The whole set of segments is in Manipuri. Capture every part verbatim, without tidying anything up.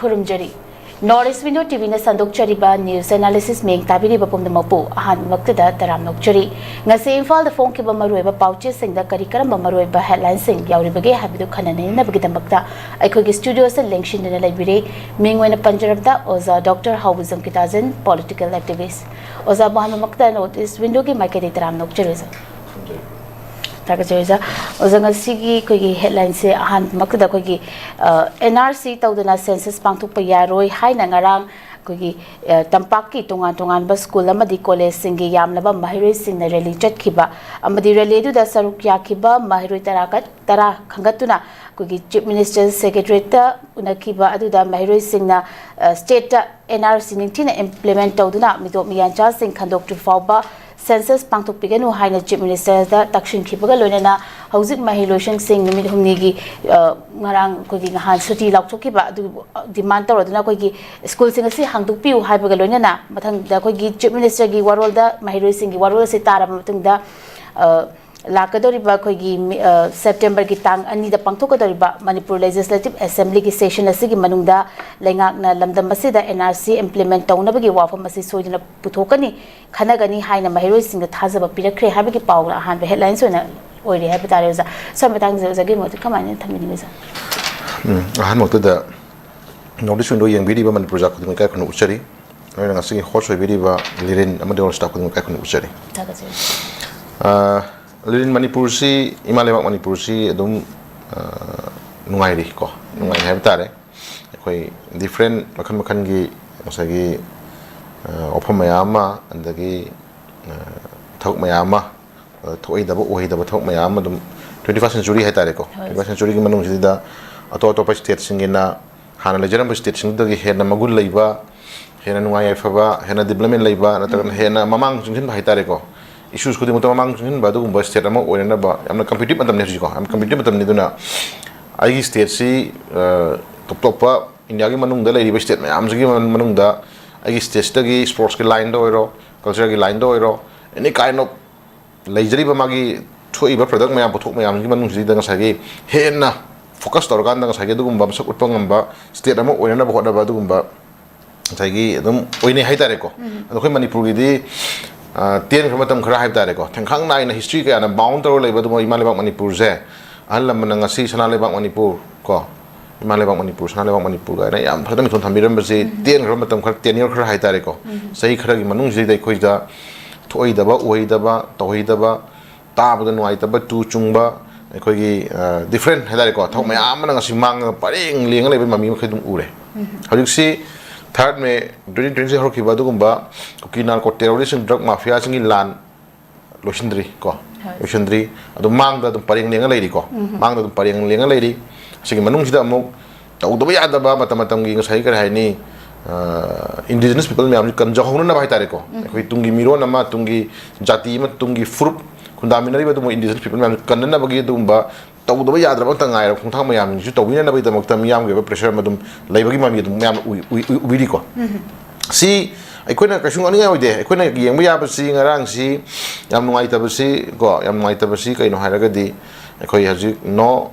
ꯈꯨꯔꯨꯝꯖꯔꯤ꯫ North East Window ꯇꯤꯚꯤꯅ ꯁꯟꯗꯣꯛꯆꯔꯤꯕ news analysis ꯃꯤꯠꯌꯦꯡ ꯇꯥꯕꯤꯔꯤꯕ ꯄꯨꯝꯅꯃꯛꯄꯨ ꯑꯍꯥꯟꯕꯃꯛꯇꯗ ꯇꯔꯥꯝꯅ ꯑꯣꯛꯆꯔꯤ꯫ ꯉꯁꯤ ꯏꯝꯐꯥꯜꯗ ꯐꯣꯡꯈꯤꯕ ꯃꯔꯨꯑꯣꯏꯕ ꯄꯥꯎꯆꯦꯁꯤꯡꯗ ꯀꯔꯤ ꯀꯔꯝꯕ ꯃꯔꯨꯑꯣꯏꯕ headlineꯁꯤꯡ ꯌꯥꯎꯔꯤꯕꯒꯦ ꯍꯥꯏꯕꯗꯨ ꯈꯟꯅ ꯅꯩꯅꯅꯕꯒꯤꯗꯃꯛꯇ ꯑꯩꯈꯣꯏꯒꯤ studioꯁꯤꯗ ꯂꯦꯡꯁꯤꯟꯗꯨꯅ ꯂꯩꯕꯤꯔꯦ꯫ ꯃꯤꯡ ꯑꯣꯏꯅ ꯄꯟꯖꯔꯕꯗ ꯑꯣꯖꯥ doctor Haobijam Kitajan, political activist꯫ ꯑꯣꯖꯥꯕꯨ ꯑꯍꯥꯟꯕꯃꯛꯇ North East Windowꯒꯤ ꯃꯥꯏꯀꯩꯗꯒꯤ ꯇꯔꯥꯝꯅ ꯑꯣꯛꯆꯔꯤ ꯑꯣꯖꯥ꯫ ꯊꯥꯒꯠꯆꯔꯤ ꯑꯣꯖꯥ꯫ ꯑꯣꯖꯥ, ꯉꯁꯤꯒꯤ ꯑꯩꯈꯣꯏꯒꯤ headlineꯁꯦ ꯑꯍꯥꯟꯕꯃꯛꯇꯗ ꯑꯩꯈꯣꯏꯒꯤ, ꯑ, NRC ꯇꯧꯗꯅ census ꯄꯥꯡꯊꯣꯛꯄ ꯌꯥꯔꯣꯏ ꯍꯥꯏꯅ ꯉꯔꯥꯡ ꯑꯩꯈꯣꯏꯒꯤ, ꯑ, ꯇꯝꯄꯥꯛꯀꯤ ꯇꯣꯉꯥꯟ ꯇꯣꯉꯥꯟꯕ school ꯑꯃꯗꯤ collegeꯁꯤꯡꯒꯤ ꯌꯥꯝꯂꯕ ꯃꯍꯩꯔꯣꯏꯁꯤꯡꯅ rally ꯆꯠꯈꯤꯕ ꯑꯃꯗꯤ rally ꯑꯗꯨꯗ ꯁꯔꯨꯛ ꯌꯥꯈꯤꯕ ꯃꯍꯩꯔꯣꯏ ꯇꯔꯥ ꯀ-, ꯇꯔꯥ ꯈꯟꯒꯠꯇꯨꯅ ꯑꯩꯈꯣꯏꯒꯤ Chief Minister Secretariatꯇ ꯎꯅꯈꯤꯕ ꯑꯗꯨꯗ ꯃꯍꯩꯔꯣꯏꯁꯤꯡꯅ, ꯑ, stateꯇ NRC ꯅꯤꯡꯊꯤꯅ implement ꯇꯧꯗꯨꯅ ꯃꯤꯇꯣꯞ ꯃꯤꯌꯥꯟꯆꯥꯁꯤꯡ ꯈꯟꯗꯣꯛꯇ꯭ꯔꯤ ꯐꯥꯎꯕ census ꯄꯥꯡꯊꯣꯛꯄꯤꯒꯅꯨ ꯍꯥꯏꯅ Chief Ministerꯗ ꯇꯛꯁꯤꯟꯈꯤꯕꯒ ꯂꯣꯏꯅꯅ ꯍꯧꯖꯤꯛ ꯃꯍꯩꯔꯣꯏꯁꯤꯡ ꯅꯨꯃꯤꯠ ꯍꯨꯝꯅꯤꯒꯤ, ꯑ, ꯉꯔꯥꯡ ꯑꯩꯈꯣꯏꯒꯤ ꯅꯍꯥꯟ ꯁꯨꯇꯤ ꯂꯥꯎꯊꯣꯛꯈꯤꯕ ꯑꯗꯨ demand ꯇꯧꯔꯗꯨꯅ ꯑꯩꯈꯣꯏꯒꯤ schoolꯁꯤꯡ ꯑꯁꯤ ꯍꯥꯡꯗꯣꯛꯄꯤꯌꯨ ꯍꯥꯏꯕꯒ ꯂꯣꯏꯅꯅ ꯃꯊꯪꯗ ꯑꯩꯈꯣꯏꯒꯤ Chief Ministerꯒꯤ ꯋꯥꯔꯣꯜꯗ ꯃꯍꯩꯔꯣꯏꯁꯤꯡꯒꯤ ꯋꯥꯔꯣꯜ ꯑꯁꯤ ꯇꯥꯔꯕ ꯃꯇꯨꯡꯗ, ꯑ, ꯂꯥꯛꯀꯗꯧꯔꯤꯕ ꯑꯩꯈꯣꯏꯒꯤ ꯃꯤ-, ꯑ, Septemberꯒꯤ ꯇꯥꯡ ꯑꯅꯤꯗ ꯄꯥꯡꯊꯣꯛꯀꯗꯧꯔꯤꯕ Manipur Legislative Assemblyꯒꯤ session ꯑꯁꯤꯒꯤ ꯃꯅꯨꯡꯗ ꯂꯩꯉꯥꯛꯅ ꯂꯝꯗꯝ ꯑꯁꯤꯗ NRC implement ꯇꯧꯅꯕꯒꯤ ꯋꯥꯐꯝ ꯑꯁꯤ ꯁꯣꯏꯗꯅ ꯄꯨꯊꯣꯛꯀꯅꯤ, ꯈꯟꯅꯒꯅꯤ ꯍꯥꯏꯅ ꯃꯍꯩꯔꯣꯏꯁꯤꯡꯗ ꯊꯥꯖꯕ ꯄꯤꯔꯛꯈ꯭ꯔꯦ ꯍꯥꯏꯕꯒꯤ ꯄꯥꯎꯅ ꯑꯍꯥꯟꯕ headlines ꯑꯣꯏꯅ ꯑꯣꯏꯔꯦ ꯍꯥꯏꯕ ꯇꯥꯔꯦ ꯑꯣꯖꯥ꯫ ꯁꯣꯝ ꯃꯇꯥꯡꯁꯤꯗ ꯑꯣꯖꯥꯒꯤ ꯃꯣꯠꯇ ꯀꯃꯥꯏꯅ ꯊꯝꯕꯤꯅꯤꯡꯉꯤ ꯑꯣꯖꯥ? ꯎꯝ, ꯑꯍꯥꯟꯕꯃꯛꯇꯗ North East Window ꯌꯦꯡꯕꯤꯔꯤꯕ ꯃꯅꯤꯄꯨꯔ ꯄ꯭ꯔꯖꯥ ꯈꯨꯗꯤꯡꯃꯛ ꯏꯀꯥꯏ ꯈꯨꯝꯅꯅ ꯎꯠꯆꯔꯤ꯫ ꯂꯣꯏꯅ ꯉꯁꯤꯒꯤ host ꯑꯣꯏꯕꯤꯔꯤꯕ ꯂꯤꯔꯤꯟ ꯑꯃꯗꯤ all staff ꯈꯨꯗꯤꯡꯃꯛ ꯏꯀꯥꯏ ꯈꯨꯝꯅꯅ ꯎꯠꯆꯔꯤ꯫ ꯊꯥꯒꯠꯆꯔꯤ꯫ ꯑ, ꯂꯤꯔꯤꯟ, ꯃꯅꯤꯄꯨꯔꯁꯤ, ꯏꯃꯥ ꯂꯩꯕꯥꯛ ꯃꯅꯤꯄꯨꯔꯁꯤ ꯑꯗꯨꯝ, ꯑ, ꯅꯨꯡꯉꯥꯏꯔꯤ ꯀꯣ, ꯅꯨꯡꯉꯥꯏꯔꯤ ꯍꯥꯏꯕ ꯇꯥꯔꯦ꯫ ꯑꯩꯈꯣꯏ different ꯃꯈꯜ ꯃꯈꯜꯒꯤ ꯉꯁꯥꯏꯒꯤ, ꯑ, ꯋꯥꯐꯝ ꯃꯌꯥꯝ ꯑꯃ, ꯑꯗꯒꯤ, ꯑ, ꯊꯕꯛ ꯃꯌꯥꯝ ꯑꯃ, ꯑ, ꯊꯣꯛꯑꯣꯏꯗꯕ, ꯑꯣꯏꯗꯕ ꯊꯕꯛ ꯃꯌꯥꯝ ꯑꯃ ꯑꯗꯨꯝ twenty first century ꯍꯥꯏꯇꯥꯔꯦꯀꯣ, ꯍꯣꯏ꯫ Twenty first centuryꯒꯤ ꯃꯅꯨꯡꯁꯤꯗ ꯑꯇꯣꯞ ꯑꯇꯣꯞꯄ stateꯁꯤꯡꯒꯤꯅ ꯍꯥꯟꯅ ꯂꯩꯖꯔꯝꯕ stateꯁꯤꯡꯗꯨꯗꯒꯤ ꯍꯦꯟꯅ ꯃꯒꯨꯟ ꯂꯩꯕ, ꯍꯦꯟꯅ ꯅꯨꯡꯉꯥꯏ ꯌꯥꯏꯐꯕ, ꯍꯦꯟꯅ development ꯂꯩꯕ, ꯅꯠꯇ꯭ꯔꯒꯅ ꯎꯝ꯫ ꯍꯦꯟꯅ ꯃꯃꯥꯡ ꯆꯪꯁꯤꯟꯕ ꯍꯥꯏꯇꯥꯔꯦꯀꯣ, issues ꯈꯨꯗꯤꯡꯃꯛꯇ ꯃꯃꯥꯡ ꯆꯪꯁꯤꯟꯕ ꯑꯗꯨꯒꯨꯝꯕ state ꯑꯃ ꯑꯣꯏꯅꯅꯕ ꯌꯥꯝꯅ competitive ꯃꯇꯝꯅꯤ ꯍꯧꯖꯤꯛꯀꯣ, ꯌꯥꯝ competitive ꯃꯇꯝꯅꯤ꯫ ꯑꯗꯨꯅ ꯑꯩꯒꯤ stateꯁꯤ, ꯑ, ꯇꯣꯞ ꯇꯣꯞꯄ Indiaꯒꯤ ꯃꯅꯨꯡꯗ ꯂꯩꯔꯤꯕ state ꯃꯌꯥꯝꯁꯤꯒꯤ ꯃꯅꯨꯡꯗ ꯑꯩꯒꯤ stateꯁꯤꯗꯒꯤ sportsꯀꯤ lineꯗ ꯑꯣꯏꯔꯣ, cultureꯒꯤ lineꯗ ꯑꯣꯏꯔꯣ, any kind of ꯂꯩꯖꯔꯤꯕ ꯃꯥꯒꯤ ꯊꯣꯛꯏꯕ product ꯃꯌꯥꯝ, ꯄꯣꯠꯊꯣꯛ ꯃꯌꯥꯝꯒꯤ ꯃꯅꯨꯡꯁꯤꯗ ꯉꯁꯥꯏꯒꯤ ꯍꯦꯟꯅ ꯐꯣꯀꯁ ꯇꯧꯔꯀꯥꯟꯗ ꯉꯁꯥꯏꯒꯤ ꯑꯗꯨꯒꯨꯝꯕ ꯃꯁꯛ ꯎꯠꯄ ꯉꯝꯕ ꯁ꯭ꯇꯦꯠ ꯑꯃ ꯑꯣꯏꯅꯅꯕ ꯍꯣꯠꯅꯕ ꯑꯗꯨꯒꯨꯝꯕ ꯉꯁꯥꯏꯒꯤ ꯑꯗꯨꯝ ꯑꯣꯏꯅꯩ ꯍꯥꯏꯇꯥꯔꯦꯀꯣ꯫ ꯑꯗꯣ ꯑꯩꯈꯣꯏ ꯃꯅꯤꯄꯨꯔꯒꯤꯗꯤ, ꯑ, ꯇꯦꯟꯈ꯭ꯔꯕ ꯃꯇꯝ ꯈꯔ ꯍꯥꯏꯕ ꯇꯥꯔꯦꯀꯣ, ꯊꯦꯡꯈꯥꯡ ꯅꯥꯏꯅ ꯍꯤꯁꯇ꯭ꯔꯤ ꯀꯌꯥꯅ ꯕꯥꯎꯟ ꯇꯧꯔꯒ ꯂꯩꯕ ꯑꯗꯨꯒꯨꯝꯕ ꯏꯃꯥ ꯂꯩꯕꯥꯛ ꯃꯅꯤꯄꯨꯔꯁꯦ, ꯑꯍꯜ ꯂꯃꯟꯅ ꯉꯁꯤ ꯁꯅꯥ ꯂꯩꯕꯥꯛ ꯃꯅꯤꯄꯨꯔ ꯀꯣ, ꯏꯃꯥ ꯂꯩꯕꯥꯛ ꯃꯅꯤꯄꯨꯔ, ꯁꯅꯥ ꯂꯩꯕꯥꯛ ꯃꯅꯤꯄꯨꯔ ꯀꯥꯏꯅ ꯌꯥꯝ ꯐꯖꯅ ꯃꯤꯡꯊꯣꯟ ꯊꯝꯕꯤꯔꯝꯕꯁꯤ ꯇꯦꯟꯈ꯭ꯔꯕ ꯃꯇꯝ ꯈꯔ, ꯇꯦꯟꯌꯔ ꯈꯔ ꯍꯥꯏꯇꯥꯔꯦꯀꯣ, ꯆꯍꯤ ꯈꯔꯒꯤ ꯃꯅꯨꯡꯁꯤꯗꯩꯗ ꯑꯩꯈꯣꯏꯗ ꯊꯣꯛꯏꯗꯕ, ꯎꯍꯩꯗꯕ, ꯇꯧꯍꯩꯗꯕ, ꯇꯥꯕꯗ ꯅꯨꯡꯉꯥꯏꯇꯕ, ꯇꯨ ꯆꯨꯡꯕ, ꯑꯩꯈꯣꯏꯒꯤ, ꯑ, ꯗꯤꯐ꯭ꯔꯦꯟ ꯍꯥꯏꯇꯥꯔꯦꯀꯣ, ꯊꯕꯛ ꯃꯌꯥꯝ ꯑꯃꯅ ꯉꯁꯤ ꯃꯥꯡꯉꯒ ꯄꯔꯦꯡ ꯂꯦꯡꯉ ꯂꯩꯕ ꯃꯃꯤ ꯃꯈꯩ ꯑꯗꯨꯝ ꯎꯔꯦ꯫ ꯍꯧꯖꯤꯛꯁꯤ ꯊꯥꯔꯠ ꯃꯦ ꯇ꯭ꯋꯦꯟꯇꯤ ꯇ꯭ꯋꯦꯟꯇꯤ ꯍꯧꯔꯛꯈꯤꯕ ꯑꯗꯨꯒꯨꯝꯕ ꯀꯨꯀꯤ ꯅꯥꯔꯀꯣ ꯇꯦꯔꯣꯔꯤꯁꯁꯤꯡ, ꯗ꯭ꯔꯒ ꯃꯥꯐꯤꯌꯥꯁꯤꯡꯒꯤ ꯂꯥꯟ ꯂꯣꯏꯁꯤꯟꯗ꯭ꯔꯤ ꯀꯣ, ꯍꯣꯏ꯫ ꯂꯣꯏꯁꯤꯟꯗ꯭ꯔꯤ꯫ ꯑꯗꯨ ꯃꯥꯡꯗ ꯑꯗꯨꯝ ꯄꯔꯦꯡ ꯂꯦꯡꯉ ꯂꯩꯔꯤꯀꯣ꯫ ꯃꯥꯡꯗ ꯑꯗꯨꯝ ꯄꯔꯦꯡ ꯂꯦꯡꯉ ꯂꯩꯔꯤ꯫ ꯑꯁꯤꯒꯤ ꯃꯅꯨꯡꯁꯤꯗ ꯑꯃꯨꯛ ꯇꯧꯗꯕ ꯌꯥꯗꯕ ꯃꯇꯝ ꯃꯇꯝꯒꯤ ꯉꯁꯥꯏꯒꯤ ꯀꯔꯤ ꯍꯥꯏꯅꯤ, ꯏꯟꯗꯤꯖꯤꯅꯁ ꯄꯤꯄꯜ ꯃꯌꯥꯝꯁꯤ ꯀꯟꯖꯍꯧꯅꯅꯕ ꯍꯥꯏꯇꯥꯔꯦꯀꯣ꯫ ꯑꯩꯈꯣꯏ ꯇꯨꯡꯒꯤ ꯃꯤꯔꯣꯟ ꯑꯃ, ꯇꯨꯡꯒꯤ ꯖꯥꯇꯤ ꯑꯃ, ꯇꯨꯡꯒꯤ ꯐꯨꯔꯨꯞ ꯈꯨꯟꯗꯥꯃꯤꯟꯅꯔꯤꯕ ꯑꯗꯨꯒꯨꯝꯕ ꯏꯟꯗꯤꯖꯤꯅꯁ ꯄꯤꯄꯜ ꯃꯌꯥꯝꯁꯤ ꯀꯟꯅꯅꯕꯒꯤ ꯑꯗꯨꯒꯨꯝꯕ ꯇꯧꯗꯕ ꯌꯥꯗ꯭ꯔꯕ ꯑꯃꯇ ꯉꯥꯏꯔꯕ ꯈꯣꯡꯊꯥꯡ ꯃꯌꯥꯝꯁꯤꯡꯁꯨ ꯇꯧꯕꯤꯅꯅꯕꯒꯤꯗꯃꯛꯇ ꯃꯤꯌꯥꯝꯒꯤ ꯑꯣꯏꯕ ꯄ꯭ꯔꯦꯁꯔ ꯑꯃ ꯑꯗꯨꯝ ꯂꯩꯕꯒꯤ ꯃꯃꯤ ꯑꯗꯨꯝ ꯃꯌꯥꯝꯅ ꯎꯏ-, ꯎꯏ-, ꯎꯏ-, ꯎꯕꯤꯔꯤꯀꯣ꯫ ꯁꯤ ꯑꯩꯈꯣꯏꯅ ꯀꯩꯁꯨ ꯉꯥꯡꯅꯤꯡꯉꯥꯏ ꯑꯣꯏꯗꯦ꯫ ꯑꯩꯈꯣꯏꯅ ꯌꯦꯡꯕ ꯌꯥꯕꯁꯤ ꯉꯔꯥꯡꯁꯤ ꯌꯥꯝ ꯅꯨꯡꯉꯥꯏꯇꯕꯁꯤ ꯀꯣ, ꯌꯥꯝ ꯅꯨꯡꯉꯥꯏꯇꯕꯁꯤ ꯀꯩꯅꯣ ꯍꯥꯏꯔꯒꯗꯤ ꯑꯩꯈꯣꯏ ꯍꯧꯖꯤꯛ no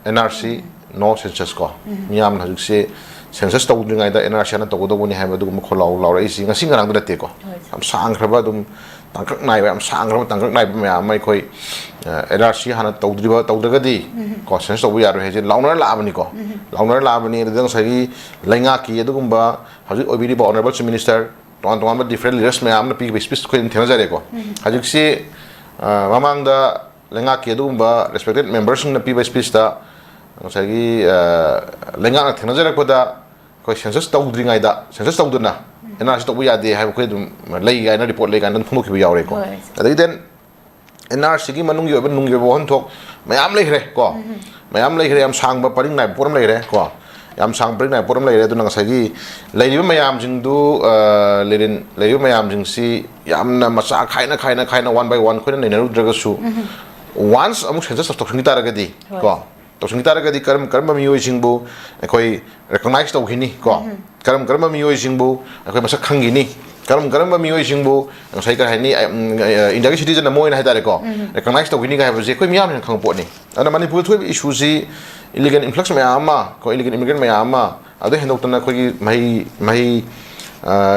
N R C, no census ꯀꯣ꯫ ꯃꯤꯌꯥꯝꯅ ꯍꯧꯖꯤꯛꯁꯤ census ꯇꯧꯗ꯭ꯔꯤꯉꯩꯗ N R C ꯍꯥꯟꯅ ꯇꯧꯒꯗꯧꯕꯅꯤ ꯍꯥꯏꯕ ꯑꯗꯨꯒꯨꯝꯕ ꯈꯣꯜꯂꯥꯎ ꯂꯥꯎꯔꯛꯏꯁꯤ ꯉꯁꯤ ꯉꯔꯥꯡꯗ ꯅꯠꯇꯦꯀꯣ꯫ ꯍꯣꯏ꯫ ꯌꯥꯝ ꯁꯥꯡꯈ꯭ꯔꯕ ꯑꯗꯨꯝ ꯇꯥꯡꯀꯛ ꯅꯥꯏꯕ, ꯌꯥꯝ ꯁꯥꯡꯈ꯭ꯔꯕ ꯇꯥꯡꯀꯛ ꯅꯥꯏꯕ ꯃꯌꯥꯝ ꯑꯃ ꯑꯩꯈꯣꯏ, ꯑ, N R C ꯍꯥꯟꯅ ꯇꯧꯗ꯭ꯔꯤꯕ, ꯇꯧꯗ꯭ꯔꯒꯗꯤ ꯀꯣ census ꯇꯧꯕ ꯌꯥꯔꯣꯏ ꯍꯥꯏꯁꯦ ꯂꯥꯎꯅꯔ ꯂꯥꯛꯑꯕꯅꯤꯀꯣ꯫ ꯂꯥꯎꯅꯔ ꯂꯥꯛꯑꯕꯅꯤ꯫ ꯑꯗꯨꯗ ꯉꯁꯥꯏꯒꯤ ꯂꯩꯉꯥꯛꯀꯤ ꯑꯗꯨꯒꯨꯝꯕ ꯍꯧꯖꯤꯛ ꯑꯣꯏꯕꯤꯔꯤꯕ Honourable Chief Minister, ꯇꯣꯉꯥꯟ ꯇꯣꯉꯥꯟꯕ different leaders ꯃꯌꯥꯝ ꯑꯃꯅ ꯄꯤꯈꯤꯕ speech ꯑꯩꯈꯣꯏ ꯑꯗꯨꯝ ꯊꯦꯡꯅꯖꯔꯦꯀꯣ꯫ ꯍꯧꯖꯤꯛꯁꯤ, ꯑ, ꯃꯃꯥꯡꯗ ꯂꯩꯉꯥꯛꯀꯤ ꯑꯗꯨꯒꯨꯝꯕ respected memberꯁꯤꯡꯅ ꯄꯤꯕ speechꯇ ꯉꯁꯥꯏꯒꯤ, ꯑ, ꯂꯩꯉꯥꯛꯅ ꯊꯦꯡꯅꯖꯔꯛꯄꯗ ꯑꯩꯈꯣꯏ census ꯇꯧꯗ꯭ꯔꯤꯉꯩꯗ, census ꯇꯧꯗꯅ N R C ꯇꯧꯕ ꯌꯥꯗꯦ ꯍꯥꯏꯕ ꯑꯩꯈꯣꯏ ꯑꯗꯨꯝ ꯂꯩ ꯀꯥꯏꯅ report ꯂꯩ ꯀꯥꯏꯅ ꯑꯗꯨꯝ ꯐꯣꯡꯗꯣꯛꯈꯤꯕ ꯌꯥꯎꯔꯦꯀꯣ꯫ ꯍꯣꯏ꯫ ꯑꯗꯒꯤ then N R Cꯒꯤ ꯃꯅꯨꯡꯒꯤ ꯑꯣꯏꯕ ꯅꯨꯡꯒꯤ ꯑꯣꯏꯕ ꯋꯥꯍꯟꯊꯣꯛ ꯃꯌꯥꯝ ꯂꯩꯈ꯭ꯔꯦ ꯀꯣ꯫ ꯃꯌꯥꯝ ꯂꯩꯈ꯭ꯔꯦ, ꯌꯥꯝ ꯁꯥꯡꯕ ꯄꯔꯤꯡ ꯅꯥꯏꯕ ꯄꯣꯠ ꯑꯃ ꯂꯩꯈ꯭ꯔꯦ ꯀꯣ꯫ ꯌꯥꯝ ꯁꯥꯡꯕ ꯄꯔꯤꯡ ꯅꯥꯏꯕ ꯄꯣꯠ ꯑꯃ ꯂꯩꯈ꯭ꯔꯦ꯫ ꯑꯗꯨꯅ ꯉꯁꯥꯏꯒꯤ ꯂꯩꯔꯤꯕ ꯃꯌꯥꯝꯁꯤꯡꯗꯨ, ꯑ, ꯂꯩꯔꯤꯕ ꯃꯌꯥꯝꯁꯤꯡꯁꯤ ꯌꯥꯝꯅ ꯃꯆꯥ ꯈꯥꯏꯅ, ꯈꯥꯏꯅ, ꯈꯥꯏꯅ one by one ꯑꯩꯈꯣꯏꯅ ꯅꯩꯅꯔꯨꯗ꯭ꯔꯒꯁꯨ, once ꯑꯃꯨꯛ census ꯇꯧꯁꯤꯟꯈꯤ ꯇꯥꯔꯒꯗꯤ ꯍꯣꯏ꯫ ꯀꯣ, ꯇꯧꯁꯤꯟꯈꯤ ꯇꯥꯔꯒꯗꯤ ꯀꯔꯝ ꯀꯔꯝꯕ ꯃꯤꯑꯣꯏꯁꯤꯡꯕꯨ ꯑꯩꯈꯣꯏ recognize ꯇꯧꯈꯤꯅꯤ ꯀꯣ? ꯀꯔꯝ ꯀꯔꯝꯕ ꯃꯤꯑꯣꯏꯁꯤꯡꯕꯨ ꯑꯩꯈꯣꯏ ꯃꯁꯛ ꯈꯪꯈꯤꯅꯤ? ꯀꯔꯝ ꯀꯔꯝꯕ ꯃꯤꯑꯣꯏꯁꯤꯡꯕꯨ ꯉꯁꯥꯏ ꯀꯔꯤ ꯍꯥꯏꯅꯤ, ꯏꯟꯗꯤꯌꯥꯒꯤ ꯁꯤꯇꯤꯖꯟ ꯑꯃ ꯑꯣꯏꯅ ꯍꯥꯏꯇꯥꯔꯦꯀꯣ, ꯔꯤꯀꯒꯅꯥꯏꯁ ꯇꯧꯒꯅꯤ ꯀꯥꯏ ꯍꯥꯏꯕꯁꯦ ꯑꯩꯈꯣꯏ ꯃꯤꯌꯥꯝꯅ ꯍꯦꯟꯅ ꯈꯪꯕ ꯄꯣꯠꯅꯤ꯫ ꯑꯗꯨꯅ ꯃꯅꯤꯄꯨꯔꯗ ꯊꯣꯛꯏꯕ ꯏꯁꯨꯁꯤ ꯏꯂꯤꯒꯦꯜ ꯏꯟꯐ꯭ꯂꯛꯁ ꯃꯌꯥꯝ ꯑꯃ, ꯀꯣ, ꯏꯂꯤꯒꯦꯜ ꯏꯃꯤꯒ꯭ꯔꯦꯟ ꯃꯌꯥꯝ ꯑꯃ, ꯑꯗꯨ ꯍꯦꯟꯗꯣꯛꯇꯅ ꯑꯩꯈꯣꯏꯒꯤ ꯃꯍꯩ ꯃꯍꯩ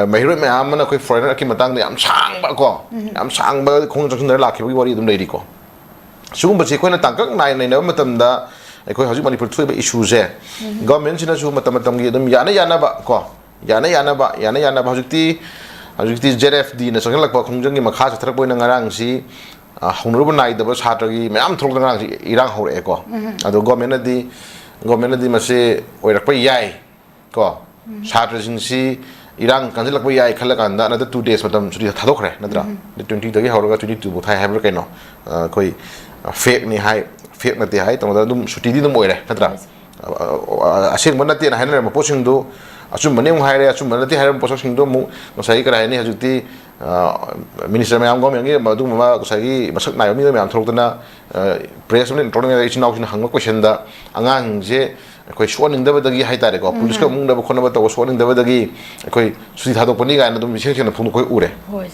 ꯃꯍꯩꯔꯣꯏ ꯃꯌꯥꯝ ꯑꯃꯅ ꯑꯩꯈꯣꯏ ꯐꯣꯔꯦꯅꯔꯀꯤ ꯃꯇꯥꯡꯗ ꯌꯥꯝ ꯁꯥꯡꯕ, ꯀꯣ, ꯌꯥꯝ ꯁꯥꯡꯕ ꯈꯣꯡ ꯆꯪꯁꯤꯟꯅꯔ ꯂꯥꯛꯈꯤꯕꯒꯤ ꯋꯥꯔꯤ ꯑꯗꯨꯝ ꯂꯩꯔꯤꯀꯣ꯫ ꯁꯤꯒꯨꯝꯕꯁꯦ ꯑꯩꯈꯣꯏꯅ ꯇꯥꯡꯀꯛ ꯅꯥꯏꯅ ꯅꯩꯅꯕ ꯃꯇꯝꯗ ꯑꯩꯈꯣꯏ ꯍꯧꯖꯤꯛ ꯃꯅꯤꯄꯨꯔ ꯊꯣꯛꯏꯕ ꯏꯁꯨꯁꯦ ꯒꯚꯔꯟꯃꯦꯟꯁꯤꯅꯁꯨ ꯃꯇꯝ ꯃꯇꯝꯒꯤ ꯑꯗꯨꯝ ꯌꯥꯅ ꯌꯥꯅꯕ, ꯀꯣ, ꯌꯥꯅ ꯌꯥꯅꯕ, ꯌꯥꯅ ꯌꯥꯅꯕ ꯍꯧꯖꯤꯛꯇꯤ, ꯍꯧꯖꯤꯛꯇꯤ ꯖꯦꯠ ꯑꯦꯐ ꯗꯤꯅ ꯆꯪꯁꯤꯜꯂꯛꯄ ꯈꯣꯡꯖꯪꯒꯤ ꯃꯈꯥ ꯆꯠꯊꯔꯛꯄ ꯑꯣꯏꯅ ꯉꯔꯥꯡꯁꯤ, ꯑ, ꯍꯧꯅꯔꯨꯕ ꯅꯥꯏꯗꯕ ꯁꯥꯇ꯭ꯔꯒꯤ ꯃꯌꯥꯝ ꯊꯣꯛꯂꯛꯇꯅ ꯉꯔꯥꯡꯁꯤ ꯏꯔꯥꯡ ꯍꯧꯔꯛꯑꯦꯀꯣ꯫ ꯑꯗꯣ ꯒꯣꯔꯃꯦꯟꯅꯗꯤ, ꯒꯣꯔꯃꯦꯟꯅꯗꯤ ꯃꯁꯤ ꯑꯣꯏꯔꯛꯄ ꯌꯥꯏ ꯀꯣ, ꯁꯥꯇ꯭ꯔꯁꯤꯡꯁꯤ ꯏꯔꯥꯡ ꯀꯟꯁꯤꯜꯂꯛꯄ ꯌꯥꯏ ꯈꯜꯂꯀꯥꯟꯗ another two days ꯃꯇꯝ ꯁꯨꯇꯤ ꯊꯥꯗꯣꯛꯈ꯭ꯔꯦ ꯅꯠꯇ꯭ꯔꯥ? Date twenty ꯗꯒꯤ ꯍꯧꯔꯒ twenty two ꯐꯥꯎ ꯊꯥꯏ ꯍꯥꯏꯕ꯭ꯔꯥ ꯀꯩꯅꯣ, ꯑ, ꯑꯩꯈꯣꯏ, ꯑ, ꯐꯦꯛꯅꯤ ꯍꯥꯏ, ꯐꯦꯛ ꯅꯠꯇꯦ ꯍꯥꯏ, ꯇꯧꯕꯗ ꯑꯗꯨꯝ ꯁꯨꯇꯤꯗꯤ ꯑꯗꯨꯝ ꯑꯣꯏꯔꯦ ꯅꯠꯇ꯭ꯔꯥ? ꯑ, ꯑ, ꯑ, ꯑꯁꯦꯡꯕ ꯅꯠꯇꯦꯅ ꯍꯥꯏꯅꯔꯝꯕ ꯄꯣꯠꯁꯤꯡꯗꯨ ꯑꯆꯨꯝꯕꯅꯤ ꯑꯃꯨꯛ ꯍꯥꯏꯔꯦ, ꯑꯆꯨꯝꯕ ꯅꯠꯇꯦ ꯍꯥꯏꯔꯝꯕ ꯄꯣꯠꯁꯛꯁꯤꯡꯗꯣ ꯑꯃꯨꯛ ꯉꯁꯥꯏꯒꯤ ꯀꯔꯤ ꯍꯥꯏꯅꯤ, ꯍꯧꯖꯤꯛꯇꯤ, ꯑ, ꯃꯤꯅꯤꯁꯇꯔ ꯃꯌꯥꯝ, ꯒꯣꯔꯃꯦꯟꯒꯤ ꯑꯗꯨꯒꯨꯝꯕ ꯉꯁꯥꯏꯒꯤ ꯃꯁꯛ ꯅꯥꯏꯕ ꯃꯤꯑꯣꯏ ꯃꯌꯥꯝ ꯊꯣꯛꯂꯛꯇꯅ, ꯑ, ꯄ꯭ꯔꯦꯁ ꯑꯃ ꯏꯟꯇ꯭ꯔꯣꯅꯤꯡ ꯏꯆꯤꯟ ꯏꯅꯥꯎꯁꯤꯡꯅ ꯍꯪꯕ ꯀꯣꯏꯁꯟꯗ ꯑꯉꯥꯡꯁꯤꯡꯁꯦ ꯑꯩꯈꯣꯏ ꯁꯣꯛꯍꯟꯅꯤꯡꯗꯕꯗꯒꯤ ꯍꯥꯏꯇꯥꯔꯦꯀꯣ, ꯄꯨꯂꯤꯁꯀ ꯃꯨꯛꯅꯕ ꯈꯣꯠꯅꯕ ꯇꯧꯕ ꯁꯣꯛꯍꯟꯅꯤꯡꯗꯕꯗꯒꯤ ꯑꯩꯈꯣꯏ ꯁꯨꯇꯤ ꯊꯥꯗꯣꯛꯄꯅꯤ ꯀꯥꯏꯅ ꯑꯗꯨꯝ ꯏꯁꯦꯡ ꯁꯦꯡꯅ ꯐꯣꯡꯗꯣꯛꯄ ꯑꯩꯈꯣꯏ ꯎꯔꯦ꯫ ꯍꯣꯏ꯫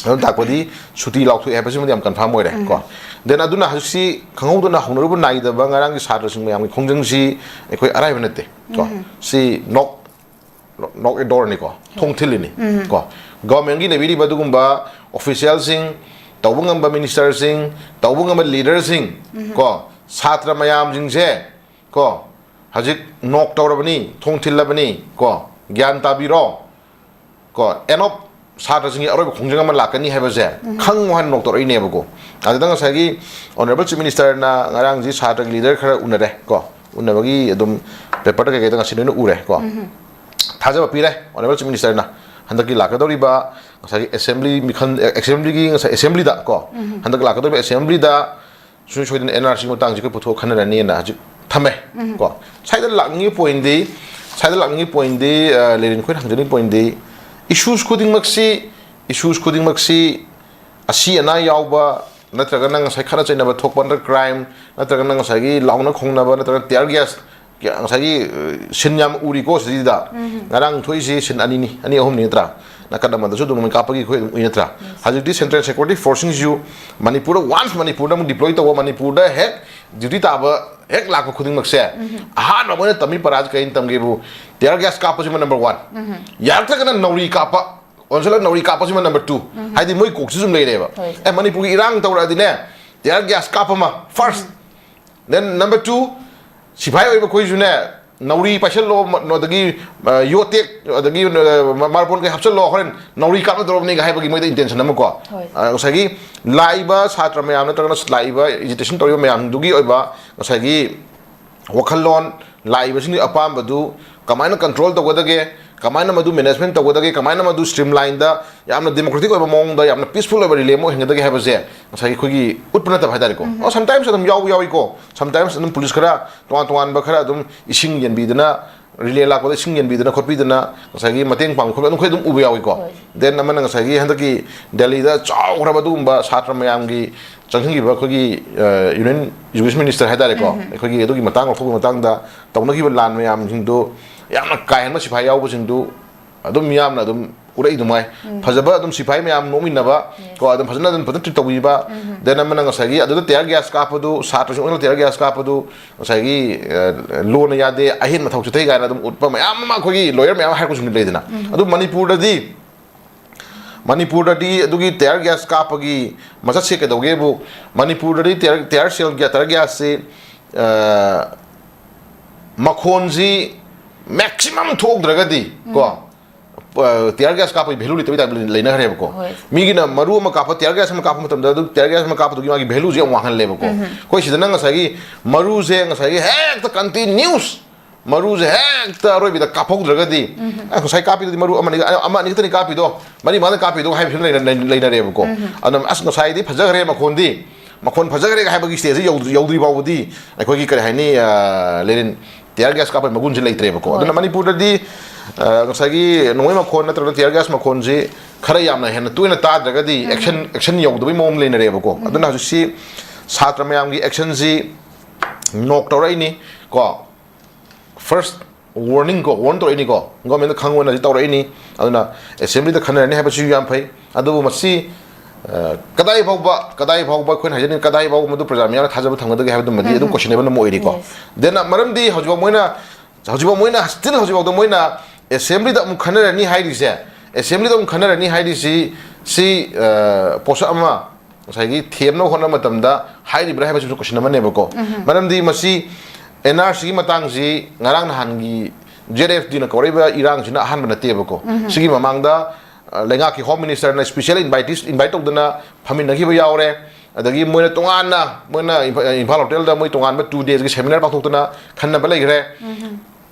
ꯑꯗꯨꯅ ꯇꯥꯛꯄꯗꯤ ꯁꯨꯇꯤ ꯂꯥꯎꯊꯣꯛꯑꯦ ꯍꯥꯏꯕꯁꯤꯃꯗꯤ ꯌꯥꯝ ꯀꯟꯐꯥꯔꯝ ꯑꯣꯏꯔꯦ ꯀꯣ꯫ ꯗꯦꯟ ꯑꯗꯨꯅ ꯍꯧꯖꯤꯛꯁꯤ ꯈꯪꯍꯧꯗꯅ ꯍꯧꯅꯔꯨꯕ ꯅꯥꯏꯗꯕ ꯉꯔꯥꯡꯒꯤ ꯁꯥꯇ꯭ꯔꯁꯤꯡ ꯃꯌꯥꯝꯒꯤ ꯈꯣꯡꯖꯪꯁꯤ ꯑꯩꯈꯣꯏ ꯑꯔꯥꯏꯕ ꯅꯠꯇꯦ ꯀꯣ꯫ ꯁꯤ ꯅꯣꯛ ꯅꯣꯛ ꯑꯦ ꯗꯣꯔꯅꯤꯀꯣ, ꯊꯣꯡ ꯊꯤꯜꯂꯤꯅꯤ ꯀꯣ꯫ ꯒꯣꯔꯃꯦꯟꯒꯤ ꯂꯩꯕꯤꯔꯤꯕ ꯑꯗꯨꯒꯨꯝꯕ ꯑꯣꯐꯤꯁꯤꯌꯦꯜꯁꯤꯡ, ꯇꯧꯕ ꯉꯝꯕ ꯃꯤꯅꯤꯁꯇꯔꯁꯤꯡ, ꯇꯧꯕ ꯉꯝꯕ ꯂꯤꯗꯔꯁꯤꯡ ꯀꯣ, ꯁꯥꯇ꯭ꯔ ꯃꯌꯥꯝꯁꯤꯡꯁꯦ ꯀꯣ, ꯍꯧꯖꯤꯛ ꯅꯣꯛ ꯇꯧꯔꯕꯅꯤ, ꯊꯣꯡ ꯊꯤꯜꯂꯕꯅꯤ ꯀꯣ, ꯒ꯭ꯌꯥꯟ ꯇꯥꯕꯤꯔꯣ ꯀꯣ, ꯑꯦꯟ ꯑꯣꯐ ꯁꯥꯇ꯭ꯔꯁꯤꯡꯒꯤ ꯑꯔꯣꯏꯕ ꯈꯣꯡꯖꯪ ꯑꯃ ꯂꯥꯛꯀꯅꯤ ꯍꯥꯏꯕꯁꯦ ꯈꯪꯉꯣ ꯍꯥꯏꯅ ꯅꯣꯛ ꯇꯧꯔꯛꯏꯅꯦꯕꯀꯣ꯫ ꯑꯗꯨꯗ ꯉꯁꯥꯏꯒꯤ ꯑꯣꯅꯔꯦꯕꯜ ꯆꯤꯐ ꯃꯤꯅꯤꯁꯇꯔꯅ ꯉꯔꯥꯡꯁꯤ ꯁꯥꯇ꯭ꯔꯒꯤ ꯂꯤꯗꯔ ꯈꯔ ꯎꯅꯔꯦ ꯀꯣ, ꯎꯅꯕꯒꯤ ꯑꯗꯨꯝ ꯄꯦꯄꯔꯗ ꯀꯩꯀꯩꯗ ꯉꯁꯤ ꯂꯣꯏꯅ ꯎꯔꯦ ꯀꯣ꯫ ꯊꯥꯖꯕ ꯄꯤꯔꯦ ꯑꯣꯅꯔꯦꯕꯜ ꯆꯤꯐ ꯃꯤꯅꯤꯁꯇꯔꯅ ꯍꯟꯗꯛꯀꯤ ꯂꯥꯛꯀꯗꯧꯔꯤꯕ ꯉꯁꯥꯏꯒꯤ ꯑꯦꯁꯦꯝꯕ꯭ꯂꯤ ꯃꯤꯈꯜ, ꯑꯦꯁꯦꯝꯕ꯭ꯂꯤꯒꯤ ꯉꯁꯥꯏ ꯑꯦꯁꯦꯝꯕ꯭ꯂꯤꯗ ꯀꯣ, ꯍꯟꯗꯛ ꯂꯥꯛꯀꯗꯧꯔꯤꯕ ꯑꯦꯁꯦꯝꯕ꯭ꯂꯤꯗ ꯁꯨꯡꯁꯣꯏ ꯁꯣꯏꯗꯅ ꯑꯦꯟ ꯑꯥꯔ ꯁꯤ ꯃꯇꯥꯡꯁꯤ ꯑꯩꯈꯣꯏ ꯄꯨꯊꯣꯛꯑ ꯈꯟꯅꯔꯅꯤꯅ ꯍꯧꯖꯤꯛ ꯊꯝꯃꯦ ꯀꯣ꯫ ꯁ꯭ꯋꯥꯏꯗ ꯂꯥꯛꯅꯤꯡꯉꯤ ꯄꯣꯏꯟꯗꯤ, ꯁ꯭ꯋꯥꯏꯗ ꯂꯥꯛꯅꯤꯡꯉꯤ ꯄꯣꯏꯟꯗꯤ, ꯑ, ꯂꯦꯔꯤꯟ ꯑꯩꯈꯣꯏꯅ ꯍꯪꯖꯅꯤꯡꯉꯤ ꯄꯣꯏꯟꯗꯤ, ꯏꯁꯨꯁ ꯈꯨꯗꯤꯡꯃꯛꯁꯤ, ꯏꯁꯨꯁ ꯈꯨꯗꯤꯡꯃꯛꯁꯤ ꯑꯁꯤ ꯑꯅꯥ ꯌꯥꯎꯕ ꯅꯠꯇ꯭ꯔꯒꯅ ꯉꯁꯥꯏ ꯈꯠꯅ ꯆꯩꯅꯕ ꯊꯣꯛꯄ ꯅꯠꯇ꯭ꯔꯒ ꯀ꯭ꯔꯥꯏꯝ ꯅꯠꯇ꯭ꯔꯒꯅ ꯉꯁꯥꯏꯒꯤ ꯂꯥꯎꯅ ꯈꯣꯡꯅꯕ ꯅꯠꯇ꯭ꯔꯒ ꯇꯤꯌꯔ ꯒ꯭ꯌꯥꯁ ꯉꯁꯥꯏꯒꯤ, ꯑ, ꯁꯤꯟ ꯌꯥꯝ ꯎꯔꯤꯀꯣ ꯁꯤꯗꯩꯗ꯫ ꯉꯔꯥꯡ ꯊꯣꯛꯏꯁꯤ ꯁꯤꯟ ꯑꯅꯤꯅꯤ, ꯑꯅꯤ ꯑꯍꯨꯝꯅꯤ ꯅꯠꯇ꯭ꯔꯥ? ꯅꯥꯀꯟ ꯑꯃꯗꯁꯨ ꯑꯗꯨꯝ ꯅꯣꯡꯃꯩ ꯀꯥꯞꯄꯒꯤ ꯑꯩꯈꯣꯏ ꯑꯗꯨꯝ ꯎꯏ ꯅꯠꯇ꯭ꯔꯥ? ꯍꯧꯖꯤꯛꯇꯤ central security force ꯁꯤꯡꯁꯤꯁꯨ ꯃꯅꯤꯄꯨꯔꯗ, once ꯃꯅꯤꯄꯨꯔꯗ ꯑꯃꯨꯛ deploy ꯇꯧꯕ, ꯃꯅꯤꯄꯨꯔꯗ ꯍꯦꯛ duty ꯇꯥꯕ ꯍꯦꯛ ꯂꯥꯛꯄ ꯈꯨꯗꯤꯡꯃꯛꯁꯦ, ꯑꯍꯥꯟꯕ ꯃꯣꯏꯅ ꯇꯝꯃꯤ ꯄꯔꯥꯁꯦ ꯀꯩꯅ ꯇꯝꯒꯦꯕꯨ, tear gas ꯀꯥꯞꯄꯁꯤꯃ number one, ꯌꯥꯔꯛꯇ꯭ꯔꯒꯅ ꯅꯥꯎꯔꯤ ꯀꯥꯞꯄ, ꯑꯣꯟꯁꯤꯜꯂꯒ ꯅꯥꯎꯔꯤ ꯀꯥꯞꯄꯁꯤꯃ number two꯫ ꯍꯥꯏꯗꯤ ꯃꯣꯏ ꯀꯣꯛꯁꯤꯁꯨ ꯑꯗꯨꯝ ꯂꯩꯔꯦꯕ꯫ ꯑꯦ, ꯃꯅꯤꯄꯨꯔꯒꯤ ꯏꯔꯥꯡ ꯇꯧꯔꯛꯑꯗꯤꯅꯦ, tear gas ꯀꯥꯞꯄ ꯑꯃ first꯫ Then number two, ꯁꯤꯐꯥꯏ ꯑꯣꯏꯕ ꯑꯩꯈꯣꯏꯁꯨꯅꯦ, ꯅꯥꯎꯔꯤ ꯄꯥꯏꯁꯜꯂꯣ, ꯃ-, ꯑꯗꯒꯤ, ꯑ, ꯌꯣꯠꯇꯦꯛ, ꯑꯗꯒꯤ, ꯑ, ꯃ-, ꯃꯥꯔꯕꯣꯟ ꯀꯩ ꯍꯥꯞꯆꯜꯂꯣ, ꯍꯣꯔꯦꯟ ꯅꯥꯎꯔꯤ ꯀꯥꯞꯅꯗꯧꯔꯕꯅꯤꯒ ꯍꯥꯏꯕꯒꯤ ꯃꯣꯏꯗ intention ꯑꯃꯀꯣ꯫ ꯑ, ꯉꯁꯥꯏꯒꯤ ꯂꯥꯛꯏꯕ ꯁꯥꯇ꯭ꯔ ꯃꯌꯥꯝ ꯅꯠꯇ꯭ꯔꯒꯅ ꯂꯥꯛꯏꯕ agitation ꯇꯧꯔꯤꯕ ꯃꯌꯥꯝꯗꯨꯒꯤ ꯑꯣꯏꯕ ꯉꯁꯥꯏꯒꯤ ꯋꯥꯈꯜꯂꯣꯟ, ꯂꯥꯛꯏꯕꯁꯤꯡꯒꯤ ꯑꯄꯥꯝꯕꯗꯨ ꯀꯃꯥꯏꯅ control ꯇꯧꯒꯗꯒꯦ, ꯀꯃꯥꯏꯅ ꯃꯗꯨ management ꯇꯧꯒꯗꯒꯦ, ꯀꯃꯥꯏꯅ ꯃꯗꯨ streamline ꯗ ꯌꯥꯝꯅ democratic ꯑꯣꯏꯕ ꯃꯑꯣꯡꯗ, ꯌꯥꯝꯅ peaceful ꯑꯣꯏꯕ ꯔꯤꯂꯦ ꯑꯃ ꯑꯣꯏꯍꯟꯒꯗꯒꯦ ꯍꯥꯏꯕꯁꯦ ꯉꯁꯥꯏꯒꯤ ꯑꯩꯈꯣꯏꯒꯤ ꯎꯠꯄ ꯅꯠꯇꯕ ꯍꯥꯏꯇꯥꯔꯦꯀꯣ꯫ ꯑꯣ, sometimes ꯑꯗꯨꯝ ꯌꯥꯎꯕ ꯌꯥꯎꯏꯀꯣ꯫ Sometimes ꯑꯗꯨꯝ ꯄꯨꯂꯤꯁ ꯈꯔ ꯇꯣꯉꯥꯟ ꯇꯣꯉꯥꯟꯕ ꯈꯔ ꯑꯗꯨꯝ ꯏꯁꯤꯡ ꯌꯦꯟꯕꯤꯗꯅ, ꯔꯤꯂꯦ ꯂꯥꯛꯄꯗ ꯏꯁꯤꯡ ꯌꯦꯟꯕꯤꯗꯅ ꯈꯣꯠꯄꯤꯗꯅ ꯉꯁꯥꯏꯒꯤ ꯃꯇꯦꯡ ꯄꯥꯡꯕ ꯈꯣꯠꯄ ꯑꯗꯨꯝ ꯑꯩꯈꯣꯏ ꯑꯗꯨꯝ ꯎꯕ ꯌꯥꯎꯏꯀꯣ꯫ Then ꯑꯃꯅ ꯉꯁꯥꯏꯒꯤ ꯍꯟꯗꯛꯀꯤ ꯗꯦꯜꯂꯤꯗ ꯆꯥꯎꯈ꯭ꯔꯕ ꯑꯗꯨꯒꯨꯝꯕ ꯁꯥꯇ꯭ꯔ ꯃꯌꯥꯝꯒꯤ ꯆꯪꯁꯤꯟꯈꯤꯕ ꯑꯩꯈꯣꯏꯒꯤ, ꯑ, Union Education Minister ꯍꯥꯏꯇꯥꯔꯦꯀꯣ, ꯑꯩꯈꯣꯏꯒꯤ ꯑꯗꯨꯒꯤ ꯃꯇꯥꯡ ꯂꯧꯊꯣꯛꯄꯒꯤ ꯃꯇꯥꯡꯗ ꯇꯧꯅꯈꯤꯕ ꯂꯥꯟ ꯃꯌꯥꯝꯁꯤꯡꯗꯨ, ꯌꯥꯝꯅ ꯀꯥ ꯍꯦꯟꯕ ꯁꯤꯐꯥꯏ ꯌꯥꯎꯕꯁꯤꯡꯗꯨ ꯑꯗꯨꯝ ꯃꯤꯌꯥꯝꯅ ꯑꯗꯨꯝ ꯎꯔꯛꯏꯗꯨꯉꯥꯏ, ꯐꯖꯕ ꯑꯗꯨꯝ ꯁꯤꯐꯥꯏ ꯃꯌꯥꯝ ꯅꯣꯛꯃꯤꯟꯅꯕ ꯀꯣ, ꯑꯗꯨꯝ ꯐꯖꯅ ꯑꯗꯨꯝ ꯐꯖꯅ treat ꯇꯧꯕꯤꯕ꯫ Then ꯑꯃꯅ ꯉꯁꯥꯏꯒꯤ ꯑꯗꯨꯗ tear gas ꯀꯥꯞꯄꯗꯨ, ꯁꯥꯇ꯭ꯔꯁꯤꯡ ꯑꯣꯏꯅ tear gas ꯀꯥꯞꯄꯗꯨ, ꯉꯁꯥꯏꯒꯤ, ꯑ, ꯂꯣꯅ ꯌꯥꯗꯦ, ꯑꯍꯦꯟꯕ ꯊꯕꯛ ꯆꯠꯊꯩ ꯀꯥꯏꯅ ꯑꯗꯨꯝ ꯎꯠꯄ ꯃꯌꯥꯝ ꯑꯃ ꯑꯩꯈꯣꯏꯒꯤ lawyer ꯃꯌꯥꯝ ꯍꯥꯏꯔꯛꯄꯁꯤꯡꯗꯨ ꯂꯩꯗꯅ꯫ ꯑꯗꯨ ꯃꯅꯤꯄꯨꯔꯗꯗꯤ, ꯃꯅꯤꯄꯨꯔꯗꯗꯤ ꯑꯗꯨꯒꯤ tear gas ꯀꯥꯞꯄꯒꯤ ꯃꯆꯠꯁꯦ ꯀꯩꯗꯧꯒꯦꯕꯨ, ꯃꯅꯤꯄꯨꯔꯗꯗꯤ tear, tear shell gas, tear gas ꯁꯤ, ꯑ, ꯃꯈꯣꯟꯁꯤ maximum ꯊꯣꯛꯇ꯭ꯔꯒꯗꯤ ꯀꯣ, ꯑ, tear gas ꯀꯥꯞꯄꯒꯤ value ꯂꯩꯇꯕꯩ type ꯂꯩ-, ꯂꯩꯅꯈ꯭ꯔꯦꯕꯀꯣ꯫ ꯃꯤꯒꯤꯅ ꯃꯔꯨ ꯑꯃ ꯀꯥꯞꯄ, tear gas ꯑꯃ ꯀꯥꯞꯄ ꯃꯇꯝꯗ ꯑꯗꯨꯝ tear gas ꯑꯃ ꯀꯥꯞꯄꯗꯨꯒꯤ ꯃꯥꯒꯤ value ꯁꯦ ꯌꯥꯝ ꯋꯥꯡꯍꯜꯂꯦꯕꯀꯣ꯫ ꯑꯩꯈꯣꯏ ꯁꯤꯗꯅ ꯉꯁꯥꯏꯒꯤ ꯃꯔꯨꯁꯦ ꯉꯁꯥꯏꯒꯤ ꯍꯦꯛꯇ continuous ꯃꯔꯨꯁꯦ ꯍꯦꯛꯇ ꯑꯔꯣꯏꯕꯗ ꯀꯥꯞꯍꯧꯗ꯭ꯔꯒꯗꯤ, ꯑ, ꯉꯁꯥꯏ ꯀꯥꯞꯄꯤꯗꯨꯗꯤ ꯃꯔꯨ ꯑꯃꯅꯤ, ꯑꯃ ꯑꯅꯤ ꯈꯛꯇꯅꯤ ꯀꯥꯞꯄꯤꯗꯣ, ꯃꯔꯤ ꯃꯉꯥꯗ ꯀꯥꯞꯄꯤꯗꯣ ꯍꯥꯏꯕꯁꯨ ꯂꯩꯅ-, ꯂꯩꯅ-, ꯂꯩꯅꯔꯦꯕꯀꯣ꯫ ꯑꯗꯨꯅ ꯑꯁ, ꯉꯁꯥꯏꯗꯤ ꯐꯖꯈ꯭ꯔꯦ ꯃꯈꯣꯟꯗꯤ, ꯃꯈꯣꯟ ꯐꯖꯈ꯭ꯔꯦ ꯍꯥꯏꯕꯒꯤ stage ꯁꯦ ꯌꯧꯗ꯭ꯔꯤ-, ꯌꯧꯗ꯭ꯔꯤ ꯐꯥꯎꯕꯗꯤ ꯑꯩꯈꯣꯏꯒꯤ ꯀꯔꯤ ꯍꯥꯏꯅꯤ, ꯑ, ꯂꯦꯅꯤꯟ tear gas ꯀꯥꯞꯄꯒꯤ ꯃꯒꯨꯟꯁꯦ ꯂꯩꯇ꯭ꯔꯦꯕꯀꯣ꯫ ꯑꯗꯨꯅ ꯃꯅꯤꯄꯨꯔꯗꯗꯤ, ꯑ, ꯉꯁꯥꯏꯒꯤ ꯅꯣꯡꯃꯩ ꯃꯈꯣꯟ ꯅꯠꯇ꯭ꯔꯒ tear gas ꯃꯈꯣꯟꯁꯤ ꯈꯔ ꯌꯥꯝꯅ ꯍꯦꯟꯅ ꯇꯣꯏꯅ ꯇꯥꯗ꯭ꯔꯒꯗꯤ action, action ꯌꯧꯗꯕꯒꯤ ꯃꯑꯣꯡ ꯂꯩꯅꯔꯦꯕꯀꯣ꯫ ꯑꯗꯨꯅ ꯍꯧꯖꯤꯛꯁꯤ ꯁꯥꯇ꯭ꯔ ꯃꯌꯥꯝꯒꯤ action ꯁꯤ ꯅꯣꯛ ꯇꯧꯔꯛꯏꯅꯤ ꯀꯣ꯫ First ꯋꯥꯔꯅꯤꯡ ꯀꯣ, ꯋꯥꯔꯟ ꯇꯧꯔꯛꯏꯅꯤꯀꯣ, ꯒꯣꯔꯃꯦꯟꯗ ꯈꯪꯕ ꯑꯣꯏꯅ ꯍꯧꯖꯤꯛ ꯇꯧꯔꯛꯏꯅꯤ꯫ ꯑꯗꯨꯅ ꯑꯦꯁꯦꯝꯕ꯭ꯂꯤꯗ ꯈꯟꯅꯔꯅꯤ ꯍꯥꯏꯕꯁꯤꯁꯨ ꯌꯥꯝ ꯐꯩ꯫ ꯑꯗꯨꯕꯨ ꯃꯁꯤ, ꯑ, ꯀꯗꯥꯏ ꯐꯥꯎꯕ, ꯀꯗꯥꯏ ꯐꯥꯎꯕ ꯑꯩꯈꯣꯏꯅ ꯍꯥꯏꯖꯅꯤꯡ, ꯀꯗꯥꯏ ꯐꯥꯎꯕ ꯃꯗꯨ ꯄ꯭ꯔꯖꯥ ꯃꯤꯌꯥꯝꯅ ꯊꯥꯖꯕ ꯊꯝꯒꯗꯒꯦ ꯍꯥꯏꯕꯗꯨꯃꯗꯤ ꯑꯗꯨꯝ ꯎꯝ꯫ ꯀꯣꯏꯁꯟꯅꯦꯕꯜ ꯑꯃ ꯑꯣꯏꯔꯤꯀꯣ꯫ Yes. Then ꯃꯔꯝꯗꯤ ꯍꯧꯖꯤꯛꯐꯥꯎ ꯃꯣꯏꯅ, ꯍꯧꯖꯤꯛꯐꯥꯎ ꯃꯣꯏꯅ, still ꯍꯧꯖꯤꯛꯐꯥꯎꯗ ꯃꯣꯏꯅ ꯑꯦꯁꯦꯝꯕ꯭ꯂꯤꯗ ꯑꯃꯨꯛ ꯈꯟꯅꯔꯅꯤ ꯍꯥꯏꯔꯤꯁꯦ, ꯑꯦꯁꯦꯝꯕ꯭ꯂꯤꯗ ꯑꯃꯨꯛ ꯈꯟꯅꯔꯅꯤ ꯍꯥꯏꯔꯤꯁꯤ, ꯁꯤ, ꯑ, ꯄꯣꯠꯁꯛ ꯑꯃ ꯉꯁꯥꯏꯒꯤ ꯊꯦꯝꯅꯕ ꯍꯣꯠꯅꯕ ꯃꯇꯝꯗ ꯍꯥꯏꯔꯤꯕ꯭ꯔꯥ ꯍꯥꯏꯕꯁꯤꯁꯨ ꯀꯣꯏꯁꯟ ꯑꯃꯅꯦꯕꯀꯣ꯫ ꯎꯝ꯫ ꯃꯔꯝꯗꯤ ꯃꯁꯤ ꯑꯦꯟ ꯑꯥꯔ ꯁꯤꯒꯤ ꯃꯇꯥꯡꯁꯤ ꯉꯔꯥꯡ ꯅꯍꯥꯟꯒꯤ ꯖꯦꯠ ꯑꯦꯐ ꯗꯤꯅ ꯀꯧꯔꯛꯏꯕ ꯏꯔꯥꯡꯁꯤꯅ ꯑꯍꯥꯟꯕ ꯅꯠꯇꯦꯕꯀꯣ꯫ ꯎꯝ꯫ ꯁꯤꯒꯤ ꯃꯃꯥꯡꯗ, ꯑ, ꯂꯩꯉꯥꯛꯀꯤ ꯍꯣꯝ ꯃꯤꯅꯤꯁꯇꯔꯅ ꯁ꯭ꯄꯤꯁꯦꯜ ꯏꯟꯚꯥꯏꯇꯤꯁ, ꯏꯟꯚꯥꯏꯠ ꯇꯧꯗꯅ ꯐꯝꯃꯤꯟꯅꯈꯤꯕ ꯌꯥꯎꯔꯦ꯫ ꯑꯗꯒꯤ ꯃꯣꯏꯅ ꯇꯣꯉꯥꯟꯅ, ꯃꯣꯏꯅ ꯏꯝꯐꯥ-, ꯏꯝꯐꯥꯜ ꯍꯣꯇꯦꯜꯗ ꯃꯣꯏ ꯇꯣꯉꯥꯟꯕ ꯇꯨ ꯗꯦꯁꯀꯤ ꯁꯦꯃꯤꯅꯥꯔ ꯄꯥꯡꯊꯣꯛꯇꯅ ꯈꯟꯅꯕ ꯂꯩꯈ꯭ꯔꯦ꯫ ꯎꯝ꯫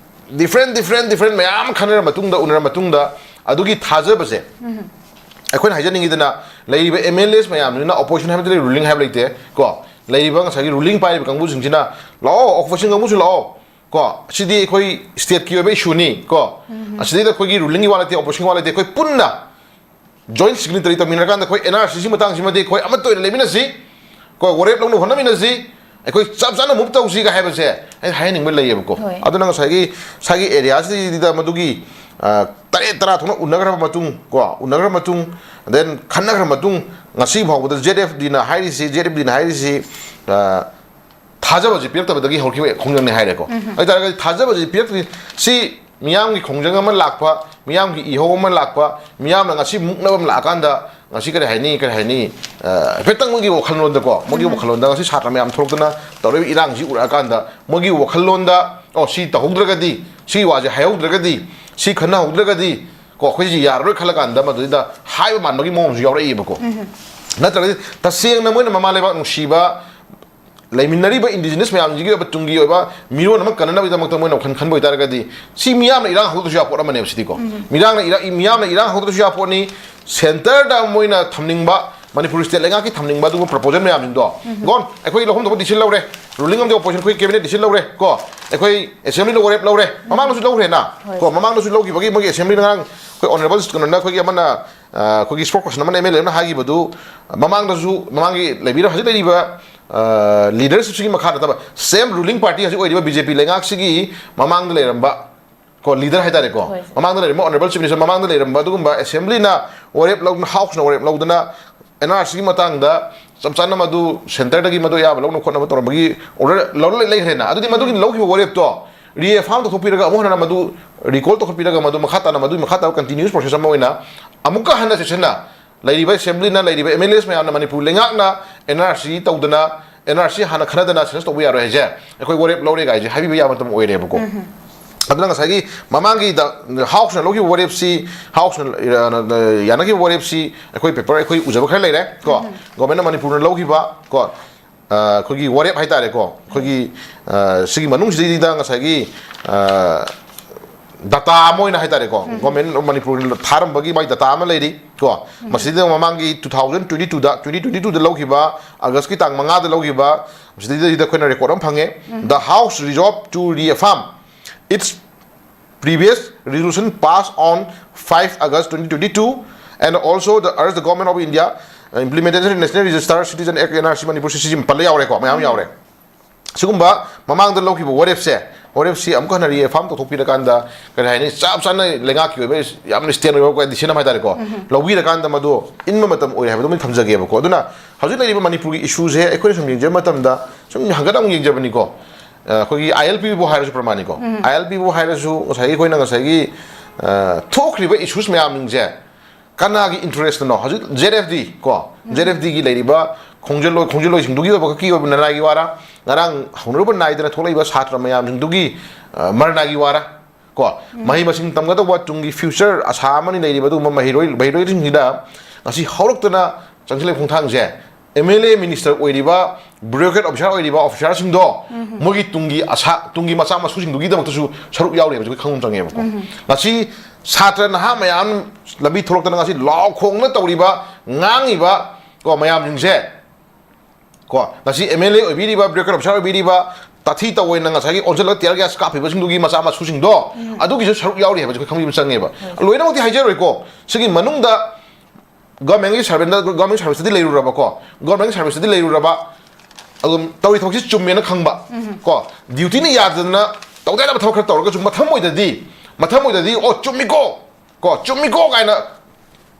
ꯗꯤꯐ꯭ꯔꯦꯟ, ꯗꯤꯐ꯭ꯔꯦꯟ, ꯗꯤꯐ꯭ꯔꯦꯟ ꯃꯌꯥꯝ ꯈꯟꯅꯔ ꯃꯇꯨꯡꯗ, ꯎꯅꯔ ꯃꯇꯨꯡꯗ ꯑꯗꯨꯒꯤ ꯊꯥꯖꯕꯁꯦ ꯎꯝ꯫ ꯑꯩꯈꯣꯏꯅ ꯍꯥꯏꯖꯅꯤꯡꯉꯤꯗꯅ, ꯂꯩꯔꯤꯕ ꯑꯦꯝ ꯑꯦꯜ ꯑꯦꯁ ꯃꯌꯥꯝꯁꯤꯅ, ꯑꯣꯄꯣꯖꯤꯁꯟ ꯍꯥꯏꯕꯗꯤ ꯂꯩ, ꯔꯨꯂꯤꯡ ꯍꯥꯏꯕ ꯂꯩꯇꯦ ꯀꯣ, ꯂꯩꯔꯤꯕ ꯉꯁꯥꯏꯒꯤ ꯔꯨꯂꯤꯡ ꯄꯥꯏꯔꯤꯕ ꯀꯥꯡꯕꯨꯁꯤꯡꯁꯤꯅ, "ꯂꯥꯛꯑꯣ, ꯑꯣꯄꯣꯖꯤꯁꯟ ꯀꯥꯡꯕꯨꯁꯨ ꯂꯥꯛꯑꯣ ꯀꯣ, ꯁꯤꯗꯤ ꯑꯩꯈꯣꯏ ꯁ꯭ꯇꯦꯠꯀꯤ ꯑꯣꯏꯕ ꯏꯁꯨꯅꯤ ꯀꯣ, ꯎꯝ꯫ ꯑꯁꯤꯗꯩꯗ ꯑꯩꯈꯣꯏꯒꯤ ꯔꯨꯂꯤꯡꯒꯤ ꯋꯥ ꯂꯩꯇꯦ, ꯑꯣꯄꯣꯖꯤꯁꯟꯒꯤ ꯋꯥ ꯂꯩꯇꯦ, ꯑꯩꯈꯣꯏ ꯄꯨꯟꯅ ꯖꯣꯏꯟ ꯁꯤꯒꯅꯦꯇꯔꯤ ꯇꯧꯃꯤꯟꯅꯔꯀꯥꯟꯗ ꯑꯩꯈꯣꯏ ꯑꯦꯟ ꯑꯥꯔ ꯁꯤꯁꯤ ꯃꯇꯥꯡꯁꯤꯃꯗꯤ ꯑꯩꯈꯣꯏ ꯑꯃꯠꯇ ꯑꯣꯏꯅ ꯂꯩꯃꯤꯟꯅꯁꯤ ꯀꯣ, ꯋꯥꯔꯦꯞ ꯂꯧꯅ ꯍꯣꯠꯅꯃꯤꯟꯅꯁꯤ, ꯑꯩꯈꯣꯏ ꯆꯞ ꯆꯥꯅ ꯃꯨꯚ ꯇꯧꯁꯤꯒ ꯍꯥꯏꯕꯁꯦ ꯑꯩ ꯍꯥꯏꯍꯟꯅꯤꯡꯕ ꯂꯩꯌꯦꯕꯀꯣ꯫ ꯍꯣꯏ꯫ ꯑꯗꯨꯅ ꯉꯁꯥꯏꯒꯤ, ꯉꯁꯥꯏꯒꯤ ꯑꯦꯔꯤꯌꯥꯁꯤꯗ ꯃꯗꯨꯒꯤ, ꯑ, ꯇꯔꯦꯠ ꯇꯔꯥ ꯊꯣꯛꯅ ꯎꯅꯈ꯭ꯔꯕ ꯃꯇꯨꯡ ꯀꯣ, ꯎꯅꯈ꯭ꯔꯕ ꯃꯇꯨꯡ, then ꯈꯟꯅꯈ꯭ꯔ ꯃꯇꯨꯡ, ꯉꯁꯤ ꯐꯥꯎꯕꯗ ꯖꯦꯠ ꯑꯦꯐ ꯗꯤꯅ ꯍꯥꯏꯔꯤꯁꯤ, ꯖꯦꯠ ꯑꯦꯐ ꯗꯤꯅ ꯍꯥꯏꯔꯤꯁꯤ, ꯑ, ꯊꯥꯖꯕꯁꯤ ꯄꯤꯔꯛꯇꯕꯗꯒꯤ ꯍꯧꯔꯛꯈꯤꯕ ꯈꯣꯡꯖꯪꯅꯤ ꯍꯥꯏꯔꯦꯀꯣ꯫ ꯎꯝ꯫ ꯑꯗꯨ ꯑꯣꯏꯇꯥꯔꯒꯗꯤ ꯊꯥꯖꯕꯁꯤ ꯄꯤꯔꯛꯇ꯭ꯔꯤ꯫ ꯁꯤ ꯃꯤꯌꯥꯝꯒꯤ ꯈꯣꯡꯖꯪ ꯑꯃ ꯂꯥꯛꯄ, ꯃꯤꯌꯥꯝꯒꯤ ꯏꯍꯧ ꯑꯃ ꯂꯥꯛꯄ, ꯃꯤꯌꯥꯝꯅ ꯉꯁꯤ ꯃꯨꯛꯅꯕ ꯑꯃ ꯂꯥꯛꯑꯀꯥꯟꯗ, ꯉꯁꯤ ꯀꯔꯤ ꯍꯥꯏꯅꯤ, ꯀꯔꯤ ꯍꯥꯏꯅꯤ, ꯑ, ꯍꯥꯏꯐꯦꯠꯇꯪ ꯃꯣꯏꯒꯤ ꯋꯥꯈꯜꯂꯣꯟꯗꯀꯣ, ꯃꯣꯏꯒꯤ ꯎꯝ꯫ ꯋꯥꯈꯜꯂꯣꯟꯗ ꯉꯁꯤ ꯁꯥꯇ꯭ꯔ ꯃꯌꯥꯝ ꯊꯣꯛꯂꯛꯇꯅ ꯇꯧꯔꯤꯕ ꯏꯔꯥꯡꯁꯤ ꯎꯔꯛꯑꯀꯥꯟꯗ, ꯃꯣꯏꯒꯤ ꯋꯥꯈꯜꯂꯣꯟꯗ, "ꯑꯣ, ꯁꯤ ꯇꯧꯍꯧꯗ꯭ꯔꯒꯗꯤ, ꯁꯤ ꯋꯥꯁꯦ ꯍꯥꯏꯍꯧꯗ꯭ꯔꯒꯗꯤ, ꯁꯤ ꯈꯟꯅꯍꯧꯗ꯭ꯔꯒꯗꯤ ꯀꯣ, ꯑꯩꯈꯣꯏꯁꯤ ꯌꯥꯔꯔꯣꯏ" ꯈꯜꯂꯀꯥꯟꯗ ꯃꯗꯨꯗ ꯍꯥꯏꯕ ꯃꯥꯟꯕꯒꯤ ꯃꯑꯣꯡꯁꯨ ꯌꯥꯎꯔꯛꯏꯕꯀꯣ꯫ ꯎꯝ꯫ ꯅꯠꯇ꯭ꯔꯒꯗꯤ ꯇꯁꯦꯡꯅ ꯃꯣꯏꯅ ꯃꯃꯥ ꯂꯩꯕꯥꯛ ꯅꯨꯡꯁꯤꯕ, ꯂꯩꯃꯤꯟꯅꯔꯤꯕ ꯏꯟꯗꯤꯖꯤꯅꯁ ꯃꯌꯥꯝꯁꯤꯒꯤ ꯑꯣꯏꯕ ꯇꯨꯡꯒꯤ ꯑꯣꯏꯕ ꯃꯤꯔꯣꯟ ꯑꯃ ꯀꯟꯅꯅꯕꯒꯤꯗꯃꯛꯇ ꯃꯣꯏꯅ ꯋꯥꯈꯜ ꯈꯟꯕ ꯑꯣꯏꯇꯥꯔꯒꯗꯤ, ꯁꯤ ꯃꯤꯌꯥꯝꯅ ꯏꯔꯥꯡ ꯍꯧꯗ꯭ꯔꯁꯨ ꯌꯥꯄꯣꯠ ꯑꯃꯅꯦꯕ ꯁꯤꯗꯤꯀꯣ꯫ ꯎꯝ꯫ ꯃꯤꯔꯥꯡꯅ ꯏꯔꯥ-, ꯃꯤꯌꯥꯝꯅ ꯏꯔꯥꯡ ꯍꯧꯗ꯭ꯔꯁꯨ ꯌꯥꯄꯣꯠꯅꯤ꯫ ꯁꯦꯟꯇꯔꯗ ꯃꯣꯏꯅ ꯊꯝꯅꯤꯡꯕ, ꯃꯅꯤꯄꯨꯔ ꯁ꯭ꯇꯦꯠ ꯂꯩꯉꯥꯛꯀꯤ ꯊꯝꯅꯤꯡꯕ ꯑꯗꯨꯒꯨꯝꯕ ꯄ꯭ꯔꯄꯣꯖꯦꯜ ꯃꯌꯥꯝꯁꯤꯡꯗꯣ, ꯎꯝ꯫ ꯒꯣꯟ, ꯑꯩꯈꯣꯏ ꯂꯧꯐꯝ ꯊꯣꯛꯄ ꯗꯤꯁꯤꯖꯟ ꯂꯧꯔꯦ, ꯔꯨꯂꯤꯡ ꯑꯃꯗꯤ ꯑꯣꯄꯣꯖꯤꯁꯟ, ꯑꯩꯈꯣꯏ ꯀꯦꯕꯤꯅꯦꯠ ꯗꯤꯁꯤꯖꯟ ꯂꯧꯔꯦ ꯀꯣ, ꯑꯩꯈꯣꯏ ꯑꯦꯁꯦꯝꯕ꯭ꯂꯤꯗ ꯋꯥꯔꯦꯞ ꯂꯧꯔꯦ, ꯃꯃꯥꯡꯗꯁꯨ ꯂꯧꯈ꯭ꯔꯦꯅ ꯀꯣ, ꯃꯃꯥꯡꯗꯁꯨ ꯂꯧꯈꯤꯕꯒꯤ ꯃꯣꯏꯒꯤ ꯑꯦꯁꯦꯝꯕ꯭ꯂꯤꯗ ꯉꯔꯥꯡ ꯑꯩꯈꯣꯏ ꯑꯣꯅꯔꯦꯕꯜ ꯀꯩꯅꯣꯅ ꯑꯩꯈꯣꯏꯒꯤ ꯑꯃꯅ, ꯑ, ꯑꯩꯈꯣꯏꯒꯤ ꯁ꯭ꯄꯣꯛꯁ ꯄꯔꯁꯟ ꯑꯃꯅ ꯑꯦꯝ ꯑꯦꯜ ꯑꯦ ꯑꯃꯅ ꯍꯥꯏꯈꯤꯕꯗꯨ, ꯃꯃꯥꯡꯗꯁꯨ, ꯃꯃꯥꯡꯒꯤ ꯂꯩꯕꯤꯔ-, ꯍꯧꯖꯤꯛ ꯂꯩꯔꯤꯕ, ꯑ, ꯂꯤꯗꯔꯁꯤꯞꯁꯤꯒꯤ ꯃꯈꯥ ꯅꯠꯇꯕ, ꯁꯦꯝ ꯔꯨꯂꯤꯡ ꯄꯥꯔꯇꯤ ꯍꯧꯖꯤꯛ ꯑꯣꯏꯔꯤꯕ ꯕꯤ ꯖꯦ ꯄꯤ ꯂꯩꯉꯥꯛꯁꯤꯒꯤ ꯃꯃꯥꯡꯗ ꯂꯩꯔꯝꯕ ꯀꯣ, ꯂꯤꯗꯔ ꯍꯥꯏꯇꯥꯔꯦꯀꯣ, ꯍꯣꯏ꯫ ꯃꯃꯥꯡꯗ ꯂꯩꯔꯝꯕ ꯑꯣꯅꯔꯦꯕꯜ ꯆꯤꯐ ꯃꯤꯅꯤꯁꯇꯔ, ꯃꯃꯥꯡꯗ ꯂꯩꯔꯝꯕ ꯑꯗꯨꯒꯨꯝꯕ ꯑꯦꯁꯦꯝꯕ꯭ꯂꯤꯅ ꯋꯥꯔꯦꯞ ꯂꯧꯗꯨꯅ, ꯍꯥꯎꯁꯅ ꯋꯥꯔꯦꯞ ꯂꯧꯗꯨꯅ, ꯑꯦꯟ ꯑꯥꯔ ꯁꯤꯒꯤ ꯃꯇꯥꯡꯗ ꯆꯞ ꯆꯥꯅ ꯃꯗꯨ ꯁꯦꯟꯇꯔꯗꯒꯤ ꯃꯗꯨ ꯑꯌꯥꯕ ꯂꯧꯅꯕ ꯈꯣꯠꯅꯕ ꯇꯧꯔꯝꯕꯒꯤ ꯑꯣꯔꯗꯔ ꯂꯧꯔ ꯂꯩꯈ꯭ꯔꯦꯅ꯫ ꯑꯗꯨꯗꯤ ꯃꯗꯨꯒꯤ ꯂꯧꯈꯤꯕ ꯋꯥꯔꯦꯞꯇꯣ ꯔꯤꯑꯦꯐꯥꯝ ꯇꯧꯊꯣꯛꯄꯤꯔꯒ, ꯑꯃꯨꯛ ꯍꯟꯅ ꯃꯗꯨ ꯔꯤꯀꯣꯜ ꯇꯧꯈꯠꯄꯤꯔꯒ, ꯃꯗꯨ ꯃꯈꯥ ꯇꯥꯅ, ꯃꯗꯨꯒꯤ ꯃꯈꯥ ꯇꯥꯕ ꯀꯟꯇꯤꯅ꯭ꯌꯨꯁ ꯄ꯭ꯔꯣꯁꯦꯁ ꯑꯃ ꯑꯣꯏꯅ ꯑꯃꯨꯛꯀ ꯍꯟꯅ ꯆꯦꯛꯁꯤꯟꯅ ꯂꯩꯔꯤꯕ ꯑꯦꯁꯦꯝꯕ꯭ꯂꯤꯅ, ꯂꯩꯔꯤꯕ ꯑꯦꯝ ꯑꯦꯜ ꯑꯦꯁ ꯃꯌꯥꯝꯅ, ꯃꯅꯤꯄꯨꯔ ꯂꯩꯉꯥꯛꯅ ꯑꯦꯟ ꯑꯥꯔ ꯁꯤ ꯇꯧꯗꯅ, ꯑꯦꯟ ꯑꯥꯔ ꯁꯤ ꯍꯥꯟꯅ ꯈꯟꯅꯗꯅ ꯁꯦꯟꯁꯁ ꯇꯧꯕ ꯌꯥꯔꯣꯏ ꯍꯥꯏꯁꯦ ꯑꯩꯈꯣꯏ ꯋꯥꯔꯦꯞ ꯂꯧꯔꯦ ꯀꯥꯏꯁꯦ ꯍꯥꯏꯕꯤꯕ ꯌꯥꯕ ꯃꯇꯝ ꯑꯣꯏꯔꯦꯕꯀꯣ꯫ ꯑꯗꯨꯅ ꯉꯁꯥꯏꯒꯤ ꯃꯃꯥꯡꯒꯤ ꯗ-, ꯍꯥꯎꯁꯅ ꯂꯧꯈꯤꯕ ꯋꯥꯔꯦꯞꯁꯤ, ꯍꯥꯎꯁꯅ, ꯑ, ꯌꯥꯅꯈꯤꯕ ꯋꯥꯔꯦꯞꯁꯤ ꯑꯩꯈꯣꯏ ꯄꯦꯄꯔ ꯑꯩꯈꯣꯏ ꯎꯖꯕ ꯈꯔ ꯂꯩꯔꯦ ꯀꯣ꯫ ꯒꯣꯔꯃꯦꯟ ꯑꯣꯐ ꯃꯅꯤꯄꯨꯔꯅ ꯂꯧꯈꯤꯕ ꯀꯣ, ꯑ, ꯑꯩꯈꯣꯏꯒꯤ ꯋꯥꯔꯦꯞ ꯍꯥꯏꯇꯥꯔꯦꯀꯣ, ꯑꯩꯈꯣꯏꯒꯤ, ꯑ, ꯁꯤꯒꯤ ꯃꯅꯨꯡꯁꯤꯗꯩꯗ ꯉꯁꯥꯏꯒꯤ, ꯑ, ꯗꯇꯥ ꯑꯃ ꯑꯣꯏꯅ ꯍꯥꯏꯇꯥꯔꯦꯀꯣ, ꯒꯣꯔꯃꯦꯟ ꯑꯣꯐ ꯃꯅꯤꯄꯨꯔꯅ ꯊꯥꯔꯝꯕꯒꯤ ꯃꯥꯒꯤ ꯗꯇꯥ ꯑꯃ ꯂꯩꯔꯤ ꯀꯣ꯫ ꯃꯁꯤꯗ ꯃꯃꯥꯡꯒꯤ two thousand twenty two ꯗ, twenty twenty two ꯗ ꯂꯧꯈꯤꯕ, ꯑꯥꯒꯁꯀꯤ ꯇꯥꯡ ꯃꯉꯥꯗ ꯂꯧꯈꯤꯕ, ꯃꯁꯤꯗꯩꯗ ꯑꯩꯈꯣꯏꯅ ꯔꯦꯀꯣꯔꯗ ꯑꯃ ꯐꯪꯉꯦ꯫ The House resolved to reaffirm its previous resolution passed on five August twenty twenty two, and also the urge the Government of India, uh, implementation in National Register Citizen Act, N R C Manipur, ꯁꯤꯁꯤ ꯄꯜꯂ ꯌꯥꯎꯔꯦꯀꯣ, ꯃꯌꯥꯝ ꯌꯥꯎꯔꯦ꯫ ꯁꯤꯒꯨꯝꯕ ꯃꯃꯥꯡꯗ ꯂꯧꯈꯤꯕ ꯋꯥꯔꯦꯞꯁꯦ, ꯋꯥꯔꯦꯞꯁꯤ ꯑꯃꯨꯛ ꯍꯟꯅ ꯔꯤꯑꯦꯐꯥꯝ ꯇꯧꯊꯣꯛꯄꯤꯔꯀꯥꯟꯗ, ꯀꯔꯤ ꯍꯥꯏꯅꯤ, ꯆꯞ ꯆꯥꯅ ꯂꯩꯉꯥꯛꯀꯤ ꯑꯣꯏꯕ ꯌꯥꯝꯅ ꯁ꯭ꯇꯦꯟ ꯑꯣꯏꯕ ꯗꯤꯁꯤꯖꯟ ꯑꯃ ꯍꯥꯏꯇꯥꯔꯦꯀꯣ, ꯂꯧꯕꯤꯔꯀꯥꯟꯗ ꯃꯗꯨ ꯏꯟꯕ ꯃꯇꯝ ꯑꯣꯏꯔꯦ ꯍꯥꯏꯕꯗꯨꯃ ꯊꯝꯖꯒꯦꯕꯀꯣ꯫ ꯑꯗꯨꯅ ꯍꯧꯖꯤꯛ ꯂꯩꯔꯤꯕ ꯃꯅꯤꯄꯨꯔꯒꯤ ꯏꯁꯨꯁꯦ ꯑꯩꯈꯣꯏꯅ ꯁꯨꯝ ꯌꯦꯡꯖꯕ ꯃꯇꯝꯗ, ꯁꯨꯝ ꯍꯪꯒꯠ ꯑꯃꯨꯛ ꯌꯦꯡꯖꯕꯅꯤꯀꯣ꯫ ꯑ, ꯑꯩꯈꯣꯏꯒꯤ ꯑꯥꯏ ꯑꯦꯜ ꯄꯤꯕꯨ ꯍꯥꯏꯔꯁꯨ ꯄ꯭ꯔꯃꯥꯅꯤꯀꯣ, ꯑꯥꯏ ꯑꯦꯜ ꯄꯤꯕꯨ ꯍꯥꯏꯔꯁꯨ ꯉꯁꯥꯏꯒꯤ ꯑꯩꯈꯣꯏꯅ ꯉꯁꯥꯏꯒꯤ, ꯑ, ꯊꯣꯛꯈ꯭ꯔꯤꯕ ꯏꯁꯨꯁ ꯃꯌꯥꯝꯁꯤꯡꯁꯦ ꯀꯅꯥꯒꯤ ꯏꯟꯇꯔꯦꯁꯇꯅꯣ? ꯍꯧꯖꯤꯛ ꯖꯦꯠ ꯑꯦꯐ ꯗꯤ ꯀꯣ, ꯖꯦꯠ ꯑꯦꯐ ꯗꯤꯒꯤ ꯂꯩꯔꯤꯕ ꯈꯣꯡꯖꯦꯜꯂꯣꯏ, ꯈꯣꯡꯖꯦꯜꯂꯣꯏꯁꯤꯡꯗꯨꯒꯤ ꯑꯣꯏꯕ ꯈꯛꯀꯤ ꯑꯣꯏꯕ ꯅꯔꯥꯏꯒꯤ ꯋꯥꯔ, ꯉꯔꯥꯡ ꯍꯧꯅꯔꯨꯕ ꯅꯥꯏꯗꯅ ꯊꯣꯛꯂꯛꯏꯕ ꯁꯥꯇ꯭ꯔ ꯃꯌꯥꯝꯁꯤꯡꯗꯨꯒꯤ, ꯑ, ꯃꯔꯅꯥꯒꯤ ꯋꯥꯔ ꯀꯣ, ꯃꯍꯩ ꯃꯁꯤꯡ ꯇꯝꯒꯗꯧꯕ ꯇꯨꯡꯒꯤ ꯐ꯭ꯌꯨꯆꯔ ꯑꯁꯥ ꯑꯃꯅꯤ ꯂꯩꯔꯤꯕ ꯑꯗꯨꯒꯨꯝꯕ ꯃꯍꯩꯔꯣꯏ, ꯃꯍꯩꯔꯣꯏꯁꯤꯡꯁꯤꯗ ꯉꯁꯤ ꯍꯧꯔꯛꯇꯅ ꯆꯪꯁꯤꯜꯂꯛꯏ ꯈꯣꯡꯊꯥꯡꯁꯦ ꯑꯦꯝ ꯑꯦꯜ ꯑꯦ, ꯃꯤꯅꯤꯁꯇꯔ ꯑꯣꯏꯔꯤꯕ, ꯕ꯭ꯌꯨꯔꯣꯀ꯭ꯔꯦꯠ ꯑꯣꯐꯤꯁꯥꯔ ꯑꯣꯏꯔꯤꯕ ꯑꯣꯐꯤꯁꯥꯔꯁꯤꯡꯗꯣ, ꯃꯣꯏꯒꯤ ꯇꯨꯡꯒꯤ ꯑꯁꯥ, ꯇꯨꯡꯒꯤ ꯃꯆꯥ ꯃꯁꯨꯁꯤꯡꯗꯨꯒꯤꯗꯃꯛꯇꯁꯨ ꯁꯔꯨꯛ ꯌꯥꯎꯔꯤ ꯍꯥꯏꯕꯁꯤ ꯑꯩꯈꯣꯏ ꯈꯪꯕ ꯑꯃ ꯆꯪꯉꯦꯕꯀꯣ꯫ ꯉꯁꯤ ꯁꯥꯇ꯭ꯔ ꯅꯍꯥ ꯃꯌꯥꯝ ꯂꯝꯕꯤ ꯊꯣꯛꯂꯛꯇꯅ ꯉꯁꯤ ꯂꯥꯎ ꯈꯣꯡꯅ ꯇꯧꯔꯤꯕ, ꯉꯥꯡꯉꯤꯕ ꯀꯣ ꯃꯌꯥꯝꯁꯤꯡꯁꯦ, ꯀꯣ, ꯉꯁꯤ ꯑꯦꯝ ꯑꯦꯜ ꯑꯦ ꯑꯣꯏꯕꯤꯔꯤꯕ, ꯕ꯭ꯌꯨꯔꯣꯀ꯭ꯔꯦꯠ ꯑꯣꯐꯤꯁꯥꯔ ꯑꯣꯏꯕꯤꯔꯤꯕ, ꯇꯥꯊꯤ ꯇꯧꯑꯣꯏꯅ ꯉꯁꯥꯏꯒꯤ ꯑꯣꯟꯁꯤꯜꯂꯒ ꯇꯤꯌꯥꯔ ꯒ꯭ꯌꯥꯁ ꯀꯥꯞꯄꯤꯕꯁꯤꯡꯗꯨꯒꯤ ꯃꯆꯥ ꯃꯁꯨꯁꯤꯡꯗꯣ, ꯑꯗꯨꯒꯤꯁꯨ ꯁꯔꯨꯛ ꯌꯥꯎꯔꯤ ꯍꯥꯏꯕꯁꯤ ꯑꯩꯈꯣꯏ ꯈꯪꯕꯤꯕ ꯆꯪꯉꯦꯕ꯫ ꯂꯣꯏꯅꯃꯛꯇꯤ ꯍꯥꯏꯖꯔꯣꯏꯀꯣ, ꯁꯤꯒꯤ ꯃꯅꯨꯡꯗ ꯒꯣꯔꯃꯦꯟꯒꯤ ꯁꯥꯔꯚꯦꯟꯗ, ꯒꯣꯔꯃꯦꯟ ꯁꯥꯔꯚꯤꯁꯇꯗꯤ ꯂꯩꯔꯨꯔꯕꯀꯣ, ꯒꯣꯔꯃꯦꯟꯒꯤ ꯁꯥꯔꯚꯤꯁꯇꯗꯤ ꯂꯩꯔꯨꯔꯕ, ꯑꯗꯨꯝ ꯇꯧꯔꯤ ꯊꯕꯛꯁꯤ ꯆꯨꯝꯃꯦꯅ ꯈꯪꯕ ꯀꯣ, ꯗ꯭ꯌꯨꯇꯤꯅ ꯌꯥꯗꯗꯅ ꯇꯧꯗ ꯌꯥꯗꯕ ꯊꯕꯛ ꯈꯔ ꯇꯧꯔꯒꯁꯨ ꯃꯊꯪ ꯑꯣꯏꯗꯗꯤ ꯃꯊꯪ ꯑꯣꯏꯗꯗꯤ, "ꯑꯣ, ꯆꯨꯝꯃꯤꯀꯣ, ꯀꯣ, ꯆꯨꯝꯃꯤꯀꯣ" ꯀꯥꯏꯅ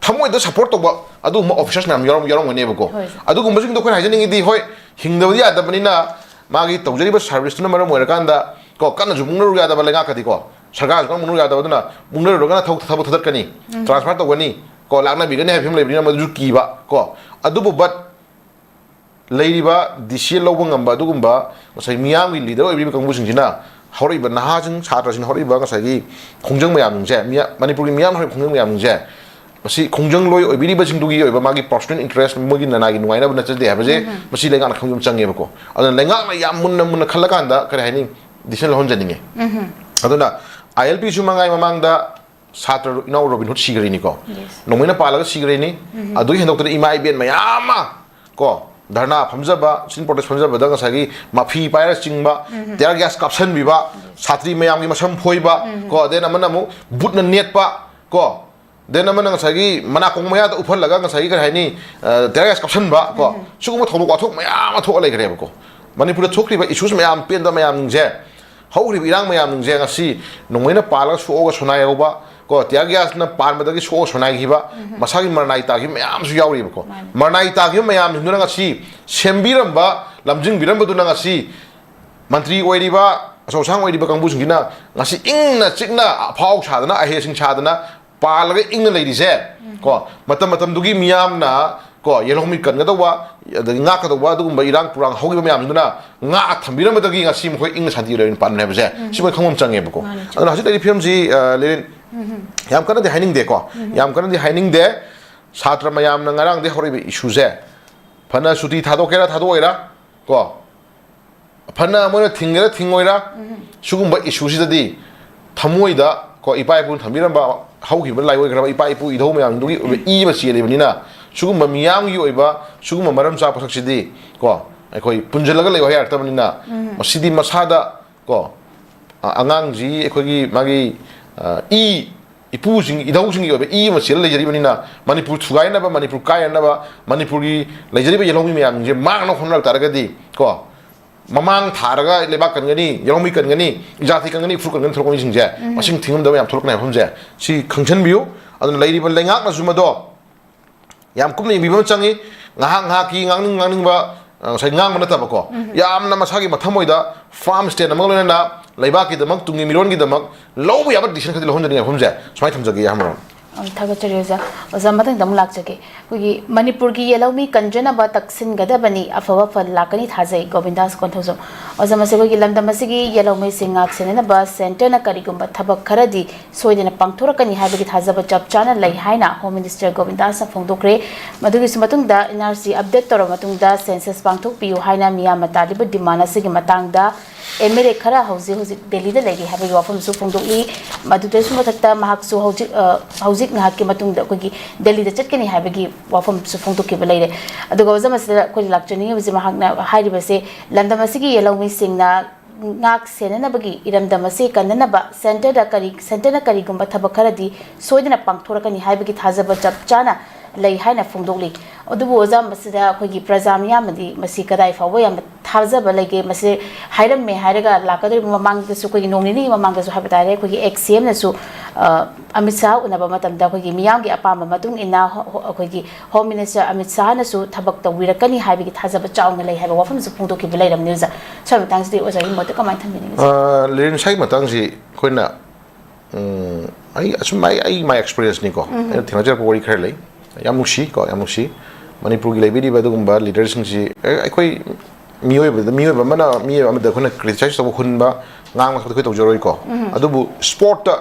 ꯊꯃꯣꯏꯗ ꯁꯞꯄꯣꯔꯠ ꯇꯧꯕ ꯑꯗꯨꯒꯨꯝꯕ ꯑꯣꯐꯤꯁꯔꯁ ꯃꯌꯥꯝ ꯌꯥꯎꯔꯝ-, ꯌꯥꯎꯔꯝꯒꯅꯦꯕꯀꯣ꯫ ꯍꯣꯏ, ꯁꯥꯔ꯫ ꯑꯗꯨꯒꯨꯝꯕꯁꯤꯡꯗꯣ ꯑꯩꯈꯣꯏꯅ ꯍꯥꯏꯖꯅꯤꯡꯉꯤꯗꯤ, ꯍꯣꯏ, ꯍꯤꯡꯗꯕꯗꯤ ꯌꯥꯗꯕꯅꯤꯅ ꯃꯥꯒꯤ ꯇꯧꯖꯔꯤꯕ ꯁꯥꯔꯚꯤꯁꯇꯨꯅ ꯃꯔꯝ ꯑꯣꯏꯔꯀꯥꯟꯗ, ꯀꯣ, ꯀꯟꯅꯁꯨ ꯃꯨꯛꯅꯔꯨ ꯌꯥꯗꯕ ꯂꯩꯉꯥꯛꯀꯗꯤꯀꯣ, ꯁꯔꯀꯥꯔꯁꯨ ꯀꯟꯅ ꯃꯨꯛꯅꯔꯨ ꯌꯥꯗꯕ, ꯑꯗꯨꯅ ꯃꯨꯛꯅꯔꯨꯔꯒꯅ ꯊꯕꯛ, ꯊꯕꯛ ꯊꯥꯗꯠꯀꯅꯤ, ꯎꯝ꯫ ꯇ꯭ꯔꯥꯟꯁꯐꯔ ꯇꯧꯒꯅꯤ, ꯀꯣ, ꯂꯥꯛꯅꯕꯤꯒꯅꯤ ꯍꯥꯏꯕ ꯐꯤꯕꯝ ꯂꯩꯕꯅꯤꯅ ꯃꯗꯨꯁꯨ ꯀꯤꯕ, ꯀꯣ꯫ ꯑꯗꯨꯕꯨ but ꯂꯩꯔꯤꯕ ꯗꯤꯁꯤꯖꯟ ꯂꯧꯕ ꯉꯝꯕ ꯑꯗꯨꯒꯨꯝꯕ ꯉꯁꯥꯏ ꯃꯤꯌꯥꯝꯒꯤ ꯂꯤꯗꯔ ꯑꯣꯏꯕꯤꯔꯤꯕ ꯀꯥꯡꯕꯨꯁꯤꯡꯁꯤꯅ ꯍꯧꯔꯛꯏꯕ ꯅꯍꯥꯁꯤꯡ, ꯁꯥꯇ꯭ꯔꯁꯤꯡ, ꯍꯧꯔꯛꯏꯕ ꯉꯁꯥꯏꯒꯤ ꯈꯣꯡꯖꯪ ꯃꯌꯥꯝꯁꯤꯡꯁꯦ, ꯃꯤꯌꯥ-, ꯃꯅꯤꯄꯨꯔꯒꯤ ꯃꯤꯌꯥꯝꯅ ꯍꯧꯔꯛꯏꯕ ꯈꯣꯡꯖꯪ ꯃꯌꯥꯝꯁꯤꯡꯁꯦ, ꯃꯁꯤ ꯈꯣꯡꯖꯪꯂꯣꯏ ꯑꯣꯏꯕꯤꯔꯤꯕꯁꯤꯡꯗꯨꯒꯤ ꯑꯣꯏꯕ ꯃꯥꯒꯤ ꯄꯔꯁꯣꯅꯦꯜ ꯏꯟꯇꯔꯦꯁ, ꯃꯣꯏꯒꯤ ꯅꯅꯥꯏꯒꯤ ꯅꯨꯡꯉꯥꯏꯅꯕ ꯅꯠꯆꯗꯦ ꯍꯥꯏꯕꯁꯦ ꯎꯝ꯫ ꯃꯁꯤ ꯂꯩꯉꯥꯛꯅ ꯈꯪꯕ ꯑꯃ ꯆꯪꯉꯦꯕꯀꯣ꯫ ꯑꯗꯨꯅ ꯂꯩꯉꯥꯛꯅ ꯌꯥꯝ ꯃꯨꯟꯅ ꯃꯨꯟꯅ ꯈꯜꯂꯀꯥꯟꯗ, ꯀꯔꯤ ꯍꯥꯏꯅꯤ, ꯗꯤꯁꯤꯖꯟ ꯂꯧꯍꯟꯖꯅꯤꯡꯉꯤ꯫ ꯎꯝ꯫ ꯑꯗꯨꯅ ꯑꯥꯏ ꯑꯦꯜ ꯄꯤꯁꯨ ꯃꯉꯥꯏ, ꯃꯃꯥꯡꯗ ꯁꯥꯇ꯭ꯔ ꯏꯅꯥꯎ ꯔꯣꯕꯤꯟ ꯍꯨꯗ ꯁꯤꯈ꯭ꯔꯤꯅꯤꯀꯣ꯫ ꯌꯦꯁ꯫ ꯅꯣꯡꯃꯩꯅ ꯄꯥꯜꯂꯒ ꯁꯤꯈ꯭ꯔꯤꯅꯤ꯫ ꯎꯝ꯫ ꯑꯗꯨꯒꯤ ꯍꯦꯟꯗꯣꯛꯇꯅ ꯏꯃꯥ ꯏꯕꯦꯟ ꯃꯌꯥꯝ ꯑꯃ, ꯀꯣ, ꯙꯔꯅꯥ ꯐꯝꯖꯕ, ꯁꯤꯟ ꯄ꯭ꯔꯣꯇꯦꯁ ꯐꯝꯖꯕꯗ ꯉꯁꯥꯏꯒꯤ ꯃꯐꯤ ꯄꯥꯏꯔ ꯆꯤꯡꯕ, ꯎꯝ꯫ ꯇꯤꯌꯔ ꯒ꯭ꯌꯥꯁ ꯀꯥꯞꯁꯟꯕꯤꯕ, ꯌꯦꯁ꯫ ꯁꯥꯇ꯭ꯔꯤ ꯃꯌꯥꯝꯒꯤ ꯃꯁꯝ ꯐꯣꯏꯕ, ꯎꯝ꯫ ꯀꯣ, then ꯑꯃꯅ ꯑꯃꯨꯛ ꯕꯨꯠꯅ ꯅꯦꯠꯄ, ꯀꯣ, then ꯑꯃꯅ ꯉꯁꯥꯏꯒꯤ ꯃꯅꯥꯀꯣꯡ ꯃꯌꯥꯗ ꯎꯞꯍꯜꯂꯒ ꯉꯁꯥꯏꯒꯤ, ꯀꯔꯤ ꯍꯥꯏꯅꯤ, ꯑ, ꯇꯤꯌꯔ ꯒ꯭ꯌꯥꯁ ꯀꯥꯞꯁꯟꯕ, ꯀꯣ, ꯎꯝ꯫ ꯁꯤꯒꯨꯝꯕ ꯊꯧꯗꯣꯛ ꯋꯥꯊꯣꯛ ꯃꯌꯥꯝ ꯑꯃ ꯊꯣꯛꯑ ꯂꯩꯈ꯭ꯔꯦꯕꯀꯣ꯫ ꯃꯅꯤꯄꯨꯔꯗ ꯊꯣꯛꯈ꯭ꯔꯤꯕ ꯏꯁꯨꯁ ꯃꯌꯥꯝ, ꯄꯦꯟꯗꯕ ꯃꯌꯥꯝꯁꯤꯡꯁꯦ, ꯍꯧꯈ꯭ꯔꯤꯕ ꯏꯔꯥꯡ ꯃꯌꯥꯝꯁꯤꯡꯁꯦ ꯉꯁꯤ ꯅꯣꯡꯃꯩꯅ ꯄꯥꯜꯂꯒ ꯁꯣꯛꯑꯒ ꯁꯣꯅꯥꯏ ꯍꯧꯕ, ꯀꯣ, ꯇꯤꯌꯥꯔ ꯒ꯭ꯌꯥꯁꯅ ꯄꯥꯟꯕꯗꯒꯤ ꯁꯣꯛꯑꯒ ꯁꯣꯅꯥꯏꯈꯤꯕ, ꯎꯝ꯫ ꯃꯁꯥꯒꯤ ꯃꯔꯅꯥꯏ ꯇꯥꯈꯤꯕ ꯃꯌꯥꯝ ꯑꯃꯁꯨ ꯌꯥꯎꯔꯤꯕꯀꯣ꯫ ꯃꯥꯅꯤ꯫ ꯃꯔꯅꯥꯏ ꯇꯥꯈꯤꯕ ꯃꯌꯥꯝꯁꯤꯡꯗꯨꯅ ꯉꯁꯤ ꯁꯦꯝꯕꯤꯔꯝꯕ, ꯂꯝꯖꯤꯡꯕꯤꯔꯝꯕꯗꯨꯅ ꯉꯁꯤ ꯃꯟꯇ꯭ꯔꯤ ꯑꯣꯏꯔꯤꯕ, ꯑꯆꯧ ꯑꯁꯥꯡ ꯑꯣꯏꯔꯤꯕ ꯀꯥꯡꯕꯨꯁꯤꯡꯁꯤꯅ ꯉꯁꯤ ꯏꯪꯅ ꯆꯤꯛꯅ ꯑꯐꯥꯎ ꯁꯥꯗꯅ, ꯑꯍꯦꯁꯤꯡ ꯁꯥꯗꯅ ꯄꯥꯜꯂꯒ ꯏꯪꯅ ꯂꯩꯔꯤꯁꯦ, ꯎꯝ꯫ ꯀꯣ, ꯃꯇꯝ ꯃꯇꯝꯗꯨꯒꯤ ꯃꯤꯌꯥꯝꯅ, ꯀꯣ, ꯌꯦꯜꯍꯧꯃꯤ ꯀꯟꯒꯗꯧꯕ, ꯑꯗꯒꯤ ꯉꯥꯛꯀꯗꯧꯕ ꯑꯗꯨꯒꯨꯝꯕ ꯏꯔꯥꯡ ꯄꯨꯔꯥꯡ ꯍꯧꯈꯤꯕ ꯃꯌꯥꯝꯗꯨꯅ ꯉꯥꯛꯑ ꯊꯝꯕꯤꯔꯝꯕꯗꯒꯤ ꯉꯁꯤ ꯃꯈꯣꯏ ꯏꯪꯅ ꯁꯥꯟꯇꯤ ꯂꯩꯔ ꯄꯥꯟꯕꯅꯦ ꯍꯥꯏꯕꯁꯦ, ꯎꯝ꯫ ꯁꯤ ꯃꯣꯏ ꯈꯪꯕ ꯑꯃ ꯆꯪꯉꯦꯕꯀꯣ꯫ ꯃꯥꯅꯤ, ꯆꯨꯝꯃꯤ꯫ ꯑꯗꯨꯅ ꯍꯧꯖꯤꯛ ꯂꯩꯔꯤꯕ ꯐꯤꯕꯝꯁꯤ, ꯑ, ꯂꯦꯔꯤꯟ, ꯎꯝ꯫ ꯌꯥꯝ ꯀꯟꯅꯗꯤ ꯍꯥꯏꯅꯤꯡꯗꯦꯀꯣ꯫ ꯎꯝ꯫ ꯌꯥꯝ ꯀꯟꯅꯗꯤ ꯍꯥꯏꯅꯤꯡꯗꯦ꯫ ꯁꯥꯇ꯭ꯔ ꯃꯌꯥꯝꯅ ꯉꯔꯥꯡꯗꯒꯤ ꯍꯧꯔꯛꯏꯕ ꯏꯁꯨꯁꯦ, ꯐꯅ ꯁꯨꯇꯤ ꯊꯥꯗꯣꯛꯀꯦꯔꯥ ꯊꯥꯗꯣꯛꯑꯣꯏꯔꯥ, ꯀꯣ, ꯐꯅ ꯃꯣꯏꯅ ꯊꯤꯡꯒꯦꯔꯥ ꯊꯤꯡꯉꯣꯏꯔꯥ, ꯎꯝ꯫ ꯁꯤꯒꯨꯝꯕ ꯏꯁꯨꯁꯤꯗꯗꯤ ꯊꯃꯣꯏꯗ, ꯀꯣ, ꯏꯄꯥ ꯏꯄꯨꯅ ꯊꯝꯕꯤꯔꯝꯕ ꯍꯧꯈꯤꯕ ꯂꯥꯏꯑꯣꯏꯈ꯭ꯔꯕ ꯏꯄꯥ ꯏꯄꯨ ꯏꯙꯧ ꯃꯌꯥꯝꯗꯨꯒꯤ ꯑꯣꯏꯕ ꯎꯝ꯫ ꯏ ꯑꯃ ꯆꯦꯜꯂꯤꯕꯅꯤꯅ, ꯁꯤꯒꯨꯝꯕ ꯃꯤꯌꯥꯝꯒꯤ ꯑꯣꯏꯕ ꯁꯤꯒꯨꯝꯕ ꯃꯔꯝ ꯆꯥꯕ ꯄꯣꯠꯁꯛꯁꯤꯗꯤ, ꯀꯣ, ꯑꯩꯈꯣꯏ ꯄꯨꯟꯁꯤꯜꯂꯒ ꯂꯩꯌꯨ ꯍꯥꯏ ꯌꯥꯔꯛꯇꯕꯅꯤꯅ, ꯎꯝ꯫ ꯃꯁꯤꯗꯤ ꯃꯁꯥꯗ, ꯀꯣ, ꯑ-, ꯑꯉꯥꯡꯁꯤ ꯑꯩꯈꯣꯏꯒꯤ ꯃꯥꯒꯤ, ꯑ, ꯏ, ꯏꯄꯨꯁꯤꯡ, ꯏꯙꯧꯁꯤꯡꯒꯤ ꯑꯣꯏꯕ ꯏ ꯑꯃ ꯆꯦꯜꯂ ꯂꯩꯖꯔꯤꯕꯅꯤꯅ, ꯃꯅꯤꯄꯨꯔ ꯊꯨꯒꯥꯏꯅꯕ, ꯃꯅꯤꯄꯨꯔ ꯀꯥꯏꯅꯅꯕ, ꯃꯅꯤꯄꯨꯔꯒꯤ ꯂꯩꯖꯔꯤꯕ ꯌꯦꯜꯍꯧꯃꯤ ꯃꯌꯥꯝꯁꯤꯡꯁꯦ ꯃꯥꯡꯅꯕ ꯍꯣꯠꯅꯔꯛ ꯇꯥꯔꯒꯗꯤ, ꯀꯣ, ꯃꯃꯥꯡ ꯊꯥꯔꯒ ꯂꯩꯕꯥꯛ ꯀꯟꯒꯅꯤ, ꯌꯦꯜꯍꯧꯃꯤ ꯀꯟꯒꯅꯤ, ꯏꯖꯥꯊꯤ ꯀꯟꯒꯅꯤ, ꯏꯐꯨꯔꯨ ꯀꯟꯒꯅꯤ ꯊꯣꯛꯂꯛꯄ ꯃꯤꯁꯤꯡꯁꯦ ꯃꯁꯤꯡ ꯊꯤꯉꯝꯗꯕ ꯌꯥꯝ ꯊꯣꯛꯂꯛꯀꯅꯤ ꯍꯥꯏꯕ ꯋꯥꯐꯝꯁꯦ ꯁꯤ ꯈꯪꯁꯟꯕꯤꯌꯨ꯫ ꯑꯗꯨꯅ ꯂꯩꯔꯤꯕ ꯂꯩꯉꯥꯛꯅꯁꯨ ꯃꯗꯣ ꯌꯥꯝ ꯀꯨꯞꯅ ꯌꯦꯡꯕꯤꯕ ꯑꯃ ꯆꯪꯉꯤ꯫ ꯉꯥꯏꯍꯥꯛ ꯉꯥꯏꯍꯥꯛꯀꯤ ꯉꯥꯡꯅꯤꯡ ꯉꯥꯡꯅꯤꯡꯕ, ꯑ, ꯉꯁꯥꯏ ꯉꯥꯡꯕ ꯅꯠꯇꯕꯀꯣ, ꯌꯥꯝꯅ ꯃꯁꯥꯒꯤ ꯃꯊꯃꯣꯏꯗ ꯐꯥꯔꯝ ꯁ꯭ꯇꯦꯠ ꯑꯃꯒ ꯂꯣꯏꯅꯅ ꯂꯩꯕꯥꯛꯀꯤꯗꯃꯛ, ꯇꯨꯡꯒꯤ ꯃꯤꯔꯣꯟꯒꯤꯗꯃꯛ ꯂꯧꯕ ꯌꯥꯕ ꯗꯤꯁꯤꯖꯟ ꯈꯔꯗꯤ ꯂꯧꯍꯟꯖꯅꯤꯡꯉꯤ ꯋꯥꯐꯝꯁꯦ ꯁꯨꯃꯥꯏꯅ ꯊꯝꯖꯒꯦ, ꯏꯌꯥꯝꯕ꯫ ꯑ, ꯊꯥꯒꯠꯆꯔꯤ ꯑꯣꯖꯥ꯫ ꯑꯣꯖꯥ, ꯃꯊꯪꯗ ꯑꯃꯨꯛ ꯂꯥꯛꯆꯒꯦ꯫ ꯑꯩꯈꯣꯏꯒꯤ ꯃꯅꯤꯄꯨꯔꯒꯤ ꯌꯦꯜꯍꯧꯃꯤ ꯀꯟꯖꯅꯕ ꯇꯛꯁꯤꯟꯒꯗꯕꯅꯤ, ꯑꯐꯕ ꯐꯜ ꯂꯥꯛꯀꯅꯤ ꯊꯥꯖꯩ, ꯒꯣꯕꯤꯟꯗꯥꯁ ꯀꯣꯟꯊꯧꯖꯝ꯫ ꯑꯣꯖꯥ, ꯃꯁꯤ ꯑꯩꯈꯣꯏꯒꯤ ꯂꯝꯗꯝ ꯑꯁꯤꯒꯤ ꯌꯦꯜꯍꯧꯃꯤꯁꯤꯡ ꯉꯥꯛ ꯁꯦꯟꯅꯅꯕ ꯁꯦꯟꯇꯔꯅ ꯀꯔꯤꯒꯨꯝꯕ ꯊꯕꯛ ꯈꯔꯗꯤ ꯁꯣꯏꯗꯅ ꯄꯥꯡꯊꯣꯔꯛꯀꯅꯤ ꯍꯥꯏꯕꯒꯤ ꯊꯥꯖꯕ ꯆꯞ ꯆꯥꯅ ꯂꯩ ꯍꯥꯏꯅ ꯍꯣꯝ ꯃꯤꯅꯤꯁꯇꯔ ꯒꯣꯕꯤꯟꯗꯥꯁꯅ ꯐꯣꯡꯗꯣꯛꯈ꯭ꯔꯦ꯫ ꯃꯗꯨꯒꯤꯁꯨ ꯃꯇꯨꯡꯗ ꯑꯦꯟ ꯑꯥꯔ ꯁꯤ ꯑꯞꯗꯦꯠ ꯇꯧꯔꯕ ꯃꯇꯨꯡꯗ ꯁꯦꯟꯁꯁ ꯄꯥꯡꯊꯣꯛꯄꯤꯌꯨ ꯍꯥꯏꯅ ꯃꯤꯌꯥꯝꯅ ꯇꯥꯜꯂꯤꯕ ꯗꯤꯃꯥꯟ ꯑꯁꯤꯒꯤ ꯃꯇꯥꯡꯗ ꯑꯦꯝ ꯑꯦꯜ ꯑꯦ ꯈꯔ ꯍꯧꯖꯤꯛ ꯍꯧꯖꯤꯛ ꯗꯦꯜꯂꯤꯗ ꯂꯩꯔꯤ ꯍꯥꯏꯕꯒꯤ ꯋꯥꯐꯝꯁꯨ ꯐꯣꯡꯗꯣꯛꯂꯤ꯫ ꯃꯗꯨꯗꯁꯨ ꯃꯊꯛꯇ ꯃꯍꯥꯛꯁꯨ ꯍꯧꯖꯤꯛ, ꯑ, ꯍꯧꯖꯤꯛ ꯉꯥꯏꯍꯥꯛꯀꯤ ꯃꯇꯨꯡꯗ ꯑꯩꯈꯣꯏꯒꯤ ꯗꯦꯜꯂꯤꯗ ꯆꯠꯀꯅꯤ ꯍꯥꯏꯕꯒꯤ ꯋꯥꯐꯝꯁꯨ ꯐꯣꯡꯗꯣꯛꯈꯤꯕ ꯂꯩꯔꯦ꯫ ꯑꯗꯨꯒ ꯑꯣꯖꯥ, ꯃꯁꯤꯗ ꯑꯩꯈꯣꯏꯅ ꯂꯥꯛꯆꯅꯤꯡꯉꯤꯕꯁꯤ ꯃꯍꯥꯛꯅ ꯍꯥꯏꯔꯤꯕꯁꯦ ꯂꯝꯗꯝ ꯑꯁꯤꯒꯤ ꯌꯦꯜꯍꯧꯃꯤꯁꯤꯡꯅ ꯉꯥꯛ ꯁꯦꯟꯅꯅꯕꯒꯤ ꯏꯔꯝꯗꯝ ꯑꯁꯤ ꯀꯟꯅꯅꯕ ꯁꯦꯟꯇꯔꯗ ꯀꯔꯤ, ꯁꯦꯟꯇꯔꯅ ꯀꯔꯤꯒꯨꯝꯕ ꯊꯕꯛ ꯈꯔꯗꯤ ꯁꯣꯏꯗꯅ ꯄꯥꯡꯊꯣꯔꯛꯀꯅꯤ ꯍꯥꯏꯕꯒꯤ ꯊꯥꯖꯕ ꯆꯞ ꯆꯥꯅ ꯂꯩ ꯍꯥꯏꯅ ꯐꯣꯡꯗꯣꯛꯂꯤ꯫ ꯑꯗꯨꯕꯨ ꯑꯣꯖꯥ, ꯃꯁꯤꯗ ꯑꯩꯈꯣꯏꯒꯤ ꯄ꯭ꯔꯖꯥ ꯃꯤꯌꯥꯝꯅꯗꯤ ꯃꯁꯤ ꯀꯗꯥꯏ ꯐꯥꯎꯕ ꯌꯥꯝꯅ ꯊꯥꯖꯕ ꯂꯩꯒꯦ? ꯃꯁꯤ ꯍꯥꯏꯔꯝꯃꯦ ꯍꯥꯏꯔꯒ ꯂꯥꯛꯀꯗꯧꯔꯤꯕ ꯃꯃꯥꯡꯗꯁꯨ, ꯑꯩꯈꯣꯏꯒꯤ ꯅꯣꯡ ꯅꯤꯅꯤꯒꯤ ꯃꯃꯥꯡꯗꯁꯨ ꯍꯥꯏꯕ ꯇꯥꯔꯦ, ꯑꯩꯈꯣꯏꯒꯤ ꯑꯦꯛꯁ ꯁꯤ ꯑꯦꯝꯅꯁꯨ, ꯑ, ꯑꯃꯤꯠ ꯁꯥꯍ ꯎꯅꯕ ꯃꯇꯝꯗ ꯑꯩꯈꯣꯏꯒꯤ ꯃꯤꯌꯥꯝꯒꯤ ꯑꯄꯥꯝꯕ ꯃꯇꯨꯡ ꯏꯟꯅ ꯍꯣ-, ꯍꯣ-, ꯑꯩꯈꯣꯏꯒꯤ ꯍꯣꯝ ꯃꯤꯅꯤꯁꯇꯔ ꯑꯃꯤꯠ ꯁꯥꯍꯅꯁꯨ ꯊꯕꯛ ꯇꯧꯕꯤꯔꯛꯀꯅꯤ ꯍꯥꯏꯕꯒꯤ ꯊꯥꯖꯕ ꯆꯥꯎꯅ ꯂꯩ ꯍꯥꯏꯕ ꯋꯥꯐꯝꯁꯨ ꯐꯣꯡꯗꯣꯛꯈꯤꯕ ꯂꯩꯔꯝꯅꯤ ꯑꯣꯖꯥ꯫ ꯁ꯭ꯋꯥꯏ ꯃꯇꯥꯡꯁꯤꯗ ꯑꯣꯖꯥꯒꯤ ꯃꯣꯠꯇ ꯀꯃꯥꯏꯅ ꯊꯝꯕꯤꯅꯤꯡꯉꯤ? ꯑ, ꯂꯤꯔꯦꯟ, ꯁ꯭ꯋꯥꯏꯒꯤ ꯃꯇꯥꯡꯁꯤ ꯑꯩꯈꯣꯏꯅ, ꯎꯝ, ꯑꯩ ꯑꯁꯨꯝ, ꯑꯩ, ꯑꯩ, my experience ꯅꯤꯀꯣ, ꯑꯩꯅ ꯊꯦꯡꯅꯖꯔꯛꯄ ꯋꯥꯔꯤ ꯈꯔ ꯂꯩ꯫ ꯌꯥꯝ ꯅꯨꯡꯁꯤ ꯀꯣ, ꯌꯥꯝ ꯅꯨꯡꯁꯤ꯫ ꯃꯅꯤꯄꯨꯔꯒꯤ ꯂꯩꯕꯤꯔꯤꯕ ꯑꯗꯨꯒꯨꯝꯕ ꯂꯤꯗꯔꯁꯤꯡꯁꯤ, ꯑꯦ, ꯑꯩꯈꯣꯏ ꯃꯤꯑꯣꯏꯕꯗ, ꯃꯤꯑꯣꯏꯕ ꯑꯃꯅ ꯃꯤꯑꯣꯏꯕ ꯑꯃꯗ ꯑꯩꯈꯣꯏꯅ ꯀ꯭ꯔꯤꯇꯤꯁꯥꯏꯁ ꯇꯧꯕ, ꯍꯨꯟꯕ, ꯉꯥꯡꯕ ꯈꯣꯠꯄ ꯑꯩꯈꯣꯏ ꯇꯧꯖꯔꯣꯏꯀꯣ꯫ ꯑꯗꯨꯕꯨ ꯁ꯭ꯄꯣꯔꯠꯇ,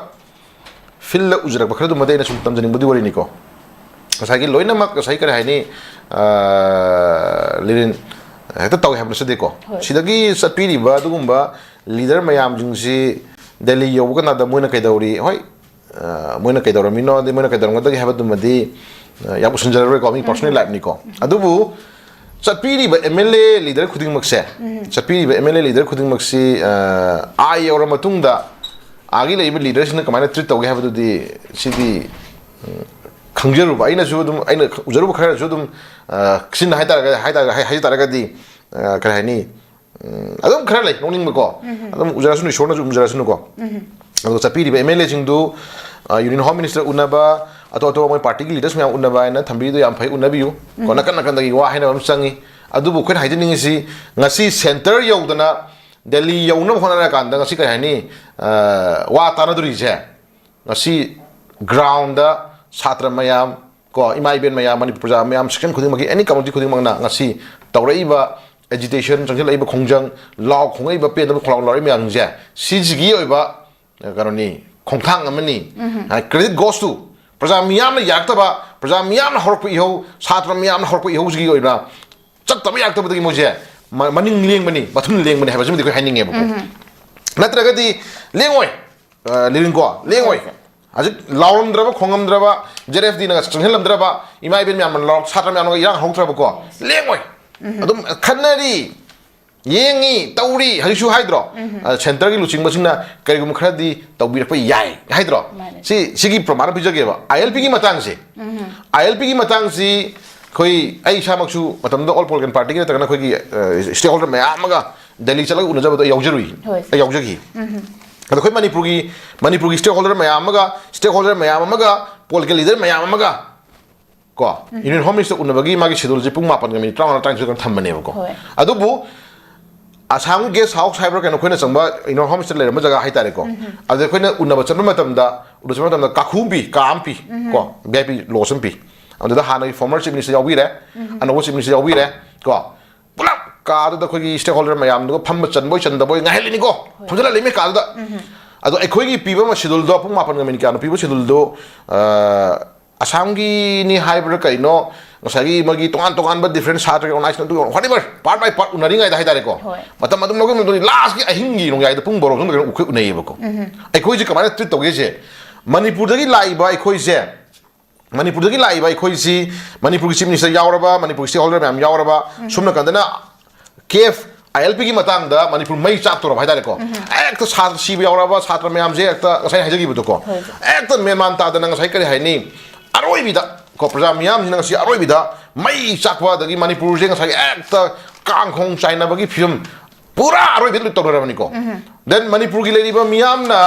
ꯐꯤꯜꯗ ꯎꯖꯔꯛꯄ ꯈꯔꯗꯨꯃꯗꯤ ꯑꯩꯅ ꯁꯨꯝ ꯇꯝꯖꯅꯤꯡꯕꯗꯤ ꯋꯥꯔꯤꯅꯤꯀꯣ꯫ ꯉꯁꯥꯏꯒꯤ ꯂꯣꯏꯅꯃꯛ, ꯉꯁꯥꯏ ꯀꯔꯤ ꯍꯥꯏꯅꯤ, ꯑ, ꯂꯤꯔꯤꯟ ꯍꯦꯛꯇ ꯇꯧꯏ ꯍꯥꯏꯕ ꯅꯠꯆꯗꯦꯀꯣ꯫ ꯍꯣꯏ꯫ ꯁꯤꯗꯒꯤ ꯆꯠꯄꯤꯔꯤꯕ ꯑꯗꯨꯒꯨꯝꯕ ꯂꯤꯗꯔ ꯃꯌꯥꯝꯁꯤꯡꯁꯤ ꯗꯦꯜꯂꯤ ꯌꯧꯕ ꯀꯥꯟꯗ ꯃꯣꯏꯅ ꯀꯩꯗꯧꯔꯤ? ꯍꯣꯏ, ꯑ, ꯃꯣꯏꯅ ꯀꯩꯗꯧꯔꯝꯃꯤꯅꯣ, ꯑꯗꯩ ꯃꯣꯏꯅ ꯀꯩꯗꯧꯔꯝꯒꯗꯒꯦ ꯍꯥꯏꯕꯗꯨꯃꯗꯤ, ꯑ, ꯌꯥꯝ ꯎꯁꯤꯟꯖꯔꯔꯣꯏꯀꯣ, ꯃꯤ ꯄꯔꯁꯣꯅꯦꯜ ꯂꯥꯏꯐꯅꯤꯀꯣ꯫ ꯑꯗꯨꯕꯨ ꯆꯠꯄꯤꯔꯤꯕ ꯑꯦꯝ ꯑꯦꯜ ꯑꯦ ꯂꯤꯗꯔ ꯈꯨꯗꯤꯡꯃꯛꯁꯦ, ꯆꯠꯄꯤꯔꯤꯕ ꯑꯦꯝ ꯑꯦꯜ ꯑꯦ ꯂꯤꯗꯔ ꯈꯨꯗꯤꯡꯃꯛꯁꯤ, ꯑ, ꯑꯥ ꯌꯧꯔ ꯃꯇꯨꯡꯗ ꯑꯥꯒꯤ ꯂꯩꯔꯤꯕ ꯂꯤꯗꯔꯁꯤꯡꯅ ꯀꯃꯥꯏꯅ ꯇ꯭ꯔꯤꯠ ꯇꯧꯒꯦ ꯍꯥꯏꯕꯗꯨꯗꯤ ꯁꯤꯗꯤ, ꯎꯝ, ꯈꯪꯖꯔꯨꯕ, ꯑꯩꯅꯁꯨ ꯑꯗꯨꯝ, ꯑꯩꯅ ꯎꯖꯔꯨꯕ ꯈꯔꯁꯨ ꯑꯗꯨꯝ, ꯑ, ꯁꯤꯖꯤꯟꯅ ꯍꯥꯏꯇꯥꯔꯒ-, ꯍꯥꯏꯇꯥꯔꯒ-, ꯍꯥꯏ-, ꯍꯥꯏꯖ ꯇꯥꯔꯒꯗꯤ, ꯑ, ꯀꯔꯤ ꯍꯥꯏꯅꯤ, ꯎꯝ, ꯑꯗꯨꯝ ꯈꯔ ꯂꯩ ꯅꯣꯛꯅꯤꯡꯕꯀꯣ꯫ ꯑꯗꯨꯝ ꯎꯖꯔꯁꯅꯨ, ꯏꯁꯣꯔꯅꯁꯨ ꯎꯖꯔꯁꯅꯨꯀꯣ꯫ ꯑꯗꯨꯒ ꯆꯠꯄꯤꯔꯤꯕ ꯑꯦꯝ ꯑꯦꯜ ꯑꯦꯁꯤꯡꯗꯨ ꯌꯨꯅꯤꯌꯟ ꯍꯣꯝ ꯃꯤꯅꯤꯁꯇꯔ ꯎꯅꯕ, ꯑꯇꯣꯞ ꯑꯇꯣꯞꯄ ꯃꯣꯏ ꯄꯥꯔꯇꯤꯒꯤ ꯂꯤꯗꯔꯁ ꯃꯌꯥꯝ ꯎꯅꯕ ꯍꯥꯏꯅ ꯊꯝꯕꯤꯔꯤꯗꯣ ꯌꯥꯝ ꯐꯩ, ꯎꯅꯕꯤꯌꯨ꯫ ꯀꯣ, ꯅꯥꯀꯟ ꯅꯥꯀꯟꯗꯒꯤ ꯋꯥ ꯍꯥꯏꯅꯕ ꯑꯃ ꯆꯪꯉꯤ꯫ ꯑꯗꯨꯕꯨ ꯑꯩꯈꯣꯏꯅ ꯍꯥꯏꯖꯅꯤꯡꯉꯤꯁꯤ, ꯉꯁꯤ ꯁꯦꯟꯇꯔ ꯌꯧꯗꯅ ꯗꯦꯜꯂꯤ ꯌꯧꯅꯕ ꯍꯣꯠꯅꯔꯀꯥꯟꯗ ꯉꯁꯤ ꯀꯔꯤ ꯍꯥꯏꯅꯤ, ꯑ, ꯋꯥ ꯇꯥꯅꯗꯣꯔꯤꯁꯦ ꯉꯁꯤ ꯒ꯭ꯔꯥꯎꯟꯗ ꯁꯥꯇ꯭ꯔ ꯃꯌꯥꯝ, ꯀꯣ, ꯏꯃꯥ ꯏꯕꯦꯟ ꯃꯌꯥꯝ, ꯃꯅꯤꯄꯨꯔ ꯄ꯭ꯔꯖꯥ ꯃꯌꯥꯝ, ꯁꯦꯛꯁꯟ ꯈꯨꯗꯤꯡꯃꯛꯀꯤ, ꯑꯦꯅꯤ ꯀꯝꯃꯨꯅꯤꯇꯤ ꯈꯨꯗꯤꯡꯃꯛꯅ ꯉꯁꯤ ꯇꯧꯔꯛꯏꯕ ꯑꯦꯖꯤꯇꯦꯁꯟ, ꯆꯪꯁꯤꯜꯂꯛꯏꯕ ꯈꯣꯡꯖꯪ, ꯂꯥꯎ ꯈꯣꯡꯉꯛꯏꯕ, ꯄꯦꯟꯗꯕ ꯈꯣꯡꯂꯥꯎ ꯂꯥꯎꯔꯛꯏꯕ ꯃꯌꯥꯝꯁꯤꯡꯁꯦ, ꯁꯤꯁꯤꯒꯤ ꯑꯣꯏꯕ, ꯑ, ꯀꯩꯅꯣꯅꯤ, ꯈꯣꯡꯊꯥꯡ ꯑꯃꯅꯤ꯫ ꯎꯝ꯫ Credit goes to ꯄ꯭ꯔꯖꯥ ꯃꯤꯌꯥꯝꯅ ꯌꯥꯔꯛꯇꯕ, ꯄ꯭ꯔꯖꯥ ꯃꯤꯌꯥꯝꯅ ꯍꯧꯔꯛꯄ ꯏꯍꯧ, ꯁꯥꯇ꯭ꯔ ꯃꯤꯌꯥꯝꯅ ꯍꯧꯔꯛꯄ ꯏꯍꯧꯁꯤꯒꯤ ꯑꯣꯏꯕ ꯆꯠꯇꯕ ꯌꯥꯔꯛꯇꯕꯗꯒꯤ ꯃꯣꯏꯁꯦ ꯃ-, ꯃꯅꯤꯡ ꯂꯦꯡꯕꯅꯤ, ꯃꯊꯨꯟ ꯂꯦꯡꯕꯅꯤ ꯍꯥꯏꯕꯁꯤꯃꯗꯤ ꯑꯩꯈꯣꯏ ꯍꯥꯏꯅꯤꯡꯉꯦꯕꯀꯣ꯫ ꯎꯝ꯫ ꯅꯠꯇ꯭ꯔꯒꯗꯤ ꯂꯦꯡꯉꯣꯏ꯫ ꯑ, ꯂꯤꯂꯤꯡꯀꯣ, ꯂꯦꯡꯉꯣꯏ꯫ ꯍꯣꯏ, ꯁꯥꯔ꯫ ꯍꯧꯖꯤꯛ ꯂꯥꯎꯔꯝꯗ꯭ꯔꯕ, ꯈꯣꯡꯉꯝꯗ꯭ꯔꯕ, ꯖꯦꯠ ꯑꯦꯐ ꯗꯤꯅ ꯆꯪꯁꯤꯜꯂꯝꯗ꯭ꯔꯕ, ꯏꯃꯥ ꯏꯕꯦꯟ ꯃꯌꯥꯝꯅ ꯂꯥꯎꯔꯛ-, ꯁꯥꯇ꯭ꯔ ꯃꯌꯥꯝꯅ ꯏꯔꯥꯡ ꯍꯧꯔꯛꯇ꯭ꯔꯕꯀꯣ, ꯂꯦꯡꯉꯣꯏ꯫ ꯎꯝ꯫ ꯑꯗꯨꯝ ꯈꯟꯅꯔꯤ, ꯌꯦꯡꯉꯤ, ꯇꯧꯔꯤ, ꯍꯧꯖꯤꯛꯁꯨ ꯍꯥꯏꯗ꯭ꯔꯣ? ꯎꯝ꯫ ꯑ, ꯁꯦꯟꯇꯔꯒꯤ ꯂꯨꯆꯤꯡꯕꯁꯤꯡꯅ ꯀꯔꯤꯒꯨꯝꯕ ꯈꯔꯗꯤ ꯇꯧꯕꯤꯔꯛꯄ ꯌꯥꯏ ꯍꯥꯏꯗ꯭ꯔꯣ? ꯃꯥꯅꯦ꯫ ꯁꯤ, ꯁꯤꯒꯤ ꯄ꯭ꯔꯃꯥꯟ ꯄꯤꯖꯒꯦꯕ꯫ ꯑꯥꯏ ꯑꯦꯜ ꯄꯤꯒꯤ ꯃꯇꯥꯡꯁꯦ, ꯎꯝ꯫ ꯑꯥꯏ ꯑꯦꯜ ꯄꯤꯒꯤ ꯃꯇꯥꯡꯁꯤ ꯑꯩꯈꯣꯏ, ꯑꯩ ꯏꯁꯥꯃꯛꯁꯨ ꯃꯇꯝꯗꯨꯗ ꯑꯣꯜ ꯄꯣꯂꯤꯇꯤꯀꯦꯜ ꯄꯥꯔꯇꯤꯒꯤ ꯅꯠꯇ꯭ꯔꯒꯅ ꯑꯩꯈꯣꯏꯒꯤ, ꯑ, ꯁ꯭ꯇꯦꯛ ꯍꯣꯜꯗꯔ ꯃꯌꯥꯝ ꯑꯃꯒ ꯗꯦꯜꯂꯤ ꯆꯠꯂꯒ ꯎꯅꯖꯕꯗꯣ ꯑꯩ ꯌꯥꯎꯖꯔꯨꯏ꯫ ꯍꯣꯏ, ꯁꯥꯔ꯫ ꯑꯩ ꯌꯥꯎꯖꯈꯤ꯫ ꯎꯝ꯫ ꯑꯗꯣ ꯑꯩꯈꯣꯏ ꯃꯅꯤꯄꯨꯔꯒꯤ, ꯃꯅꯤꯄꯨꯔꯒꯤ ꯁ꯭ꯇꯦꯛ ꯍꯣꯜꯗꯔ ꯃꯌꯥꯝ ꯑꯃꯒ, ꯁ꯭ꯇꯦꯛ ꯍꯣꯜꯗꯔ ꯃꯌꯥꯝ ꯑꯃꯒ, ꯄꯣꯂꯤꯇꯤꯀꯦꯜ ꯂꯤꯗꯔ ꯃꯌꯥꯝ ꯑꯃꯒ, ꯀꯣ, ꯎꯝ꯫ ꯌꯨꯅꯤꯌꯟ ꯍꯣꯝ ꯃꯤꯅꯤꯁꯇꯔ ꯎꯅꯕꯒꯤ ꯃꯥꯒꯤ ꯁꯦꯗꯨꯜꯁꯦ ꯄꯨꯡ ꯃꯥꯄꯟꯒ ꯃꯤꯅꯤꯠ ꯇꯔꯥꯃꯉꯥ, ꯇꯔꯥꯅꯤꯊꯣꯏ ꯈꯛꯇꯪ ꯊꯝꯕꯅꯦꯕꯀꯣ꯫ ꯍꯣꯏ꯫ ꯑꯗꯨꯕꯨ ꯑꯁꯥꯝꯒꯤ ꯒꯦꯁ ꯍꯥꯎꯁ ꯍꯥꯏꯕ꯭ꯔꯥ ꯀꯩꯅꯣ, ꯑꯩꯈꯣꯏꯅ ꯆꯪꯕ ꯌꯨꯅꯤꯌꯟ ꯍꯣꯝ ꯃꯤꯅꯤꯁꯇꯔ ꯂꯩꯔꯝꯕ ꯖꯒꯥ ꯍꯥꯏꯇꯥꯔꯦꯀꯣ꯫ ꯎꯝ꯫ ꯑꯗꯨꯗ ꯑꯩꯈꯣꯏꯅ ꯎꯅꯕ ꯆꯠꯄ ꯃꯇꯝꯗ, ꯎꯅꯕ ꯆꯠꯄ ꯃꯇꯝꯗ ꯀꯥꯈꯨ ꯑꯃ ꯄꯤ, ꯀꯥ ꯑꯃ ꯄꯤ, ꯎꯝ꯫ ꯀꯣ, ꯚꯤ ꯑꯥꯏ ꯄꯤ ꯂꯣꯖ ꯑꯃ ꯄꯤ꯫ ꯑꯗꯨꯗ ꯍꯥꯟꯅꯒꯤ ꯐꯣꯔꯃꯔ ꯆꯤꯐ ꯃꯤꯅꯤꯁꯇꯔ ꯌꯥꯎꯕꯤꯔꯦ, ꯎꯝ꯫ ꯑꯅꯧꯕ ꯆꯤꯐ ꯃꯤꯅꯤꯁꯇꯔ ꯌꯥꯎꯕꯤꯔꯦ, ꯀꯣ꯫ ꯄꯨꯂꯞ ꯀꯥꯗꯨꯗ ꯑꯩꯈꯣꯏꯒꯤ ꯁ꯭ꯇꯦꯛ ꯍꯣꯜꯗꯔ ꯃꯌꯥꯝꯗꯨꯒ ꯐꯝꯕ ꯆꯟꯕꯣꯏ ꯆꯟꯗꯕꯣꯏ ꯉꯥꯏꯍꯜꯂꯤꯅꯤꯀꯣ꯫ ꯍꯣꯏ꯫ ꯐꯝꯖꯤꯜꯍꯜꯂꯤꯃꯤ ꯀꯥꯗꯨꯗ꯫ ꯎꯝ꯫ ꯑꯗꯣ ꯑꯩꯈꯣꯏꯒꯤ ꯄꯤꯕ ꯑꯃ ꯁꯦꯗꯨꯜꯗꯣ, ꯄꯨꯡ ꯃꯥꯄꯟꯒ ꯃꯤꯅꯤꯠ ꯀꯌꯥꯅꯣ ꯄꯤꯕ ꯁꯦꯗꯨꯜꯗꯣ, ꯑ, ꯑꯁꯥꯝꯒꯤꯅꯤ ꯍꯥꯏꯕ꯭ꯔꯥ ꯀꯩꯅꯣ, ꯉꯁꯥꯏꯒꯤ ꯃꯥꯒꯤ ꯇꯣꯉꯥꯟ ꯇꯣꯉꯥꯟꯕ ꯗꯤꯐ꯭ꯔꯦꯟ ꯁꯥꯇ꯭ꯔꯒꯤ ꯑꯣꯔꯒꯅꯥꯏꯖꯦꯁꯟ ꯑꯗꯨꯒꯤ whatever, part by part ꯎꯅꯔꯤꯉꯩꯗ ꯍꯥꯏꯇꯥꯔꯦꯀꯣ꯫ ꯍꯣꯏ꯫ ꯃꯇꯝ ꯑꯗꯨꯝ ꯂꯧꯈꯤꯕ ꯃꯇꯨꯡꯗ ꯂꯥꯁꯀꯤ ꯑꯍꯤꯡꯒꯤ ꯅꯣꯡꯌꯥꯏꯗ ꯄꯨꯡ ꯕꯥꯔꯣ ꯃꯇꯨꯡꯗ ꯀꯩꯅꯣ ꯑꯩꯈꯣꯏ ꯎꯅꯩꯌꯦꯕꯀꯣ꯫ ꯎꯝ꯫ ꯑꯩꯈꯣꯏꯁꯦ ꯀꯃꯥꯏꯅ ꯇ꯭ꯔꯤꯠ ꯇꯧꯒꯦꯁꯦ, ꯃꯅꯤꯄꯨꯔꯗꯒꯤ ꯂꯥꯛꯏꯕ ꯑꯩꯈꯣꯏꯁꯦ, ꯃꯅꯤꯄꯨꯔꯗꯒꯤ ꯂꯥꯛꯏꯕ ꯑꯩꯈꯣꯏꯁꯤ, ꯃꯅꯤꯄꯨꯔꯒꯤ ꯆꯤꯐ ꯃꯤꯅꯤꯁꯇꯔ ꯌꯥꯎꯔꯕ, ꯃꯅꯤꯄꯨꯔꯒꯤ ꯁ꯭ꯇꯦꯛ ꯍꯣꯜꯗꯔ ꯃꯌꯥꯝ ꯌꯥꯎꯔꯕ, ꯎꯝ꯫ ꯁꯣꯝ ꯅꯥꯀꯟꯗꯅ ꯀꯦꯐ, ꯑꯥꯏ ꯑꯦꯜ ꯄꯤꯒꯤ ꯃꯇꯥꯡꯗ ꯃꯅꯤꯄꯨꯔ ꯃꯩ ꯆꯥꯛꯇꯧꯔꯕ ꯍꯥꯏꯇꯥꯔꯦꯀꯣ꯫ ꯎꯝ꯫ ꯍꯦꯛꯇ ꯁꯥꯇ꯭ꯔ ꯁꯤꯕ ꯌꯥꯎꯔꯕ, ꯁꯥꯇ꯭ꯔ ꯃꯌꯥꯝꯁꯦ ꯍꯦꯛꯇ ꯉꯁꯥꯏ ꯍꯥꯏꯖꯈꯤꯕꯗꯣꯀꯣ꯫ ꯍꯣꯏ, ꯁꯥꯔ꯫ ꯍꯦꯛꯇ ꯃꯦꯟ ꯃꯥꯟ ꯇꯥꯗꯅ ꯉꯁꯥꯏ ꯀꯔꯤ ꯍꯥꯏꯅꯤ? ꯑꯔꯣꯏꯕꯤꯗ ꯀꯣ, ꯄ꯭ꯔꯖꯥ ꯃꯤꯌꯥꯝꯁꯤꯅ ꯉꯁꯤ ꯑꯔꯣꯏꯕꯤꯗ ꯃꯩ ꯆꯥꯛꯄ, ꯑꯗꯒꯤ ꯃꯅꯤꯄꯨꯔꯁꯦ ꯉꯁꯥꯏꯒꯤ ꯍꯦꯛꯇ ꯀꯥꯡ ꯈꯣꯡ ꯆꯥꯏꯅꯕꯒꯤ ꯐꯤꯕꯝ, ꯄꯨꯔꯥ ꯑꯔꯣꯏꯕꯗ ꯇꯧꯅꯔꯕꯅꯤꯀꯣ꯫ Then ꯃꯅꯤꯄꯨꯔꯒꯤ ꯂꯩꯔꯤꯕ ꯃꯤꯌꯥꯝꯅ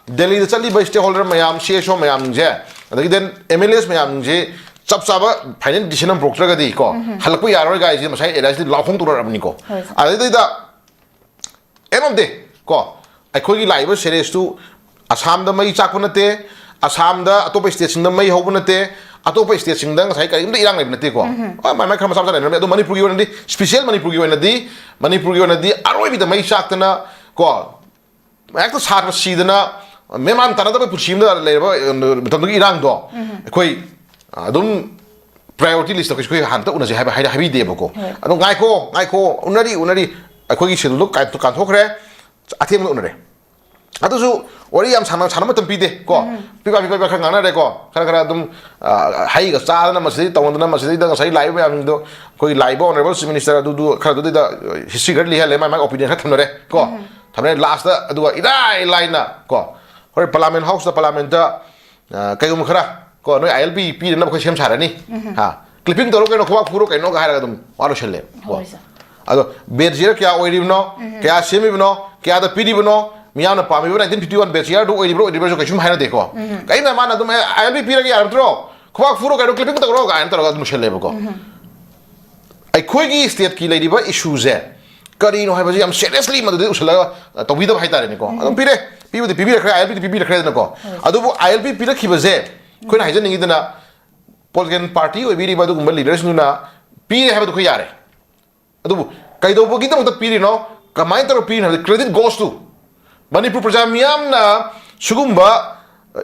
ꯗꯦꯜꯂꯤꯗ ꯆꯠꯂꯤꯕ stakeholder ꯃꯌꯥꯝ, C S O ꯃꯌꯥꯝꯁꯦ, ꯑꯗꯒꯤ then M L As ꯃꯌꯥꯝꯁꯦ ꯆꯞ ꯆꯥꯕ final decision ꯑꯃ ꯄꯨꯔꯛꯇ꯭ꯔꯒꯗꯤ ꯀꯣ, ꯍꯜꯂꯛꯄ ꯌꯥꯔꯔꯣꯏ guys ꯁꯤ ꯉꯁꯥꯏ alliance ꯁꯤ ꯂꯥꯎꯐꯣꯡ ꯇꯧꯅꯔꯕꯅꯤꯀꯣ꯫ ꯍꯣꯏ, sir꯫ ꯑꯗꯩꯗꯩꯗ end of day ꯀꯣ, ꯑꯩꯈꯣꯏꯒꯤ ꯂꯥꯛꯏꯕ ꯁꯦꯔꯦꯁꯇꯨ ꯑꯁꯥꯝꯗ ꯃꯩ ꯆꯥꯛꯄ ꯅꯠꯇꯦ, ꯑꯁꯥꯝꯗ ꯑꯇꯣꯞꯄ stateꯁꯤꯡꯗ ꯃꯩ ꯍꯧꯕ ꯅꯠꯇꯦ, ꯑꯇꯣꯞꯄ stateꯁꯤꯡꯗ ꯉꯁꯥꯏ ꯀꯔꯤꯝꯇ ꯏꯔꯥꯡ ꯂꯩꯕ ꯅꯠꯇꯦꯀꯣ꯫ ꯍꯣꯏ, ꯃꯥꯏ ꯃꯥꯏ ꯈꯔ ꯃꯆꯥ ꯃꯆꯥ ꯂꯩꯅꯔꯝꯃꯦ, ꯑꯗꯣ ꯃꯅꯤꯄꯨꯔꯒꯤ ꯑꯣꯏꯅꯗꯤ, special ꯃꯅꯤꯄꯨꯔꯒꯤ ꯑꯣꯏꯅꯗꯤ, ꯃꯅꯤꯄꯨꯔꯒꯤ ꯑꯣꯏꯅꯗꯤ ꯑꯔꯣꯏꯕꯤꯗ ꯃꯩ ꯆꯥꯛꯇꯅ ꯀꯣ, ꯍꯦꯛꯇ ꯁꯥꯇ꯭ꯔ ꯁꯤꯗꯅ ꯃꯦꯃꯥꯟ ꯇꯥꯅꯗꯕ ꯄꯨꯟꯁꯤ ꯑꯃꯗ ꯂꯩꯔꯕ ꯃꯇꯝꯗꯨꯒꯤ ꯏꯔꯥꯡꯗꯣ ꯑꯩꯈꯣꯏ ꯑꯗꯨꯝ priority listꯇ ꯑꯩꯈꯣꯏ ꯍꯥꯟꯅ ꯎꯅꯁꯦ ꯍꯥꯏꯕ ꯍꯥꯏ-, ꯍꯥꯏꯕꯤꯗꯦꯕꯀꯣ꯫ ꯍꯣꯏ꯫ ꯑꯗꯣ ꯉꯥꯏꯈꯣ, ꯉꯥꯏꯈꯣ, ꯎꯅꯔꯤ, ꯎꯅꯔꯤ, ꯑꯩꯈꯣꯏꯒꯤ scheduleꯗꯣ ꯀꯥꯏ-, ꯀꯥꯟꯊꯣꯛꯈ꯭ꯔꯦ, ꯑꯊꯦꯡꯕꯗ ꯎꯅꯔꯦ꯫ ꯑꯗꯨꯁꯨ ꯋꯥꯔꯤ ꯌꯥꯝ ꯁꯥꯟꯅ-, ꯁꯥꯟꯅꯕ ꯃꯇꯝ ꯄꯤꯗꯦ ꯀꯣ꯫ ꯄꯤꯕ ꯄꯤꯕ ꯈꯔ ꯉꯥꯡꯅꯔꯦꯀꯣ꯫ ꯈꯔ ꯈꯔ ꯑꯗꯨꯝ, ꯑ, ꯍꯩꯒ ꯆꯥꯗꯅ ꯃꯁꯤꯗꯩ ꯇꯧꯅꯗꯅ ꯃꯁꯤꯗꯩꯗ ꯉꯁꯥꯏ ꯂꯥꯛꯏꯕ ꯃꯌꯥꯝꯁꯤꯡꯗꯣ, ꯑꯩꯈꯣꯏꯒꯤ ꯂꯥꯛꯏꯕ honourable chief minister ꯑꯗꯨꯗꯨ ꯈꯔꯗꯨꯗꯩꯗ history ꯈꯔ ꯂꯤꯍꯜꯂꯦ, ꯃꯥꯏ ꯃꯥꯏ opinion ꯈꯔ ꯊꯝꯅꯔꯦ ꯀꯣ꯫ ꯊꯝꯅꯔꯦ, lastꯇ ꯑꯗꯨꯒ ꯏꯔꯥꯏ ꯂꯥꯏꯅ ꯀꯣ, ꯍꯣꯔꯦꯟ parliament houseꯇ, parliamentꯇ ꯑ, ꯀꯩꯒꯨꯝꯕ ꯈꯔ ꯀꯣ, ꯅꯣꯏ ILP ꯄꯤꯅꯅꯕ ꯑꯩꯈꯣꯏ ꯁꯦꯝ ꯁꯥꯔꯅꯤ꯫ ꯍꯥ, clipping ꯇꯧꯔꯣ ꯀꯩꯅꯣ, ꯈꯨꯕꯥꯛ ꯐꯨꯔꯣ ꯀꯩꯅꯣꯒ ꯍꯥꯏꯔꯒ ꯑꯗꯨꯝ ꯋꯥ ꯂꯣꯏꯁꯜꯂꯦꯕ ꯀꯣ꯫ ꯍꯣꯏ, sir꯫ ꯑꯗꯣ batch year ꯀꯌꯥ ꯑꯣꯏꯔꯤꯕꯅꯣ, ꯀꯌꯥ ꯁꯦꯝꯃꯤꯕꯅꯣ, ꯀꯌꯥꯗ ꯄꯤꯔꯤꯕꯅꯣ, ꯃꯤꯌꯥꯝꯅ ꯄꯥꯝꯃꯤꯕ nineteen fifty one batch yearꯗꯨ ꯑꯣꯏꯔꯤꯕ꯭ꯔꯣ ꯑꯣꯏꯗ꯭ꯔꯤꯕ꯭ꯔꯥꯁꯨ ꯀꯩꯁꯨꯝ ꯍꯥꯏꯅꯗꯦꯀꯣ꯫ ꯀꯩꯝꯇ ꯃꯥꯅ ꯑꯗꯨꯝ, "ꯑꯦ, ILP ꯄꯤꯔꯒꯦ ꯌꯥꯔꯝꯗ꯭ꯔꯣ? ꯈꯨꯕꯥꯛ ꯐꯨꯔꯣ ꯀꯩꯅꯣ, clipping ꯇꯧꯔꯣ" ꯀꯥꯏꯅ ꯇꯧꯔꯒ ꯑꯗꯨꯝ ꯂꯣꯏꯁꯜꯂꯦꯕꯀꯣ꯫ ꯑꯩꯈꯣꯏꯒꯤ stateꯀꯤ ꯂꯩꯔꯤꯕ issueꯁꯦ ꯀꯔꯤꯅꯣ ꯍꯥꯏꯕꯁꯦ ꯌꯥꯝ seriously ꯃꯗꯨꯗꯤ ꯎꯁꯜꯂꯒ, ꯑ, ꯇꯧꯕꯤꯗꯕ ꯍꯥꯏꯇꯥꯔꯦꯅꯦꯀꯣ꯫ ꯑꯗꯨꯝ ꯄꯤꯔꯦ, ꯄꯤꯕꯨꯗꯤ ꯄꯤꯕꯤꯔꯛꯈ꯭ꯔꯦ, ILPꯗꯤ ꯄꯤꯕꯤꯔꯛꯈ꯭ꯔꯦꯗꯅꯀꯣ꯫ ꯑꯗꯨꯕꯨ ILP ꯄꯤꯔꯛꯈꯤꯕꯁꯦ ꯑꯩꯈꯣꯏꯅ ꯍꯥꯏꯖꯅꯤꯡꯉꯤꯗꯅ, political party ꯑꯣꯏꯕꯤꯔꯤꯕ ꯑꯗꯨꯒꯨꯝꯕ leaderꯁꯤꯡꯗꯨꯅ ꯄꯤꯔꯦ ꯍꯥꯏꯕꯗꯨ ꯑꯩꯈꯣꯏ ꯌꯥꯔꯦ꯫ ꯑꯗꯨꯕꯨ ꯀꯩꯗꯧꯕꯒꯤꯗꯃꯛꯇ ꯄꯤꯔꯤꯅꯣ, ꯀꯃꯥꯏꯅ ꯇꯧꯔꯒ ꯄꯤꯔꯤꯅꯣ ꯍꯥꯏꯕꯗꯤ credit goes to ꯃꯅꯤꯄꯨꯔ ꯄ꯭ꯔꯖꯥ ꯃꯤꯌꯥꯝꯅ ꯁꯤꯒꯨꯝꯕ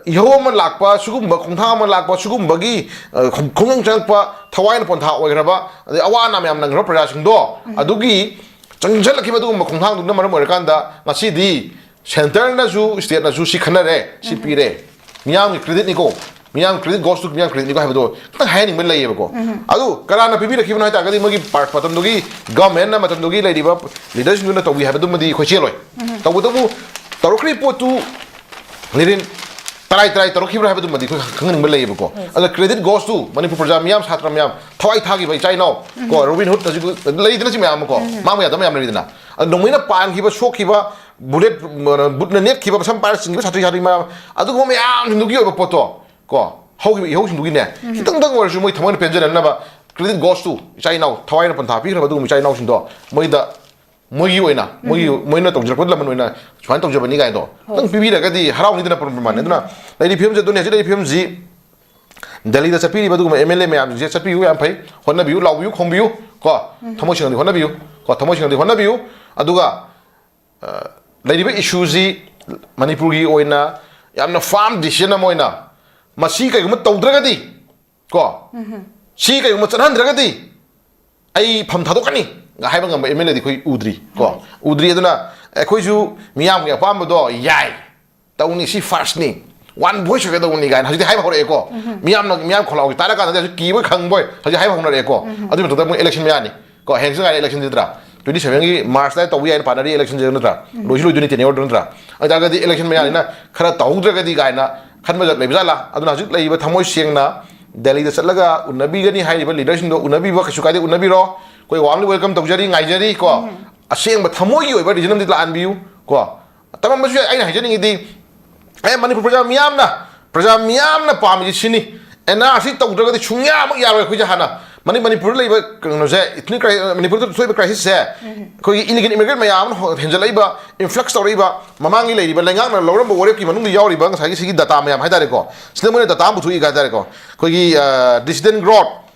ꯏꯍꯧ ꯑꯃ ꯂꯥꯛꯄ, ꯁꯤꯒꯨꯝꯕ ꯈꯣꯡꯊꯥꯡ ꯑꯃ ꯂꯥꯛꯄ, ꯁꯤꯒꯨꯝꯕꯒꯤ, ꯑ, ꯈꯣꯡ-, ꯈꯣꯡꯖꯪ ꯆꯪꯉꯛꯄ, ꯊꯋꯥꯏꯅ ꯄꯣꯟꯊꯥ ꯑꯣꯏꯈ꯭ꯔꯕ, ꯑꯗꯩ ꯑꯋꯥ ꯑꯅꯥ ꯃꯌꯥꯝ ꯅꯪꯈ꯭ꯔꯕ ꯄ꯭ꯔꯖꯥꯁꯤꯡꯗꯣ, ꯑꯗꯨꯒꯤ ꯆꯪꯁꯤꯜꯂꯛꯈꯤꯕ ꯑꯗꯨꯒꯨꯝꯕ ꯈꯣꯡꯊꯥꯡꯗꯨꯅ ꯃꯔꯝ ꯑꯣꯏꯔꯀꯥꯟꯗ ꯉꯁꯤꯗꯤ centreꯅꯁꯨ stateꯅꯁꯨ ꯁꯤ ꯈꯟꯅꯔꯦ, ꯁꯤ ꯄꯤꯔꯦ꯫ ꯃꯤꯌꯥꯝꯒꯤ creditꯅꯤꯀꯣ, ꯃꯤꯌꯥꯝ credit goes to ꯃꯤꯌꯥꯝ creditꯅꯤꯀꯣ ꯍꯥꯏꯕꯗꯣ ꯈꯤꯇꯪ ꯍꯥꯏꯍꯟꯅꯤꯡꯕ ꯂꯩꯌꯦꯕꯀꯣ꯫ ꯑꯗꯨ ꯀꯅꯥꯅ ꯄꯤꯕꯤꯔꯛꯈꯤꯕꯅꯣ ꯍꯥꯏ ꯇꯥꯔꯒꯗꯤ ꯃꯣꯏꯒꯤ ꯄꯥꯔ-, ꯃꯇꯝꯗꯨꯒꯤ governmentꯅ, ꯃꯇꯝꯗꯨꯒꯤ ꯂꯩꯔꯤꯕ leaderꯁꯤꯡꯗꯨꯅ ꯇꯧꯕꯤ ꯍꯥꯏꯕꯗꯨꯃꯗꯤ ꯑꯩꯈꯣꯏ ꯆꯦꯜꯂꯣꯏ꯫ ꯇꯧꯕꯇꯕꯨ ꯇꯧꯔꯛꯈ꯭ꯔꯤꯕ ꯄꯣꯠꯇꯨ, ꯂꯤꯔꯤꯟ, ꯇꯔꯥꯏ ꯇꯔꯥꯏ ꯇꯧꯔꯛꯈꯤꯕ꯭ꯔꯥ ꯍꯥꯏꯕꯗꯨꯃꯗꯤ ꯑꯩꯈꯣꯏ ꯈꯪꯍꯟꯅꯤꯡꯕ ꯂꯩꯌꯦꯕꯀꯣ꯫ ꯑꯗ credit goes to ꯃꯅꯤꯄꯨꯔ ꯄ꯭ꯔꯖꯥ ꯃꯤꯌꯥꯝ, ꯁꯥꯇ꯭ꯔ ꯃꯌꯥꯝ, ꯊꯋꯥꯏ ꯊꯥꯈꯤꯕ ꯏꯆꯥ ꯏꯅꯥꯎ ꯀꯣ, ꯔꯣꯕꯤꯟ ꯍꯨꯗ ꯍꯧꯖꯤꯛ ꯂꯩꯗꯅ, ꯁꯤ ꯃꯌꯥꯝ ꯑꯃ ꯀꯣ, ꯃꯥꯡꯕ ꯌꯥꯗꯕ ꯃꯌꯥꯝ ꯂꯩꯔꯤꯗꯅ꯫ ꯑꯗ ꯅꯣꯡꯃꯩꯅ ꯄꯥꯟꯈꯤꯕ, ꯁꯣꯛꯈꯤꯕ, ꯕꯨꯂꯦꯠ, ꯕꯨꯠꯅ ꯅꯦꯠꯈꯤꯕ, ꯃꯁꯝ ꯄꯥꯏꯔ ꯆꯤꯡꯈꯤꯕ ꯁꯥꯇ꯭ꯔꯤ ꯁꯥꯇ꯭ꯔꯤ ꯃꯌꯥꯝ, ꯑꯗꯨꯒꯨꯝꯕ ꯃꯌꯥꯝꯁꯤꯡꯗꯨꯒꯤ ꯑꯣꯏꯕ ꯄꯣꯠꯇꯣ ꯀꯣ, ꯍꯧꯈꯤꯕ ꯏꯍꯧꯁꯤꯡꯗꯨꯒꯤꯅꯦ, ꯈꯤꯇꯪꯗꯪ ꯑꯣꯏꯔꯁꯨ ꯃꯣꯏ ꯊꯃꯣꯏꯅ ꯄꯦꯟꯖꯅꯅꯕ credit goes to ꯏꯆꯥ ꯏꯅꯥꯎ, ꯊꯋꯥꯏꯅ ꯄꯟꯊꯥ ꯄꯤꯈ꯭ꯔꯕ ꯑꯗꯨꯒꯨꯝꯕ ꯏꯆꯥ ꯏꯅꯥꯎꯁꯤꯡꯗꯣ, ꯃꯣꯏꯗ, ꯃꯣꯏꯒꯤ ꯑꯣꯏꯅ, ꯃꯣꯏꯒꯤ, ꯃꯣꯏꯅ ꯇꯧꯖꯔꯛꯄ ꯂꯃꯟ ꯑꯣꯏꯅ ꯁꯨꯃꯥꯏꯅ ꯇꯧꯖꯕꯅꯤ ꯀꯥꯏꯗꯣ ꯈꯤꯇꯪ ꯄꯤꯕꯤꯔꯒꯗꯤ ꯍꯔꯥꯎꯅꯤꯗꯅ, ꯄ꯭ꯔ-, ꯄ꯭ꯔꯃꯥꯟꯅꯦ꯫ ꯑꯗꯨꯅ ꯂꯩꯔꯤꯕ ꯐꯤꯕꯝꯁꯦ ꯑꯗꯨꯅꯦ, ꯍꯧꯖꯤꯛ ꯂꯩꯔꯤꯕ ꯐꯤꯕꯝꯁꯤ ꯗꯦꯜꯂꯤꯗ ꯆꯠꯄꯤꯔꯤꯕ ꯑꯗꯨꯒꯨꯝꯕ ꯑꯦꯝ ꯑꯦꯜ ꯑꯦ ꯃꯌꯥꯝꯁꯤꯡꯁꯦ ꯆꯠꯄꯤꯌꯨ, ꯌꯥꯝ ꯐꯩ, ꯍꯣꯠꯅꯕꯤꯌꯨ, ꯂꯥꯎꯕꯤꯌꯨ, ꯈꯣꯡꯕꯤꯌꯨ ꯀꯣ, ꯊꯃꯣꯏ ꯁꯦꯡꯅꯗꯤ ꯍꯣꯠꯅꯕꯤꯌꯨ ꯀꯣ, ꯊꯃꯣꯏ ꯁꯦꯡꯅꯗꯤ ꯍꯣꯠꯅꯕꯤꯌꯨ꯫ ꯑꯗꯨꯒ ꯑ, ꯂꯩꯔꯤꯕ ꯏꯁꯨꯁꯤ ꯃꯅꯤꯄꯨꯔꯒꯤ ꯑꯣꯏꯅ ꯌꯥꯝꯅ firm decision ꯑꯃ ꯑꯣꯏꯅ, ꯃꯁꯤ ꯀꯩꯒꯨꯝꯕ ꯇꯧꯗ꯭ꯔꯒꯗꯤ ꯀꯣ, ꯁꯤ ꯀꯩꯒꯨꯝꯕ ꯆꯠꯍꯟꯗ꯭ꯔꯒꯗꯤ ꯑꯩ ꯐꯝ ꯊꯥꯗꯣꯛꯀꯅꯤ ꯍꯥꯏꯕ ꯉꯝꯕ ꯑꯦꯝ ꯑꯦꯜ ꯑꯦꯗꯤ ꯑꯩꯈꯣꯏ ꯎꯗ꯭ꯔꯤ ꯀꯣ꯫ ꯎꯗ꯭ꯔꯤ꯫ ꯑꯗꯨꯅ ꯑꯩꯈꯣꯏꯁꯨ ꯃꯤꯌꯥꯝꯒꯤ ꯑꯄꯥꯝꯕꯗꯣ ꯌꯥꯏ, ꯇꯧꯅꯤ, ꯁꯤ first ꯅꯤ, one voice ꯑꯣꯏꯒꯗꯧꯕꯅꯤ ꯀꯥꯏꯅ ꯍꯧꯖꯤꯛꯇꯤ ꯍꯥꯏꯕ ꯍꯧꯔꯛꯑꯦꯀꯣ꯫ ꯃꯤꯌꯥꯝꯅ, ꯃꯤꯌꯥꯝ ꯈꯣꯜꯂꯥꯎꯒꯤ ꯇꯥꯔ ꯀꯥꯟꯗꯗꯤ ꯍꯧꯖꯤꯛ ꯀꯤꯕ ꯈꯪꯕꯣꯏ ꯍꯧꯖꯤꯛ ꯍꯥꯏꯕ ꯍꯧꯅꯔꯛꯑꯦꯀꯣ꯫ ꯑꯗꯨꯒꯤ ꯃꯊꯛꯇ ꯃꯣꯏ election ꯃꯌꯥꯅꯤ ꯀꯣ, ꯍꯌꯦꯡꯁꯨ ꯉꯥꯏꯔꯦ election ꯅꯠꯇ꯭ꯔꯥ? Twenty seven ꯒꯤ March ꯗ ꯇꯧꯕ ꯌꯥꯏꯅ ꯄꯥꯅꯔꯤ election ꯁꯦ ꯅꯠꯇ꯭ꯔꯥ? ꯂꯣꯏꯁꯨ ꯂꯣꯏꯗꯣꯏꯅꯤ tenure ꯗꯣ ꯅꯠꯇ꯭ꯔꯥ? ꯑꯗꯨ ꯑꯣꯏꯇꯥꯔꯒꯗꯤ election ꯃꯌꯥꯅꯤꯅ ꯈꯔ ꯇꯧꯍꯧꯗ꯭ꯔꯒꯗꯤ ꯀꯥꯏꯅ ꯈꯟꯕ ꯂꯩꯕ ꯖꯥꯠꯂꯥ? ꯑꯗꯨꯅ ꯍꯧꯖꯤꯛ ꯂꯩꯔꯤꯕ ꯊꯃꯣꯏ ꯁꯦꯡꯅ ꯗꯦꯜꯂꯤꯗ ꯆꯠꯂꯒ ꯎꯅꯕꯤꯒꯅꯤ ꯍꯥꯏꯔꯤꯕ leader ꯁꯤꯡꯗꯣ ꯎꯅꯕꯤꯕ ꯀꯩꯁꯨ ꯀꯥꯏꯗꯦ, ꯎꯅꯕꯤꯔꯣ꯫ ꯑꯩꯈꯣꯏ warmly welcome ꯇꯧꯖꯔꯤ, ꯉꯥꯏꯖꯔꯤ ꯀꯣ꯫ ꯑꯁꯦꯡꯕ ꯊꯃꯣꯏꯒꯤ ꯑꯣꯏꯕ reason ꯑꯃꯗꯤ ꯂꯥꯛꯍꯟꯕꯤꯌꯨ ꯀꯣ꯫ ꯇꯝꯃꯝꯕꯁꯨ ꯌꯥꯏ꯫ ꯑꯩꯅ ꯍꯥꯏꯖꯅꯤꯡꯉꯤꯗꯤ, ꯑꯦ, ꯃꯅꯤꯄꯨꯔ ꯄ꯭ꯔꯖꯥ ꯃꯤꯌꯥꯝꯅ, ꯄ꯭ꯔꯖꯥ ꯃꯤꯌꯥꯝꯅ ꯄꯥꯝꯃꯤꯁꯤ ꯁꯤꯅꯤ꯫ ꯑꯦꯟ ꯑꯥꯔ ꯁꯤ ꯇꯧꯗ꯭ꯔꯒꯗꯤ ꯁꯨꯡꯌꯥꯃꯛ ꯌꯥꯔꯣꯏ꯫ ꯑꯩꯈꯣꯏꯁꯦ ꯍꯥꯟꯅ ꯃꯅꯤ-, ꯃꯅꯤꯄꯨꯔꯗ ꯂꯩꯕ ꯀꯩꯅꯣꯁꯦ, ethnic cri-, ꯃꯅꯤꯄꯨꯔꯗ ꯊꯣꯛꯏꯕ crisis ꯁꯦ, ꯑꯩꯈꯣꯏꯒꯤ illegal immigrant ꯃꯌꯥꯝ ꯑꯃ ꯍꯣ-, ꯍꯦꯟꯖꯜꯂꯛꯏꯕ, influx ꯇꯧꯔꯛꯏꯕ, ꯃꯃꯥꯡꯒꯤ ꯂꯩꯔꯤꯕ ꯂꯩꯉꯥꯛꯅ ꯂꯧꯔꯝꯕ ꯋꯥꯔꯦꯞꯀꯤ ꯃꯅꯨꯡꯗ ꯌꯥꯎꯔꯤꯕ ꯉꯁꯥꯏꯒꯤ ꯁꯤꯒꯤ data ꯃꯌꯥꯝ ꯍꯥꯏꯇꯥꯔꯦꯀꯣ, ꯁꯤꯗ ꯃꯣꯏꯅ data ꯑꯃ ꯄꯨꯊꯣꯛꯏ ꯍꯥꯏꯇꯥꯔꯦꯀꯣ꯫ ꯑꯩꯈꯣꯏꯒꯤ, ꯑ, dissident growth,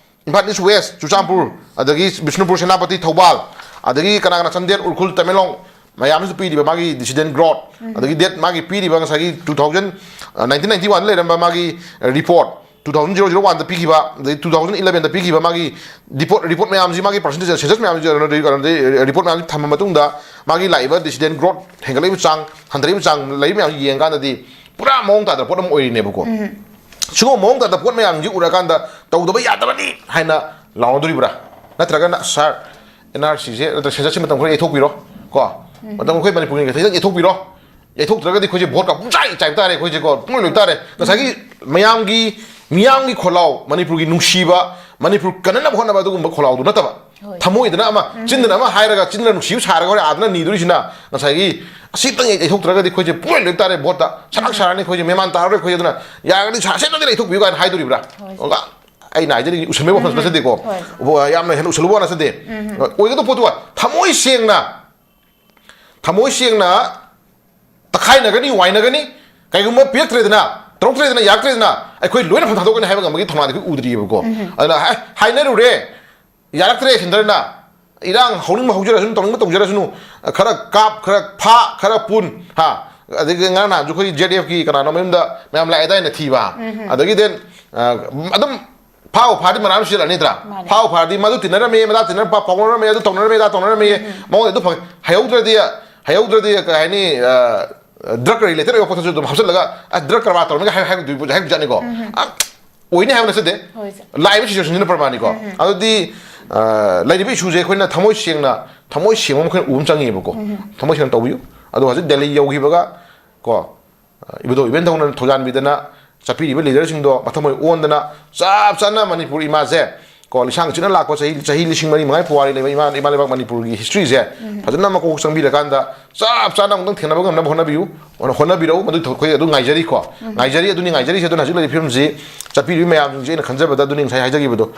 Imphal East West, Churachandpur, ꯑꯗꯒꯤ ꯕꯤꯁꯅꯨꯄꯨꯔ, ꯁꯦꯅꯥꯄꯇꯤ, ꯊꯧꯕꯥꯜ, ꯑꯗꯒꯤ ꯀꯅꯥ ꯀꯅꯥ, ꯆꯥꯟꯗꯦꯜ, ꯎꯈ꯭ꯔꯨꯜ, ꯇꯃꯦꯡꯂꯣꯡ, ꯃꯌꯥꯝꯁꯤꯗ ꯄꯤꯔꯤꯕ ꯃꯥꯒꯤ dissident growth, ꯑꯗꯒꯤ ꯗꯦꯠ ꯃꯥꯒꯤ ꯄꯤꯔꯤꯕ ꯉꯁꯥꯏꯒꯤ two thousand, nineteen ninety one ꯗ ꯂꯩꯔꯝꯕ ꯃꯥꯒꯤ report, two thousand zero zero one ꯗ ꯄꯤꯈꯤꯕ, ꯑꯗꯩ two thousand eleven ꯗ ꯄꯤꯈꯤꯕ ꯃꯥꯒꯤ report, report ꯃꯌꯥꯝꯁꯤ, ꯃꯥꯒꯤ percentage, census ꯃꯌꯥꯝꯁꯤ, report ꯃꯌꯥꯝꯁꯤ ꯊꯝꯕ ꯃꯇꯨꯡꯗ, ꯃꯥꯒꯤ ꯂꯥꯛꯏꯕ dissident growth, ꯍꯦꯟꯒꯠꯂꯛꯏꯕ ꯆꯥꯡ, ꯍꯟꯊꯔꯛꯏꯕ ꯆꯥꯡ, ꯂꯩꯔꯤꯕ ꯃꯌꯥꯝꯁꯤ ꯌꯦꯡꯀꯥꯟꯗꯗꯤ ꯄꯨꯔꯥ ꯃꯑꯣꯡ ꯇꯥꯗꯕ ꯄꯣꯠ ꯑꯃ ꯑꯣꯏꯔꯤꯅꯦꯕꯀꯣ꯫ ꯁꯤꯒꯨꯝꯕ ꯃꯑꯣꯡ ꯇꯥꯗꯕ ꯄꯣꯠ ꯃꯌꯥꯝꯁꯤ ꯎꯔꯀꯥꯟꯗ ꯇꯧꯗꯕ ꯌꯥꯗꯕꯅꯤ ꯍꯥꯏꯅ ꯂꯥꯎꯅꯗꯣꯔꯤꯕ꯭ꯔꯥ? ꯅꯠꯇ꯭ꯔꯒꯅ, "ꯁꯥꯔ, ꯑꯦꯟ ꯑꯥꯔ ꯁꯤꯁꯦ, ꯅꯠꯇ꯭ꯔꯒ census ꯁꯤ ꯃꯇꯝ ꯈꯔ ꯌꯩꯊꯣꯛꯄꯤꯔꯣ ꯀꯣ, ꯃꯇꯝ ꯑꯩꯈꯣꯏ ꯃꯅꯤꯄꯨꯔꯒꯤ ꯈꯤꯇꯪ ꯌꯩꯊꯣꯛꯄꯤꯔꯣ, ꯌꯩꯊꯣꯛꯇ꯭ꯔꯒꯗꯤ ꯑꯩꯈꯣꯏꯁꯦ ꯚꯣꯠꯀ ꯄꯨꯡꯆꯥꯏ ꯆꯥꯏꯕ ꯇꯥꯔꯦ, ꯑꯩꯈꯣꯏꯁꯦꯀꯣ ꯄꯨꯡꯂꯣꯏ ꯂꯣꯏ ꯇꯥꯔꯦ꯫ ꯉꯁꯥꯏꯒꯤ ꯃꯌꯥꯝꯒꯤ, ꯃꯤꯌꯥꯝꯒꯤ ꯈꯣꯜꯂꯥꯎ, ꯃꯅꯤꯄꯨꯔꯒꯤ ꯅꯨꯡꯁꯤꯕ, ꯃꯅꯤꯄꯨꯔ ꯀꯟꯅꯅꯕ ꯍꯣꯠꯅꯕ ꯑꯗꯨꯒꯨꯝꯕ ꯈꯣꯜꯂꯥꯎꯗꯨ ꯅꯠꯇꯕ, ꯍꯣꯏ꯫ ꯊꯃꯣꯏꯗꯅ ꯑꯃ, ꯆꯤꯟꯗꯅ ꯑꯃ ꯍꯥꯏꯔꯒ, ꯆꯤꯟꯗ ꯅꯨꯡꯁꯤꯕ ꯁꯥꯔꯒ ꯍꯣꯔꯦꯟ ꯑꯥꯗꯅ ꯅꯤꯗꯣꯔꯤꯁꯤꯅ ꯉꯁꯥꯏꯒꯤ ꯑꯁꯤꯇꯪ ꯌꯩꯊꯣꯛꯇ꯭ꯔꯒꯗꯤ ꯑꯩꯈꯣꯏꯁꯦ ꯄꯨꯡꯂꯣꯏ ꯂꯣꯏ ꯇꯥꯔꯦ, ꯚꯣꯠꯇ ꯁꯔꯥꯛ ꯁꯥꯔꯅꯤ, ꯑꯩꯈꯣꯏꯁꯦ ꯃꯦꯃꯥꯟ ꯇꯥꯔꯔꯣꯏ, ꯑꯩꯈꯣꯏꯁꯦ ꯑꯗꯨꯅ ꯌꯥꯔꯒꯗꯤ ꯁꯥꯁꯦꯠꯅꯗꯤ ꯂꯩꯊꯣꯛꯄꯤꯌꯨ ꯀꯥꯏꯅ ꯍꯥꯏꯗꯣꯔꯤꯕ꯭ꯔꯥ? ꯍꯣꯏ꯫ ꯑꯣ, ꯑꯩꯅ ꯍꯥꯏꯖꯔꯤꯁꯦ ꯎꯁꯟꯕꯩ ꯋꯥꯐꯝ ꯅꯠꯆꯗꯦꯀꯣ꯫ ꯍꯣꯏ꯫ ꯑꯣ, ꯌꯥꯝꯅ ꯍꯦꯟꯅ ꯎꯁꯜꯂꯨꯕ ꯋꯥ ꯅꯠꯆꯗꯦ꯫ ꯑꯣꯏꯒꯗꯧꯕ ꯄꯣꯠꯇꯨ ꯊꯃꯣꯏ ꯁꯦꯡꯅ, ꯊꯃꯣꯏ ꯁꯦꯡꯅ ꯇꯛꯈꯥꯏꯅꯒꯅꯤ, ꯋꯥꯏꯅꯒꯅꯤ, ꯀꯩꯒꯨꯝꯕ ꯄꯤꯔꯛꯇ꯭ꯔꯦꯗꯅ, ꯇꯧꯔꯛꯇ꯭ꯔꯦꯗꯅ, ꯌꯥꯔꯛꯇ꯭ꯔꯦꯗꯅ, ꯑꯩꯈꯣꯏ ꯂꯣꯏꯅ ꯐꯝ ꯊꯥꯗꯣꯛꯀꯅꯤ ꯍꯥꯏꯕ ꯉꯝꯕꯒꯤ ꯊꯧꯅꯥꯗꯤ ꯑꯩꯈꯣꯏ ꯎꯗ꯭ꯔꯤꯑꯕꯀꯣ꯫ ꯑꯗꯨꯅ ꯍꯥꯏ-, ꯍꯥꯏꯅꯔꯨꯔꯦ, ꯌꯥꯔꯛꯇ꯭ꯔꯦ ꯁꯦꯟꯇꯔꯅ, ꯏꯔꯥꯡ ꯍꯧꯅꯤꯡꯕ ꯍꯧꯖꯔꯁꯅꯨ, ꯇꯧꯅꯤꯡꯕ ꯇꯧꯖꯔꯁꯅꯨ, ꯈꯔ ꯀꯥꯞ, ꯈꯔ ꯐꯥ, ꯈꯔ ꯄꯨꯟ, ꯍꯥ, ꯑꯗꯒꯤ ꯉꯔꯥꯡ ꯅꯍꯥꯟꯁꯨ ꯑꯩꯈꯣꯏ ꯖꯦꯠ ꯑꯦꯐꯀꯤ ꯀꯅꯥꯅꯣ ꯃꯌꯨꯝꯗ ꯃꯌꯥꯝ ꯂꯥꯛꯑꯦꯗꯥꯏꯅ ꯊꯤꯕ, ꯑꯗꯒꯤ then, ꯑ, ꯑꯗꯨꯝ ꯐꯥꯎ ꯐꯥꯗꯤ ꯃꯅꯥ ꯁꯤꯜꯂꯛꯑꯅꯤꯗ꯭ꯔꯥ? ꯃꯥꯅꯦ꯫ ꯐꯥꯎ ꯐꯥꯗꯤ ꯃꯗꯨ ꯇꯤꯟꯅꯔꯝꯃꯦ, ꯃꯗꯥ ꯇꯤꯟꯅꯔꯝꯕ, ꯄꯥꯎ ꯐꯥꯎꯅꯔꯝꯃꯦ, ꯑꯗꯨ ꯇꯧꯅꯔꯝꯃꯦ, ꯑꯗꯥ ꯇꯧꯅꯔꯝꯃꯦ, ꯃꯉꯣꯟꯗ ꯑꯗꯨ ꯐꯪꯉꯦ꯫ ꯍꯩꯍꯧꯗ꯭ꯔꯗꯤ, ꯍꯩꯍꯧꯗ꯭ꯔꯗꯤ ꯀꯩ ꯍꯥꯏꯅꯤ, ꯗ꯭ꯔꯒ ꯔꯤꯂꯦꯇꯦꯠ ꯑꯣꯏꯕ ꯄꯣꯠꯇꯁꯨ ꯑꯗꯨꯝ ꯍꯥꯞꯆꯤꯜꯂꯒ, ꯑꯁ, ꯗ꯭ꯔꯒ ꯀꯔꯕꯥꯔ ꯇꯧꯔꯝꯃꯤꯒ ꯍꯥꯏ-, ꯍꯥꯏꯔꯛꯇꯣꯏ-, ꯍꯥꯏꯔꯛꯇꯣꯏꯖꯥꯠꯅꯤꯀꯣ꯫ ꯑ, ꯑꯣꯏꯅꯤ ꯍꯥꯏꯕ ꯅꯠꯆꯗꯦ꯫ ꯍꯣꯏ, ꯁꯦ꯫ ꯂꯥꯛꯏꯕ ꯁꯤꯆꯨꯋꯦꯁꯟꯁꯤꯅ ꯄ꯭ꯔꯃꯥꯟꯅꯤꯀꯣ꯫ ꯑꯗꯨꯗꯤ, ꯑ, ꯂꯩꯔꯤꯕ ꯏꯁꯨꯁꯦ ꯑꯩꯈꯣꯏꯅ ꯊꯃꯣꯏ ꯁꯦꯡꯅ, ꯊꯃꯣꯏ ꯁꯦꯡꯕ ꯑꯃ ꯑꯩꯈꯣꯏꯅ ꯎꯕ ꯑꯃ ꯆꯪꯉꯦꯕꯀꯣ꯫ ꯊꯃꯣꯏ ꯁꯦꯡꯅ ꯇꯧꯕꯤꯌꯨ꯫ ꯑꯗꯣ ꯍꯧꯖꯤꯛ ꯗꯦꯜꯂꯤ ꯌꯧꯈꯤꯕꯒ ꯀꯣ, ꯑ, ꯏꯕꯨꯙꯧ ꯏꯕꯦꯟ ꯊꯧꯅ ꯊꯧꯖꯥꯟꯕꯤꯗꯅ ꯆꯠꯄꯤꯔꯤꯕ ꯂꯤꯗꯔꯁꯤꯡꯗꯣ ꯃꯊꯃꯣꯏ ꯑꯣꯟꯗꯅ ꯆꯞ ꯆꯥꯅ ꯃꯅꯤꯄꯨꯔ ꯏꯃꯥꯁꯦ ꯀꯣ, ꯂꯤꯁꯥꯡ ꯆꯤꯠꯅ ꯂꯥꯛꯄ ꯆꯍꯤ, ꯆꯍꯤ ꯂꯤꯁꯤꯡ ꯃꯔꯤ ꯃꯉꯥ ꯄꯨꯋꯥꯔꯤ ꯂꯩꯕ ꯏꯃꯥ, ꯏꯃꯥ ꯂꯩꯕꯥꯛ ꯃꯅꯤꯄꯨꯔꯒꯤ ꯍꯤꯁꯇ꯭ꯔꯤꯁꯦ ꯐꯖꯅ ꯃꯀꯣꯛ ꯆꯪꯕꯤꯔꯀꯥꯟꯗ ꯆꯞ ꯆꯥꯅ ꯑꯃꯨꯛꯇꯪ ꯊꯦꯡꯅꯕ ꯉꯝꯅꯕ ꯍꯣꯠꯅꯕꯤꯌꯨ, ꯍꯣꯠꯅꯕꯤꯔꯛꯎ꯫ ꯃꯗꯨ ꯑꯩꯈꯣꯏ ꯑꯗꯨ ꯉꯥꯏꯖꯔꯤꯀꯣ꯫ ꯉꯥꯏꯖꯔꯤ, ꯑꯗꯨꯅꯤ ꯉꯥꯏꯖꯔꯤꯁꯦ꯫ ꯑꯗꯨꯅ ꯍꯧꯖꯤꯛ ꯂꯩꯔꯤꯕ ꯐꯤꯕꯝꯁꯤ ꯆꯠꯄꯤꯔꯤꯕ ꯃꯌꯥꯝꯁꯤꯡꯁꯦ ꯑꯩꯅ ꯈꯟꯖꯕꯗ ꯑꯗꯨꯅꯤ ꯉꯁꯥꯏ ꯍꯥꯏꯖꯈꯤꯕꯗꯣ꯫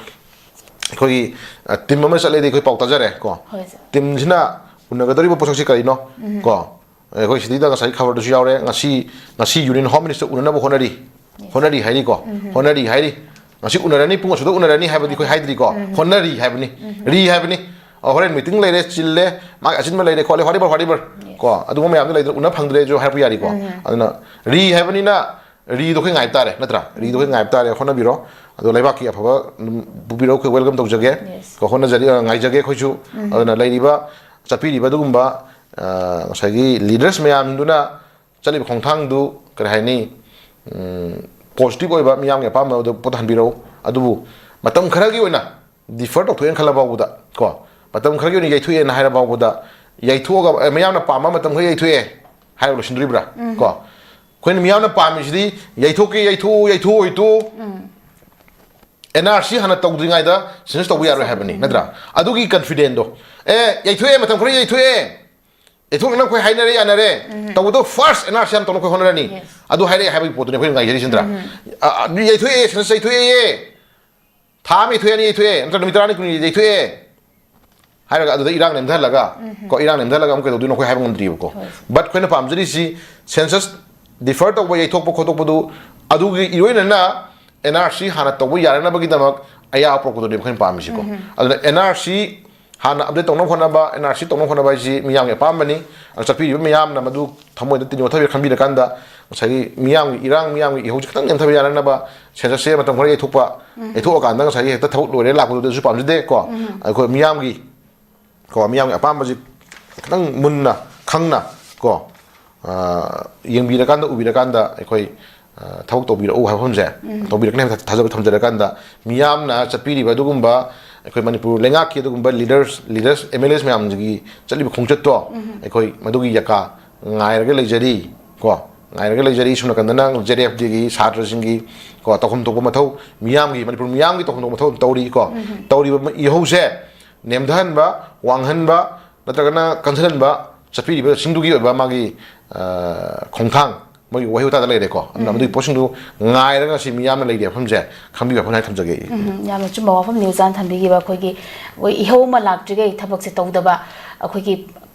ꯑꯩꯈꯣꯏꯒꯤ, ꯑ, ꯇꯤꯝ ꯑꯃ ꯆꯠꯂꯦꯗꯤ ꯑꯩꯈꯣꯏ ꯄꯥꯎ ꯇꯥꯖꯔꯦ ꯀꯣ꯫ ꯍꯣꯏ, ꯁꯦ꯫ ꯇꯤꯝꯁꯤꯅ ꯎꯅꯒꯗꯧꯔꯤꯕ ꯄꯣꯠꯁꯛꯁꯤ ꯀꯔꯤꯅꯣ ꯀꯣ? ꯑꯩꯈꯣꯏ ꯁꯤꯗꯩꯗ ꯉꯁꯥꯏ ꯈꯕꯔꯗꯁꯨ ꯌꯥꯎꯔꯦ, ꯉꯁꯤ, ꯉꯁꯤ ꯌꯨꯅꯤꯌꯟ ꯍꯣꯝ ꯃꯤꯅꯤꯁꯇꯔ ꯎꯅꯅꯕ ꯍꯣꯠꯅꯔꯤ, ꯍꯣꯠꯅꯔꯤ ꯍꯥꯏꯔꯤꯀꯣ꯫ ꯍꯣꯠꯅꯔꯤ ꯍꯥꯏꯔꯤ꯫ ꯉꯁꯤ ꯎꯅꯔꯅꯤ, ꯄꯨꯡ ꯑꯁꯨꯗ ꯎꯅꯔꯅꯤ ꯍꯥꯏꯕꯗꯤ ꯑꯩꯈꯣꯏ ꯍꯥꯏꯗ꯭ꯔꯤꯀꯣ꯫ ꯍꯣꯠꯅꯔꯤ ꯍꯥꯏꯕꯅꯤ, ꯔꯤ ꯍꯥꯏꯕꯅꯤ꯫ ꯑ, ꯍꯣꯔꯦꯟ ꯃꯤꯇꯤꯡ ꯂꯩꯔꯦ, ꯆꯤꯜꯂꯦ, ꯃꯥꯒꯤ ꯑꯆꯤꯟꯕ ꯂꯩꯔꯦ ꯈꯣꯠꯂꯦ, whatever, whatever꯫ ꯀꯣ, ꯑꯗꯨꯒꯨꯝꯕ ꯃꯌꯥꯝꯗꯣ ꯂꯩꯗꯅ, ꯎꯅ ꯐꯪꯗ꯭ꯔꯦꯁꯨ ꯍꯥꯏꯔꯛꯄ ꯌꯥꯔꯤꯀꯣ꯫ ꯑꯗꯨꯅ ꯔꯤ ꯍꯥꯏꯕꯅꯤꯅ ꯔꯤꯗꯣ ꯑꯩꯈꯣꯏ ꯉꯥꯏꯕ ꯇꯥꯔꯦ, ꯅꯠꯇ꯭ꯔꯥ? ꯔꯤꯗꯣ ꯑꯩꯈꯣꯏ ꯉꯥꯏꯕ ꯇꯥꯔꯦ, ꯍꯣꯠꯅꯕꯤꯔꯣ꯫ ꯑꯗꯣ ꯂꯩꯕꯥꯛꯀꯤ ꯑꯐꯕ ꯑꯗꯨꯝ ꯄꯨꯕꯤꯔꯛꯎ, ꯑꯩꯈꯣꯏ welcome ꯇꯧꯖꯒꯦ꯫ Yes. ꯀꯣ, ꯍꯣꯠꯅꯖꯔꯤ, ꯑ, ꯉꯥꯏꯖꯒꯦ ꯑꯩꯈꯣꯏꯁꯨ꯫ ꯑꯗꯨꯅ ꯂꯩꯔꯤꯕ, ꯆꯠꯄꯤꯔꯤꯕ ꯑꯗꯨꯒꯨꯝꯕ, ꯑ, ꯉꯁꯥꯏꯒꯤ ꯂꯤꯗꯔꯁ ꯃꯌꯥꯝꯗꯨꯅ ꯆꯠꯂꯤꯕ ꯈꯣꯡꯊꯥꯡꯗꯨ ꯀꯔꯤ ꯍꯥꯏꯅꯤ, ꯎꯝ, positive ꯑꯣꯏꯕ, ꯃꯤꯌꯥꯝꯒꯤ ꯑꯄꯥꯝꯕꯗꯨ ꯄꯣꯠꯇ ꯍꯟꯕꯤꯔꯛꯎ꯫ ꯑꯗꯨꯕꯨ ꯃꯇꯝ ꯈꯔꯒꯤ ꯑꯣꯏꯅ defer ꯇꯧꯊꯣꯛꯑꯦꯅ ꯈꯜꯂ ꯐꯥꯎꯕꯗ ꯀꯣ, ꯃꯇꯝ ꯈꯔꯒꯤ ꯑꯣꯏꯅ ꯌꯩꯊꯣꯛꯑꯦꯅ ꯍꯥꯏꯔ ꯐꯥꯎꯕꯗ, ꯌꯩꯊꯣꯛꯑꯒ, ꯑꯦ, ꯃꯌꯥꯝꯅ ꯄꯥꯝꯕ ꯃꯇꯝ ꯈꯔ ꯌꯩꯊꯣꯛꯑꯦ, ꯍꯥꯏꯔꯒ ꯂꯣꯏꯁꯤꯟꯗꯣꯔꯤꯕ꯭ꯔꯥ? ꯀꯣ, ꯑꯩꯈꯣꯏꯅ ꯃꯤꯌꯥꯝꯅ ꯄꯥꯝꯃꯤꯁꯤꯗꯤ ꯌꯩꯊꯣꯛꯀꯦ ꯌꯩꯊꯣꯛꯎ, ꯌꯩꯊꯣꯛꯑꯣꯏ ꯇꯣꯛꯎ, ꯑꯦꯟ ꯑꯥꯔ ꯁꯤ ꯍꯥꯟꯅ ꯇꯧꯗ꯭ꯔꯤꯉꯩꯗ ꯁꯦꯟꯁꯁ ꯇꯧꯕ ꯌꯥꯔꯣꯏ ꯍꯥꯏꯕꯅꯤ, ꯅꯠꯇ꯭ꯔꯥ? ꯑꯗꯨꯒꯤ ꯀꯟꯐꯤꯗꯦꯟꯗꯣ, ꯑꯦ, ꯌꯩꯊꯣꯛꯑꯦ, ꯃꯇꯝ ꯈꯔ ꯌꯩꯊꯣꯛꯑꯦ, ꯌꯩꯊꯣꯛꯅ ꯑꯩꯈꯣꯏ ꯍꯥꯏꯅꯔꯦ, ꯌꯥꯅꯔꯦ, ꯇꯧꯕꯗꯣ ꯐꯥꯔꯁ ꯑꯦꯟ ꯑꯥꯔ ꯁꯤ ꯍꯥꯟꯅ ꯇꯧꯅꯕ ꯑꯩꯈꯣꯏ ꯍꯣꯠꯅꯔꯅꯤ꯫ ꯑꯗꯨ ꯍꯥꯏꯔꯛꯑꯦ ꯍꯥꯏꯕꯒꯤ ꯄꯣꯠꯇꯨꯅꯤ ꯑꯩꯈꯣꯏꯅ ꯉꯥꯏꯖꯔꯤꯁꯤ, ꯅꯠꯇ꯭ꯔꯥ? ꯑ, ꯑ, ꯌꯩꯊꯣꯛꯑꯦ, ꯁꯦꯟꯁꯁ ꯌꯩꯊꯣꯛꯑꯦ, ꯊꯥ ꯑꯃ ꯌꯩꯊꯣꯛꯑꯦ, ꯑꯅꯤ ꯌꯩꯊꯣꯛꯑꯦ, ꯅꯠꯇ꯭ꯔꯒ ꯅꯨꯃꯤꯠ ꯇꯔꯥꯅꯤ ꯀꯨꯟꯅꯤ ꯌꯩꯊꯣꯛꯑꯦ ꯍꯥꯏꯔꯒ ꯑꯗꯨꯗ ꯏꯔꯥꯡ ꯅꯦꯝꯊꯍꯜꯂꯒ, ꯀꯣ, ꯏꯔꯥꯡ ꯅꯦꯝꯊꯍꯜꯂꯒ ꯑꯃꯨꯛ ꯀꯩꯗꯧꯗꯣꯏꯅꯣ ꯑꯩꯈꯣꯏ ꯍꯥꯏꯕ ꯉꯝꯗ꯭ꯔꯤꯕꯀꯣ꯫ ꯍꯣꯏ꯫ But ꯑꯩꯈꯣꯏꯅ ꯄꯥꯝꯖꯔꯤꯁꯤ ꯁꯦꯟꯁꯁ ꯗꯤꯐꯔ ꯇꯧꯕ, ꯌꯩꯊꯣꯛꯄ ꯈꯣꯠꯇꯣꯛꯄꯗꯨ, ꯑꯗꯨꯒꯤ ꯏꯔꯣꯏꯅꯅ ꯑꯦꯟ ꯑꯥꯔ ꯁꯤ ꯍꯥꯟꯅ ꯇꯧꯕ ꯌꯥꯅꯅꯕꯒꯤꯗꯃꯛ ꯑꯌꯥꯕ ꯄꯨꯔꯛꯄꯗꯨꯅꯦꯕ ꯑꯩꯈꯣꯏꯅ ꯄꯥꯝꯃꯤꯁꯤꯀꯣ꯫ ꯑꯗꯨꯅ ꯑꯦꯟ ꯑꯥꯔ ꯁꯤ ꯍꯥꯟꯅ ꯑꯞꯗꯦꯠ ꯇꯧꯅꯕ ꯍꯣꯠꯅꯕ, ꯑꯦꯟ ꯑꯥꯔ ꯁꯤ ꯇꯧꯅꯕ ꯍꯣꯠꯅꯕ ꯍꯥꯏꯁꯤ ꯃꯤꯌꯥꯝꯒꯤ ꯑꯄꯥꯝꯕꯅꯤ꯫ ꯑꯗꯨ ꯆꯠꯄꯤꯔꯤꯕ ꯃꯤꯌꯥꯝꯅ ꯃꯗꯨ ꯊꯃꯣꯏꯗ ꯇꯤꯟ ꯌꯣꯠꯊꯕꯤꯔ ꯈꯟꯕꯤꯔꯀꯥꯟꯗ ꯉꯁꯥꯏꯒꯤ ꯃꯤꯌꯥꯝꯒꯤ ꯏꯔꯥꯡ, ꯃꯤꯌꯥꯝꯒꯤ ꯏꯍꯧꯁꯤ ꯈꯤꯇꯪ ꯅꯦꯝꯊꯕ ꯌꯥꯅꯅꯕ, ꯁꯦꯟꯁꯁꯁꯦ ꯃꯇꯝ ꯈꯔ ꯌꯩꯊꯣꯛꯄ, ꯌꯩꯊꯣꯛꯑꯀꯥꯟꯗ ꯉꯁꯥꯏꯒꯤ ꯍꯦꯛꯇ ꯊꯕꯛ ꯂꯣꯏꯔꯦ ꯂꯥꯛꯄꯗꯨꯗꯁꯨ ꯄꯥꯝꯖꯗꯦ ꯀꯣ꯫ ꯑꯩꯈꯣꯏ ꯃꯤꯌꯥꯝꯒꯤ, ꯀꯣ, ꯃꯤꯌꯥꯝꯒꯤ ꯑꯄꯥꯝꯕꯁꯤ ꯈꯤꯇꯪ ꯃꯨꯟꯅ ꯈꯪꯅ, ꯀꯣ, ꯑ, ꯌꯦꯡꯕꯤꯔꯀꯥꯟꯗ, ꯎꯕꯤꯔꯀꯥꯟꯗ ꯑꯩꯈꯣꯏ, ꯑ, ꯊꯕꯛ ꯇꯧꯕꯤꯔꯛꯎ ꯍꯥꯏꯕ ꯃꯐꯝꯁꯦ, ꯇꯧꯕꯤꯔꯛꯀꯅꯤ ꯍꯥꯏꯕ ꯊꯥꯖꯕ ꯊꯝꯖꯔꯀꯥꯟꯗ, ꯃꯤꯌꯥꯝꯅ ꯆꯠꯄꯤꯔꯤꯕ ꯑꯗꯨꯒꯨꯝꯕ ꯑꯩꯈꯣꯏ ꯃꯅꯤꯄꯨꯔ ꯂꯩꯉꯥꯛꯀꯤ ꯑꯗꯨꯒꯨꯝꯕ ꯂꯤꯗꯔꯁ, ꯂꯤꯗꯔꯁ, ꯑꯦꯝ ꯑꯦꯜ ꯑꯦꯁ ꯃꯌꯥꯝꯁꯤꯒꯤ ꯆꯠꯂꯤꯕ ꯈꯣꯡꯆꯠꯇꯣ, ꯑꯩꯈꯣꯏ ꯃꯗꯨꯒꯤ ꯌꯥꯀꯥ ꯉꯥꯏꯔꯒ ꯂꯩꯖꯔꯤ, ꯀꯣ, ꯉꯥꯏꯔꯒ ꯂꯩꯖꯔꯤ꯫ ꯁꯣꯝ ꯅꯥꯀꯟꯗꯅ ꯖꯦꯠ ꯑꯦꯐ ꯗꯤꯒꯤ ꯁꯥꯇ꯭ꯔꯁꯤꯡꯒꯤ, ꯀꯣ, ꯇꯧꯐꯝ ꯊꯣꯛꯄ ꯃꯊꯧ, ꯃꯤꯌꯥꯝꯒꯤ, ꯃꯅꯤꯄꯨꯔ ꯃꯤꯌꯥꯝꯒꯤ ꯇꯧꯐꯝ ꯊꯣꯛꯄ ꯃꯊꯧ ꯑꯗꯨꯝ ꯇꯧꯔꯤ, ꯀꯣ꯫ ꯇꯧꯔꯤꯕ ꯏꯍꯧꯁꯦ ꯅꯦꯝꯊꯍꯟꯕ, ꯋꯥꯡꯍꯟꯕ, ꯅꯠꯇ꯭ꯔꯒꯅ ꯀꯟꯊꯍꯟꯕ, ꯆꯠꯄꯤꯔꯤꯕꯁꯤꯡꯗꯨꯒꯤ ꯑꯣꯏꯕ ꯃꯥꯒꯤ, ꯑ, ꯈꯣꯡꯊꯥꯡ, ꯃꯣꯏꯒꯤ ꯋꯥꯍꯩ ꯋꯥꯇꯥꯗ ꯂꯩꯔꯦꯀꯣ꯫ ꯑꯗꯨꯅ ꯃꯗꯨꯒꯤ ꯄꯣꯠꯁꯤꯡꯗꯨ ꯉꯥꯏꯔꯒ ꯉꯁꯤ ꯃꯤꯌꯥꯝꯅ ꯂꯩꯔꯤꯕ ꯃꯐꯝꯁꯦ ꯈꯪꯕꯤꯕ ꯋꯥꯐꯝ ꯍꯥꯏꯅ ꯊꯝꯖꯒꯦ꯫ ꯎꯝ, ꯌꯥꯝꯅ ꯆꯨꯝꯕ ꯋꯥꯐꯝꯅꯤ ꯑꯣꯖꯥꯅ ꯊꯝꯕꯤꯈꯤꯕ꯫ ꯑꯩꯈꯣꯏꯒꯤ, ꯑꯩꯈꯣꯏ ꯏꯍꯧ ꯑꯃ ꯂꯥꯛꯇ꯭ꯔꯤꯉꯩ ꯊꯕꯛꯁꯦ ꯇꯧꯗꯕ, ꯑꯩꯈꯣꯏꯒꯤ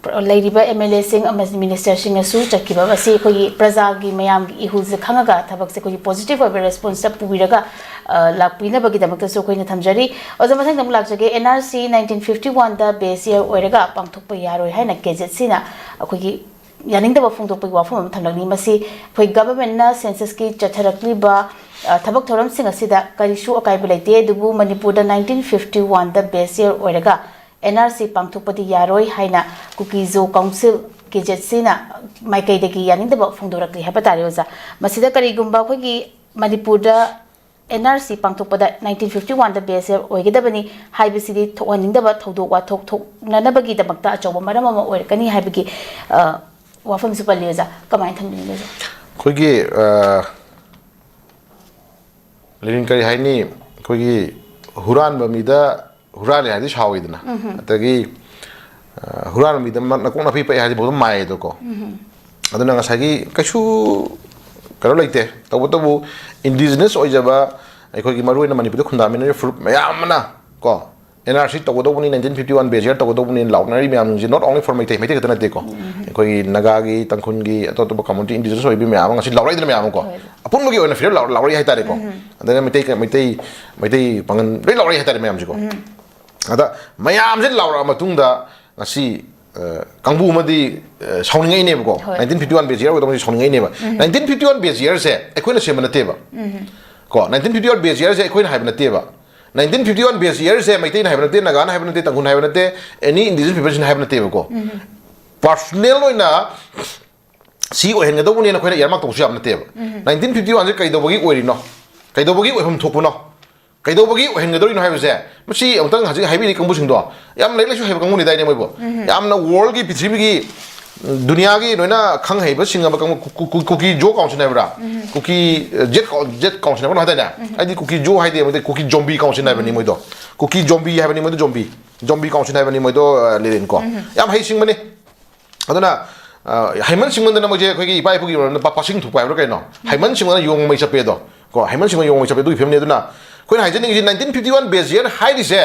ꯂꯩꯔꯤꯕ ꯑꯦꯝ ꯑꯦꯜ ꯑꯦꯁꯤꯡ ꯑꯃꯗꯤ ꯃꯤꯅꯤꯁꯇꯔꯁꯤꯡꯅꯁꯨ ꯆꯠꯈꯤꯕ ꯑꯁꯤ ꯑꯩꯈꯣꯏꯒꯤ ꯄ꯭ꯔꯖꯥꯒꯤ ꯃꯌꯥꯝꯒꯤ ꯏꯍꯨꯜꯁꯦ ꯈꯪꯉꯒ ꯊꯕꯛꯁꯦ ꯑꯩꯈꯣꯏꯒꯤ ꯄꯣꯖꯤꯇꯤꯚ ꯑꯣꯏꯕ ꯔꯦꯁꯄꯣꯟꯁꯇ ꯄꯨꯕꯤꯔꯒ, ꯑ, ꯂꯥꯛꯄꯤꯅꯕꯒꯤꯗꯃꯛꯇꯁꯨ ꯑꯩꯈꯣꯏꯅ ꯊꯝꯖꯔꯤ꯫ ꯑꯣꯖꯥ, ꯃꯊꯪꯗ ꯑꯃꯨꯛ ꯂꯥꯛꯆꯒꯦ꯫ N R C nineteen fifty ꯋꯥꯟꯗ ꯕꯦꯁ ꯌꯔ ꯑꯣꯏꯔꯒ ꯄꯥꯡꯊꯣꯛꯄ ꯌꯥꯔꯣꯏ ꯍꯥꯏꯅ ꯒꯦꯖꯦꯠꯁꯤꯅ ꯑꯩꯈꯣꯏꯒꯤ ꯌꯥꯅꯤꯡꯗꯕ ꯐꯣꯡꯗꯣꯛꯄꯒꯤ ꯋꯥꯐꯝ ꯑꯃ ꯊꯝꯂꯛꯂꯤ꯫ ꯃꯁꯤ ꯑꯩꯈꯣꯏ ꯒꯚꯔꯟꯃꯦꯟꯠꯅ ꯁꯦꯟꯁꯁꯀꯤ ꯆꯠꯊꯔꯛꯂꯤꯕ, ꯑ, ꯊꯕꯛ ꯊꯧꯔꯝꯁꯤꯡ ꯑꯁꯤꯗ ꯀꯔꯤꯁꯨ ꯑꯀꯥꯏꯕ ꯂꯩꯇꯦ, ꯑꯗꯨꯕꯨ ꯃꯅꯤꯄꯨꯔꯗ ꯅꯥꯏꯟꯇꯤꯟ ꯐꯤꯐꯇꯤ ꯋꯥꯟꯗ ꯕꯦꯁ ꯌꯔ ꯑꯣꯏꯔꯒ ꯑꯦꯟ ꯑꯥꯔ ꯁꯤ ꯄꯥꯡꯊꯣꯛꯄꯗꯤ ꯌꯥꯔꯣꯏ ꯍꯥꯏꯅ ꯀꯨꯀꯤ-ꯖꯣ ꯀꯥꯎꯟꯁꯤꯜ, ꯀꯦꯖꯦꯠꯁꯤꯅ ꯃꯥꯏꯀꯩꯗꯒꯤ ꯌꯥꯅꯤꯡꯗꯕ ꯐꯣꯡꯗꯣꯔꯛꯂꯤ ꯍꯥꯏꯕ ꯇꯥꯔꯦ, ꯑꯣꯖꯥ꯫ ꯃꯁꯤꯗ ꯀꯔꯤꯒꯨꯝꯕ ꯑꯩꯈꯣꯏꯒꯤ ꯃꯅꯤꯄꯨꯔꯗ ꯑꯦꯟ ꯑꯥꯔ ꯁꯤ ꯄꯥꯡꯊꯣꯛꯄꯗ ꯅꯥꯏꯟꯇꯤꯟ ꯐꯤꯐꯇꯤ ꯋꯥꯟꯗ ꯕꯦꯁ ꯌꯔ ꯑꯣꯏꯒꯗꯕꯅꯤ ꯍꯥꯏꯕꯁꯤꯗꯤ ꯊꯣꯛꯍꯟꯅꯤꯡꯗꯕ ꯊꯧꯗꯣꯛ ꯋꯥꯊꯣꯛ ꯊꯣꯛꯅꯅꯕꯒꯤꯗꯃꯛꯇ ꯑꯆꯧꯕ ꯃꯔꯝ ꯑꯃ ꯑꯣꯏꯔꯛꯀꯅꯤ ꯍꯥꯏꯕꯒꯤ, ꯑ, ꯋꯥꯐꯝꯁꯨ ꯄꯜꯂꯤ ꯑꯣꯖꯥ, ꯀꯃꯥꯏꯅ ꯊꯝꯕꯤꯅꯤꯡꯉꯤ ꯑꯣꯖꯥ? ꯑꯩꯈꯣꯏꯒꯤ ꯂꯦꯅꯤꯟ ꯀꯔꯤ ꯍꯥꯏꯅꯤ, ꯑꯩꯈꯣꯏꯒꯤ ꯍꯨꯔꯥꯟꯕ ꯃꯤꯗ ꯍꯨꯔꯥꯜꯂꯦ ꯍꯥꯏꯗꯤ ꯁꯥꯎꯋꯤꯗꯅ, ꯑꯗꯒꯤ ꯍꯨꯔꯥꯟꯕ ꯃꯤꯗ ꯅꯀꯣꯛ ꯅꯥꯄꯤ ꯄꯛꯑꯦ ꯍꯥꯏꯗꯤ ꯃꯥꯏꯌꯦꯗꯀꯣ꯫ ꯑꯗꯨꯅ ꯉꯁꯥꯏꯒꯤ ꯀꯩꯁꯨ ꯀꯩꯅꯣ ꯂꯩꯇꯦ꯫ ꯇꯧꯕꯇꯕꯨ ꯏꯟꯗꯤꯖꯤꯅꯁ ꯑꯣꯏꯖꯕ ꯑꯩꯈꯣꯏꯒꯤ ꯃꯔꯨꯑꯣꯏꯅ ꯃꯅꯤꯄꯨꯔꯗ ꯈꯨꯟꯗꯥꯃꯤꯟꯅꯔꯤꯕ ꯐꯨꯔꯨꯞ ꯃꯌꯥꯝ ꯑꯃꯅ ꯀꯣ, ꯑꯦꯟ ꯑꯥꯔ ꯁꯤ ꯇꯧꯒꯗꯧꯕꯅꯤ, ꯅꯥꯏꯟꯇꯤꯟ ꯐꯤꯐꯇꯤ ꯋꯥꯟ ꯕꯦꯖꯤꯌꯔ ꯇꯧꯒꯗꯧꯕꯅꯤ ꯂꯥꯎꯅꯔꯤ ꯃꯌꯥꯝꯁꯤꯡꯁꯦ not only for Meitei, Meitei ꯈꯛꯇ ꯅꯠꯇꯦꯀꯣ꯫ ꯑꯩꯈꯣꯏꯒꯤ ꯅꯥꯒꯥꯒꯤ, ꯇꯥꯡꯈꯨꯜꯒꯤ, ꯑꯇꯣꯞ ꯑꯇꯣꯞꯄ ꯀꯝꯃꯨꯅꯤꯇꯤ ꯏꯟꯗꯤꯖꯤꯅꯁ ꯑꯣꯏꯕ ꯃꯌꯥꯝ ꯑꯃ ꯉꯁꯤ ꯂꯥꯎꯔꯛꯏꯗꯅ ꯃꯌꯥꯝ ꯑꯃ ꯀꯣ꯫ ꯑꯄꯨꯟꯕꯒꯤ ꯑꯣꯏꯅ ꯐꯤꯔꯦꯞ ꯂꯥꯎ-, ꯂꯥꯎꯔꯛꯏ ꯍꯥꯏꯇꯥꯔꯦꯀꯣ꯫ ꯑꯗꯩ ꯃꯩꯇꯩ, ꯃꯩꯇꯩ, ꯃꯩꯇꯩ ꯄꯥꯉꯜ ꯂꯣꯏ ꯂꯥꯎꯔꯛꯏ ꯍꯥꯏꯇꯥꯔꯦ ꯃꯌꯥꯝꯁꯤꯀꯣ꯫ ꯑꯗ ꯃꯌꯥꯝꯁꯦ ꯂꯥꯎꯔꯛꯑ ꯃꯇꯨꯡꯗ ꯉꯁꯤ ꯀꯥꯡꯕꯨ ꯑꯃꯗꯤ ꯁꯥꯎꯅꯤꯡꯉꯛꯏꯅꯦꯕꯀꯣ꯫ ꯅꯥꯏꯟꯇꯤꯟ ꯐꯤꯐꯇꯤ ꯋꯥꯟ ꯕꯦꯖꯤꯌꯔ ꯑꯣꯏꯗꯧꯕꯁꯤ ꯁꯥꯎꯅꯤꯡꯉꯛꯏꯅꯦꯕ꯫ ꯅꯥꯏꯟꯇꯤꯟ ꯐꯤꯐꯇꯤ ꯋꯥꯟ ꯕꯦꯖꯤꯌꯔꯁꯦ ꯑꯩꯈꯣꯏꯅ ꯁꯦꯝꯕ ꯅꯠꯇꯦꯕ ꯀꯣ꯫ ꯅꯥꯏꯟꯇꯤꯟ ꯐꯤꯐꯇꯤ ꯋꯥꯟ ꯕꯦꯖꯤꯌꯔꯁꯦ ꯑꯩꯈꯣꯏꯅ ꯍꯥꯏꯕ ꯅꯠꯇꯦꯕ꯫ ꯅꯥꯏꯟꯇꯤꯟ ꯐꯤꯐꯇꯤ ꯋꯥꯟ ꯕꯦꯖꯤꯌꯔꯁꯦ ꯃꯩꯇꯩꯅ ꯍꯥꯏꯕ ꯅꯠꯇꯦ, ꯅꯥꯒꯥꯅ ꯍꯥꯏꯕ ꯅꯠꯇꯦ, ꯇꯥꯡꯈꯨꯜꯅ ꯍꯥꯏꯕ ꯅꯠꯇꯦ, ꯑꯦꯅꯤ ꯏꯟꯗꯤꯖꯤꯅꯁ ꯄꯤꯄꯜꯁꯤꯡꯅ ꯍꯥꯏꯕ ꯅꯠꯇꯦꯕꯀꯣ꯫ ꯄꯥꯔꯁꯣꯅꯦꯜ ꯑꯣꯏꯅ ꯁꯤ ꯑꯣꯏꯍꯟꯒꯗꯧꯕꯅꯦꯅ ꯑꯩꯈꯣꯏꯅ ꯏꯌꯥꯔꯃꯥꯛ ꯇꯧꯕꯁꯨ ꯌꯥꯕ ꯅꯠꯇꯦꯕ꯫ ꯅꯥꯏꯟꯇꯤꯟ ꯐꯤꯐꯇꯤ ꯋꯥꯟꯁꯦ ꯀꯩꯗꯧꯕꯒꯤ ꯑꯣꯏꯔꯤꯅꯣ? ꯀꯩꯗꯧꯕꯒꯤ ꯑꯣꯏꯐꯝ ꯊꯣꯛꯄꯅꯣ? ꯀꯩꯗꯧꯕꯒꯤ ꯑꯣꯏꯍꯟꯒꯗꯧꯔꯤꯅꯣ ꯍꯥꯏꯕꯁꯦ ꯃꯁꯤ ꯑꯃꯨꯛꯇꯪ ꯍꯧꯖꯤꯛ ꯍꯥꯏꯕꯤꯔꯤ ꯀꯥꯡꯕꯨꯁꯤꯡꯗꯣ ꯌꯥꯝ ꯂꯥꯏꯔꯤꯛ ꯂꯥꯏꯁꯨ ꯍꯩꯕ ꯀꯥꯡꯕꯨꯅꯤꯗꯥꯏꯅꯦ ꯃꯣꯏꯕꯨ? ꯌꯥꯝꯅ ꯋꯥꯔꯜꯒꯤ, ꯄ꯭ꯔꯤꯊꯤꯕꯤꯒꯤ, ꯗꯨꯅꯤꯌꯥꯒꯤ ꯂꯣꯏꯅ ꯈꯪ ꯍꯩꯕ ꯁꯤꯡꯉꯕ ꯀꯥꯡꯕꯨ, ꯀꯨ-, ꯀꯨ-, ꯀꯨꯀꯤ ꯖꯣ ꯀꯥꯎꯟꯁꯤꯜ ꯍꯥꯏꯕ꯭ꯔꯥ? ꯀꯨꯀꯤ, ꯖꯦꯠ ꯀꯥꯎ-, ꯖꯦꯠ ꯀꯥꯎꯟꯁꯤꯜ ꯍꯥꯏꯕ ꯀꯩꯅꯣ ꯍꯥꯏꯗꯥꯏꯅꯦ? ꯍꯥꯏꯗꯤ ꯀꯨꯀꯤ ꯖꯣ ꯍꯥꯏꯗꯦ, ꯃꯣꯏꯗꯤ ꯀꯨꯀꯤ ꯖꯣꯝꯕꯤ ꯀꯥꯎꯟꯁꯤꯜ ꯍꯥꯏꯕꯅꯤ ꯃꯣꯏꯗꯣ꯫ ꯀꯨꯀꯤ ꯖꯣꯝꯕꯤ ꯍꯥꯏꯕꯅꯤ ꯃꯣꯏꯗꯣ, ꯖꯣꯝꯕꯤ꯫ ꯖꯣꯝꯕꯤ ꯀꯥꯎꯟꯁꯤꯜ ꯍꯥꯏꯕꯅꯤ ꯃꯣꯏꯗꯣ, ꯑ, ꯂꯦꯅꯤꯟ ꯀꯣ꯫ ꯌꯥꯝ ꯍꯩꯁꯤꯡꯕꯅꯤ꯫ ꯑꯗꯨꯅ, ꯑ, ꯍꯩꯃꯟ ꯁꯤꯡꯃꯟꯗꯅ ꯃꯣꯏꯁꯦ ꯑꯩꯈꯣꯏꯒꯤ ꯏꯄꯥ ꯏꯄꯨꯒꯤ ꯃꯔꯝꯗ ꯄ-, ꯄꯥꯁꯤꯡ ꯊꯨꯛꯄ ꯍꯥꯏꯕ꯭ꯔꯥ ꯀꯩꯅꯣ? ꯍꯩꯃꯟ ꯁꯤꯡꯃꯟꯗꯅ ꯌꯣꯡ ꯃꯩ ꯆꯞꯄꯦ ꯑꯗꯣ꯫ ꯀꯣ, ꯍꯩꯃꯟ ꯁꯤꯡꯃꯟ ꯌꯣꯡ ꯃꯩ ꯆꯞꯄꯦ ꯑꯗꯨꯒꯤ ꯐꯤꯕꯝꯅꯤ꯫ ꯑꯗꯨꯅ ꯑꯩꯈꯣꯏꯅ ꯍꯥꯏꯖꯅꯤꯡꯉꯤꯁꯤ ꯅꯥꯏꯟꯇꯤꯟ ꯐꯤꯐꯇꯤ ꯋꯥꯟ ꯕꯦꯖꯤꯌꯔ ꯍꯥꯏꯔꯤꯁꯦ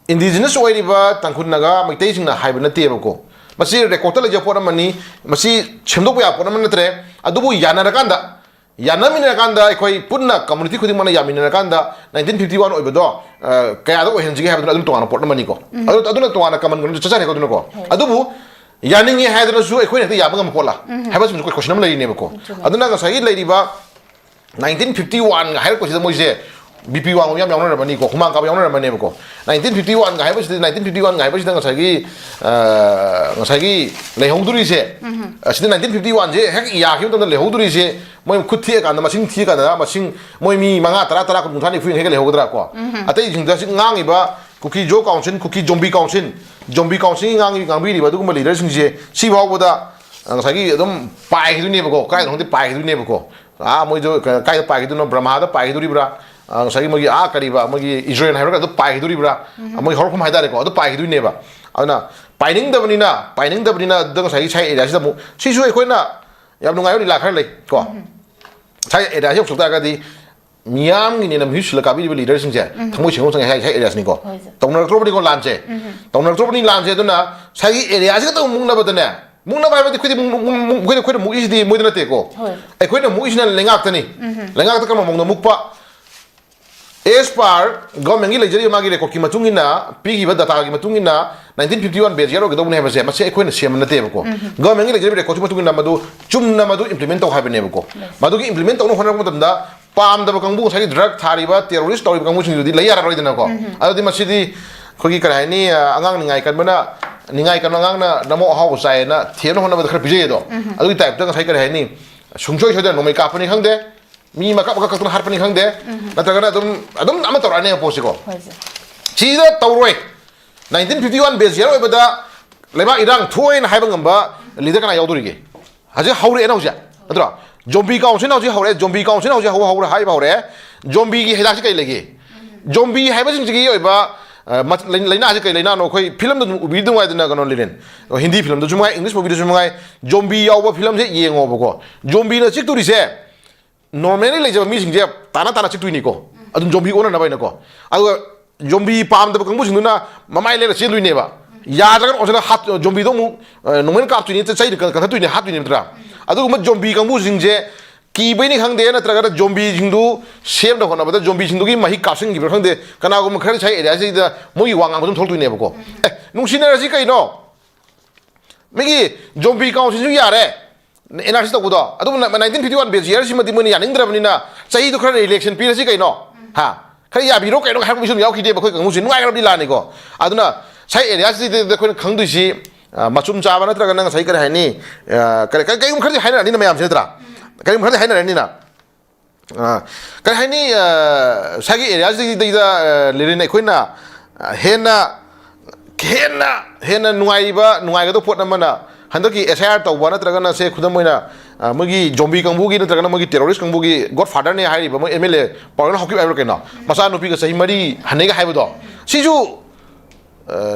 ꯏꯟꯗꯤꯖꯤꯅꯁ ꯑꯣꯏꯔꯤꯕ ꯇꯥꯡꯈꯨꯜ ꯅꯥꯒꯥ ꯃꯩꯇꯩꯁꯤꯡꯅ ꯍꯥꯏꯕ ꯅꯠꯇꯦꯕꯀꯣ꯫ ꯃꯁꯤ ꯔꯦꯀꯣꯔꯠꯇ ꯂꯩꯖꯕ ꯄꯣꯠ ꯑꯃꯅꯤ, ꯃꯁꯤ ꯁꯦꯝꯗꯣꯛꯄ ꯌꯥꯕ ꯄꯣꯠ ꯑꯃ ꯅꯠꯇ꯭ꯔꯦ꯫ ꯑꯗꯨꯕꯨ ꯌꯥꯅꯔꯀꯥꯟꯗ, ꯌꯥꯅꯃꯤꯟꯅꯔꯀꯥꯟꯗ ꯑꯩꯈꯣꯏ ꯄꯨꯟꯅ ꯀꯝꯃꯨꯅꯤꯇꯤ ꯈꯨꯗꯤꯡꯃꯛꯅ ꯌꯥꯃꯤꯟꯅꯔꯀꯥꯟꯗ ꯅꯥꯏꯟꯇꯤꯟ ꯐꯤꯐꯇꯤ ꯋꯥꯟ ꯑꯣꯏꯕꯗꯣ, ꯑ, ꯀꯌꯥꯗ ꯑꯣꯏꯍꯟꯁꯤꯒꯦ ꯍꯥꯏꯕꯗꯨꯅ ꯑꯗꯨꯝ ꯇꯣꯉꯥꯟꯕ ꯄꯣꯠ ꯑꯃꯅꯤꯀꯣ꯫ ꯑꯗꯨ, ꯑꯗꯨꯅ ꯇꯣꯉꯥꯟꯅ ꯀꯃꯟ ꯀꯩꯅꯣꯗ ꯆꯠꯆꯔꯦꯀꯣ ꯑꯗꯨꯅꯀꯣ꯫ ꯑꯗꯨꯕꯨ ꯌꯥꯅꯤꯡꯉꯦ ꯍꯥꯏꯗꯅꯁꯨ ꯑꯩꯈꯣꯏꯅ ꯍꯦꯛꯇ ꯌꯥꯕ ꯉꯝꯕ ꯄꯣꯠꯂꯥ ꯍꯥꯏꯕꯁꯤꯃꯁꯨ ꯑꯩꯈꯣꯏ ꯀꯣꯏꯁꯟ ꯑꯃ ꯂꯩꯔꯤꯅꯦꯕꯀꯣ꯫ ꯑꯗꯨꯅ ꯉꯁꯥꯏꯒꯤ ꯂꯩꯔꯤꯕ ꯅꯥꯏꯟꯇꯤꯟ ꯐꯤꯐꯇꯤ ꯋꯥꯟꯒ ꯍꯥꯏꯔꯛꯄꯁꯤꯗ ꯃꯣꯏꯁꯦ ꯕꯤ ꯄꯤ ꯋꯥꯡꯕ ꯌꯥꯝ ꯌꯥꯎꯅꯔꯝꯃꯅꯤꯀꯣ, ꯍꯨꯃꯥꯡ ꯀꯥꯕ ꯌꯥꯎꯅꯔꯝꯃꯅꯦꯕꯀꯣ꯫ ꯅꯥꯏꯟꯇꯤꯟ ꯐꯤꯐꯇꯤ ꯋꯥꯟꯒ ꯍꯥꯏꯕꯁꯤꯗ, ꯅꯥꯏꯟꯇꯤꯟ ꯐꯤꯐꯇꯤ ꯋꯥꯟꯒ ꯍꯥꯏꯕꯁꯤꯗ ꯉꯁꯥꯏꯒꯤ, ꯑ, ꯉꯁꯥꯏꯒꯤ ꯂꯩꯍꯧꯗꯣꯔꯤꯁꯦ, ꯑꯁꯤꯗ ꯅꯥꯏꯟꯇꯤꯟ ꯐꯤꯐꯇꯤ ꯋꯥꯟꯁꯦ ꯍꯦꯛ ꯌꯥꯈꯤꯕ ꯃꯇꯝꯗ ꯂꯩꯍꯧꯗꯣꯔꯤꯁꯦ, ꯃꯣꯏ ꯈꯨꯠ ꯊꯦꯛꯑꯀꯥꯟꯗ, ꯃꯁꯤꯡ ꯊꯤꯔꯀꯥꯟꯗ, ꯃꯁꯤꯡ ꯃꯣꯏ ꯃꯤ ꯃꯉꯥ, ꯇꯔꯥ, ꯇꯔꯥ, ꯀꯨꯟ, ꯀꯨꯟꯊ꯭ꯔꯥ, ꯅꯤꯐꯨ, ꯌꯥꯡꯈꯩꯒ ꯂꯩꯍꯧꯒꯗ꯭ꯔꯥ ꯀꯣ? ꯑꯇꯩꯁꯤꯡꯗ ꯍꯧꯖꯤꯛ ꯉꯥꯡꯉꯤꯕ ꯀꯨꯀꯤ ꯖꯣ ꯀꯥꯎꯟꯁꯤꯜ, ꯀꯨꯀꯤ ꯖꯣꯝꯕꯤ ꯀꯥꯎꯟꯁꯤꯜ, ꯖꯣꯝꯕꯤ ꯀꯥꯎꯟꯁꯤꯜꯒꯤ ꯉꯥꯡꯉꯤ-, ꯉꯥꯡꯕꯤꯔꯤꯕ ꯑꯗꯨꯒꯨꯝꯕ ꯂꯤꯗꯔꯁꯤꯡꯁꯦ ꯁꯤ ꯐꯥꯎꯕꯗ ꯉꯁꯥꯏꯒꯤ ꯑꯗꯨꯝ ꯄꯥꯏꯈꯤꯗꯣꯏꯅꯦꯕꯀꯣ, ꯀꯥꯏꯗꯅꯣ ꯈꯪꯗꯦ, ꯄꯥꯏꯈꯤꯗꯣꯏꯅꯦꯕꯀꯣ꯫ ꯑꯥ, ꯃꯣꯏꯗꯣ ꯀ-, ꯀꯥꯏꯗ ꯄꯥꯏꯈꯤꯗꯣꯏꯅꯣ? ꯕ꯭ꯔꯍꯃꯥꯗ ꯄꯥꯏꯈꯤꯗꯣꯔꯤꯕ꯭ꯔꯥ? ꯑꯥ, ꯉꯁꯥꯏꯒꯤ ꯃꯣꯏꯒꯤ, ꯑꯥ, ꯀꯔꯤꯕ, ꯃꯣꯏꯒꯤ ꯏꯖꯔꯦꯜ ꯍꯥꯏꯕ꯭ꯔꯥ, ꯑꯗꯨ ꯄꯥꯏꯈꯤꯗꯣꯔꯤꯕ꯭ꯔꯥ? ꯃꯣꯏ ꯍꯧꯔꯛꯐꯝ ꯍꯥꯏꯇꯥꯔꯦꯀꯣ, ꯑꯗꯨ ꯄꯥꯏꯈꯤꯗꯣꯏꯅꯦꯕ꯫ ꯑꯗꯨꯅ ꯄꯥꯏꯅꯤꯡꯗꯕꯅꯤꯅ, ꯄꯥꯏꯅꯤꯡꯗꯕꯅꯤꯅ ꯑꯗꯨꯗ ꯉꯁꯥꯏꯒꯤ ꯁꯥꯏ ꯑꯦꯔꯤꯌꯥꯁꯤꯗ ꯑꯃꯨꯛ, ꯁꯤꯁꯨ ꯑꯩꯈꯣꯏꯅ ꯌꯥꯝ ꯅꯨꯡꯉꯥꯏꯕ ꯂꯤꯂꯥ ꯈꯔ ꯂꯩ ꯀꯣ꯫ ꯁꯥꯏ ꯑꯦꯔꯤꯌꯥꯁꯤ ꯌꯧꯁꯤꯜꯂꯛ ꯇꯥꯔꯒꯗꯤ ꯃꯤꯌꯥꯝꯒꯤꯅꯦꯅ ꯃꯍꯨꯠ ꯁꯤꯜꯂ ꯀꯥꯕꯤꯔꯤꯕ ꯂꯤꯗꯔꯁꯤꯡꯁꯦ ꯊꯃꯣꯏ ꯁꯦꯡꯗꯣꯛ ꯆꯪꯉꯦ ꯍꯥꯏ, ꯁꯥꯏ ꯑꯦꯔꯤꯌꯥꯁꯤꯅꯤꯀꯣ꯫ ꯍꯣꯏ, ꯁꯦ꯫ ꯇꯧꯅꯔꯛꯇ꯭ꯔꯕꯅꯤꯀꯣ ꯂꯥꯟꯁꯦ꯫ ꯇꯧꯅꯔꯛꯇ꯭ꯔꯕꯅꯤ ꯂꯥꯟꯁꯦ꯫ ꯑꯗꯨꯅ ꯁꯥꯏꯒꯤ ꯑꯦꯔꯤꯌꯥꯁꯤ ꯈꯛꯇ ꯃꯨꯛꯅꯕꯗꯅꯦ, ꯃꯨꯛꯅꯕ ꯍꯥꯏꯕꯗꯤ ꯑꯩꯈꯣꯏꯗꯤ ꯃꯨꯛ-, ꯃꯨꯛ-, ꯃꯨꯛ-, ꯑꯩꯈꯣꯏꯅ, ꯑꯩꯈꯣꯏꯅ ꯃꯨꯛꯏꯁꯤꯗꯤ ꯃꯣꯏꯗ ꯅꯠꯇꯦꯀꯣ꯫ ꯍꯣꯏ꯫ ꯑꯩꯈꯣꯏꯅ ꯃꯨꯛꯏꯁꯤꯅ ꯂꯩꯉꯥꯛꯇꯅꯤ꯫ ꯂꯩꯉꯥꯛꯇ ꯀꯔꯝꯕ ꯃꯑꯣꯡꯗ ꯃꯨꯛꯄ? As per government ꯀꯤ ꯂꯩꯖꯔꯤꯕ ꯃꯥꯒꯤ record ꯀꯤ ꯃꯇꯨꯡ ꯏꯟꯅ, ꯄꯤꯈꯤꯕ data ꯒꯤ ꯃꯇꯨꯡ ꯏꯟꯅ nineteen fifty one base year ꯑꯣꯏꯒꯗꯧꯕꯅꯦ ꯍꯥꯏꯕꯁꯦ, ꯃꯁꯤ ꯑꯩꯈꯣꯏꯅ ꯁꯦꯝꯕ ꯅꯠꯇꯦꯕꯀꯣ꯫ Government ꯀꯤ ꯂꯩꯖꯔꯤꯕ record ꯀꯤ ꯃꯇꯨꯡ ꯏꯟꯅ ꯃꯗꯨ ꯆꯨꯝꯅ ꯃꯗꯨ implement ꯇꯧ ꯍꯥꯏꯕꯅꯦꯕꯀꯣ꯫ Yes꯫ ꯃꯗꯨꯒꯤ implement ꯇꯧꯅꯕ ꯍꯣꯠꯅꯔꯛꯄ ꯃꯇꯝꯗ ꯄꯥꯝꯗꯕ ꯀꯥꯡꯕꯨ, ꯉꯁꯥꯏꯒꯤ drug ꯊꯥꯔꯤꯕ, terrorist ꯇꯧꯔꯤꯕ ꯀꯥꯡꯕꯨꯁꯤꯡꯗꯨꯗꯤ ꯂꯩ ꯌꯥꯔꯔꯣꯏꯗꯅꯀꯣ꯫ ꯑꯗꯨꯗꯤ ꯃꯁꯤꯗꯤ ꯑꯩꯈꯣꯏꯒꯤ ꯀꯔꯤ ꯍꯥꯏꯅꯤ, ꯑ, ꯑꯉꯥꯡ ꯅꯤꯡꯉꯥꯏ ꯀꯟꯕꯅ, ꯅꯤꯡꯉꯥꯏ ꯀꯟꯕ ꯑꯉꯥꯡꯅ ꯅꯃꯧ ꯑꯍꯥꯎꯕ ꯆꯥꯏꯌꯦꯅ ꯊꯦꯝꯅ ꯍꯣꯠꯅꯕꯗ ꯈꯔ ꯄꯤꯖꯩ ꯑꯗꯣ꯫ ꯑꯗꯨꯒꯤ type ꯇ ꯉꯁꯥꯏ ꯀꯔꯤ ꯍꯥꯏꯅꯤ, ꯁꯨꯡꯁꯣꯏ ꯁꯣꯏꯗꯅ ꯅꯣꯡꯃꯩ ꯀꯥꯞꯄꯅꯤ ꯈꯪꯗꯦ, ꯃꯤ ꯃꯀꯛ ꯃꯀꯛ ꯀꯛꯇꯅ ꯍꯥꯠꯄꯅꯤ ꯈꯪꯗꯦ, ꯅꯠꯇ꯭ꯔꯒꯅ ꯑꯗꯨꯝ, ꯑꯗꯨꯝ ꯑꯃ ꯇꯧꯔꯛꯑꯅꯦꯕ ꯄꯣꯠꯁꯤꯀꯣ꯫ ꯍꯣꯏ, ꯁꯦ꯫ ꯁꯤꯗ ꯇꯧꯔꯣꯏ꯫ Nineteen fifty one base year ꯑꯣꯏꯕꯗ ꯂꯩꯕꯥꯛ ꯏꯔꯥꯡ ꯊꯣꯛꯑꯦꯅ ꯍꯥꯏꯕ ꯉꯝꯕ leader ꯀꯅꯥ ꯌꯥꯎꯗꯣꯔꯤꯒꯦ? ꯍꯧꯖꯤꯛ ꯍꯧꯔꯛꯑꯦꯅ ꯍꯧꯖꯤꯛ, ꯅꯠꯇ꯭ꯔꯣ? Zombie council ꯅ ꯍꯧꯖꯤꯛ ꯍꯧꯔꯛꯑꯦ, zombie council ꯅ ꯍꯧꯖꯤꯛ ꯍꯧ-, ꯍꯧꯔ-, ꯍꯥꯏꯕ ꯍꯧꯔꯛꯑꯦ꯫ Zombie ꯒꯤ ꯍꯤꯗꯥꯛꯁꯤ ꯀꯩ ꯂꯩꯒꯦ? Zombie ꯍꯥꯏꯕꯁꯤꯡꯁꯤꯒꯤ ꯑꯣꯏꯕ, ꯑ, ꯃ-, ꯂꯩ-, ꯂꯥꯏꯅꯥꯁꯤ ꯀꯩ ꯂꯥꯏꯅꯥꯅꯣ? ꯑꯩꯈꯣꯏ film ꯗ ꯑꯗꯨꯝ ꯎꯕꯤꯗꯨ ꯅꯨꯡꯉꯥꯏꯗꯅ, ꯀꯩꯅꯣ, ꯂꯤꯂꯦꯟ? ꯑꯣ, ꯍꯤꯟꯗꯤ film ꯗꯁꯨ ꯃꯉꯥꯏ, English movie ꯗꯁꯨ ꯃꯉꯥꯏ, zombie ꯌꯥꯎꯕ film ꯁꯦ ꯌꯦꯡꯉꯣꯕꯀꯣ꯫ Zombie ꯅ ꯆꯤꯛꯇꯣꯔꯤꯁꯦ normally ꯂꯩꯖꯕ ꯃꯤꯁꯤꯡꯁꯦ ꯇꯥꯅ ꯇꯥꯅ ꯆꯤꯛꯇꯣꯏꯅꯤꯀꯣ꯫ ꯑꯗꯨꯝ zombie ꯑꯣꯟꯅꯅꯕ ꯍꯥꯏꯅꯀꯣ꯫ ꯑꯗꯨꯒ zombie ꯄꯥꯝꯗꯕ ꯀꯥꯡꯕꯨꯁꯤꯡꯗꯨꯅ ꯃꯃꯥꯏ ꯂꯩꯔ ꯆꯦꯟꯗꯣꯏꯅꯦꯕ꯫ ꯌꯥꯗ꯭ꯔꯒꯅ ꯑꯣꯟꯁꯤꯜꯂ ꯍꯥꯠ-, zombie ꯗꯣ ꯑꯃꯨꯛ, ꯑ, ꯅꯣꯡꯃꯩꯅ ꯀꯥꯞꯇꯣꯏꯅꯤ, ꯆꯩꯅ ꯀꯟ-, ꯀꯟꯊꯠꯇꯣꯏꯅꯤ, ꯍꯥꯠꯇꯣꯏꯅꯤ, ꯅꯠꯇ꯭ꯔꯥ? ꯑꯗꯨꯒꯨꯝꯕ zombie ꯀꯥꯡꯕꯨꯁꯤꯡꯁꯦ ꯀꯤꯕꯩꯅꯤ ꯈꯪꯗꯦ, ꯅꯠꯇ꯭ꯔꯒꯅ zombie ꯁꯤꯡꯗꯨ ꯁꯦꯝꯅꯕ ꯍꯣꯠꯅꯕꯗ zombie ꯁꯤꯡꯗꯨꯒꯤ ꯃꯍꯤꯛ ꯀꯥꯞꯁꯤꯟꯈꯤꯕ꯭ꯔꯥ ꯈꯪꯗꯦ, ꯀꯅꯥꯒꯨꯝꯕ ꯈꯔꯗꯤ ꯁꯥꯏ ꯑꯦꯔꯤꯌꯥꯁꯤꯗ ꯃꯣꯏꯒꯤ ꯋꯥ ꯉꯥꯡꯕ ꯑꯗꯨꯝ ꯊꯣꯛꯂꯛꯇꯣꯏꯅꯦꯕꯀꯣ꯫ ꯑꯦ, ꯅꯨꯡꯁꯤꯅꯔꯁꯤ ꯀꯩꯅꯣ? ꯃꯤꯒꯤ zombie council ꯁꯨ ꯌꯥꯔꯦ, ꯑꯦꯟ ꯑꯥꯔ ꯁꯤ ꯇꯧꯕꯗꯣ꯫ ꯑꯗꯨꯕꯨ nineteen fifty one base year ꯁꯤꯃꯗꯤ ꯃꯣꯏꯅ ꯌꯥꯅꯤꯡꯗ꯭ꯔꯕꯅꯤꯅ ꯆꯍꯤꯗꯣ ꯈꯔ relaxation ꯄꯤꯔꯁꯤ ꯀꯩꯅꯣ? ꯍꯥ? ꯈꯔ ꯌꯥꯕꯤꯔꯣ ꯀꯩꯅꯣ ꯍꯥꯏꯕ ꯃꯤꯁꯨ ꯑꯗꯨꯝ ꯌꯥꯎꯈꯤꯗꯦꯕ ꯑꯩꯈꯣꯏ ꯀꯥꯡꯕꯨꯁꯦ꯫ ꯅꯨꯡꯉꯥꯏꯈ꯭ꯔꯕꯗꯤ ꯂꯥꯟꯅꯤꯀꯣ꯫ ꯑꯗꯨꯅ ꯁꯥꯏ ꯑꯦꯔꯤꯌꯥꯁꯤꯗ ꯑꯩꯈꯣꯏꯅ ꯈꯪꯗꯣꯏꯁꯤ, ꯑ, ꯃꯆꯨꯝ ꯆꯥꯕ ꯅꯠꯇ꯭ꯔꯒꯅ ꯉꯁꯥꯏ ꯀꯔꯤ ꯍꯥꯏꯅꯤ, ꯑ, ꯀꯔꯤ, ꯀꯔꯤ, ꯀꯔꯤꯒꯨꯝꯕ ꯈꯔꯗꯤ ꯍꯥꯏꯅꯔꯅꯤꯅ ꯃꯌꯥꯝꯁꯦ, ꯅꯠꯇ꯭ꯔꯥ? ꯀꯔꯤꯒꯨꯝꯕ ꯈꯔꯗꯤ ꯍꯥꯏꯅꯔꯅꯤꯅ꯫ ꯑ, ꯀꯔꯤ ꯍꯥꯏꯅꯤ, ꯑ, ꯁꯥꯏꯒꯤ ꯑꯦꯔꯤꯌꯥꯁꯤꯗꯩꯗ, ꯑ, ꯂꯤꯂꯦꯟ, ꯑꯩꯈꯣꯏꯅ, ꯑ, ꯍꯦꯟꯅ, ꯍꯦꯟꯅ, ꯍꯦꯟꯅ ꯅꯨꯡꯉꯥꯏꯔꯤꯕ, ꯅꯨꯡꯉꯥꯏꯒꯗꯕ ꯄꯣꯠ ꯑꯃꯅ ꯍꯟꯗꯛꯀꯤ ꯑꯦꯁ ꯑꯥꯏ ꯑꯥꯔ ꯇꯧꯕ ꯅꯠꯇ꯭ꯔꯒꯅ ꯁꯦ ꯈꯨꯗꯝ ꯑꯣꯏꯅ ꯃꯣꯏꯒꯤ ꯖꯣꯝꯕꯤ ꯀꯥꯡꯕꯨꯒꯤ ꯅꯠꯇ꯭ꯔꯒꯅ ꯃꯣꯏꯒꯤ ꯇꯦꯔꯣꯔꯤꯁ ꯀꯥꯡꯕꯨꯒꯤ ꯒꯣꯗ ꯐꯥꯗꯔꯅꯦ ꯍꯥꯏꯔꯤꯕ ꯃꯣꯏ ꯑꯦꯝ ꯑꯦꯜ ꯑꯦ ꯄꯥꯎꯔꯦꯟ ꯍꯥꯎꯀꯤꯞ ꯍꯥꯏꯕ꯭ꯔꯥ ꯀꯩꯅꯣ, ꯃꯆꯥꯅꯨꯄꯤꯒ ꯆꯍꯤ ꯃꯔꯤ ꯍꯟꯅꯩꯒ ꯍꯥꯏꯕꯗꯣ, ꯁꯤꯁꯨ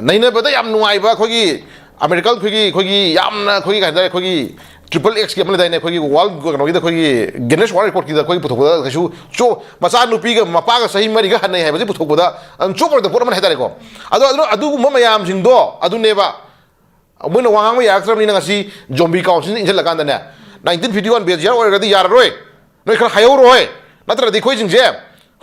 ꯅꯩꯅꯕꯗ ꯌꯥꯝ ꯅꯨꯡꯉꯥꯏꯕ, ꯑꯩꯈꯣꯏꯒꯤ ꯑꯃꯦꯔꯤꯀꯥ, ꯑꯩꯈꯣꯏꯒꯤ ꯑꯩꯈꯣꯏꯒꯤ ꯌꯥꯝꯅ ꯑꯩꯈꯣꯏꯒꯤ ꯀꯩ ꯍꯥꯏꯇꯥꯔꯦ, ꯑꯩꯈꯣꯏꯒꯤ ꯇ꯭ꯔꯤꯄꯜ ꯑꯦꯛꯁꯀꯤ ꯑꯃ ꯂꯩꯗꯥꯏꯅꯦ, ꯑꯩꯈꯣꯏꯒꯤ ꯋꯥꯔꯜ ꯀꯩꯅꯣꯒꯤꯗ, ꯑꯩꯈꯣꯏꯒꯤ ꯒꯤꯅꯦꯁ ꯋꯥꯔꯜ ꯔꯦꯀꯣꯔꯗꯀꯤꯗ ꯑꯩꯈꯣꯏꯒꯤ ꯄꯨꯊꯣꯛꯄꯗ ꯀꯩꯁꯨ ꯆꯣ ꯃꯆꯥꯅꯨꯄꯤꯒ ꯃꯄꯥꯒ ꯆꯍꯤ ꯃꯔꯤꯒ ꯍꯟꯅꯩ ꯍꯥꯏꯕꯁꯤ ꯄꯨꯊꯣꯛꯄꯗ ꯑꯗꯨꯝ ꯆꯣꯞ ꯑꯣꯏꯔꯗ ꯄꯣꯠ ꯑꯃꯅꯤ ꯍꯥꯏꯇꯥꯔꯦꯀꯣ꯫ ꯑꯗꯣ ꯑꯗꯨꯅ ꯑꯗꯨꯒꯨꯝꯕ ꯃꯌꯥꯝꯁꯤꯡꯗꯣ ꯑꯗꯨꯅꯦꯕ ꯃꯣꯏꯅ ꯋꯥ ꯉꯥꯡꯕ ꯌꯥꯔꯛꯇ꯭ꯔꯕꯅꯤꯅ ꯉꯁꯤ ꯖꯣꯝꯕꯤ ꯀꯥꯎꯟꯁꯤꯜꯅ ꯏꯟꯁꯤꯜꯂꯀꯥꯟꯗꯅꯦ, ꯅꯥꯏꯟꯇꯤꯟ ꯐꯤꯐꯇꯤ ꯋꯥꯟ ꯕꯦꯁ ꯌꯥꯔ ꯑꯣꯏꯔꯒꯗꯤ ꯌꯥꯔꯔꯣꯏ, ꯅꯣꯏ ꯈꯔ ꯍꯥꯏꯍꯧꯔꯣꯏ, ꯅꯠꯇ꯭ꯔꯗꯤ ꯑꯩꯈꯣꯏꯁꯤꯡꯁꯦ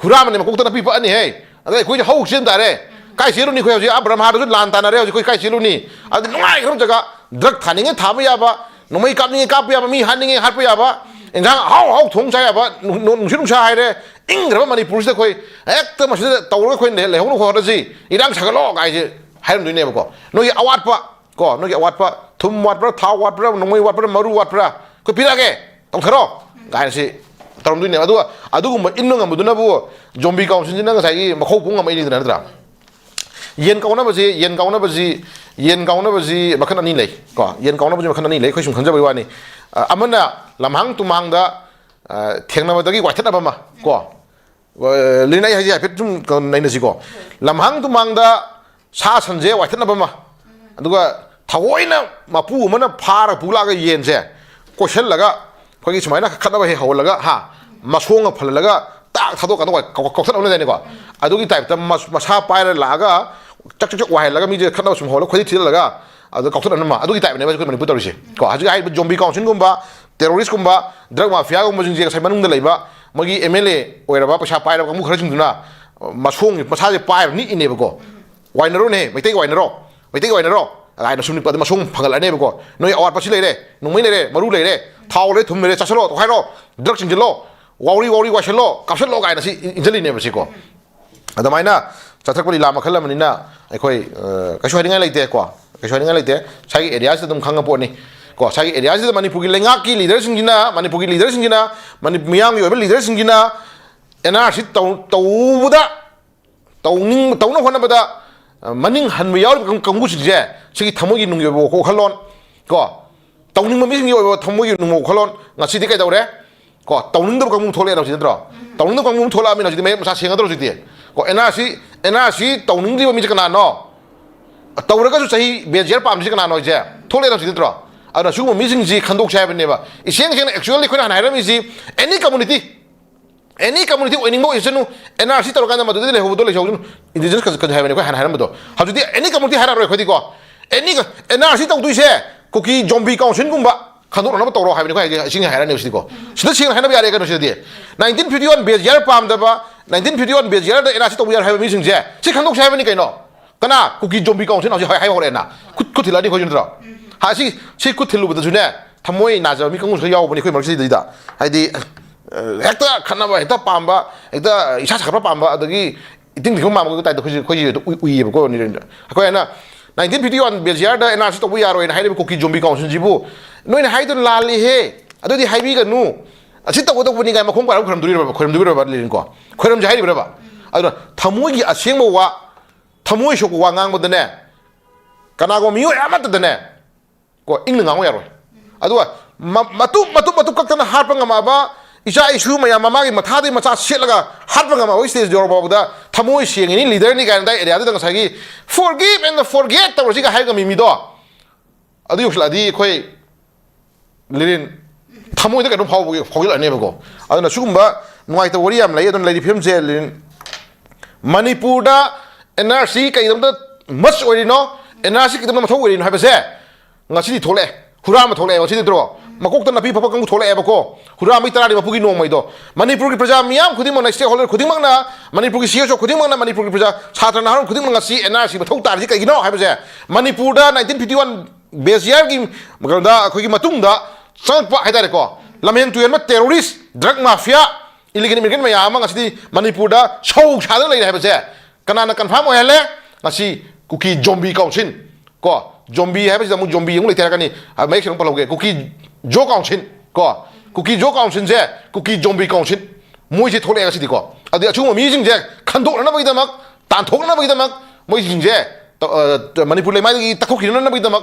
ꯍꯨꯔꯥꯟꯕꯅꯦ ꯃꯀꯣꯛꯇ ꯅꯞꯄꯤ ꯄꯛꯑꯅꯤꯍꯦ꯫ ꯑꯗ ꯑꯩꯈꯣꯏꯁꯦ ꯍꯧ ꯆꯦꯟ ꯇꯥꯔꯦ꯫ ꯀꯥꯏ ꯆꯦꯜꯂꯨꯅꯤ? ꯑꯩꯈꯣꯏ ꯍꯧꯖꯤꯛ ꯑꯥ ꯕ꯭ꯔꯍꯃꯥꯗꯁꯨ ꯂꯥꯟ ꯇꯥꯅꯔꯦ, ꯍꯧꯖꯤꯛ ꯑꯩꯈꯣꯏ ꯀꯥꯏ ꯆꯦꯜꯂꯨꯅꯤ? ꯑꯗꯨ ꯅꯨꯡꯉꯥꯏꯈ꯭ꯔꯕ ꯖꯒꯥ, ꯗ꯭ꯔꯒ ꯊꯥꯅꯤꯡꯉꯦ ꯊꯥꯕ ꯌꯥꯕ, ꯅꯣꯡꯃꯩ ꯀꯥꯞꯅꯤꯡꯉꯦ ꯀꯥꯞꯄ ꯌꯥꯕ, ꯃꯤ ꯍꯥꯠꯅꯤꯡꯉꯦ ꯍꯥꯠꯄ ꯌꯥꯕ, ꯏꯟꯖꯥꯡ ꯑꯍꯥꯎ ꯑꯍꯥꯎ ꯊꯣꯡ ꯆꯥ ꯌꯥꯕ, ꯅꯨꯡ- ꯅꯨꯡ- ꯅꯨꯡꯁꯤꯠ ꯅꯨꯡꯁꯥ ꯍꯥꯏꯔꯦ, ꯏꯪꯈ꯭ꯔꯕ ꯃꯅꯤꯄꯨꯔꯁꯤꯗ ꯑꯩꯈꯣꯏ ꯍꯦꯛꯇ ꯃꯁꯤꯗ ꯇꯧꯔꯒ ꯑꯩꯈꯣꯏ ꯂꯩ- ꯂꯩꯍꯧꯅꯕ ꯍꯣꯠꯅꯁꯤ, ꯏꯔꯥꯡ ꯁꯥꯒꯠꯂꯣ ꯀꯥꯏꯁꯦ ꯍꯥꯏꯔꯝꯗꯣꯏꯅꯦꯕꯀꯣ꯫ ꯅꯣꯏꯒꯤ ꯑꯋꯥꯠꯄ ꯀꯣ, ꯅꯣꯏꯒꯤ ꯑꯋꯥꯠꯄ, ꯊꯨꯝ ꯋꯥꯠꯄ꯭ꯔꯥ, ꯊꯥꯎ ꯋꯥꯠꯄ꯭ꯔꯥ, ꯅꯣꯡꯃꯩ ꯋꯥꯠꯄ꯭ꯔꯥ, ꯃꯔꯨ ꯋꯥꯠꯄ꯭ꯔꯥ, ꯑꯩꯈꯣꯏ ꯄꯤꯔꯛꯑꯒꯦ, ꯇꯧꯊꯔꯣ ꯀꯥꯏꯅ ꯁꯤ ꯇꯧꯔꯝꯗꯣꯏꯅꯦꯕ꯫ ꯑꯗꯨꯒ ꯑꯗꯨꯒꯨꯝꯕ ꯏꯟꯕ ꯉꯝꯕꯗꯨꯅꯕꯨ ꯖꯣꯝꯕꯤ ꯀꯥꯎꯟꯁꯤꯜꯁꯤꯅ ꯉꯁꯥꯏꯒꯤ ꯃꯈꯧ ꯄꯨꯡ ꯉꯝꯃꯛꯏꯅꯤꯗꯅ, ꯅꯠꯇ꯭ꯔꯥ? ꯌꯦꯟ ꯀꯥꯎꯅꯕꯁꯤ, ꯌꯦꯟ ꯀꯥꯎꯅꯕꯁꯤ, ꯌꯦꯟ ꯀꯥꯎꯅꯕꯁꯤ ꯃꯈꯜ ꯑꯅꯤ ꯂꯩ ꯀꯣ꯫ ꯌꯦꯟ ꯀꯥꯎꯅꯕꯁꯤ ꯃꯈꯜ ꯑꯅꯤ ꯂꯩ, ꯑꯩꯈꯣꯏ ꯁꯨꯝ ꯈꯟꯖꯕꯩ ꯋꯥꯅꯤ꯫ ꯑ, ꯑꯃꯅ ꯂꯝꯍꯥꯡ ꯇꯨꯝꯍꯥꯡꯗ, ꯑ, ꯊꯦꯡꯅꯕꯗꯒꯤ ꯋꯥꯏꯊꯠꯅꯕ ꯑꯃ ꯀꯣ꯫ ꯑ, ꯂꯤꯅ ꯑꯩ ꯍꯥꯏꯁꯦ ꯍꯥꯏꯐꯦꯠ ꯁꯨꯝ ꯀ-, ꯅꯩꯅꯁꯤꯀꯣ꯫ ꯂꯝꯍꯥꯡ ꯇꯨꯝꯍꯥꯡꯗ ꯁꯥ ꯁꯟꯁꯦ ꯋꯥꯏꯊꯠꯅꯕ ꯑꯃ, ꯑꯗꯨꯒ ꯊꯑꯣꯏꯅ ꯃꯄꯨ ꯑꯃꯅ ꯐꯥꯔ ꯄꯨꯂꯥꯛꯑꯒ ꯌꯦꯟꯁꯦ ꯀꯣꯏꯁꯜꯂꯒ ꯑꯩꯈꯣꯏꯒꯤ ꯁꯨꯃꯥꯏꯅ ꯈꯠꯅꯕ ꯍꯦꯛ ꯍꯧꯍꯜꯂꯒ, ꯍꯥ, ꯃꯁꯣꯡꯒ ꯐꯜꯍꯜꯂꯒ ꯇꯥꯛ ꯊꯥꯗꯣꯛꯀꯥꯟꯗ ꯀꯥꯎ-, ꯀꯥꯎꯊꯠꯅꯕ ꯂꯩꯗꯥꯏꯅꯦꯀꯣ꯫ ꯑꯗꯨꯒꯤ ꯇꯥꯏꯞꯇ ꯃꯁ-, ꯃꯁꯥ ꯄꯥꯏꯔ ꯂꯥꯛꯑꯒ ꯆꯛ ꯆꯛ ꯆꯛ ꯋꯥꯏꯍꯜꯂꯒ ꯃꯤꯁꯦ ꯈꯠꯅꯕ ꯁꯨꯝ ꯍꯧꯍꯜꯂꯒ ꯈꯣꯏꯗꯤ ꯊꯤꯜꯍꯜꯂꯒ ꯑꯗꯨ ꯀꯥꯎꯊꯠꯅꯕ ꯑꯗꯨꯒꯤ type ꯅꯦꯕ ꯑꯩꯈꯣꯏ ꯃꯅꯤꯄꯨꯔ ꯇꯧꯔꯤꯁꯦ ꯀꯣ꯫ ꯍꯧꯖꯤꯛ ꯍꯥꯏꯔꯤꯕ ꯖꯣꯝꯕꯤ ꯀꯥꯎꯟꯁꯤꯜꯒꯨꯝꯕ, ꯇꯦꯔꯣꯔꯤꯁꯀꯨꯝꯕ, ꯗ꯭ꯔꯒ ꯃꯥꯐꯤꯌꯥꯒꯨꯝꯕꯁꯤꯡꯁꯦ ꯉꯁꯥꯏ ꯃꯅꯨꯡꯗ ꯂꯩꯕ ꯃꯣꯏꯒꯤ ꯑꯦꯝ ꯑꯦꯜ ꯑꯦ ꯑꯣꯏꯔꯕ ꯄꯩꯁꯥ ꯄꯥꯏꯔꯕ ꯀꯥꯡꯕꯨ ꯈꯔꯁꯤꯡꯗꯨꯅ ꯃꯁꯣꯡ ꯃꯁꯥꯁꯦ ꯄꯥꯏꯔ ꯅꯤꯛꯏꯅꯦꯕꯀꯣ꯫ "ꯋꯥꯏꯅꯔꯣꯅꯦ, ꯃꯩꯇꯩꯒ ꯋꯥꯏꯅꯔꯣ, ꯃꯩꯇꯩꯒ ꯋꯥꯏꯅꯔꯣ" ꯀꯥꯏꯅ ꯁꯨꯝ ꯅꯤꯛꯄ, ꯑꯗꯨ ꯃꯁꯣꯡ ꯐꯒꯠꯂꯅꯦꯕꯀꯣ꯫ "ꯅꯣꯏ ꯑꯋꯥꯠꯄꯁꯤ ꯂꯩꯔꯦ, ꯅꯣꯡꯃꯩ ꯂꯩꯔꯦ, ꯃꯔꯨ ꯂꯩꯔꯦ, ꯊꯥꯎ ꯂꯩꯔꯦ, ꯊꯨꯝ ꯂꯩꯔꯦ, ꯆꯥꯁꯤꯜꯂꯣ, ꯇꯧꯈꯥꯏꯔꯣ, ꯗ꯭ꯔꯒ ꯆꯤꯡꯁꯤꯜꯂꯣ, ꯋꯥꯎꯔꯤ ꯋꯥꯎꯔꯤ ꯋꯥꯏꯁꯤꯜꯂꯣ, ꯀꯥꯞꯁꯤꯜꯂꯣ" ꯀꯥꯏꯅ ꯁꯤ ꯏꯟꯁꯤꯜꯂꯤꯅꯦꯕ ꯁꯤꯀꯣ꯫ ꯑꯗꯨꯃꯥꯏꯅ ꯆꯠꯊꯔꯛꯄ ꯂꯤꯂꯥ ꯃꯈꯜ ꯑꯃꯅꯤꯅ ꯑꯩꯈꯣꯏ, ꯑ, ꯀꯩꯁꯨ ꯍꯥꯏꯅꯤꯡꯉꯥꯏ ꯂꯩꯇꯦ ꯀꯣ, ꯀꯩꯁꯨ ꯍꯥꯏꯅꯤꯡꯉꯥꯏ ꯂꯩꯇꯦ꯫ ꯁ꯭ꯋꯥꯏꯒꯤ ꯑꯦꯔꯤꯌꯥꯁꯤꯗ ꯑꯗꯨꯝ ꯈꯪꯉ ꯄꯣꯠꯅꯤ ꯀꯣ꯫ ꯁ꯭ꯋꯥꯏꯒꯤ ꯑꯦꯔꯤꯌꯥꯁꯤꯗ ꯃꯅꯤꯄꯨꯔꯒꯤ ꯂꯩꯉꯥꯛꯀꯤ ꯂꯤꯗꯔꯁꯤꯡꯁꯤꯅ, ꯃꯅꯤꯄꯨꯔꯒꯤ ꯂꯤꯗꯔꯁꯤꯡꯁꯤꯅ, ꯃꯅꯤ-, ꯃꯤꯌꯥꯝꯒꯤ ꯑꯣꯏꯕ ꯂꯤꯗꯔꯁꯤꯡꯁꯤꯅ ꯑꯦꯟ ꯑꯥꯔ ꯁꯤ ꯇꯧ-, ꯇꯧꯕꯗ, ꯇꯧꯅꯤꯡ-, ꯇꯧꯅꯕ ꯍꯣꯠꯅꯕꯗ, ꯑ, ꯃꯅꯤꯡ ꯍꯟꯕ ꯌꯥꯎꯔꯤꯕ ꯀꯥꯡ-, ꯀꯥꯡꯕꯨꯁꯤꯡꯁꯦ, ꯁꯤꯒꯤ ꯊꯃꯣꯏꯒꯤ ꯅꯨꯡꯒꯤ ꯑꯣꯏꯕ ꯋꯥꯈꯜꯂꯣꯟ, ꯀꯣ, ꯇꯧꯅꯤꯡꯕ ꯃꯤꯁꯤꯡꯒꯤ ꯑꯣꯏꯕ ꯊꯃꯣꯏꯒꯤ ꯅꯨꯡꯕ ꯋꯥꯈꯜꯂꯣꯟ ꯉꯁꯤꯗꯤ ꯀꯩꯗꯧꯔꯦ? ꯀꯣ, ꯇꯧꯅꯤꯡꯗꯕ ꯀꯥꯡꯕꯨ ꯊꯣꯛꯂꯛꯑꯦꯅ ꯍꯧꯖꯤꯛ ꯅꯠꯇ꯭ꯔꯣ? ꯇꯧꯅꯤꯡꯗꯕ ꯀꯥꯡꯕꯨ ꯊꯣꯛꯂꯛꯑꯃꯤꯅ ꯍꯧꯖꯤꯛꯇꯤ ꯃꯌꯦꯛ ꯃꯁꯥ ꯁꯦꯡꯒꯗ꯭ꯔꯣ ꯍꯧꯖꯤꯛꯇꯤ? ꯀꯣ, NRC, NRC ꯇꯧꯅꯤꯡꯗ꯭ꯔꯤꯕ ꯃꯤꯁꯦ ꯀꯅꯥꯅꯣ? ꯇꯧꯔꯒꯁꯨ ꯆꯍꯤ base year ꯄꯥꯝꯃꯤꯁꯦ ꯀꯅꯥꯅꯣ ꯍꯥꯏꯁꯦ? ꯊꯣꯛꯂꯛꯑꯦꯅ ꯍꯧꯖꯤꯛ ꯅꯠꯇ꯭ꯔꯣ? ꯑꯗꯨꯅ ꯁꯤꯒꯨꯝꯕ ꯃꯤꯁꯤꯡꯁꯤ ꯈꯟꯗꯣꯛꯁꯦ ꯍꯥꯏꯕꯅꯦꯕ꯫ ꯏꯁꯦꯡ ꯁꯦꯡꯅ actually ꯑꯩꯈꯣꯏꯅ ꯍꯥꯟꯅ ꯍꯥꯏꯔꯝꯃꯤꯁꯤ, any community, any community ꯑꯣꯏꯅꯤꯡꯕ ꯑꯣꯏꯁꯅꯨ, NRC ꯇꯧꯔꯀꯥꯟꯗ ꯃꯗꯨꯗ ꯂꯩꯍꯧꯕꯗꯣ ꯂꯩꯍꯧꯁꯅꯨ, indigenous ꯀꯁꯨ ꯀꯁꯨ ꯍꯥꯏꯕꯅꯦ ꯑꯩꯈꯣꯏ ꯍꯥꯟꯅ ꯍꯥꯏꯔꯝꯕꯗꯣ꯫ ꯍꯧꯖꯤꯛꯇꯤ any community ꯍꯥꯏꯔꯛꯑꯔꯣꯏ ꯑꯩꯈꯣꯏꯗꯤꯀꯣ꯫ Any, NRC ꯇꯧꯗꯣꯏꯁꯦ ꯀꯨꯀꯤ ꯖꯣꯝꯕꯤ ꯀꯥꯎꯟꯁꯤꯜꯒꯨꯝꯕ ꯈꯟꯗꯣꯛꯅꯅꯕ ꯇꯧꯔꯣ ꯍꯥꯏꯕꯅꯤ ꯑꯩꯈꯣꯏ ꯍꯥꯏꯁꯦ, ꯏꯁꯤꯡ ꯍꯥꯏꯔꯅꯦꯕ ꯁꯤꯗꯤꯀꯣ꯫ ꯁꯤꯗ ꯁꯦꯡꯅ ꯍꯥꯏꯅꯕ ꯌꯥꯔꯦ ꯀꯩꯅꯣ ꯁꯤꯗꯗꯤ꯫ Nineteen fifty one base year ꯄꯥꯝꯗꯕ, nineteen fifty one base yearꯗ NRC ꯇꯧꯕ ꯌꯥꯔꯣꯏ ꯍꯥꯏꯕ ꯃꯤꯁꯤꯡꯁꯦ ꯁꯤ ꯈꯟꯗꯣꯛꯁꯦ ꯍꯥꯏꯕꯅꯤ ꯀꯩꯅꯣ꯫ ꯀꯅꯥ? ꯀꯨꯀꯤ ꯖꯣꯝꯕꯤ ꯀꯥꯎꯟꯁꯤꯜ ꯍꯧꯖꯤꯛ ꯍꯥꯏ-, ꯍꯥꯏꯍꯧꯔꯛꯑꯦꯅ꯫ ꯈꯨꯠ, ꯈꯨꯠ ꯊꯤꯜꯂꯛꯑꯅꯤ ꯑꯩꯈꯣꯏꯁꯨ ꯅꯠꯇ꯭ꯔꯣ? ꯍꯥ, ꯁꯤ, ꯁꯤ ꯈꯨꯠ ꯊꯤꯜꯂꯨꯕꯗꯁꯨꯅꯦ, ꯊꯃꯣꯏ ꯅꯥꯖꯕ ꯃꯤ ꯀꯥꯡꯕꯨꯁꯨ ꯈꯔ ꯌꯥꯎꯕꯅꯤ ꯑꯩꯈꯣꯏ ꯃꯔꯛꯁꯤꯗꯩꯗ꯫ ꯍꯥꯏꯗꯤ, ꯑ, ꯍꯦꯛꯇ ꯈꯠꯅꯕ, ꯍꯦꯛꯇ ꯄꯥꯝꯕ, ꯍꯦꯛꯇ ꯏꯁꯥ ꯁꯥꯒꯠꯄ ꯄꯥꯝꯕ, ꯑꯗꯒꯤ ꯏꯇꯤꯡ ꯇꯤꯡꯕ ꯃꯥꯟꯕꯒꯤ typeꯇ ꯑꯩꯈꯣꯏꯁꯦ, ꯑꯩꯈꯣꯏꯁꯦ ꯍꯦꯛꯇ ꯎꯏ-, ꯎꯏꯌꯦꯕꯀꯣ, ꯅꯤꯔꯦꯟꯗ꯭ꯔ꯫ ꯑꯩꯈꯣꯏ ꯍꯥꯏꯅ nineteen fifty one base yearꯗ NRC ꯇꯧꯕ ꯌꯥꯔꯣꯏꯅ ꯍꯥꯏꯔꯤꯕ ꯀꯨꯀꯤ ꯖꯣꯝꯕꯤ ꯀꯥꯎꯟꯁꯤꯜꯁꯤꯕꯨ ꯅꯣꯏꯅ ꯍꯥꯏꯗꯣ ꯂꯥꯜꯂꯤꯍꯦ, ꯑꯗꯨꯗꯤ ꯍꯥꯏꯕꯤꯒꯅꯨ, ꯑꯁꯤ ꯇꯧꯒꯗꯧꯕꯅꯤ ꯀꯥꯏꯅ ꯃꯈꯣꯡ ꯄꯥꯏꯔꯒ ꯈꯣꯏꯔꯝꯗꯣꯔꯤꯕ꯭ꯔꯕ, ꯈꯣꯏꯔꯝꯗꯣꯔꯤꯕ꯭ꯔꯕ ꯂꯤꯔꯤꯟꯀꯣ? ꯈꯣꯏꯔꯝꯁꯦ ꯍꯥꯏꯔꯤꯕ꯭ꯔꯕ? ꯑꯗꯨꯅ ꯊꯃꯣꯏꯒꯤ ꯑꯁꯦꯡꯕ ꯋꯥ, ꯊꯃꯣꯏ ꯁꯣꯛꯄ ꯋꯥ ꯉꯥꯡꯕꯗꯅꯦ, ꯀꯅꯥꯒꯨꯝꯕ ꯃꯤꯑꯣꯏ ꯑꯃꯠꯇꯗꯅꯦ, ꯀꯣ, ꯏꯪꯅ ꯉꯥꯡꯕ ꯌꯥꯔꯣꯏ꯫ ꯑꯗꯨꯒ ꯃ-, ꯃꯇꯨꯞ, ꯃꯇꯨꯞ, ꯃꯇꯨꯞ ꯀꯛꯇꯅ ꯍꯥꯠꯄ ꯉꯝꯃꯛꯑꯕ ꯏꯆꯥ ꯏꯁꯨ ꯃꯌꯥꯝ, ꯃꯃꯥꯒꯤ ꯃꯊꯥꯗꯒꯤ ꯃꯆꯥ ꯁꯦꯠꯂꯒ ꯍꯥꯠꯄ ꯉꯝꯃꯛꯑꯕ stage ꯌꯧꯔꯛꯄ ꯐꯥꯎꯕꯗ ꯊꯃꯣꯏ ꯁꯦꯡꯉꯤꯅꯤ, leaderꯅꯤ ꯀꯥꯏꯅ ꯑꯗꯥꯏ areaꯗꯨꯗ ꯉꯁꯥꯏꯒꯤ forgive and forget ꯇꯧꯔꯁꯤꯒ ꯍꯥꯏꯔꯒ ꯃꯤ ꯃꯤꯗꯣ, ꯑꯗꯨ ꯌꯧꯁꯤꯜꯂꯛꯑꯗꯤ ꯑꯩꯈꯣꯏ ꯂꯤꯔꯤꯟ ꯊꯃꯣꯏꯗ ꯀꯩꯅꯣꯝ ꯐꯥꯎꯕꯒꯤ ꯐꯥꯎꯖꯤꯜꯂꯛꯑꯅꯦꯕꯀꯣ꯫ ꯑꯗꯨꯅ ꯁꯤꯒꯨꯝꯕ ꯅꯨꯡꯉꯥꯏꯇꯕ ꯋꯥꯔꯤ ꯌꯥꯝ ꯂꯩ꯫ ꯑꯗꯨꯅ ꯂꯩꯔꯤ ꯐꯤꯕꯝꯁꯦ ꯂꯤꯔꯤꯟ, ꯃꯅꯤꯄꯨꯔꯗ NRC ꯀꯩꯗꯧꯗ must ꯑꯣꯏꯔꯤꯅꯣ, NRC ꯀꯩꯗꯧꯗ ꯃꯊꯧ ꯑꯣꯏꯔꯤꯅꯣ ꯍꯥꯏꯕꯁꯦ ꯉꯁꯤꯗꯤ ꯊꯣꯛꯂꯛꯑꯦ꯫ ꯍꯨꯔꯥꯟꯕ ꯊꯣꯛꯂꯛꯑꯦꯕ ꯉꯁꯤꯗꯤ ꯅꯠꯇ꯭ꯔꯣ? ꯃꯀꯣꯛꯇ ꯅꯥꯄꯤ ꯐꯕ ꯀꯥꯡꯕꯨ ꯊꯣꯛꯂꯛꯑꯦꯕꯀꯣ꯫ ꯍꯨꯔꯥꯟꯕꯒꯤ ꯇꯔꯥꯅꯤ ꯃꯄꯨꯒꯤ ꯅꯣꯡꯃꯩꯗꯣ꯫ ꯃꯅꯤꯄꯨꯔꯒꯤ ꯄ꯭ꯔꯖꯥ ꯃꯤꯌꯥꯝ ꯈꯨꯗꯤꯡꯃꯛꯅ, stakeholder ꯈꯨꯗꯤꯡꯃꯛꯅ, ꯃꯅꯤꯄꯨꯔꯒꯤ CSO ꯈꯨꯗꯤꯡꯃꯛꯅ, ꯃꯅꯤꯄꯨꯔꯒꯤ ꯄ꯭ꯔꯖꯥ, ꯁꯥꯇ꯭ꯔ ꯅꯍꯥꯔꯣꯜ ꯈꯨꯗꯤꯡꯃꯛ ꯉꯁꯤ NRC ꯃꯊꯧ ꯇꯥꯔꯤꯁꯤ ꯀꯩꯒꯤꯅꯣ ꯍꯥꯏꯕꯁꯦ, ꯃꯅꯤꯄꯨꯔꯗ nineteen fifty one base yearꯒꯤ ꯀꯩꯅꯣꯗ ꯑꯩꯈꯣꯏꯒꯤ ꯃꯇꯨꯡꯗ ꯆꯪꯉꯛꯄ ꯍꯥꯏꯇꯥꯔꯦꯀꯣ, ꯂꯝꯍꯦꯟ ꯇꯨꯍꯦꯟꯕ terrorist, drug mafia, illegal immigrant ꯃꯌꯥꯝ ꯑꯃ ꯉꯁꯤꯗꯤ ꯃꯅꯤꯄꯨꯔꯗ ꯁꯧ ꯁꯥꯗꯅ ꯂꯩꯔꯦ ꯍꯥꯏꯕꯁꯦ ꯀꯅꯥꯅ confirm ꯑꯣꯏꯍꯜꯂꯦ? ꯉꯁꯤ ꯀꯨꯀꯤ ꯖꯣꯝꯕꯤ ꯀꯥꯎꯟꯁꯤꯜ, ꯀꯣ, ꯖꯣꯝꯕꯤ ꯍꯥꯏꯕꯁꯤꯗ ꯑꯃꯨꯛ ꯖꯣꯝꯕꯤ ꯑꯃꯨꯛ ꯂꯩꯇꯦ ꯍꯥꯏꯔꯛꯀꯅꯤ꯫ ꯑ, ꯃꯌꯦꯛ ꯁꯦꯡꯅ ꯄꯜꯍꯧꯒꯦ, ꯀꯨꯀꯤ ꯖꯣ ꯀꯥꯎꯟꯁꯤꯜ, ꯀꯣ, ꯀꯨꯀꯤ ꯖꯣ ꯀꯥꯎꯟꯁꯤꯜꯁꯦ ꯀꯨꯀꯤ ꯖꯣꯝꯕꯤ ꯀꯥꯎꯟꯁꯤꯜ, ꯃꯣꯏꯁꯦ ꯊꯣꯛꯂꯛꯑꯦ ꯉꯁꯤꯗꯤꯀꯣ꯫ ꯑꯗꯨꯗꯤ ꯑꯁꯤꯒꯨꯝꯕ ꯃꯤꯁꯤꯡꯁꯦ ꯈꯟꯗꯣꯛꯅꯅꯕꯒꯤꯗꯃꯛ, ꯇꯥꯟꯊꯣꯛꯅꯅꯕꯒꯤꯗꯃꯛ ꯃꯣꯏꯁꯤꯡꯁꯦ ꯇ-, ꯑ, ꯃꯅꯤꯄꯨꯔ ꯂꯩꯃꯥꯏꯗꯒꯤ ꯇꯛꯊꯣꯛꯈꯤꯅꯅꯕꯒꯤꯗꯃꯛ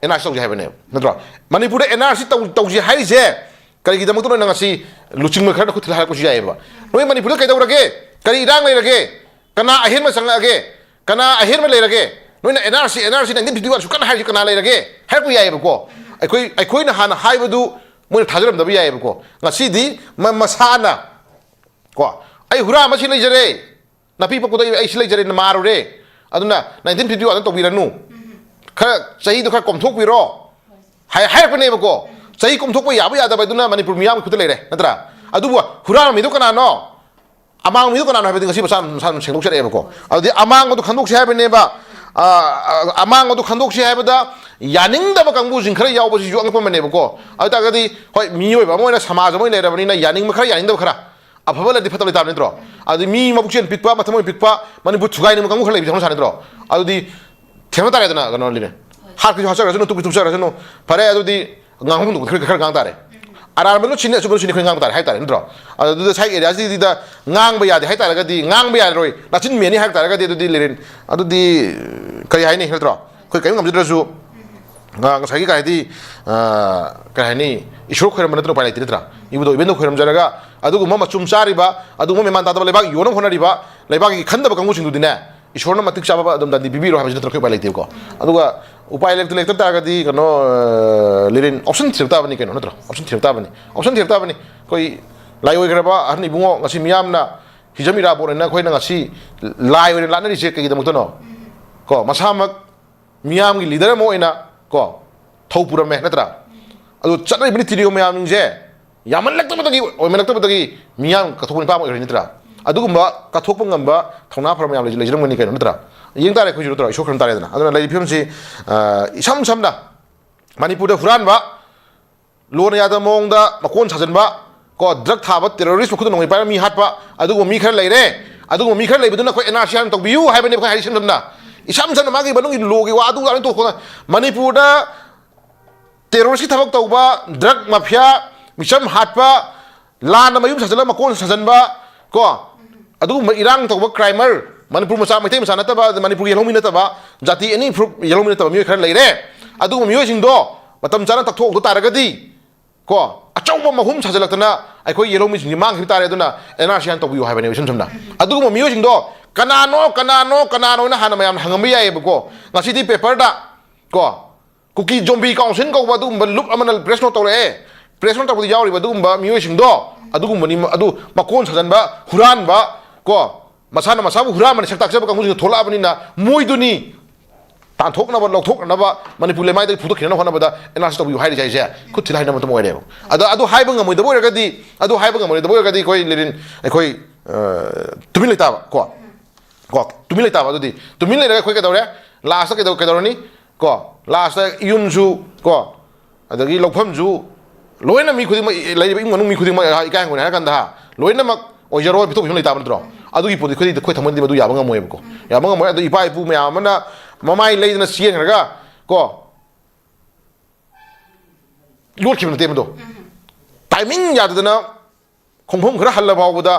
ꯑꯦꯟ ꯑꯥꯔ ꯁꯤ ꯇꯧꯁꯦ ꯍꯥꯏꯕꯅꯦꯕ, ꯅꯠꯇ꯭ꯔꯣ? ꯃꯅꯤꯄꯨꯔꯗ ꯑꯦꯟ ꯑꯥꯔ ꯁꯤ ꯇꯧ ꯇꯧꯁꯦ ꯍꯥꯏꯔꯤꯁꯦ ꯀꯔꯤꯒꯤꯗꯃꯛꯇꯅꯣ? ꯅꯪ ꯉꯁꯤ ꯂꯨꯆꯤꯡꯕ ꯈꯔꯅ ꯈꯨꯠ ꯊꯤꯜꯂ ꯍꯥꯏꯔꯛꯄꯁꯨ ꯌꯥꯏꯑꯕ꯫ ꯅꯣꯏ ꯃꯅꯤꯄꯨꯔꯗ ꯀꯩꯗꯧꯔꯒꯦ? ꯀꯔꯤ ꯏꯔꯥꯡ ꯂꯩꯔꯒꯦ? ꯀꯅꯥ ꯑꯍꯦꯟꯕ ꯆꯪꯉꯛꯑꯒꯦ? ꯀꯅꯥ ꯑꯍꯦꯟꯕ ꯂꯩꯔꯒꯦ? ꯅꯣꯏꯅ N R C, N R C nineteen fifty one ꯁꯨꯛꯀꯟꯅ ꯍꯥꯏꯔꯤꯁꯤ ꯀꯅꯥ ꯂꯩꯔꯒꯦ? ꯍꯥꯏꯔꯛꯄ ꯌꯥꯏꯑꯕꯀꯣ꯫ ꯑꯩꯈꯣꯏ, ꯑꯩꯈꯣꯏꯅ ꯍꯥꯟꯅ ꯍꯥꯏꯕꯗꯨ ꯃꯣꯏꯅ ꯊꯥꯖꯔꯝꯗꯕ ꯌꯥꯏꯑꯕꯀꯣ꯫ ꯉꯁꯤꯗꯤ ꯃ-, ꯃꯁꯥꯅ ꯀꯣ, "ꯑꯩ ꯍꯨꯔꯥꯟꯕ ꯁꯤ ꯂꯩꯖꯔꯦ, ꯅꯥꯄꯤ ꯄꯛꯄꯗ ꯑꯩ, ꯑꯩ ꯁꯤ ꯂꯩꯖꯔꯦ, ꯅꯥꯔꯨꯔꯦ, ꯑꯗꯨꯅ ꯅꯥꯏꯟꯇꯤꯟ ꯐꯤꯐꯇꯤ ꯋꯥꯟꯗ ꯇꯧꯕꯤꯔꯅꯨ, ꯈꯔ ꯆꯍꯤꯗꯣ ꯈꯔ ꯀꯣꯝꯊꯣꯛꯄꯤꯔꯣ" ꯍꯥꯏ-, ꯍꯥꯏꯔꯛꯄꯅꯦꯕꯀꯣ꯫ ꯆꯍꯤ ꯀꯣꯝꯊꯣꯛꯄ ꯌꯥꯕ ꯌꯥꯗꯕ ꯍꯥꯏꯗꯨꯅ ꯃꯅꯤꯄꯨꯔ ꯃꯤꯌꯥꯝꯒꯤ ꯈꯨꯠꯇ ꯂꯩꯔꯦ, ꯅꯠꯇ꯭ꯔꯥ? ꯑꯗꯨꯕꯨ ꯍꯨꯔꯥꯟꯕ ꯃꯤꯗꯣ ꯀꯅꯥꯅꯣ? ꯑꯃꯥꯡꯕ ꯃꯤꯗꯣ ꯀꯅꯥꯅꯣ ꯍꯥꯏꯕꯗꯤ ꯉꯁꯤ ꯃꯁꯥ, ꯃꯁꯥ ꯑꯗꯨꯝ ꯁꯦꯡꯗꯣꯛꯆꯔꯛꯑꯦꯕꯀꯣ꯫ ꯑꯗꯨꯗꯤ ꯑꯃꯥꯡꯕꯗꯣ ꯈꯟꯗꯣꯛꯁꯦ ꯍꯥꯏꯕꯅꯦꯕ꯫ ꯑ, ꯑ, ꯑꯃꯥꯡꯕꯗꯣ ꯈꯟꯗꯣꯛꯁꯦ ꯍꯥꯏꯕꯗ ꯌꯥꯅꯤꯡꯗꯕ ꯀꯥꯡꯕꯨꯁꯤꯡ ꯈꯔ ꯌꯥꯎꯕꯁꯤꯁꯨ ꯑꯉꯛꯄ ꯑꯃꯅꯦꯕꯀꯣ꯫ ꯑꯗꯨ ꯇꯥꯔꯒꯗꯤ ꯍꯣꯏ, ꯃꯤꯑꯣꯏꯕ ꯑꯃ ꯑꯣꯏꯅ, ꯁꯃꯥꯖ ꯑꯃ ꯑꯣꯏꯅ ꯂꯩꯔꯕꯅꯤꯅ ꯌꯥꯅꯤꯡꯕ ꯈꯔ, ꯌꯥꯅꯤꯡꯗꯕ ꯈꯔ, ꯑꯐꯕ ꯂꯩꯔꯗꯤ ꯐꯠꯇꯕ ꯂꯩꯇꯥꯕ ꯅꯠꯇ꯭ꯔꯣ? ꯑꯗꯨꯗꯤ ꯃꯤ ꯃꯕꯨꯛꯆꯦꯜ ꯄꯤꯛꯄ, ꯃꯊꯃꯣꯏ ꯄꯤꯛꯄ, ꯃꯅꯤꯄꯨꯔ ꯊꯨꯒꯥꯏꯅꯤꯡꯕ ꯀꯥꯡꯕꯨ ꯈꯔ ꯂꯩꯕꯁꯦ ꯍꯧꯅ ꯁꯥꯅꯤ ꯅꯠꯇ꯭ꯔꯣ? ꯑꯗꯨꯗꯤ ꯊꯦꯝꯅ ꯇꯥꯔꯦꯗꯅ, ꯀꯩꯅꯣ, ꯂꯤꯔꯦ꯫ ꯍꯥꯠꯀꯦꯁꯨ ꯍꯥꯠꯆꯔꯁꯅꯨ, ꯇꯨꯞꯀꯦ ꯇꯨꯞꯆꯔꯁꯅꯨ꯫ ꯐꯔꯦ, ꯑꯗꯨꯗꯤ ꯉꯥꯡꯐꯝ ꯊꯣꯛꯄ ꯈꯔ, ꯈꯔ ꯉꯥꯡ ꯇꯥꯔꯦ꯫ ꯑꯔꯥꯟꯕꯅ ꯁꯤꯅꯤ, ꯑꯆꯨꯝꯕꯅ ꯁꯤꯅꯤ, ꯑꯩꯈꯣꯏ ꯉꯥꯡꯕ ꯇꯥꯔꯦ ꯍꯥꯏ ꯇꯥꯔꯦ, ꯅꯠꯇ꯭ꯔꯣ? ꯑꯗꯨꯗ ꯁ꯭ꯋꯥꯏꯒꯤ ꯑꯦꯔꯤꯌꯥꯁꯤꯗ ꯉꯥꯡꯕ ꯌꯥꯗꯦ ꯍꯥꯏ ꯇꯥꯔꯒꯗꯤ, ꯉꯥꯡꯕ ꯌꯥꯔꯔꯣꯏ, ꯅꯥꯆꯤꯟ ꯃꯦꯅꯤ ꯍꯥꯏ ꯇꯥꯔꯒꯗꯤ, ꯑꯗꯨꯗꯤ ꯂꯤꯔꯦ꯫ ꯑꯗꯨꯗꯤ ꯀꯔꯤ ꯍꯥꯏꯅꯤ, ꯅꯠꯇ꯭ꯔꯣ? ꯑꯩꯈꯣꯏ ꯀꯔꯤꯝ ꯉꯝꯖꯗ꯭ꯔꯁꯨ, ꯑ, ꯉꯁꯥꯏꯒꯤ ꯀꯩ ꯍꯥꯏꯗꯤ, ꯑ, ꯀꯩ ꯍꯥꯏꯅꯤ, ꯏꯁꯣꯔ ꯈꯣꯏꯔꯝꯕ ꯅꯠꯇꯅ ꯎꯄꯥꯏ ꯂꯩꯇꯦ, ꯅꯠꯇ꯭ꯔꯥ? ꯏꯕꯨꯙꯧ ꯏꯕꯦꯟꯗꯧ ꯈꯣꯏꯔꯝꯖꯔꯒ, ꯑꯗꯨꯒꯨꯝꯕ ꯃꯆꯨꯝ ꯆꯥꯔꯤꯕ, ꯑꯗꯨꯒꯨꯝꯕ ꯃꯦꯃꯥꯟ ꯇꯥꯗꯕ ꯂꯩꯕꯥꯛ ꯌꯣꯟꯅꯕ ꯍꯣꯠꯅꯔꯤꯕ, ꯂꯩꯕꯥꯛꯀꯤ ꯈꯟꯗꯕ ꯀꯥꯡꯕꯨꯁꯤꯡꯗꯨꯗꯤꯅꯦ, ꯏꯁꯣꯔꯅ ꯃꯇꯤꯛ ꯆꯥꯕ ꯑꯗꯨꯝ ꯗꯟꯗꯤ ꯄꯤꯕꯤꯔꯣ ꯍꯥꯏꯕꯁꯤ ꯅꯠꯇꯅ ꯑꯩꯈꯣꯏ ꯎꯄꯥꯏ ꯂꯩꯇꯦꯕꯀꯣ꯫ ꯑꯗꯨꯒ ꯎꯄꯥꯏ ꯂꯩꯇ ꯂꯩꯇ ꯇꯥꯔꯒꯗꯤ, ꯀꯩꯅꯣ, ꯑ, ꯂꯤꯔꯦꯟ, ꯑꯣꯞꯁꯟ ꯊꯤꯔꯛ ꯇꯥꯕꯅꯤ ꯀꯩꯅꯣ, ꯅꯠꯇ꯭ꯔꯣ? ꯑꯣꯞꯁꯟ ꯊꯤꯔꯛ ꯇꯥꯕꯅꯤ, ꯑꯣꯞꯁꯟ ꯊꯤꯔꯛ ꯇꯥꯕꯅꯤ꯫ ꯑꯩꯈꯣꯏ ꯂꯥꯏ ꯑꯣꯏꯈ꯭ꯔꯕ ꯑꯍꯟ ꯏꯕꯨꯡꯉꯣ, ꯉꯁꯤ ꯃꯤꯌꯥꯝꯅ ꯍꯤꯖꯝ ꯏꯔꯥꯕꯣꯠ ꯍꯥꯏꯅ ꯑꯩꯈꯣꯏꯅ ꯉꯁꯤ ꯂꯥꯏ ꯑꯣꯏꯅ ꯂꯥꯠꯅꯔꯤꯁꯦ ꯀꯩꯒꯤꯗꯃꯛꯇꯅꯣ? ꯀꯣ, ꯃꯁꯥꯃꯛ ꯃꯤꯌꯥꯝꯒꯤ ꯂꯤꯗꯔ ꯑꯃ ꯑꯣꯏꯅ, ꯀꯣ, ꯊꯧ ꯄꯨꯔꯝꯃꯦ, ꯅꯠꯇ꯭ꯔꯥ? ꯑꯗꯨ ꯆꯠꯅꯔꯤꯕ ꯅꯤꯇꯤ ꯅꯤꯌꯣꯝ ꯃꯌꯥꯝꯁꯤꯡꯁꯦ ꯌꯥꯝꯃꯜꯂꯛꯇꯕꯗꯒꯤ, ꯑꯣꯏꯃꯜꯂꯛꯇꯕꯗꯒꯤ ꯃꯤꯌꯥꯝ ꯀꯠꯊꯣꯛꯄ ꯅꯤꯄꯥ ꯑꯃ ꯑꯣꯏꯔꯅꯤ, ꯅꯠꯇ꯭ꯔꯥ? ꯑꯗꯨꯒꯨꯝꯕ ꯀꯠꯊꯣꯛꯄ ꯉꯝꯕ ꯊꯧꯅꯥ ꯐꯕ ꯃꯌꯥꯝ ꯂꯩ-, ꯂꯩꯖꯔꯝꯒꯅꯤ ꯀꯩꯅꯣ, ꯅꯠꯇ꯭ꯔꯥ? ꯌꯦꯡ ꯇꯥꯔꯦ ꯑꯩꯈꯣꯏꯁꯨ, ꯅꯠꯇ꯭ꯔꯥ? ꯏꯁꯣꯔ ꯈꯨꯔꯨꯝ ꯇꯥꯔꯦꯗꯅ꯫ ꯑꯗꯨꯅ ꯂꯩꯔꯤꯕ ꯐꯤꯕꯝꯁꯤ, ꯑ, ꯏꯁꯝ ꯁꯝꯅ ꯃꯅꯤꯄꯨꯔꯗ ꯍꯨꯔꯥꯟꯕ, ꯂꯣꯅ ꯌꯥꯗꯕ ꯃꯑꯣꯡꯗ ꯃꯀꯣꯟ ꯁꯥꯖꯟꯕ, ꯀꯣ, ꯗ꯭ꯔꯒ ꯊꯥꯕ, ꯇꯦꯔꯣꯔꯤꯁ ꯃꯈꯨꯠꯇ ꯅꯣꯡꯃꯩ ꯄꯥꯏꯔꯒ ꯃꯤ ꯍꯥꯠꯄ, ꯑꯗꯨꯒꯨꯝꯕ ꯃꯤ ꯈꯔ ꯂꯩꯔꯦ꯫ ꯑꯗꯨꯒꯨꯝꯕ ꯃꯤ ꯈꯔ ꯂꯩꯕꯗꯨꯅ ꯑꯩꯈꯣꯏ ꯑꯦꯟ ꯑꯥꯔ ꯁꯤ ꯍꯥꯟꯅ ꯇꯧꯕꯤꯌꯨ ꯍꯥꯏꯕꯅꯦꯕ ꯑꯩꯈꯣꯏ ꯍꯥꯏꯔꯤ, ꯏꯁꯝ ꯁꯝꯅ꯫ ꯏꯁꯝ ꯁꯝꯅ ꯃꯥꯒꯤ ꯃꯅꯨꯡꯒꯤ ꯂꯣꯒꯤ ꯋꯥ ꯑꯗꯨ ꯂꯣꯏ ꯇꯣꯛꯈꯣ꯫ ꯃꯅꯤꯄꯨꯔꯗ ꯇꯦꯔꯣꯔꯤꯁꯀꯤ ꯊꯕꯛ ꯇꯧꯕ, ꯗ꯭ꯔꯒ ꯃꯥꯐꯤꯌꯥ, ꯃꯤꯆꯝ ꯍꯥꯠꯄ, ꯂꯥꯟꯅ ꯃꯌꯨꯝ ꯁꯥꯖꯜꯂ ꯃꯀꯣꯟ ꯁꯥꯖꯟꯕ, ꯀꯣ, ꯑꯗꯨꯒꯨꯝꯕ ꯏꯔꯥꯡ ꯇꯧꯕ ꯀ꯭ꯔꯥꯏꯃꯔ, ꯃꯅꯤꯄꯨꯔ ꯃꯆꯥ, ꯃꯩꯇꯩ ꯃꯆꯥ ꯅꯠꯇꯕ, ꯃꯅꯤꯄꯨꯔꯒꯤ ꯌꯦꯜꯍꯧꯃꯤ ꯅꯠꯇꯕ, ꯖꯥꯇꯤ ꯑꯅꯤ ꯐꯨꯔꯨꯞ ꯌꯦꯜꯍꯧꯃꯤ ꯅꯠꯇꯕ ꯃꯤꯑꯣꯏ ꯈꯔ ꯂꯩꯔꯦ꯫ ꯑꯗꯨꯒꯨꯝꯕ ꯃꯤꯑꯣꯏꯁꯤꯡꯗꯣ ꯃꯇꯝ ꯆꯥꯅ ꯇꯛꯊꯣꯛꯍꯧꯗ ꯇꯥꯔꯒꯗꯤ, ꯀꯣ, ꯑꯆꯧꯕ ꯃꯍꯨꯝ ꯁꯥꯖꯤꯜꯂꯛꯇꯅ ꯑꯩꯈꯣꯏ ꯌꯦꯜꯍꯧꯃꯤꯁꯤꯡꯁꯤ ꯃꯥꯡꯈꯤꯕ ꯇꯥꯔꯦ꯫ ꯑꯗꯨꯅ ꯑꯦꯟ ꯑꯥꯔ ꯁꯤ ꯍꯥꯟꯅ ꯇꯧꯕꯤꯌꯨ ꯍꯥꯏꯕꯅꯦꯕ, ꯏꯁꯝ ꯁꯝꯅ꯫ ꯑꯗꯨꯒꯨꯝꯕ ꯃꯤꯑꯣꯏꯁꯤꯡꯗꯣ ꯀꯅꯥꯅꯣ, ꯀꯅꯥꯅꯣ, ꯀꯅꯥꯅꯣꯅ ꯍꯥꯟꯅ ꯃꯌꯥꯝꯅ ꯍꯪꯉꯝꯕ ꯌꯥꯏꯌꯦꯕꯀꯣ꯫ ꯉꯁꯤꯗꯤ ꯄꯦꯄꯔꯗ, ꯀꯣ, ꯀꯨꯀꯤ ꯖꯣꯝꯕꯤ ꯀꯥꯎꯟꯁꯤꯜ ꯀꯧꯕ ꯑꯗꯨꯒꯨꯝꯕ ꯂꯨꯞ ꯑꯃꯅ ꯄ꯭ꯔꯦꯁ ꯅꯣꯠ ꯇꯧꯔꯛꯑꯦ꯫ ꯄ꯭ꯔꯦꯁ ꯅꯣꯠ ꯇꯧꯕꯗ ꯌꯥꯎꯔꯤꯕ ꯑꯗꯨꯒꯨꯝꯕ ꯃꯤꯑꯣꯏꯁꯤꯡꯗꯣ, ꯑꯗꯨꯒꯨꯝꯕꯅꯤ, ꯑꯗꯨ ꯃꯀꯣꯟ ꯁꯥꯖꯟꯕ, ꯍꯨꯔꯥꯟꯕ, ꯀꯣ, ꯃꯁꯥꯅ ꯃꯁꯥꯕꯨ ꯍꯨꯔꯥꯟꯕꯅ ꯁꯛ ꯇꯥꯛꯆꯕ ꯀꯥꯡꯕꯨꯁꯤꯡꯗꯣ ꯊꯣꯛꯂꯛꯑꯕꯅꯤꯅ, ꯃꯣꯏꯗꯨꯅꯤ ꯇꯥꯟꯊꯣꯛꯅꯕ, ꯂꯧꯊꯣꯛꯅꯕ, ꯃꯅꯤꯄꯨꯔ ꯂꯩꯃꯥꯏꯗꯒꯤ ꯐꯨꯗꯣꯛꯈꯤꯅꯕ ꯍꯣꯠꯅꯕꯗ ꯑꯦꯟ ꯑꯥꯔ ꯁꯤ ꯇꯧꯕꯤꯌꯨ ꯍꯥꯏꯔꯤꯁꯦ ꯍꯥꯏꯁꯦ ꯈꯨꯠ ꯊꯤꯜ ꯍꯥꯏꯅꯕ ꯃꯇꯝ ꯑꯣꯏꯔꯦꯕ꯫ ꯑꯗꯣ ꯑꯗꯨ ꯍꯥꯏꯕ ꯉꯝꯃꯣꯏꯗꯕ ꯑꯣꯏꯔꯒꯗꯤ, ꯑꯗꯨ ꯍꯥꯏꯕ ꯉꯝꯃꯣꯏꯗꯕ ꯑꯣꯏꯔꯒꯗꯤ ꯑꯩꯈꯣꯏ ꯂꯤꯔꯤꯟ, ꯑꯩꯈꯣꯏ, ꯑ, ꯇꯨꯃꯤꯟ ꯂꯩꯇꯥꯕ, ꯀꯣ, ꯀꯣ, ꯇꯨꯃꯤꯟ ꯂꯩꯇꯥꯕ꯫ ꯑꯗꯨꯗꯤ ꯇꯨꯃꯤꯟ ꯂꯩꯔꯒ ꯑꯩꯈꯣꯏ ꯀꯩꯗꯧꯔꯦ? ꯂꯥꯁꯇ ꯀꯩꯗꯧ-, ꯀꯩꯗꯧꯔꯅꯤ? ꯀꯣ, ꯂꯥꯁꯇ ꯌꯨꯝꯁꯨ, ꯀꯣ, ꯑꯗꯒꯤ ꯂꯧꯐꯝꯁꯨ, ꯂꯣꯏꯅ ꯃꯤ ꯈꯨꯗꯤꯡꯃꯛ, ꯂꯩꯔꯤꯕ ꯏꯃꯨꯡ ꯃꯅꯨꯡ ꯃꯤ ꯈꯨꯗꯤꯡꯃꯛ ꯏꯀꯥꯏ ꯍꯪꯒꯣꯏꯅ ꯍꯥꯏꯔ ꯀꯥꯟꯗ, ꯍꯥ, ꯂꯣꯏꯅꯃꯛ ꯑꯣꯏꯖꯔꯣꯏ, ꯄꯤꯊꯣꯛꯈꯤꯕ ꯂꯩꯇꯥꯕ ꯅꯠꯇ꯭ꯔꯣ? ꯑꯗꯨꯒꯤ ꯄꯣꯠꯇꯨ ꯑꯩꯈꯣꯏꯗꯤ, ꯑꯩꯈꯣꯏ ꯊꯃꯣꯏꯗꯗꯤ ꯃꯗꯨ ꯌꯥꯕ ꯉꯝꯃꯣꯏꯕꯀꯣ꯫ ꯌꯥꯕ ꯉꯝꯃꯣꯏ꯫ ꯑꯗꯣ ꯏꯄꯥ ꯏꯄꯨ ꯃꯌꯥꯝ ꯑꯃꯅ ꯃꯃꯥꯏ ꯂꯩꯗꯅ ꯆꯦꯟꯈ꯭ꯔꯒ, ꯀꯣ, ꯌꯣꯠꯈꯤꯕ ꯅꯠꯇꯦ ꯃꯗꯣ꯫ ꯇꯥꯏꯃꯤꯡ ꯌꯥꯗꯗꯅ ꯈꯣꯡꯐꯝ ꯈꯔ ꯍꯜꯂ ꯐꯥꯎꯕꯗ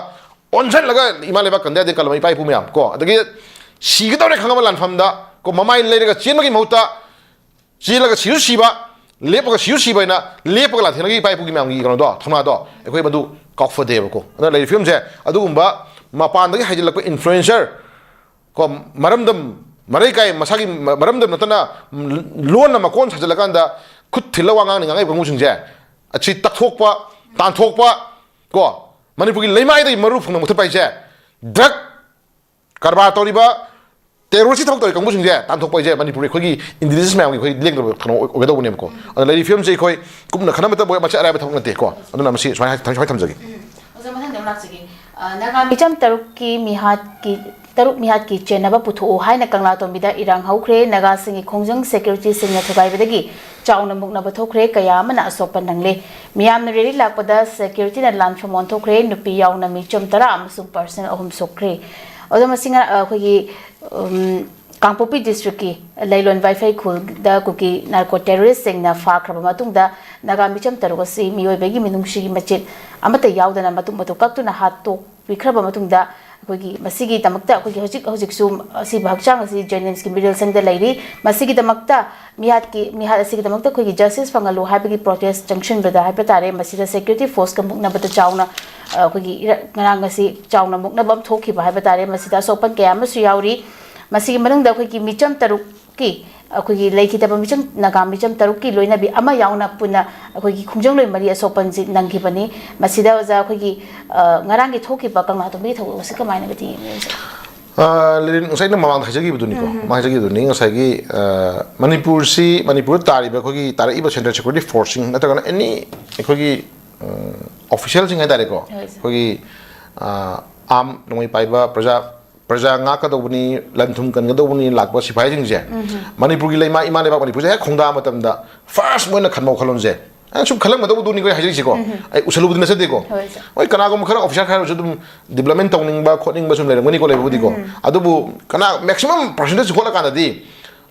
ꯑꯣꯟꯁꯤꯜꯂꯒ ꯏꯃꯥ ꯂꯩꯕꯥꯛ ꯀꯟꯗ ꯌꯥꯗꯦ ꯀꯜꯂꯝꯕ ꯏꯄꯥ ꯏꯄꯨ ꯃꯌꯥꯝ, ꯀꯣ, ꯑꯗꯒꯤ ꯁꯤꯒꯗꯧꯔꯦ ꯈꯪꯉꯕ ꯂꯥꯟꯐꯝꯗ, ꯀꯣ, ꯃꯃꯥꯏ ꯂꯩꯔꯒ ꯆꯦꯟꯕꯒꯤ ꯃꯍꯨꯠꯇ ꯆꯦꯜꯂꯒ ꯁꯤꯁꯨ ꯁꯤꯕ, ꯂꯦꯞꯄꯒ ꯁꯤꯁꯨ ꯁꯤꯕ ꯍꯥꯏꯅ ꯂꯦꯞꯄꯒ ꯂꯥꯟꯊꯦꯡꯅꯈꯤ ꯏꯄꯥ ꯏꯄꯨꯒꯤ ꯃꯌꯥꯝꯒꯤ ꯀꯩꯅꯣꯗꯣ, ꯊꯧꯅꯥꯗꯣ ꯑꯩꯈꯣꯏ ꯃꯗꯨ ꯀꯥꯎꯐꯗꯦꯕꯀꯣ꯫ ꯑꯗꯨꯅ ꯂꯩꯔꯤꯕ ꯐꯤꯕꯝꯁꯦ ꯑꯗꯨꯒꯨꯝꯕ ꯃꯄꯥꯟꯗꯒꯤ ꯍꯩꯖꯤꯜꯂꯛꯄ ꯏꯟꯐ꯭ꯂꯨꯌꯦꯟꯁꯔ, ꯀꯣ, ꯃꯔꯝꯗꯝ, ꯃꯔꯩ ꯀꯥꯏ ꯃꯁꯥꯒꯤ ꯃ-, ꯃꯔꯝꯗꯝ ꯅꯠꯇꯅ ꯂꯣꯟꯅ ꯃꯀꯣꯟ ꯁꯥꯖꯤꯜꯂꯀꯥꯟꯗ ꯈꯨꯠ ꯊꯤꯜꯂ ꯋꯥ ꯉꯥꯡꯅꯤ ꯉꯥꯡꯉꯛꯏꯕ ꯀꯥꯡꯕꯨꯁꯤꯡꯁꯦ ꯑꯁꯤ ꯇꯛꯊꯣꯛꯄ, ꯇꯥꯟꯊꯣꯛꯄ, ꯀꯣ, ꯃꯅꯤꯄꯨꯔꯒꯤ ꯂꯩꯃꯥꯏꯗꯒꯤ ꯃꯔꯨ ꯐꯪꯅ ꯃꯨꯊꯠꯄ ꯍꯥꯏꯁꯦ ꯗ꯭ꯔꯒ ꯀꯔꯕꯥꯔ ꯇꯧꯔꯤꯕ, ꯇꯦꯔꯣꯔꯤꯁꯀꯤ ꯊꯕꯛ ꯇꯧꯔꯤ ꯀꯥꯡꯕꯨꯁꯤꯡꯁꯦ ꯇꯥꯟꯊꯣꯛꯄ ꯍꯥꯏꯁꯦ ꯃꯅꯤꯄꯨꯔꯒꯤ ꯑꯩꯈꯣꯏꯒꯤ ꯏꯟꯗꯤꯖꯤꯅꯁ ꯃꯌꯥꯝꯒꯤ ꯑꯩꯈꯣꯏ ꯂꯦꯡꯗꯕ ꯀꯩꯅꯣ ꯑꯣꯏ-, ꯑꯣꯏꯒꯗꯧꯕꯅꯦꯕꯀꯣ꯫ ꯑꯗꯨꯅ ꯂꯩꯔꯤꯕ ꯐꯤꯕꯝꯁꯦ ꯑꯩꯈꯣꯏ ꯀꯨꯞꯅ ꯈꯟꯅꯕꯗ ꯃꯁꯤ ꯑꯔꯥꯏꯕ ꯊꯕꯛ ꯅꯠꯇꯦꯀꯣ꯫ ꯑꯗꯨꯅ ꯃꯁꯤ ꯁꯨꯃꯥꯏꯅ ꯍꯥꯏ-, ꯁꯨꯃꯥꯏꯅ ꯊꯝꯖꯒꯦ꯫ ꯎꯝ꯫ ꯑꯣꯖꯥ, ꯃꯊꯪꯗ ꯑꯃꯨꯛ ꯂꯥꯛꯆꯒꯦ꯫ ꯑ, ꯅꯥꯒꯥ ꯃꯤꯆꯝ ꯇꯔꯨꯛꯀꯤ ꯃꯤꯍꯥꯠꯀꯤ, ꯇꯔꯨꯛ ꯃꯤꯍꯥꯠꯀꯤ ꯆꯦꯟꯅꯕ ꯄꯨꯊꯣꯛꯎ ꯍꯥꯏꯅ ꯀꯪꯂꯥꯇꯣꯝꯕꯤꯗ ꯏꯔꯥꯡ ꯍꯧꯈ꯭ꯔꯦ꯫ ꯅꯥꯒꯥꯁꯤꯡꯒꯤ ꯈꯣꯡꯖꯪ ꯁꯦꯀ꯭ꯌꯨꯔꯤꯇꯤꯁꯤꯡꯅ ꯊꯨꯒꯥꯏꯕꯗꯒꯤ ꯆꯥꯎꯅ ꯃꯨꯛꯅꯕ ꯊꯣꯛꯈ꯭ꯔꯦ, ꯀꯌꯥ ꯑꯃꯅ ꯑꯁꯣꯛꯄ ꯅꯪꯂꯦ꯫ ꯃꯤꯌꯥꯝꯅ ꯔꯦꯂꯤ ꯂꯥꯛꯄꯗ ꯁꯦꯀ꯭ꯌꯨꯔꯤꯇꯤꯅ ꯂꯥꯟꯐꯝ ꯑꯣꯟꯊꯣꯛꯈ꯭ꯔꯦ, ꯅꯨꯄꯤ ꯌꯥꯎꯅ ꯃꯤꯆꯝ ꯇꯔꯥ ꯑꯃꯁꯨꯡ ꯄꯥꯔꯁꯅꯦꯜ ꯑꯍꯨꯝ ꯁꯣꯛꯈ꯭ꯔꯦ꯫ ꯑꯗꯣ ꯃꯁꯤ ꯉ-, ꯑꯩꯈꯣꯏꯒꯤ, ꯎꯝ, ꯀꯥꯡꯄꯣꯛꯄꯤ ꯗꯤꯁꯇ꯭ꯔꯤꯛꯀꯤ ꯂꯩꯂꯣꯟ ꯋꯥꯏꯐꯩ ꯈꯨꯜꯗ ꯀꯨꯀꯤ ꯅꯥꯔꯀꯣ ꯇꯦꯔꯣꯔꯤꯁꯁꯤꯡꯅ ꯐꯥꯈ꯭ꯔꯕ ꯃꯇꯨꯡꯗ ꯅꯥꯒꯥ ꯃꯤꯆꯝ ꯇꯔꯨꯛ ꯑꯁꯤ ꯃꯤꯑꯣꯏꯕꯒꯤ ꯃꯤꯅꯨꯡꯁꯤꯒꯤ ꯃꯆꯦꯠ ꯑꯃꯠꯇ ꯌꯥꯎꯗꯅ ꯃꯇꯨꯝ ꯃꯇꯨꯝ ꯀꯛꯇꯨꯅ ꯍꯥꯠꯇꯣꯛꯄꯤꯈ꯭ꯔꯕ ꯃꯇꯨꯡꯗ ꯑꯩꯈꯣꯏꯒꯤ ꯃꯁꯤꯒꯤꯗꯃꯛꯇ ꯑꯩꯈꯣꯏꯒꯤ ꯍꯧꯖꯤꯛ ꯍꯧꯖꯤꯛꯁꯨ ꯑꯁꯤꯕ ꯍꯛꯆꯥꯡ ꯑꯁꯤ ꯖꯦꯅꯤꯝꯁꯀꯤ ꯃꯤꯔꯦꯜꯁꯪꯗ ꯂꯩꯔꯤ꯫ ꯃꯁꯤꯒꯤꯗꯃꯛꯇ ꯃꯤꯍꯥꯠꯀꯤ ꯃꯤꯍꯥꯠ ꯑꯁꯤꯒꯤꯗꯃꯛꯇ ꯑꯩꯈꯣꯏꯒꯤ ꯖꯁꯇꯤꯁ ꯐꯪꯍꯜꯂꯨ ꯍꯥꯏꯕꯒꯤ ꯄ꯭ꯔꯣꯇꯦꯁ ꯆꯪꯁꯤꯟꯕꯗ ꯍꯥꯏꯕ ꯇꯥꯔꯦ, ꯃꯁꯤꯗ ꯁꯦꯀ꯭ꯌꯨꯔꯤꯇꯤ ꯐꯣꯔꯁꯀ ꯃꯨꯛꯅꯕꯗ ꯆꯥꯎꯅ, ꯑ, ꯑꯩꯈꯣꯏꯒꯤ ꯏꯔ-, ꯉꯔꯥꯡ ꯑꯁꯤ ꯆꯥꯎꯅ ꯃꯨꯛꯅꯕ ꯑꯃ ꯊꯣꯛꯈꯤꯕ ꯍꯥꯏꯕ ꯇꯥꯔꯦ꯫ ꯃꯁꯤꯗ ꯑꯁꯣꯛꯄꯟ ꯀꯌꯥ ꯑꯃꯁꯨ ꯌꯥꯎꯔꯤ꯫ ꯃꯁꯤꯒꯤ ꯃꯅꯨꯡꯗ ꯑꯩꯈꯣꯏꯒꯤ ꯃꯤꯆꯝ ꯇꯔꯨꯛ ꯀꯤ ꯑꯩꯈꯣꯏꯒꯤ ꯂꯩꯈꯤꯗꯕ ꯃꯤꯆꯝ, ꯅꯥꯒꯥ ꯃꯤꯆꯝ ꯇꯔꯨꯛꯀꯤ ꯂꯣꯏꯅꯕꯤ ꯑꯃ ꯌꯥꯎꯅ ꯄꯨꯟꯅ ꯑꯩꯈꯣꯏꯒꯤ ꯈꯣꯡꯖꯪꯂꯣꯏ ꯃꯔꯤ ꯑꯁꯣꯛꯄꯟꯁꯤ ꯅꯪꯈꯤꯕꯅꯤ꯫ ꯃꯁꯤꯗ ꯑꯣꯖꯥ ꯑꯩꯈꯣꯏꯒꯤ, ꯑ, ꯉꯔꯥꯡꯒꯤ ꯊꯣꯛꯈꯤꯕ ꯀꯪꯂꯥꯇꯣꯝꯕꯤꯒꯤ ꯊꯧꯗꯣꯛ ꯑꯁꯤ ꯀꯃꯥꯏꯅꯒꯗꯤ ꯌꯦꯡꯕꯤꯔꯤꯕꯁꯦ? ꯑ, ꯂꯤꯔꯤꯟ, ꯉꯁꯥꯏ ꯑꯩꯅ ꯃꯃꯥꯡꯗ ꯍꯥꯏꯖꯈꯤꯕꯗꯨꯅꯤꯀꯣ, ꯃꯃꯥꯡ ꯍꯥꯏꯖꯈꯤꯕꯗꯨꯅꯤ ꯉꯁꯥꯏꯒꯤ, ꯑ, ꯃꯅꯤꯄꯨꯔꯁꯤ, ꯃꯅꯤꯄꯨꯔꯗ ꯇꯥꯔꯤꯕ ꯑꯩꯈꯣꯏꯒꯤ ꯇꯥꯔꯛꯏꯕ ꯁꯦꯟꯇ꯭ꯔꯦꯜ ꯁꯦꯀ꯭ꯌꯨꯔꯤꯇꯤ ꯐꯣꯔꯁꯁꯤꯡ ꯅꯠꯇ꯭ꯔꯒꯅ ꯑꯦꯅꯤ ꯑꯩꯈꯣꯏꯒꯤ ꯑꯣꯐꯤꯁꯤꯌꯦꯜꯁꯤꯡ ꯍꯥꯏꯇꯥꯔꯦꯀꯣ, ꯍꯣꯏ, ꯁꯥꯔ꯫ ꯑꯩꯈꯣꯏꯒꯤ, ꯑ, ꯑꯥꯝ ꯅꯣꯡꯃꯩ ꯄꯥꯏꯕ ꯄ꯭ꯔꯖꯥ, ꯄ꯭ꯔꯖꯥ ꯉꯥꯛꯀꯗꯧꯕꯅꯤ, ꯂꯟ ꯊꯨꯝ ꯀꯟꯒꯗꯧꯕꯅꯤ ꯂꯥꯛꯄ ꯁꯤꯐꯥꯏꯁꯤꯡꯁꯦ ꯃꯅꯤꯄꯨꯔꯒꯤ ꯂꯩꯃꯥ, ꯏꯃꯥ ꯂꯩꯕꯥꯛ ꯃꯅꯤꯄꯨꯔꯁꯦ ꯍꯦꯛ ꯈꯣꯡꯗꯥ ꯃꯇꯝꯗ ꯐꯥꯔꯁ ꯃꯣꯏꯅ ꯈꯟꯕ ꯋꯥꯈꯜꯂꯣꯟꯁꯦ, ꯑꯩꯅ ꯁꯨꯝ ꯈꯜꯂꯝꯒꯗꯧꯕꯗꯨꯅꯤꯀꯣ ꯑꯩ ꯍꯥꯏꯖꯔꯤꯁꯦꯀꯣ꯫ ꯑꯩ ꯎꯁꯜꯂꯨꯕꯗꯤ ꯅꯠꯆꯗꯦꯀꯣ꯫ ꯍꯣꯏ, ꯁꯥꯔ꯫ ꯍꯣꯏ, ꯀꯅꯥꯒꯨꯝꯕ ꯈꯔ ꯑꯣꯐꯤꯁꯥꯔ ꯈꯔꯁꯨ ꯑꯗꯨꯝ ꯗꯤꯕ꯭ꯂꯞꯃꯦꯟ ꯇꯧꯅꯤꯡꯕ ꯈꯣꯠꯅꯤꯡꯕ ꯁꯨꯝ ꯂꯩꯔꯝꯒꯅꯤꯀꯣ, ꯂꯩꯕꯕꯨꯗꯤꯀꯣ꯫ ꯑꯗꯨꯕꯨ ꯀꯅꯥ, ꯃꯦꯛꯁꯤꯃꯝ ꯄꯥꯔꯁꯦꯟꯇꯦꯖ ꯍꯣꯠꯂꯀꯥꯟꯗꯗꯤ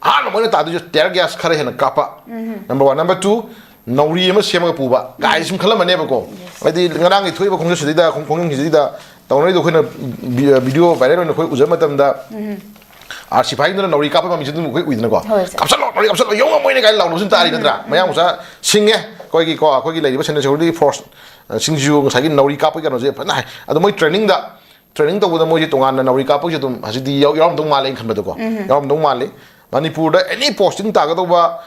ꯑꯍꯥꯟꯕ ꯃꯣꯏꯅ ꯇꯥꯗꯣꯏꯁꯦ ꯇꯤꯌꯔ ꯒ꯭ꯌꯥꯁ ꯈꯔ ꯍꯦꯟꯅ ꯀꯥꯞꯄ, ꯅꯝꯕꯔ ꯋꯥꯟ꯫ ꯅꯝꯕꯔ ꯇꯨ, ꯅꯥꯎꯔꯤ ꯑꯃ ꯁꯦꯝꯃꯒ ꯄꯨꯕ ꯀꯥꯏꯁꯤ ꯁꯨꯝ ꯈꯜꯂꯝꯃꯅꯦꯕꯀꯣ꯫ ꯍꯥꯏꯗꯤ ꯉꯔꯥꯡꯒꯤ ꯊꯣꯛꯏꯕ ꯈꯣꯡꯆꯠꯁꯤꯗꯩꯗ, ꯈꯣꯡ-, ꯈꯣꯡꯖꯪꯁꯤꯗꯩꯗ ꯇꯧꯅꯔꯤꯗꯣ ꯑꯩꯈꯣꯏꯅ ꯚꯤ-, ꯚꯤꯗꯤꯑꯣ ꯚꯥꯏꯔꯦꯜ ꯑꯣꯏꯅ ꯑꯩꯈꯣꯏ ꯎꯖꯕ ꯃꯇꯝꯗ, ꯑꯥ, ꯁꯤꯐꯥꯏꯗꯨꯅ ꯅꯥꯎꯔꯤ ꯀꯥꯞꯄ ꯃꯃꯤꯁꯦ ꯑꯗꯨꯝ ꯑꯩꯈꯣꯏ ꯎꯏꯗꯅꯀꯣ꯫ ꯍꯣꯏ, ꯁꯥꯔ꯫ "ꯀꯥꯞꯁꯜꯂꯣ, ꯅꯥꯎꯔꯤ ꯀꯥꯞꯁꯜꯂꯣ, ꯌꯧ ꯉꯝꯃꯣꯏꯅꯦ" ꯀꯥꯏꯅ ꯂꯥꯎꯅꯕꯁꯨ ꯇꯥꯔꯤ ꯅꯠꯇ꯭ꯔꯥ? ꯃꯌꯥꯝ ꯃꯆꯥ ꯁꯤꯡꯉꯦ ꯑꯩꯈꯣꯏꯒꯤꯀꯣ, ꯑꯩꯈꯣꯏꯒꯤ ꯂꯩꯔꯤꯕ ꯁꯦꯟꯇ꯭ꯔꯦꯜ ꯁꯦꯀ꯭ꯌꯨꯔꯤꯇꯤ ꯐꯣꯔꯁ, ꯑ, ꯁꯤꯡꯁꯤꯁꯨ ꯉꯁꯥꯏꯒꯤ ꯅꯥꯎꯔꯤ ꯀꯥꯞꯄꯒꯤ ꯀꯩꯅꯣꯁꯦ ꯐꯖꯅ ꯍꯥꯏ꯫ ꯑꯗꯣ ꯃꯣꯏ ꯇ꯭ꯔꯦꯅꯤꯡꯗ, ꯇ꯭ꯔꯦꯅꯤꯡ ꯇꯧꯕꯗ ꯃꯣꯏꯁꯦ ꯇꯣꯉꯥꯟꯅ ꯅꯥꯎꯔꯤ ꯀꯥꯞꯄꯒꯤꯁꯨ ꯑꯗꯨꯝ ꯍꯧꯖꯤꯛꯇꯤ ꯌꯥꯎ-, ꯌꯥꯎꯔꯝꯗꯧ ꯃꯥꯜꯂꯦ ꯑꯩꯅ ꯈꯟꯕꯗꯀꯣ꯫ ꯌꯥꯎꯔꯝꯗꯧ ꯃꯥꯜꯂꯤ꯫ ꯃꯅꯤꯄꯨꯔꯗ ꯑꯦꯅꯤ ꯄꯣꯁꯇꯤꯡ ꯇꯥꯒꯗꯧꯕ,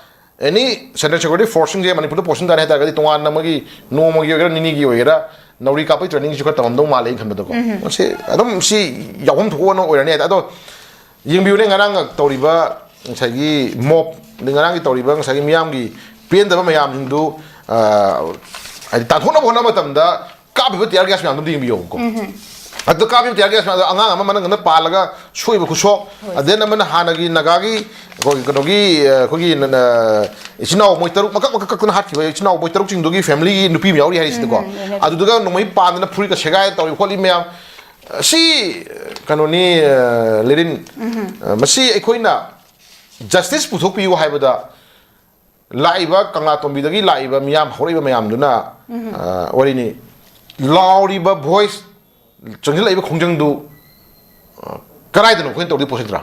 ꯑꯦꯅꯤ ꯁꯦꯟꯇ꯭ꯔꯦꯜ ꯁꯦꯀ꯭ꯌꯨꯔꯤꯇꯤ ꯐꯣꯔꯁꯁꯤꯡꯁꯦ ꯃꯅꯤꯄꯨꯔꯗ ꯄꯣꯁꯇꯤꯡ ꯇꯥꯔꯦ ꯍꯥꯏ ꯇꯥꯔꯒꯗꯤ ꯇꯣꯉꯥꯟꯅ ꯃꯣꯏꯒꯤ ꯅꯣꯡꯃꯒꯤ ꯑꯣꯏꯒꯦꯔꯥ ꯅꯤꯅꯤꯒꯤ ꯑꯣꯏꯒꯦꯔꯥ ꯅꯥꯎꯔꯤ ꯀꯥꯞꯄꯒꯤ ꯇ꯭ꯔꯦꯅꯤꯡꯁꯨ ꯈꯔ ꯇꯝꯃꯝꯗꯧ ꯃꯥꯜꯂꯦ ꯑꯩꯅ ꯈꯟꯕꯗꯀꯣ꯫ ꯃꯁꯤ ꯑꯗꯨꯝ ꯁꯤ ꯌꯥꯎꯐꯝ ꯊꯣꯛꯄ ꯑꯣꯏꯔꯅꯤ ꯍꯥꯏ꯫ ꯑꯗꯣ ꯌꯦꯡꯕꯤꯌꯨꯅꯦ, ꯉꯔꯥꯡ ꯇꯧꯔꯤꯕ ꯉꯁꯥꯏꯒꯤ ꯃꯣꯞ, ꯑꯗꯩ ꯉꯔꯥꯡꯒꯤ ꯇꯧꯔꯤꯕ ꯉꯁꯥꯏꯒꯤ ꯃꯤꯌꯥꯝꯒꯤ ꯄꯦꯟꯗꯕ ꯃꯌꯥꯝꯁꯤꯡꯗꯨ, ꯑ, ꯍꯥꯏꯗꯤ ꯇꯥꯟꯊꯣꯛꯅꯕ ꯍꯣꯠꯅꯕ ꯃꯇꯝꯗ ꯀꯥꯞꯄꯤꯕ ꯇꯤꯌꯔ ꯒ꯭ꯌꯥꯁ ꯃꯌꯥꯝꯗꯨ ꯑꯝꯇ ꯌꯦꯡꯕꯤꯌꯣꯕꯀꯣ꯫ ꯑꯗꯨ ꯀꯥꯞꯄꯤꯕ ꯇꯤꯌꯔ ꯒ꯭ꯌꯥꯁ ꯃꯌꯥꯝꯗꯣ ꯑꯉꯥꯡ ꯑꯃ ꯃꯅꯪꯒꯟꯗ ꯄꯥꯜꯂꯒ ꯁꯣꯛꯏꯕ ꯈꯨꯁꯣꯛ, ꯑꯗꯩ ꯑꯃꯅ ꯍꯥꯟꯅꯒꯤ ꯅꯥꯒꯥꯒꯤ ꯑꯩꯈꯣꯏꯒꯤ ꯀꯩꯅꯣꯒꯤ, ꯑ, ꯑꯩꯈꯣꯏꯒꯤ ꯅ-, ꯅ-, ꯏꯆꯤꯟ ꯏꯅꯥꯎ ꯃꯣꯏ ꯇꯔꯨꯛ ꯃꯀꯛ ꯃꯀꯛ ꯀꯛꯇꯅ ꯍꯥꯠꯈꯤꯕ ꯏꯆꯤꯟ ꯏꯅꯥꯎ ꯃꯣꯏ ꯇꯔꯨꯛꯁꯤꯡꯗꯨꯒꯤ ꯐꯦꯃꯤꯂꯤꯒꯤ ꯅꯨꯄꯤ ꯑꯃ ꯌꯥꯎꯔꯤ ꯍꯥꯏꯔꯤꯁꯤꯗꯀꯣ꯫ ꯑꯗꯨꯗ ꯅꯣꯡꯃꯩ ꯄꯥꯟꯗꯅ ꯐꯨꯔꯤꯠꯀ ꯁꯦꯒꯥꯏ ꯇꯧꯔꯤ ꯈꯣꯠꯂꯤ ꯃꯌꯥꯝ, ꯑ, ꯁꯤ, ꯑ, ꯀꯩꯅꯣꯅꯤ, ꯑ, ꯂꯦꯔꯤꯟ, ꯑ, ꯃꯁꯤ ꯑꯩꯈꯣꯏꯅ ꯖꯁꯇꯤꯁ ꯄꯨꯊꯣꯛꯄꯤꯌꯨ ꯍꯥꯏꯕꯗ ꯂꯥꯛꯏꯕ ꯀꯪꯂꯥꯇꯣꯝꯕꯤꯗꯒꯤ ꯂꯥꯛꯏꯕ ꯃꯤꯌꯥꯝ, ꯍꯧꯔꯛꯏꯕ ꯃꯌꯥꯝꯗꯨꯅ, ꯑ, ꯋꯥꯔꯤꯅꯤ, ꯂꯥꯎꯔꯤꯕ ꯚꯣꯏꯁ, ꯆꯪꯁꯤꯜꯂꯛꯏꯕ ꯈꯣꯡꯖꯪꯗꯨ ꯀꯗꯥꯏꯗꯅꯣ ꯑꯩꯈꯣꯏꯅ ꯇꯧꯔꯤ ꯄꯣꯠꯁꯤꯗ꯭ꯔꯥ?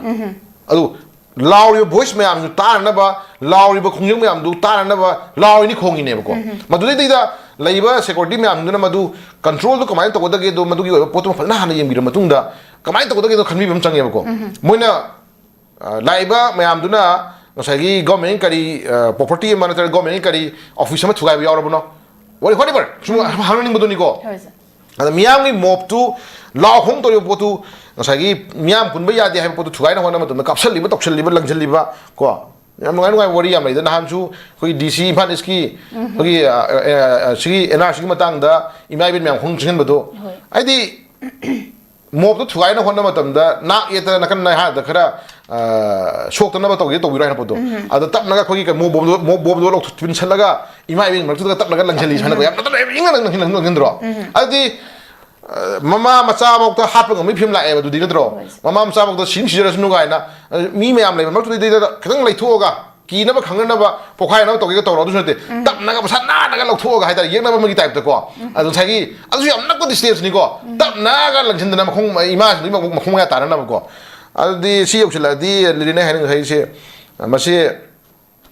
ꯑꯗꯨ ꯂꯥꯎꯔꯤꯕ ꯚꯣꯏꯁ ꯃꯌꯥꯝꯗꯨ ꯇꯥꯅꯅꯕ, ꯂꯥꯎꯔꯤꯕ ꯈꯣꯡꯖꯪ ꯃꯌꯥꯝꯗꯨ ꯇꯥꯅꯅꯕ ꯂꯥꯎꯔꯤꯅꯤ, ꯈꯣꯡꯉꯤꯅꯦꯕꯀꯣ꯫ ꯃꯗꯨꯗꯩꯗꯨꯗ ꯂꯩꯔꯤꯕ ꯁꯦꯀ꯭ꯌꯨꯔꯤꯇꯤ ꯃꯌꯥꯝꯗꯨꯅ ꯃꯗꯨ ꯀꯟꯇ꯭ꯔꯣꯜꯗꯨ ꯀꯃꯥꯏꯅ ꯇꯧꯒꯗꯒꯦꯗꯣ, ꯃꯗꯨꯒꯤ ꯑꯣꯏꯕ ꯄꯣꯠꯇꯨꯃ ꯐꯖꯅ ꯍꯥꯟꯅ ꯌꯦꯡꯕꯤꯔ ꯃꯇꯨꯡꯗ ꯀꯃꯥꯏꯅ ꯇꯧꯒꯗꯒꯦꯗꯣ ꯈꯟꯕꯤꯕ ꯑꯃ ꯆꯪꯉꯦꯕꯀꯣ꯫ ꯃꯣꯏꯅ, ꯑ, ꯂꯥꯛꯏꯕ ꯃꯌꯥꯝꯗꯨꯅ ꯉꯁꯥꯏꯒꯤ ꯒꯣꯔꯃꯦꯟ ꯀꯔꯤ, ꯑ, ꯄ꯭ꯔꯣꯄꯔꯇꯤ ꯑꯃ ꯅꯠꯇ꯭ꯔꯒ ꯒꯣꯔꯃꯦꯟꯒꯤ ꯀꯔꯤ ꯑꯣꯐꯤꯁ ꯑꯃ ꯊꯨꯒꯥꯏꯕ ꯌꯥꯎꯔꯕꯅꯣ, ꯋꯥꯔꯤ ꯍꯣꯠꯅꯤꯕꯔ ꯁꯨꯝ ꯍꯪꯅꯤꯡꯕꯗꯨꯅꯤꯀꯣ꯫ ꯍꯣꯏ, ꯁꯥꯔ꯫ ꯑꯗ ꯃꯤꯌꯥꯝꯒꯤ ꯃꯣꯞꯇꯨ, ꯂꯥꯎ ꯈꯣꯡ ꯇꯧꯔꯤꯕ ꯄꯣꯠꯇꯨ, ꯉꯁꯥꯏꯒꯤ ꯃꯤꯌꯥꯝ ꯄꯨꯟꯕ ꯌꯥꯗꯦ ꯍꯥꯏꯕ ꯄꯣꯠꯇꯨ ꯊꯨꯒꯥꯏꯅ ꯍꯣꯠꯅꯕ ꯃꯇꯝꯗ ꯀꯥꯞꯁꯜꯂꯤꯕ, ꯇꯧꯁꯜꯂꯤꯕ, ꯂꯪꯁꯤꯜꯂꯤꯕ ꯀꯣ, ꯌꯥꯝ ꯅꯨꯡꯉꯥꯏ ꯅꯨꯡꯉꯥꯏꯕ ꯋꯥꯔꯤ ꯌꯥꯝ ꯂꯩꯗ꯫ ꯅꯍꯥꯟꯁꯨ ꯑꯩꯈꯣꯏꯒꯤ ꯗꯤ ꯁꯤ ꯏꯝꯐꯥꯜ ꯏꯁꯀꯤ ꯑꯩꯈꯣꯏꯒꯤ, ꯑ, ꯑ, ꯑ, ꯁꯤꯒꯤ ꯑꯦꯟ ꯑꯥꯔ ꯁꯤꯒꯤ ꯃꯇꯥꯡꯗ ꯏꯃꯥ ꯏꯕꯦꯟ ꯃꯌꯥꯝ ꯈꯣꯡ ꯆꯪꯁꯤꯟꯕꯗꯣ, ꯍꯣꯏ꯫ ꯍꯥꯏꯗꯤ ꯃꯣꯞꯇꯣ ꯊꯨꯒꯥꯏꯅ ꯍꯣꯠꯅꯕ ꯃꯇꯝꯗ ꯅꯥꯛ ꯌꯦꯠꯇ ꯅꯥꯀꯟ ꯅꯥꯏꯍꯥꯗ ꯈꯔ, ꯑ, ꯁꯣꯛꯇꯅꯕ ꯇꯧꯒꯦ ꯇꯧꯕꯤꯔꯣ ꯍꯥꯏꯅ ꯄꯣꯠꯇꯣ꯫ ꯑꯗꯣ ꯇꯞꯅꯒ ꯑꯩꯈꯣꯏꯒꯤ ꯀꯩ ꯃꯣꯞ ꯕꯣꯝꯗꯣ, ꯃꯣꯞ ꯕꯣꯝꯗꯣ ꯂꯧꯊꯣꯛ-, ꯄꯤꯟꯁꯜꯂꯒ ꯏꯃꯥ ꯏꯕꯦꯟ ꯃꯔꯛꯇꯨꯗꯒ ꯇꯞꯅꯒ ꯂꯪꯁꯤꯜꯂꯤ ꯍꯥꯏꯅꯀꯣ꯫ ꯌꯥꯝ ꯇꯞꯅ ꯏꯪꯅ ꯂꯪꯁꯤꯟꯗ꯭ꯔꯣ? ꯑꯗꯨꯗꯤ, ꯑ, ꯃꯃꯥ ꯃꯆꯥꯐꯥꯎꯗ ꯍꯥꯠꯄ ꯉꯝꯕꯒꯤ ꯐꯤꯕꯝ ꯂꯥꯛꯑꯦꯕ ꯑꯗꯨꯗꯤ, ꯅꯠꯇ꯭ꯔꯣ? ꯍꯣꯏ, ꯁꯥꯔ꯫ ꯃꯃꯥ ꯃꯆꯥꯐꯥꯎꯗ ꯁꯤꯅꯤ ꯁꯤꯖꯔꯁꯅꯨ ꯀꯥꯏꯅ, ꯑ, ꯃꯤ ꯃꯌꯥꯝ ꯂꯩꯕ ꯃꯔꯛꯇꯨꯗꯩꯗ ꯈꯤꯇꯪ ꯂꯩꯊꯣꯛꯑꯒ, ꯀꯤꯅꯕ ꯈꯪꯅꯅꯕ, ꯄꯣꯈꯥꯏꯅꯕ ꯇꯧꯒꯦꯒ ꯇꯧꯔꯣ, ꯑꯗꯨꯁꯨ ꯅꯠꯇꯦ꯫ ꯇꯞꯅꯒ ꯃꯁꯥ ꯅꯥꯟꯅꯒ ꯂꯧꯊꯣꯛꯑꯒ ꯍꯥꯏꯇꯥꯔꯦ, ꯌꯦꯛꯅꯕ ꯑꯃꯒꯤ ꯇꯥꯏꯞꯇꯀꯣ꯫ ꯑꯗꯨ ꯉꯁꯥꯏꯒꯤ, ꯑꯗꯨꯁꯨ ꯌꯥꯝ ꯅꯛꯄ ꯗꯤꯁꯇꯦꯟꯁꯅꯤꯀꯣ꯫ ꯇꯞꯅꯒ ꯂꯪꯁꯤꯟꯗꯅ ꯃꯈꯣꯡ, ꯏꯃꯥꯁꯤꯡꯗꯨꯒꯤ ꯃꯈꯣꯡ, ꯃꯈꯣꯡ ꯃꯌꯥ ꯇꯥꯅꯅꯕꯀꯣ꯫ ꯑꯗꯨꯗꯤ ꯁꯤ ꯌꯧꯁꯤꯜꯂꯛꯑꯗꯤ ꯂꯤꯔꯤꯅ ꯍꯥꯏꯅꯤꯡ ꯍꯥꯏꯁꯦ, ꯃꯁꯤ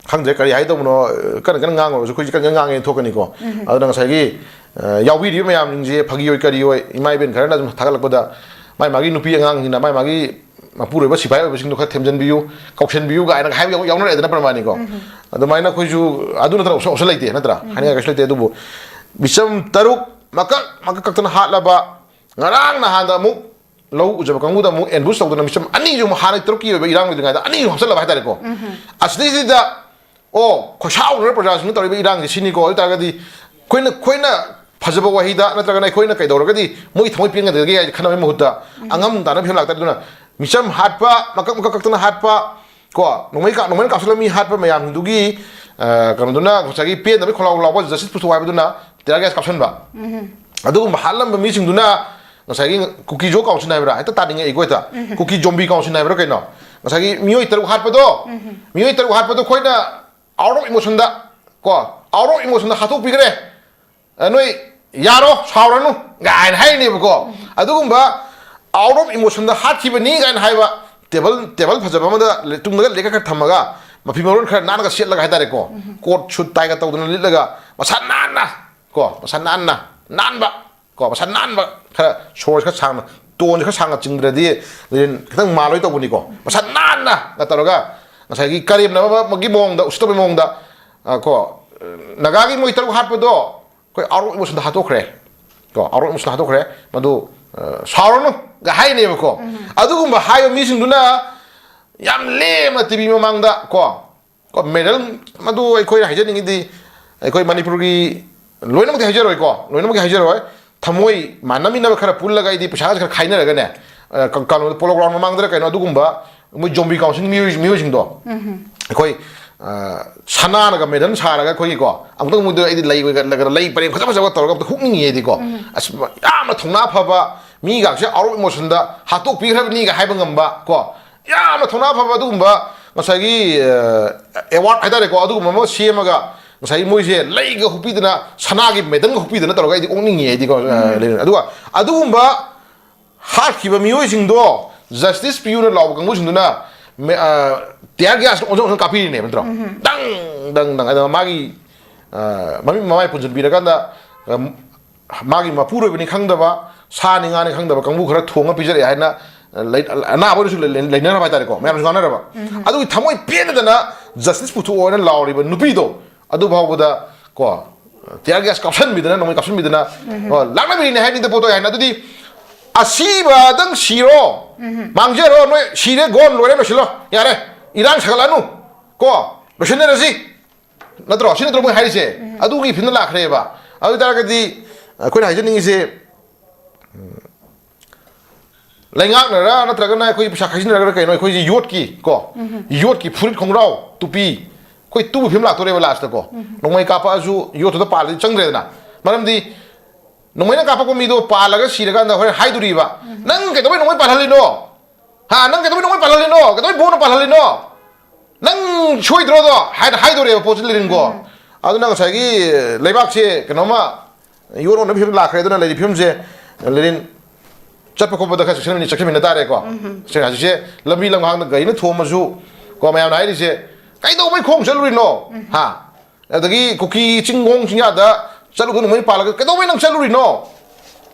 ꯈꯪꯗ꯭ꯔꯦ ꯀꯔꯤ ꯍꯥꯏꯗꯧꯕꯅꯣ, ꯀꯟꯅ ꯀꯟꯅ ꯉꯥꯡꯉꯨꯔꯁꯨ ꯑꯩꯈꯣꯏꯁꯦ ꯀꯟꯅ ꯀꯟꯅ ꯉꯥꯡꯉꯦꯅ ꯊꯣꯛꯀꯅꯤꯀꯣ꯫ ꯑꯗꯨꯅ ꯉꯁꯥꯏꯒꯤ, ꯑ, ꯌꯥꯎꯕꯤꯔꯤꯕ ꯃꯌꯥꯝꯁꯤꯡꯁꯦ ꯐꯥꯒꯤ ꯑꯣꯏ ꯀꯔꯤ ꯑꯣꯏ, ꯏꯃꯥ ꯏꯕꯦꯟ ꯈꯔꯅ ꯑꯗꯨꯝ ꯊꯥꯒꯠꯂꯛꯄꯗ ꯃꯥꯏ ꯃꯥꯒꯤ ꯅꯨꯄꯤ ꯑꯉꯥꯡꯁꯤꯡꯅ ꯃꯥꯏ ꯃꯥꯒꯤ ꯃꯄꯨꯔꯣꯏꯕ ꯁꯤꯐꯥꯏ ꯑꯣꯏꯕꯁꯤꯡꯗꯣ ꯈꯔ ꯊꯦꯝꯖꯤꯟꯕꯤꯌꯨ, ꯀꯧꯁꯟꯕꯤꯌꯨ ꯀꯥꯏꯅ ꯍꯥꯏꯕ ꯌꯥꯎ-, ꯌꯥꯎꯅꯔꯛꯑꯦꯗꯅ ꯄ꯭ꯔꯃꯥꯅꯤꯀꯣ꯫ ꯑꯗꯨꯃꯥꯏꯅ ꯑꯩꯈꯣꯏꯁꯨ ꯑꯗꯨ ꯅꯠꯇꯅ ꯑꯣꯞꯁꯟ, ꯑꯣꯞꯁꯟ ꯂꯩꯇꯦ ꯅꯠꯇ꯭ꯔꯥ? ꯍꯥꯏꯅꯤꯡꯉꯥꯏ ꯀꯩꯁꯨ ꯂꯩꯇꯦ꯫ ꯑꯗꯨꯕꯨ ꯃꯤꯆꯝ ꯇꯔꯨꯛ ꯃꯀꯛ ꯃꯀꯛ ꯀꯛꯇꯅ ꯍꯥꯠꯂꯕ, ꯉꯔꯥꯡ ꯅꯍꯥꯟꯗ ꯑꯃꯨꯛ ꯂꯧ ꯎꯖꯕ ꯀꯥꯡꯕꯨꯗ ꯑꯃꯨꯛ ꯑꯦꯝꯕꯨꯁ ꯇꯧꯗꯅ ꯃꯤꯆꯝ ꯑꯅꯤꯁꯨ ꯑꯃꯨꯛ ꯍꯥꯟꯅ ꯇꯔꯨꯛꯀꯤ ꯑꯣꯏꯕ ꯏꯔꯥꯡ ꯂꯩꯇ꯭ꯔꯤꯉꯩꯗ ꯑꯅꯤ ꯑꯃꯨꯛ ꯍꯥꯞꯆꯜꯂꯕ ꯍꯥꯏꯇꯥꯔꯦꯀꯣ꯫ ꯑꯁꯤꯗꯩꯁꯤꯗ, ꯑꯣ, ꯈꯣꯏꯁꯥꯎꯅꯔ ꯄ꯭ꯔꯖꯥꯁꯤꯡꯅ ꯇꯧꯔꯤꯕ ꯏꯔꯥꯡꯁꯤ ꯁꯤꯅꯤꯀꯣ, ꯑꯗꯨ ꯑꯣꯏꯇꯥꯔꯒꯗꯤ ꯑꯩꯈꯣꯏꯅ, ꯑꯩꯈꯣꯏꯅ ꯐꯖꯕ ꯋꯥꯍꯩꯗ ꯅꯠꯇ꯭ꯔꯒꯅ ꯑꯩꯈꯣꯏꯅ ꯀꯩꯗꯧꯔꯒꯗꯤ ꯃꯣꯏ ꯊꯃꯣꯏ ꯄꯦꯟꯒꯗꯒꯦ ꯍꯥꯏꯅ ꯈꯟꯅꯕꯒꯤ ꯃꯍꯨꯠꯇ ꯑꯉꯝ ꯇꯥꯅꯕ ꯐꯤꯕꯝ ꯂꯥꯛꯇꯥꯔꯦ꯫ ꯑꯗꯨꯅ ꯃꯤꯆꯝ ꯍꯥꯠꯄ, ꯃꯀꯛ ꯃꯀꯛ ꯀꯛꯇꯅ ꯍꯥꯠꯄ, ꯀꯣ, ꯅꯣꯡꯃꯩ ꯀꯥ-, ꯅꯣꯡꯃꯩꯅ ꯀꯥꯞꯁꯤꯜꯂ ꯃꯤ ꯍꯥꯠꯄ ꯃꯌꯥꯝꯗꯨꯒꯤ, ꯑ, ꯀꯩꯅꯣꯗꯨꯅ ꯉꯁꯥꯏꯒꯤ ꯄꯦꯟꯗꯕꯒꯤ ꯈꯣꯜꯂꯥꯎ ꯂꯥꯎꯕ, ꯖꯁꯇꯤꯁ ꯄꯨꯊꯣꯛ ꯍꯥꯏꯕꯗꯨꯅ ꯇꯤꯌꯥꯔ ꯒ꯭ꯌꯥꯁ ꯀꯥꯞꯁꯤꯟꯕ꯫ ꯑꯗꯨꯒꯨꯝꯕ ꯍꯥꯠꯂꯝꯕ ꯃꯤꯁꯤꯡꯗꯨꯅ ꯉꯁꯥꯏꯒꯤ ꯀꯨꯀꯤ ꯖꯣ ꯀꯥꯎꯟꯁꯤꯜ ꯍꯥꯏꯕ꯭ꯔꯥ? ꯍꯦꯛꯇ ꯇꯥꯅꯤꯡꯉꯛꯏꯀꯣ ꯍꯦꯛꯇ꯫ ꯀꯨꯀꯤ ꯖꯣꯝꯕꯤ ꯀꯥꯎꯟꯁꯤꯜ ꯍꯥꯏꯕ꯭ꯔꯥ ꯀꯩꯅꯣ? ꯉꯁꯥꯏꯒꯤ ꯃꯤꯑꯣꯏ ꯇꯔꯨꯛ ꯍꯥꯠꯄꯗꯣ, ꯃꯤꯑꯣꯏ ꯇꯔꯨꯛ ꯍꯥꯠꯄꯗꯣ ꯑꯩꯈꯣꯏꯅ out of emotionꯗ, ꯀꯣ, out of emotionꯗ ꯍꯥꯠꯇꯣꯛꯄꯤꯈ꯭ꯔꯦ꯫ ꯑ, ꯅꯣꯏ ꯌꯥꯔꯣ, ꯁꯥꯎꯔꯅꯨ ꯀꯥꯏꯅ ꯍꯥꯏꯔꯤꯅꯦꯕꯀꯣ꯫ ꯑꯗꯨꯒꯨꯝꯕ ꯑꯥꯎꯠ ꯑꯣꯐ ꯏꯃꯣꯁꯟꯗ ꯍꯥꯠꯈꯤꯕꯅꯤ ꯀꯥꯏꯅ ꯍꯥꯏꯕ, ꯇꯦꯕꯜ ꯇꯦꯕꯜ ꯐꯖꯕ ꯑꯃꯗ ꯇꯨꯡꯗꯒ ꯂꯦꯛꯀ ꯈꯔ ꯊꯝꯃꯒ, ꯃꯐꯤ ꯃꯔꯣꯟ ꯈꯔ ꯅꯥꯟꯅꯒ ꯁꯦꯠꯂꯒ ꯍꯥꯏꯇꯥꯔꯦꯀꯣ, ꯀꯣꯠ ꯁꯨꯠ ꯇꯥꯏꯒ ꯇꯧꯗꯅ ꯂꯤꯠꯂꯒ, ꯃꯁꯥ ꯅꯥꯟꯅ, ꯀꯣ, ꯃꯁꯥ ꯅꯥꯟꯅ, ꯅꯥꯟꯕ, ꯀꯣ, ꯃꯁꯥ ꯅꯥꯟꯕ, ꯈꯔ ꯁꯣꯔꯁꯦ ꯈꯔ ꯁꯥꯡꯅ, ꯇꯣꯟꯁꯦ ꯈꯔ ꯁꯥꯡꯅ ꯆꯤꯡꯗ꯭ꯔꯗꯤ ꯂꯤꯔꯤꯟ ꯈꯤꯇꯪ ꯃꯥꯜꯂꯣꯏ ꯇꯧꯕꯅꯤꯀꯣ꯫ ꯃꯁꯥ ꯅꯥꯟꯅꯒ ꯇꯧꯔꯒ, ꯉꯁꯥꯏꯒꯤ ꯀꯔꯦꯝꯅꯕꯒꯤ ꯃꯑꯣꯡꯗ, ꯎꯁꯤꯠꯇꯕꯒꯤ ꯃꯑꯣꯡꯗ, ꯑ, ꯀꯣ, ꯅꯥꯒꯥꯒꯤ ꯃꯣꯏ ꯇꯔꯨꯛ ꯍꯥꯠꯄꯗꯣ ꯑꯩꯈꯣꯏ ꯑꯥꯎꯠ ꯑꯣꯐ ꯏꯃꯣꯁꯟꯗ ꯍꯥꯠꯇꯣꯛꯈ꯭ꯔꯦ꯫ ꯀꯣ, ꯑꯥꯎꯠ ꯑꯣꯐ ꯏꯃꯣꯁꯟꯗ ꯍꯥꯠꯇꯣꯛꯈ꯭ꯔꯦ꯫ ꯃꯗꯨ, ꯑ, "ꯁꯥꯎꯔꯅꯨꯒ" ꯍꯥꯏꯅꯦꯕꯀꯣ꯫ ꯑꯗꯨꯒꯨꯝꯕ ꯍꯥꯏꯕ ꯃꯤꯁꯤꯡꯗꯨꯅ ꯌꯥꯝ ꯂꯦꯝꯅ ꯇꯤꯚꯤ ꯃꯃꯥꯡꯗ, ꯀꯣ, ꯀꯣ, ꯃꯦꯗꯜ, ꯃꯗꯨ ꯑꯩꯈꯣꯏꯅ ꯍꯥꯏꯖꯅꯤꯡꯉꯤꯗꯤ, ꯑꯩꯈꯣꯏ ꯃꯅꯤꯄꯨꯔꯒꯤ ꯂꯣꯏꯅꯃꯛꯇꯤ ꯍꯥꯏꯖꯔꯣꯏꯀꯣ, ꯂꯣꯏꯅꯃꯛꯇꯤ ꯍꯥꯏꯖꯔꯣꯏ꯫ ꯊꯃꯣꯏ ꯃꯥꯟꯅꯃꯤꯟꯅꯕ ꯈꯔ ꯄꯨꯜꯂꯒ ꯑꯩꯗꯤ ꯄꯩꯁꯥꯒꯁꯦ ꯈꯔ ꯈꯥꯏꯅꯔꯒꯅꯦ, ꯑ, ꯀ-, ꯀꯩꯅꯣ, ꯄꯣꯂꯣ ꯒ꯭ꯔꯥꯎꯟ ꯃꯃꯥꯡꯗꯔ ꯀꯩꯅꯣ, ꯑꯗꯨꯒꯨꯝꯕ ꯃꯣꯏ ꯖꯣꯝꯕꯤ ꯀꯥꯎꯟꯁꯤꯜ ꯃꯤꯑꯣꯏ-, ꯃꯤꯑꯣꯏꯁꯤꯡꯗꯣ, ꯑꯩꯈꯣꯏ, ꯑ, ꯁꯅꯥꯅꯒ ꯃꯦꯗꯜ ꯁꯥꯔꯒ ꯑꯩꯈꯣꯏꯒꯤꯀꯣ, ꯑꯃꯨꯛꯇꯪ ꯃꯣꯏꯗꯣ ꯑꯩꯗꯤ ꯂꯩ ꯑꯣꯏꯒꯠꯂꯒ ꯂꯩ ꯄꯔꯦꯡ ꯐꯖ ꯐꯖꯕ ꯇꯧꯔꯒ ꯑꯝꯇ ꯍꯨꯛꯅꯤꯡꯉꯤ ꯑꯩꯗꯤꯀꯣ꯫ ꯑꯁ, ꯌꯥꯝꯅ ꯊꯧꯅꯥ ꯐꯕ ꯃꯤꯒꯥꯛꯁꯦ ꯑꯥꯎꯠ ꯑꯣꯐ ꯏꯃꯣꯁꯟꯗ ꯍꯥꯠꯇꯣꯛꯄꯤꯈ꯭ꯔꯕꯅꯤꯒ ꯍꯥꯏꯕ ꯉꯝꯕ ꯀꯣ, ꯌꯥꯝꯅ ꯊꯧꯅꯥ ꯐꯕ ꯑꯗꯨꯒꯨꯝꯕ ꯉꯁꯥꯏꯒꯤ, ꯑ, ꯑꯦꯋꯥꯔꯗ ꯍꯥꯏꯇꯥꯔꯦꯀꯣ, ꯑꯗꯨꯒꯨꯝꯕ ꯑꯃ ꯁꯦꯝꯃꯒ ꯉꯁꯥꯏꯒꯤ ꯃꯣꯏꯁꯦ ꯂꯩꯒ ꯍꯨꯛꯄꯤꯗꯅ ꯁꯅꯥꯒꯤ ꯃꯦꯗꯜꯒ ꯍꯨꯛꯄꯤꯗꯅ ꯇꯧꯔꯒ ꯑꯩꯗꯤ ꯑꯣꯛꯅꯤꯡꯉꯤ ꯑꯩꯗꯤꯀꯣ, ꯑ, ꯂꯩꯔꯦ꯫ ꯑꯗꯨꯒ ꯑꯗꯨꯒꯨꯝꯕ ꯍꯥꯠꯈꯤꯕ ꯃꯤꯑꯣꯏꯁꯤꯡꯗꯣ ꯖꯁꯇꯤꯁ ꯄꯤꯌꯨꯅ ꯂꯥꯎꯕ ꯀꯥꯡꯕꯨꯁꯤꯡꯗꯨꯅ ꯃꯦ-, ꯑ, ꯇꯤꯌꯥꯔ ꯒ꯭ꯌꯥꯁ ꯑꯣꯟꯁꯣꯟ ꯑꯣꯟꯁꯣꯟ ꯀꯥꯞꯄꯤꯔꯤꯅꯦꯕ ꯅꯠꯇ꯭ꯔꯣ? ꯗꯪ ꯗꯪ ꯗꯪ꯫ ꯑꯗꯨꯒ ꯃꯥꯒꯤ, ꯑ, ꯃꯃꯤꯠ ꯃꯃꯥꯏ ꯄꯨꯟꯁꯤꯟꯕꯤꯔꯀꯥꯟꯗ, ꯑ, ꯃꯥꯒꯤ ꯃꯄꯨꯔꯣꯏꯕꯅꯤ ꯈꯪꯗꯕ, ꯁꯥꯅꯤ ꯉꯥꯅꯤ ꯈꯪꯗꯕ ꯀꯥꯡꯕꯨ ꯈꯔ ꯊꯣꯡꯉ ꯄꯤꯖꯔꯛꯑꯦ ꯍꯥꯏꯅ, ꯑ, ꯂꯩ-, ꯑꯅꯥꯕ ꯑꯣꯏꯔꯁꯨ ꯂꯩ-, ꯂꯩꯅꯔꯕ ꯍꯥꯏꯇꯥꯔꯦꯀꯣ, ꯃꯌꯥꯝꯁꯨ ꯉꯥꯡꯅꯔꯕ꯫ ꯑꯗꯨꯒꯤ ꯊꯃꯣꯏ ꯄꯦꯟꯗꯅ ꯖꯁꯇꯤꯁ ꯄꯨꯊꯣꯛꯑꯣ ꯍꯥꯏꯅ ꯂꯥꯎꯔꯤꯕ ꯅꯨꯄꯤꯗꯣ, ꯑꯗꯨ ꯐꯥꯎꯕꯗ ꯀꯣ, ꯇꯤꯌꯥꯔ ꯒ꯭ꯌꯥꯁ ꯀꯥꯞꯁꯟꯕꯤꯗꯅ, ꯅꯣꯡꯃꯩ ꯀꯥꯞꯁꯟꯕꯤꯗꯅ, ꯀꯣ, ꯂꯥꯛꯅꯕꯤꯔꯤꯅꯦ ꯍꯥꯏꯅꯤꯗ ꯄꯣꯠꯇꯣ ꯍꯥꯏꯅ꯫ ꯑꯗꯨꯗꯤ ꯑꯁꯤꯕꯗꯪ ꯁꯤꯔꯣ, ꯃꯥꯡꯖꯔꯣ, ꯅꯣꯏ ꯁꯤꯔꯦ, ꯒꯣꯟ ꯂꯣꯏꯔꯦ, ꯂꯣꯏꯁꯤꯜꯂꯣ, ꯌꯥꯔꯦ, ꯏꯔꯥꯡ ꯁꯥꯒꯠꯂꯛꯑꯅꯨ, ꯀꯣ, ꯂꯣꯏꯁꯤꯟꯅꯔꯁꯤ, ꯅꯠꯇ꯭ꯔꯣ? ꯁꯤ ꯅꯠꯇ꯭ꯔꯣ ꯃꯣꯏ ꯍꯥꯏꯔꯤꯁꯦ? ꯑꯗꯨꯒꯤ ꯐꯤꯕꯝꯗ ꯂꯥꯛꯈ꯭ꯔꯦꯕ꯫ ꯑꯗꯨ ꯑꯣꯏ ꯇꯥꯔꯒꯗꯤ ꯑꯩꯈꯣꯏꯅ ꯍꯥꯏꯖꯅꯤꯡꯉꯤꯁꯦ, ꯂꯩꯉꯥꯛꯅꯔ ꯅꯠꯇ꯭ꯔꯒꯅ ꯑꯩꯈꯣꯏ ꯄꯩꯁꯥ ꯈꯥꯏꯖꯤꯟꯅꯔꯒ ꯀꯩꯅꯣ, ꯑꯩꯈꯣꯏꯁꯤ ꯌꯣꯠꯀꯤ ꯀꯣ, ꯌꯣꯠꯀꯤ ꯐꯨꯔꯤꯠ ꯈꯣꯡꯒ꯭ꯔꯥꯎ ꯇꯨꯄꯤ, ꯑꯩꯈꯣꯏ ꯇꯨꯕ ꯐꯤꯕꯝ ꯂꯥꯛꯇꯣꯔꯦꯕ ꯂꯥꯁꯇꯀꯣ꯫ ꯅꯣꯡꯃꯩ ꯀꯥꯞꯄꯛꯑꯁꯨ ꯌꯣꯠꯇꯨꯗ ꯄꯥꯜꯂꯗꯤ ꯆꯪꯗ꯭ꯔꯦꯗꯅ꯫ ꯃꯔꯝꯗꯤ ꯅꯣꯡꯃꯩꯅ ꯀꯥꯞꯄꯛꯄ ꯃꯤꯗꯣ ꯄꯥꯜꯂꯒ ꯁꯤꯔꯀꯥꯟꯗ ꯍꯣꯔꯦꯟ ꯍꯥꯏꯗꯣꯔꯤꯕ, "ꯅꯪ ꯀꯩꯗꯧꯕꯩ ꯅꯣꯡꯃꯩ ꯄꯥꯜꯍꯜꯂꯤꯅꯣ? ꯍꯥ, ꯅꯪ ꯀꯩꯗꯧꯕꯩ ꯅꯣꯡꯃꯩ ꯄꯥꯜꯍꯜꯂꯤꯅꯣ? ꯀꯩꯗꯧꯕꯩ ꯕꯣꯝꯅ ꯄꯥꯜꯍꯜꯂꯤꯅꯣ? ꯅꯪ ꯁꯣꯏꯗ꯭ꯔꯣꯗꯣ?" ꯍꯥꯏꯅ ꯍꯥꯏꯗꯣꯔꯦꯕ ꯄꯣꯠꯁꯤ ꯂꯤꯔꯤꯟꯀꯣ꯫ ꯑꯗꯨꯅ ꯉꯁꯥꯏꯒꯤ ꯂꯩꯕꯥꯛꯁꯦ ꯀꯩꯅꯣꯝꯃ ꯌꯣꯟ ꯑꯣꯟꯅꯕ ꯐꯤꯕꯝ ꯂꯥꯛꯈ꯭ꯔꯦ꯫ ꯑꯗꯨꯅ ꯂꯩꯔꯤ ꯐꯤꯕꯝꯁꯦ ꯂꯤꯔꯤꯟ ꯆꯠꯄ ꯈꯣꯠꯄꯗ ꯈꯔ ꯆꯦꯛꯁꯤꯟꯃꯤꯟꯅ ꯆꯦꯛꯁꯤꯟꯃꯤꯟꯅ ꯇꯥꯔꯦꯀꯣ꯫ ꯁꯦ ꯍꯧꯖꯤꯛꯁꯦ ꯂꯝꯕꯤ ꯂꯝꯍꯥꯡꯗ ꯒꯥꯔꯤꯅ ꯊꯣꯝꯃꯁꯨ ꯀꯣ, ꯃꯌꯥꯝꯅ ꯍꯥꯏꯔꯤꯁꯦ, "ꯀꯩꯗꯧꯕꯩ ꯈꯣꯡ ꯆꯠꯂꯨꯔꯤꯅꯣ?" ꯍꯥ? ꯑꯗꯒꯤ ꯀꯨꯀꯤ ꯆꯤꯡ ꯈꯣꯡ ꯆꯤꯡꯌꯥꯗ ꯆꯠꯂꯨꯒꯅꯨ, ꯃꯣꯏ ꯄꯥꯜꯂꯒ, "ꯀꯩꯗꯧꯕꯩ ꯅꯪ ꯆꯠꯂꯨꯔꯤꯅꯣ?"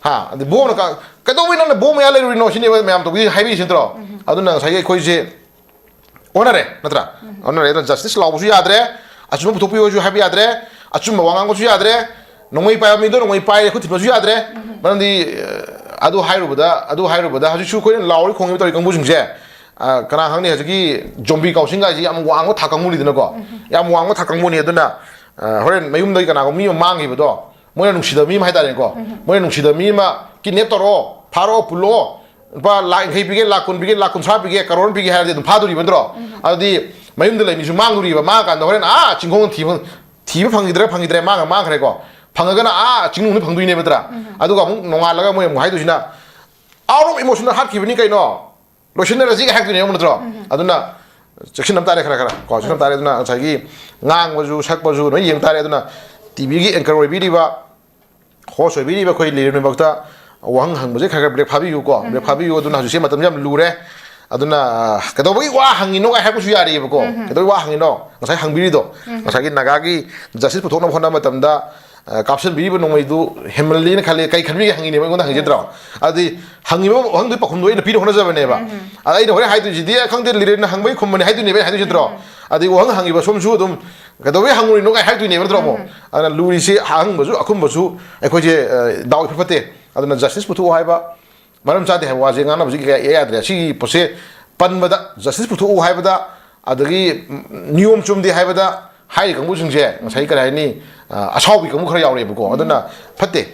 ꯍꯥ? ꯑꯗꯩ ꯕꯣꯝꯅ ꯀ-, "ꯀꯩꯗꯧꯕꯩ ꯅꯪꯅ ꯕꯣꯝ ꯃꯌꯥ ꯂꯩꯔꯨꯔꯤꯅꯣ?" ꯁꯤꯅꯦꯕ ꯃꯌꯥꯝ ꯇꯧꯕꯤ ꯍꯥꯏꯕꯤꯔꯤꯁꯤ ꯅꯠꯇ꯭ꯔꯣ? ꯑꯗꯨꯅ ꯉꯁꯥꯏꯒꯤ ꯑꯩꯈꯣꯏꯁꯦ ꯑꯣꯟꯅꯔꯦ, ꯅꯠꯇ꯭ꯔꯥ? ꯑꯣꯟꯅꯔꯦ꯫ ꯑꯗꯨꯅ ꯖꯁꯇꯤꯁ ꯂꯥꯎꯕꯁꯨ ꯌꯥꯗ꯭ꯔꯦ, ꯑꯆꯨꯝꯕ ꯄꯨꯊꯣꯛꯄꯤꯌꯨꯁꯨ ꯍꯥꯏꯕ ꯌꯥꯗ꯭ꯔꯦ, ꯑꯆꯨꯝꯕ ꯋꯥ ꯉꯥꯡꯕꯁꯨ ꯌꯥꯗ꯭ꯔꯦ, ꯅꯣꯡꯃꯩ ꯄꯥꯏꯕ ꯃꯤꯗꯣ ꯅꯣꯡꯃꯩ ꯄꯥꯏꯔꯦ ꯈꯨꯠ ꯊꯤꯟꯕꯁꯨ ꯌꯥꯗ꯭ꯔꯦ꯫ ꯃꯔꯝꯗꯤ, ꯑ, ꯑꯗꯨ ꯍꯥꯏꯔꯨꯕꯗ, ꯑꯗꯨ ꯍꯥꯏꯔꯨꯕꯗ ꯍꯧꯖꯤꯛꯁꯨ ꯑꯩꯈꯣꯏꯅ ꯂꯥꯎꯔꯤ ꯈꯣꯡꯉꯤꯕ ꯇꯧꯔꯤ ꯀꯥꯡꯕꯨꯁꯤꯡꯁꯦ, ꯑ, ꯀꯅꯥ ꯈꯪꯅꯤ, ꯍꯧꯖꯤꯛꯀꯤ ꯖꯣꯝꯕꯤ ꯀꯥꯎꯟꯁꯤꯜꯒꯥꯏꯁꯤ ꯌꯥꯝ ꯋꯥꯡꯕ ꯊꯥꯛ ꯀꯥꯡꯕꯨꯅꯤꯗꯅꯀꯣ꯫ ꯌꯥꯝ ꯋꯥꯡꯕ ꯊꯥꯛ ꯀꯥꯡꯕꯨꯅꯤ꯫ ꯑꯗꯨꯅ, ꯑ, ꯍꯣꯔꯦꯟ ꯃꯌꯨꯝꯗꯒꯤ ꯀꯅꯥꯒꯨꯝꯕ ꯃꯤ ꯑꯃ ꯃꯥꯡꯈꯤꯕꯗꯣ, ꯃꯣꯏꯅ ꯅꯨꯡꯁꯤꯗꯕ ꯃꯤ ꯑꯃ ꯍꯥꯏꯇꯥꯔꯦꯀꯣ, ꯃꯣꯏꯅ ꯅꯨꯡꯁꯤꯗꯕ ꯃꯤ ꯑꯃ ꯀꯤꯗꯅꯦꯞ ꯇꯧꯔꯛꯑꯣ, ꯐꯥꯔꯛꯑꯣ, ꯄꯨꯜꯂꯛꯑꯣ, ꯂꯨꯄꯥ ꯂꯥꯛ ꯌꯥꯡꯈꯩ ꯄꯤꯒꯦ, ꯂꯥꯛ ꯀꯨꯟ ꯄꯤꯒꯦ, ꯂꯥꯛ ꯀꯨꯟꯊ꯭ꯔꯥ ꯄꯤꯒꯦ, ꯀꯔꯣꯔ ꯄꯤꯒꯦ ꯍꯥꯏꯔꯗꯤ ꯑꯗꯨꯝ ꯐꯥꯗꯣꯔꯤꯕ ꯅꯠꯇ꯭ꯔꯣ? ꯑꯗꯨꯗꯤ ꯃꯌꯨꯝꯗ ꯂꯩ ꯃꯤꯁꯨ ꯃꯥꯡꯗꯣꯔꯤꯕ, ꯃꯥꯡꯉꯀꯥꯟꯗ ꯍꯣꯔꯦꯟ ꯑꯥ ꯆꯤꯡꯈꯣꯡ ꯊꯤꯕ, ꯊꯤꯕ ꯐꯪꯈꯤꯗ꯭ꯔꯥ ꯐꯪꯈꯤꯗ꯭ꯔꯦ, ꯃꯥꯡꯉ ꯃꯥꯡꯈ꯭ꯔꯦꯀꯣ꯫ ꯐꯪꯉꯒꯅ ꯑꯥ ꯆꯤꯡꯅꯨꯡꯗ ꯐꯪꯗꯣꯏꯅꯦꯕ ꯅꯠꯇ꯭ꯔꯥ? ꯑꯗꯨꯒ ꯑꯃꯨꯛ ꯅꯣꯡꯉꯥꯜꯂꯒ ꯃꯣꯏ ꯑꯃꯨꯛ ꯍꯥꯏꯗꯣꯏꯁꯤꯅ, "ꯑꯥꯎꯠ ꯑꯣꯐ ꯏꯃꯣꯁꯟꯗ ꯍꯥꯠꯈꯤꯕꯅꯤ ꯀꯩꯅꯣ, ꯂꯣꯏꯁꯤꯟꯅꯔꯁꯤꯒ" ꯍꯥꯏꯔꯛꯇꯣꯏꯅꯦꯕ ꯅꯠꯇ꯭ꯔꯣ? ꯑꯗꯨꯅ ꯆꯦꯛꯁꯤꯟꯅꯕ ꯇꯥꯔꯦ ꯈꯔ ꯈꯔ ꯀꯣ, ꯆꯦꯛꯁꯤꯟꯅꯕ ꯇꯥꯔꯦ꯫ ꯑꯗꯨꯅ ꯉꯁꯥꯏꯒꯤ ꯉꯥꯡꯕꯁꯨ ꯁꯛꯄꯁꯨ ꯂꯣꯏ ꯌꯦꯡ ꯇꯥꯔꯦ꯫ ꯑꯗꯨꯅ ꯇꯤꯚꯤꯒꯤ ꯑꯦꯡꯀꯔ ꯑꯣꯏꯕꯤꯔꯤꯕ, ꯍꯣꯁ ꯑꯣꯏꯕꯤꯔꯤꯕ ꯑꯩꯈꯣꯏ ꯂꯤꯔꯦꯟꯃꯛꯇ ꯋꯥꯍꯪ ꯍꯪꯕꯁꯦ ꯈꯔ ꯈꯔ ꯕ꯭ꯔꯦꯛ ꯐꯥꯕꯤꯌꯨꯀꯣ, ꯕ꯭ꯔꯦꯛ ꯐꯥꯕꯤꯌꯨ꯫ ꯑꯗꯨꯅ ꯍꯧꯖꯤꯛꯁꯦ ꯃꯇꯝꯁꯦ ꯌꯥꯝ ꯂꯨꯔꯦ꯫ ꯑꯗꯨꯅ, ꯑ, "ꯀꯩꯗꯧꯕꯒꯤ ꯋꯥ ꯍꯪꯉꯤꯅꯣ?" ꯀꯥꯏ ꯍꯥꯏꯔꯛꯄꯁꯨ ꯌꯥꯔꯤꯑꯕꯀꯣ꯫ "ꯀꯩꯗꯧꯕꯒꯤ ꯋꯥ ꯍꯪꯉꯤꯅꯣ?" ꯉꯁꯥꯏ ꯍꯪꯕꯤꯔꯤꯗꯣ, ꯉꯁꯥꯏꯒꯤ ꯅꯥꯒꯥꯒꯤ ꯖꯁꯇꯤꯁ ꯄꯨꯊꯣꯛꯅꯕ ꯍꯣꯠꯅꯕ ꯃꯇꯝꯗ, ꯑ, ꯀꯥꯞꯁꯤꯟꯕꯤꯔꯤꯕ ꯅꯣꯡꯃꯩꯗꯨ ꯍꯦꯟꯃꯜꯂꯤꯅ ꯈꯜꯂꯤ, ꯀꯩ ꯈꯟꯕꯤꯒꯦ ꯍꯪꯉꯤꯅꯦꯕ ꯑꯩꯉꯣꯟꯗ ꯍꯪꯉꯤꯁꯦ ꯅꯠꯇ꯭ꯔꯣ? ꯑꯗꯨꯗꯤ ꯍꯪꯉꯤꯕ ꯋꯥꯍꯪꯗꯨꯒꯤ ꯄꯥꯎꯈꯨꯝꯗꯣ ꯑꯩꯅ ꯄꯤꯅꯕ ꯍꯣꯠꯅꯖꯕꯅꯦꯕ꯫ ꯑꯗ ꯑꯩꯅ ꯍꯣꯔꯦꯟ ꯍꯥꯏꯗꯣꯏꯁꯤꯗꯤ, "ꯑꯦ, ꯈꯪꯗꯦ, ꯂꯤꯔꯦꯟꯅ ꯍꯪꯕꯒꯤ ꯈꯨꯝꯕꯅꯦ" ꯍꯥꯏꯗꯣꯏꯅꯦꯕ ꯑꯩꯅ ꯍꯥꯏꯗꯣꯏꯁꯤ ꯅꯠꯇ꯭ꯔꯣ? ꯑꯗꯩ ꯋꯥꯍꯪ ꯍꯪꯉꯤꯕ ꯁꯣꯝꯁꯨ ꯑꯗꯨꯝ "ꯀꯩꯗꯧꯕꯩ ꯍꯪꯉꯨꯔꯤꯅꯣ?" ꯀꯥꯏ ꯍꯥꯏꯔꯛꯇꯣꯏꯅꯦꯕ ꯅꯠꯇ꯭ꯔꯣ ꯑꯃꯨꯛ? ꯑꯗꯨꯅ ꯂꯨꯔꯤꯁꯤ ꯍꯪꯕꯁꯨ ꯑꯈꯨꯝꯕꯁꯨ ꯑꯩꯈꯣꯏꯁꯦ, ꯑ, ꯗꯥꯎ ꯏꯐ ꯐꯠꯇꯦ꯫ ꯑꯗꯨꯅ ꯖꯁꯇꯤꯁ ꯄꯨꯊꯣꯛꯑꯣ ꯍꯥꯏꯕ, ꯃꯔꯝ ꯆꯥꯗꯦ ꯍꯥꯏꯕ ꯋꯥꯁꯦ ꯉꯥꯡꯅꯕꯁꯤ ꯀꯌꯥ ꯏꯌꯥ ꯌꯥꯗ꯭ꯔꯦ꯫ ꯁꯤꯒꯤ ꯄꯣꯠꯁꯦ ꯄꯟꯕꯗ, ꯖꯁꯇꯤꯁ ꯄꯨꯊꯣꯛꯎ ꯍꯥꯏꯕꯗ, ꯑꯗꯒꯤ, ꯎꯝ, ꯅꯤꯌꯣꯝ ꯆꯨꯝꯗꯦ ꯍꯥꯏꯕꯗ ꯍꯥꯏꯔꯤ ꯀꯥꯡꯕꯨꯁꯤꯡꯁꯦ ꯉꯁꯥꯏ ꯀꯔꯤ ꯍꯥꯏꯅꯤ, ꯑ, ꯑꯁꯥꯎꯕꯤ ꯀꯥꯡꯕꯨ ꯈꯔ ꯌꯥꯎꯔꯛꯑꯦꯕꯀꯣ꯫ ꯑꯗꯨꯅ ꯐꯠꯇꯦ꯫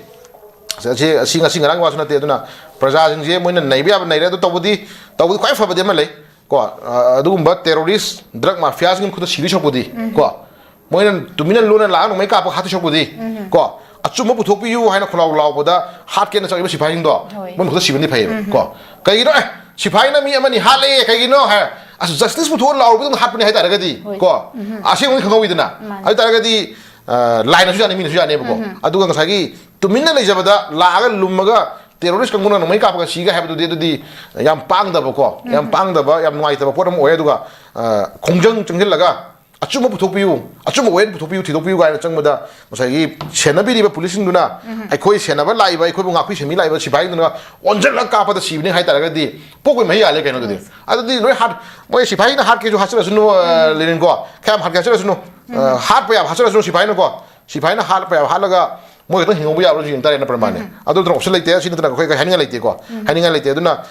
ꯑꯁꯤ, ꯑꯁꯤ ꯉꯁꯤ ꯉꯔꯥꯡꯒꯤ ꯋꯥꯁꯨ ꯅꯠꯇꯦ꯫ ꯑꯗꯨꯅ ꯄ꯭ꯔꯖꯥꯁꯤꯡꯁꯦ ꯃꯣꯏꯅ ꯅꯩꯕ ꯌꯥꯕ ꯅꯩꯔꯦ꯫ ꯑꯗꯨ ꯇꯧꯕꯗꯤ, ꯇꯧꯕꯗꯤ ꯈ꯭ꯋꯥꯏ ꯐꯕꯗꯤ ꯑꯃ ꯂꯩ ꯀꯣ, ꯑ, ꯑꯗꯨꯒꯨꯝꯕ ꯇꯦꯔꯣꯔꯤꯁ, ꯗ꯭ꯔꯒ ꯃꯥꯐꯤꯌꯥꯁꯤꯡꯒꯤ ꯈꯨꯠꯇ ꯁꯤꯗꯣꯏ ꯁꯔꯨꯛꯄꯨꯗꯤ ꯀꯣ, ꯃꯣꯏꯅ ꯇꯨꯃꯤꯟꯅ ꯂꯣꯟꯅ ꯂꯥꯛꯑꯒ ꯅꯣꯡꯃꯩ ꯀꯥꯞꯄ ꯍꯥꯠꯇꯣꯏ ꯁꯔꯨꯛꯄꯨꯗꯤ ꯀꯣ, ꯑꯆꯨꯝꯕ ꯄꯨꯊꯣꯛꯄꯤꯌꯨ ꯍꯥꯏꯅ ꯈꯣꯂꯥꯎ ꯂꯥꯎꯕꯗ ꯍꯥꯠꯀꯦꯅ ꯆꯪꯉꯤꯕ ꯁꯤꯐꯥꯏꯁꯤꯡꯗꯣ ꯍꯣꯏ꯫ ꯃꯣꯏ ꯃꯈꯨꯠꯇ ꯁꯤꯕꯅꯗꯤ ꯐꯩꯌꯦꯕ ꯀꯣ꯫ ꯀꯩꯒꯤꯅꯣ? ꯑꯦ, ꯁꯤꯐꯥꯏꯅ ꯃꯤ ꯑꯃꯅꯤ ꯍꯥꯠꯂꯦ, ꯀꯩꯒꯤꯅꯣ ꯍꯥꯏ, "ꯑꯁ, ꯖꯁꯇꯤꯁ ꯄꯨꯊꯣꯛꯑ ꯂꯥꯎꯔꯨꯕꯗ ꯑꯗꯨꯝ ꯍꯥꯠꯄꯅꯦ" ꯍꯥꯏ ꯇꯥꯔꯒꯗꯤ ꯍꯣꯏ꯫ ꯀꯣ, ꯑꯁꯦꯡꯕꯗꯤ ꯈꯪꯍꯧꯋꯤꯗꯅ꯫ ꯃꯥꯅꯦ꯫ ꯑꯗꯨ ꯇꯥꯔꯒꯗꯤ, ꯑ, ꯂꯥꯏꯅꯁꯨ ꯌꯥꯅꯤ, ꯃꯤꯅꯁꯨ ꯌꯥꯅꯦꯕꯀꯣ꯫ ꯑꯗꯨꯒ ꯉꯁꯥꯏꯒꯤ ꯇꯨꯃꯤꯟꯅ ꯂꯩꯖꯕꯗ ꯂꯥꯛꯑꯒ ꯂꯨꯝꯃꯒ ꯇꯦꯔꯣꯔꯤꯁ ꯀꯥꯡꯕꯨꯅ ꯅꯣꯡꯃꯩ ꯀꯥꯞꯄꯒ ꯁꯤꯒ ꯍꯥꯏꯕꯗꯨꯗꯤ, ꯑꯗꯨꯗꯤ ꯌꯥꯝ ꯄꯥꯡꯗꯕꯀꯣ, ꯌꯥꯝ ꯄꯥꯡꯗꯕ, ꯌꯥꯝ ꯅꯨꯡꯉꯥꯏꯇꯕ ꯄꯣꯠ ꯑꯃ ꯑꯣꯏ꯫ ꯑꯗꯨꯒ, ꯑ, ꯈꯣꯡꯖꯪ ꯆꯪꯁꯤꯜꯂꯒ ꯑꯆꯨꯝꯕ ꯄꯨꯊꯣꯛꯄꯤꯌꯨ, ꯑꯆꯨꯝꯕ ꯋꯥꯌꯦꯜ ꯄꯨꯊꯣꯛꯄꯤꯌꯨ, ꯊꯤꯗꯣꯛꯄꯤꯌꯨ ꯀꯥꯏꯅ ꯆꯪꯕꯗ, ꯉꯁꯥꯏꯒꯤ ꯁꯦꯟꯅꯕꯤꯔꯤꯕ ꯄꯨꯂꯤꯁꯁꯤꯡꯗꯨꯅ, ꯑꯩꯈꯣꯏ ꯁꯦꯟꯅꯕ ꯂꯥꯛꯏꯕ, ꯑꯩꯈꯣꯏꯕꯨ ꯉꯥꯛꯄꯤ ꯁꯦꯟꯕꯤ ꯂꯥꯛꯏꯕ ꯁꯤꯐꯥꯏꯗꯨꯅ ꯑꯣꯟꯁꯤꯜꯂꯒ ꯀꯥꯞꯄꯗ ꯁꯤꯕꯅꯤ ꯍꯥꯏꯇꯥꯔꯒꯗꯤ, ꯄꯣꯛꯄꯩ ꯃꯍꯩ ꯌꯥꯜꯂꯦ ꯀꯩꯅꯣꯗꯨꯗꯤ꯫ ꯑꯗꯨꯗꯤ ꯂꯣꯏ ꯍꯥꯠ-, ꯃꯣꯏ ꯁꯤꯐꯥꯏꯅ ꯍꯥꯠꯀꯦꯁꯨ ꯍꯥꯠꯆꯔꯁꯅꯨ, ꯑ, ꯂꯦꯅꯤꯟ ꯀꯣ, ꯈꯌꯥꯝ ꯍꯥꯠꯀꯦ ꯍꯥꯠꯆꯔꯁꯅꯨ, ꯑ, ꯍꯥꯠꯄ ꯌꯥꯕ ꯍꯥꯠꯆꯔꯁꯅꯨ ꯁꯤꯐꯥꯏꯅꯀꯣ꯫ ꯁꯤꯐꯥꯏꯅ ꯍꯥꯠꯄ ꯌꯥꯕ ꯍꯥꯠꯂꯒ ꯃꯣꯏ ꯈꯛꯇꯪ ꯍꯤꯡꯍꯧꯕ ꯌꯥꯕ꯭ꯔꯥꯁꯨ ꯌꯦꯡ ꯇꯥꯔꯦꯅ ꯄ꯭ꯔꯃꯥꯟꯅꯦ꯫ ꯑꯗꯨ ꯅꯠꯇꯅ ꯑꯣꯞꯁꯟ ꯂꯩꯇꯦ꯫ ꯁꯤ ꯅꯠꯇꯅ ꯑꯩꯈꯣꯏ ꯀꯩ ꯍꯥꯏꯅꯤꯡꯉꯥꯏ ꯂꯩꯇꯦꯀꯣ꯫ ꯍꯥꯏꯅꯤꯡꯉꯥꯏ ꯂꯩꯇꯦ꯫ ꯑꯗꯨꯅ,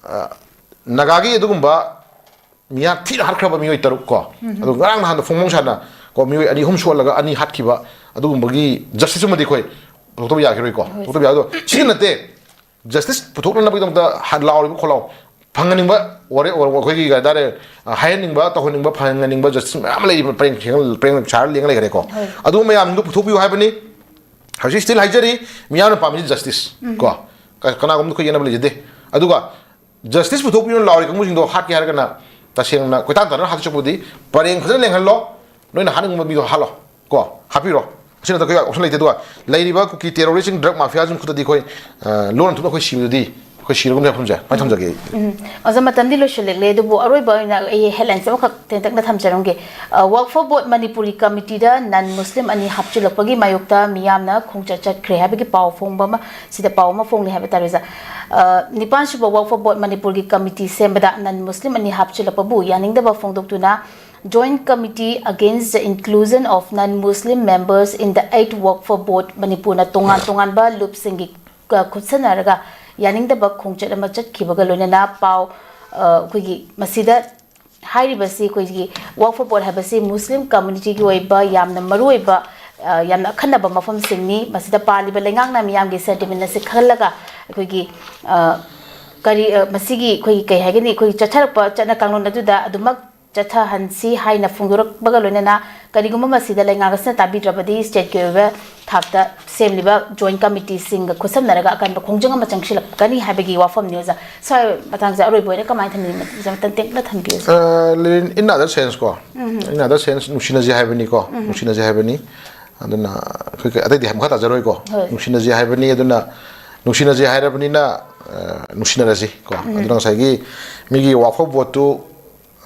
ꯑ, ꯅꯥꯒꯥꯒꯤ ꯑꯗꯨꯒꯨꯝꯕ ꯃꯤꯍꯥꯠ ꯊꯤꯅ ꯍꯥꯠꯈ꯭ꯔꯕ ꯃꯤꯑꯣꯏ ꯇꯔꯨꯛ ꯀꯣ꯫ ꯑꯗꯨ ꯉꯔꯥꯡ ꯅꯍꯥꯟꯗ ꯐꯣꯡ ꯐꯣꯡ ꯁꯥꯅ ꯀꯣ, ꯃꯤꯑꯣꯏ ꯑꯅꯤ ꯑꯍꯨꯝ ꯁꯣꯠꯂꯒ ꯑꯅꯤ ꯍꯥꯠꯈꯤꯕ, ꯑꯗꯨꯒꯨꯝꯕꯒꯤ ꯖꯁꯇꯤꯁ ꯑꯃꯗꯤ ꯑꯩꯈꯣꯏ ꯄꯨꯊꯣꯛꯇꯕ ꯌꯥꯈꯤꯔꯣꯏꯀꯣ꯫ ꯄꯨꯊꯣꯛꯇꯕ ꯌꯥ-, ꯑꯗꯣ ꯁꯤꯗ ꯅꯠꯇꯦ꯫ ꯖꯁꯇꯤꯁ ꯄꯨꯊꯣꯛꯅꯅꯕꯒꯤꯗꯃꯛꯇ ꯍꯥ-, ꯂꯥꯎꯔꯤꯕ ꯈꯣꯠꯂꯥꯎ ꯐꯪꯍꯟꯅꯤꯡꯕ, ꯋꯥꯔꯦ-, ꯑꯩꯈꯣꯏꯒꯤ ꯀꯩ ꯍꯥꯏꯇꯥꯔꯦ, ꯑ, ꯍꯥꯏꯍꯟꯅꯤꯡꯕ, ꯇꯧꯍꯟꯅꯤꯡꯕ, ꯐꯪꯍꯟꯅꯤꯡꯕ ꯖꯁꯇꯤꯁ ꯃꯌꯥꯝ ꯑꯃ ꯂꯩꯔꯤꯕ, ꯄꯔꯦꯡ ꯁꯦꯡꯅ-, ꯄꯔꯦꯡ ꯁꯥꯔ ꯂꯦꯡꯉ ꯂꯩꯈ꯭ꯔꯦꯀꯣ꯫ ꯑꯗꯨ ꯃꯌꯥꯝꯗꯣ ꯄꯨꯊꯣꯛꯄꯤꯌꯨ ꯍꯥꯏꯕꯅꯤ꯫ ꯍꯧꯖꯤꯛ ꯁ꯭ꯇꯤꯜ ꯍꯥꯏꯖꯔꯤ, ꯃꯤꯌꯥꯝꯅ ꯄꯥꯝꯃꯤꯁꯤ ꯖꯁꯇꯤꯁ ꯀꯣ꯫ ꯀ-, ꯀꯅꯥꯒꯨꯝꯕꯗ ꯑꯩꯈꯣꯏ ꯌꯦꯠꯅꯕ ꯂꯩꯖꯗꯦ꯫ ꯑꯗꯨꯒ ꯖꯁꯇꯤꯁ ꯄꯨꯊꯣꯛꯄꯤꯌꯨꯅ ꯂꯥꯎꯔꯤ ꯀꯥꯡꯕꯨꯁꯤꯡꯗꯣ ꯍꯥꯠꯀꯦ ꯍꯥꯏꯔꯒꯅ ꯇꯁꯦꯡꯅ ꯀꯣꯏꯇꯥꯟ ꯇꯥꯟꯅꯅ ꯍꯥꯠꯇꯣꯏ ꯁꯔꯨꯛꯄꯨꯗꯤ ꯄꯔꯦꯡ ꯐꯖꯅ ꯂꯦꯡꯍꯜꯂꯣ, ꯅꯣꯏꯅ ꯍꯥꯠꯅꯤꯡꯕ ꯃꯤꯗꯣ ꯍꯥꯠꯂꯣ ꯀꯣ, ꯍꯥꯠꯄꯤꯔꯣ꯫ ꯑꯁꯤ ꯅꯠꯇ꯭ꯔꯒ ꯑꯩꯈꯣꯏ ꯑꯣꯞꯁꯟ ꯂꯩꯇꯦ꯫ ꯑꯗꯨꯒ ꯂꯩꯔꯤꯕ ꯀꯨꯀꯤ ꯇꯦꯔꯣꯔꯤꯁꯁꯤꯡ, ꯗ꯭ꯔꯒ ꯃꯥꯐꯤꯌꯥꯁꯤꯡ ꯈꯨꯠꯇꯗꯤ ꯑꯩꯈꯣꯏ, ꯑ, ꯂꯣꯟꯅ ꯊꯨꯞꯅ ꯑꯩꯈꯣꯏ ꯁꯤꯕꯗꯨꯗꯤ ꯑꯩꯈꯣꯏ ꯁꯤꯔꯒꯨꯝ ꯍꯥꯏꯕ ꯊꯝꯖꯒꯦ, ꯀꯃꯥꯏꯅ ꯊꯝꯖꯒꯦ? ꯎꯝ꯫ ꯑꯣꯖꯥ, ꯃꯇꯝꯗꯤ ꯂꯣꯏꯁꯤꯜꯂꯛꯂꯦ, ꯑꯗꯨꯕꯨ ꯑꯔꯣꯏꯕ ꯑꯣꯏꯅ ꯑꯩ ꯍꯦꯗꯂꯥꯏꯟꯁ ꯑꯃꯈꯛ ꯇꯦꯟꯇꯛꯅ ꯊꯝꯖꯔꯝꯒꯦ꯫ ꯑ, ꯋꯥꯛꯐ ꯕꯣꯔꯗ ꯃꯅꯤꯄꯨꯔꯒꯤ ꯀꯃꯤꯇꯤꯗ ꯅꯟ ꯃꯨꯁꯂꯤꯝ ꯑꯅꯤ ꯍꯥꯞꯆꯤꯜꯂꯛꯄꯒꯤ ꯃꯥꯌꯣꯛꯇ ꯃꯤꯌꯥꯝꯅ ꯈꯣꯡꯆꯠ ꯆꯠꯈ꯭ꯔꯦ ꯍꯥꯏꯕꯒꯤ ꯄꯥꯎ ꯐꯣꯡꯕ ꯑꯃ, ꯁꯤꯗ ꯄꯥꯎ ꯑꯃ ꯐꯣꯡꯂꯤ ꯍꯥꯏꯕ ꯇꯥꯔꯦ, ꯑꯣꯖꯥ꯫ ꯑ, ꯅꯤꯄꯥꯟ ꯁꯨꯕ ꯋꯥꯛꯐ ꯕꯣꯔꯗ ꯃꯅꯤꯄꯨꯔꯒꯤ ꯀꯃꯤꯇꯤ ꯁꯦꯝꯕꯗ ꯅꯟ ꯃꯨꯁꯂꯤꯝ ꯑꯅꯤ ꯍꯥꯞꯆꯤꯜꯂꯛꯄꯕꯨ ꯌꯥꯅꯤꯡꯗꯕ ꯐꯣꯡꯗꯣꯛꯇꯨꯅ Joint Committee Against the Inclusion of Non-Muslim Members in the Eighth Workforce Board ꯃꯅꯤꯄꯨꯔꯅ ꯇꯣꯉꯥꯟ ꯇꯣꯉꯥꯟꯕ ꯂꯨꯞꯁꯤꯡꯒꯤ ꯈꯨꯠꯁꯝꯅꯔꯒ ꯌꯥꯅꯤꯡꯗꯕ ꯈꯣꯡꯆꯠ ꯑꯃ ꯆꯠꯈꯤꯕꯒ ꯂꯣꯏꯅꯅ ꯄꯥꯎ, ꯑ, ꯑꯩꯈꯣꯏꯒꯤ ꯃꯁꯤꯗ ꯍꯥꯏꯔꯤꯕꯁꯤ ꯑꯩꯈꯣꯏꯒꯤ ꯋꯥꯛꯐ ꯕꯣꯔꯗ ꯍꯥꯏꯕꯁꯤ ꯃꯨꯁꯂꯤꯝ ꯀꯝꯃ꯭ꯌꯨꯅꯤꯇꯤꯒꯤ ꯑꯣꯏꯕ ꯌꯥꯝꯅ ꯃꯔꯨꯑꯣꯏꯕ, ꯑ, ꯌꯥꯝꯅ ꯑꯈꯟꯅꯕ ꯃꯐꯝꯁꯤꯡꯅꯤ꯫ ꯃꯁꯤꯗ ꯄꯥꯜꯂꯤꯕ ꯂꯩꯉꯥꯛꯅ ꯃꯤꯌꯥꯝꯒꯤ ꯁꯦꯟꯇꯤꯃꯦꯟ ꯑꯁꯤ ꯈꯜꯂꯒ ꯑꯩꯈꯣꯏꯒꯤ, ꯑ, ꯀꯔꯤ, ꯑ, ꯃꯁꯤꯒꯤ ꯑꯩꯈꯣꯏꯒꯤ ꯀꯩ ꯍꯥꯏꯒꯅꯤ, ꯑꯩꯈꯣꯏꯒꯤ ꯆꯠꯊꯔꯛꯄ ꯆꯠꯅ ꯀꯥꯡꯂꯣꯟ ꯑꯗꯨꯗ ꯑꯗꯨꯃꯛ ꯆꯠꯊꯍꯟꯁꯤ ꯍꯥꯏꯅ ꯐꯣꯡꯗꯣꯔꯛꯄꯒ ꯂꯣꯏꯅꯅ ꯀꯔꯤꯒꯨꯝꯕ ꯃꯁꯤꯗ ꯂꯩꯉꯥꯛ ꯑꯁꯤꯅ ꯇꯥꯕꯤꯗ꯭ꯔꯕꯗꯤ ꯁ꯭ꯇꯦꯠꯀꯤ ꯑꯣꯏꯕ ꯊꯥꯛꯇ ꯁꯦꯝꯂꯤꯕ ꯖꯣꯏꯟ ꯀꯃꯤꯇꯤꯁꯤꯡꯒ ꯈꯨꯠꯁꯝꯅꯔꯒ ꯑꯀꯟꯕ ꯈꯣꯡꯖꯪ ꯑꯃ ꯆꯪꯁꯤꯜꯂꯛꯀꯅꯤ ꯍꯥꯏꯕꯒꯤ ꯋꯥꯐꯝꯅꯤ ꯑꯣꯖꯥ꯫ ꯁ꯭ꯋꯥꯏ ꯃꯇꯥꯡꯁꯦ ꯑꯔꯣꯏꯕ ꯑꯣꯏꯅ ꯀꯃꯥꯏꯅ ꯊꯝꯕꯤꯅꯤꯡꯕ, ꯑꯣꯖꯥ, ꯃꯇꯝ ꯇꯦꯟꯇꯛꯅ ꯊꯝꯕꯤꯌꯨ, ꯑꯣꯖꯥ꯫ ꯑ, ꯂꯦꯅꯤꯟ, in other sense ꯀꯣ, in other sense, ꯅꯨꯡꯁꯤꯅꯁꯦ ꯍꯥꯏꯕꯅꯤꯀꯣ, ꯅꯨꯡꯁꯤꯅꯁꯦ ꯍꯥꯏꯕꯅꯤ꯫ ꯑꯗꯨꯅ ꯑꯩꯈꯣꯏ ꯀꯩ-, ꯑꯇꯩꯗꯤ ꯃꯈꯥ ꯇꯥꯖꯔꯣꯏꯀꯣ꯫ ꯍꯣꯏ꯫ ꯅꯨꯡꯁꯤꯅꯁꯦ ꯍꯥꯏꯕꯅꯤ꯫ ꯑꯗꯨꯅ ꯅꯨꯡꯁꯤꯅꯁꯦ ꯍꯥꯏꯔꯕꯅꯤꯅ, ꯑ, ꯅꯨꯡꯁꯤꯅꯔꯁꯤ ꯀꯣ꯫ ꯑꯗꯨꯅ ꯉꯁꯥꯏꯒꯤ ꯃꯤꯒꯤ ꯋꯥꯛꯐ ꯕꯣꯠꯇꯨ,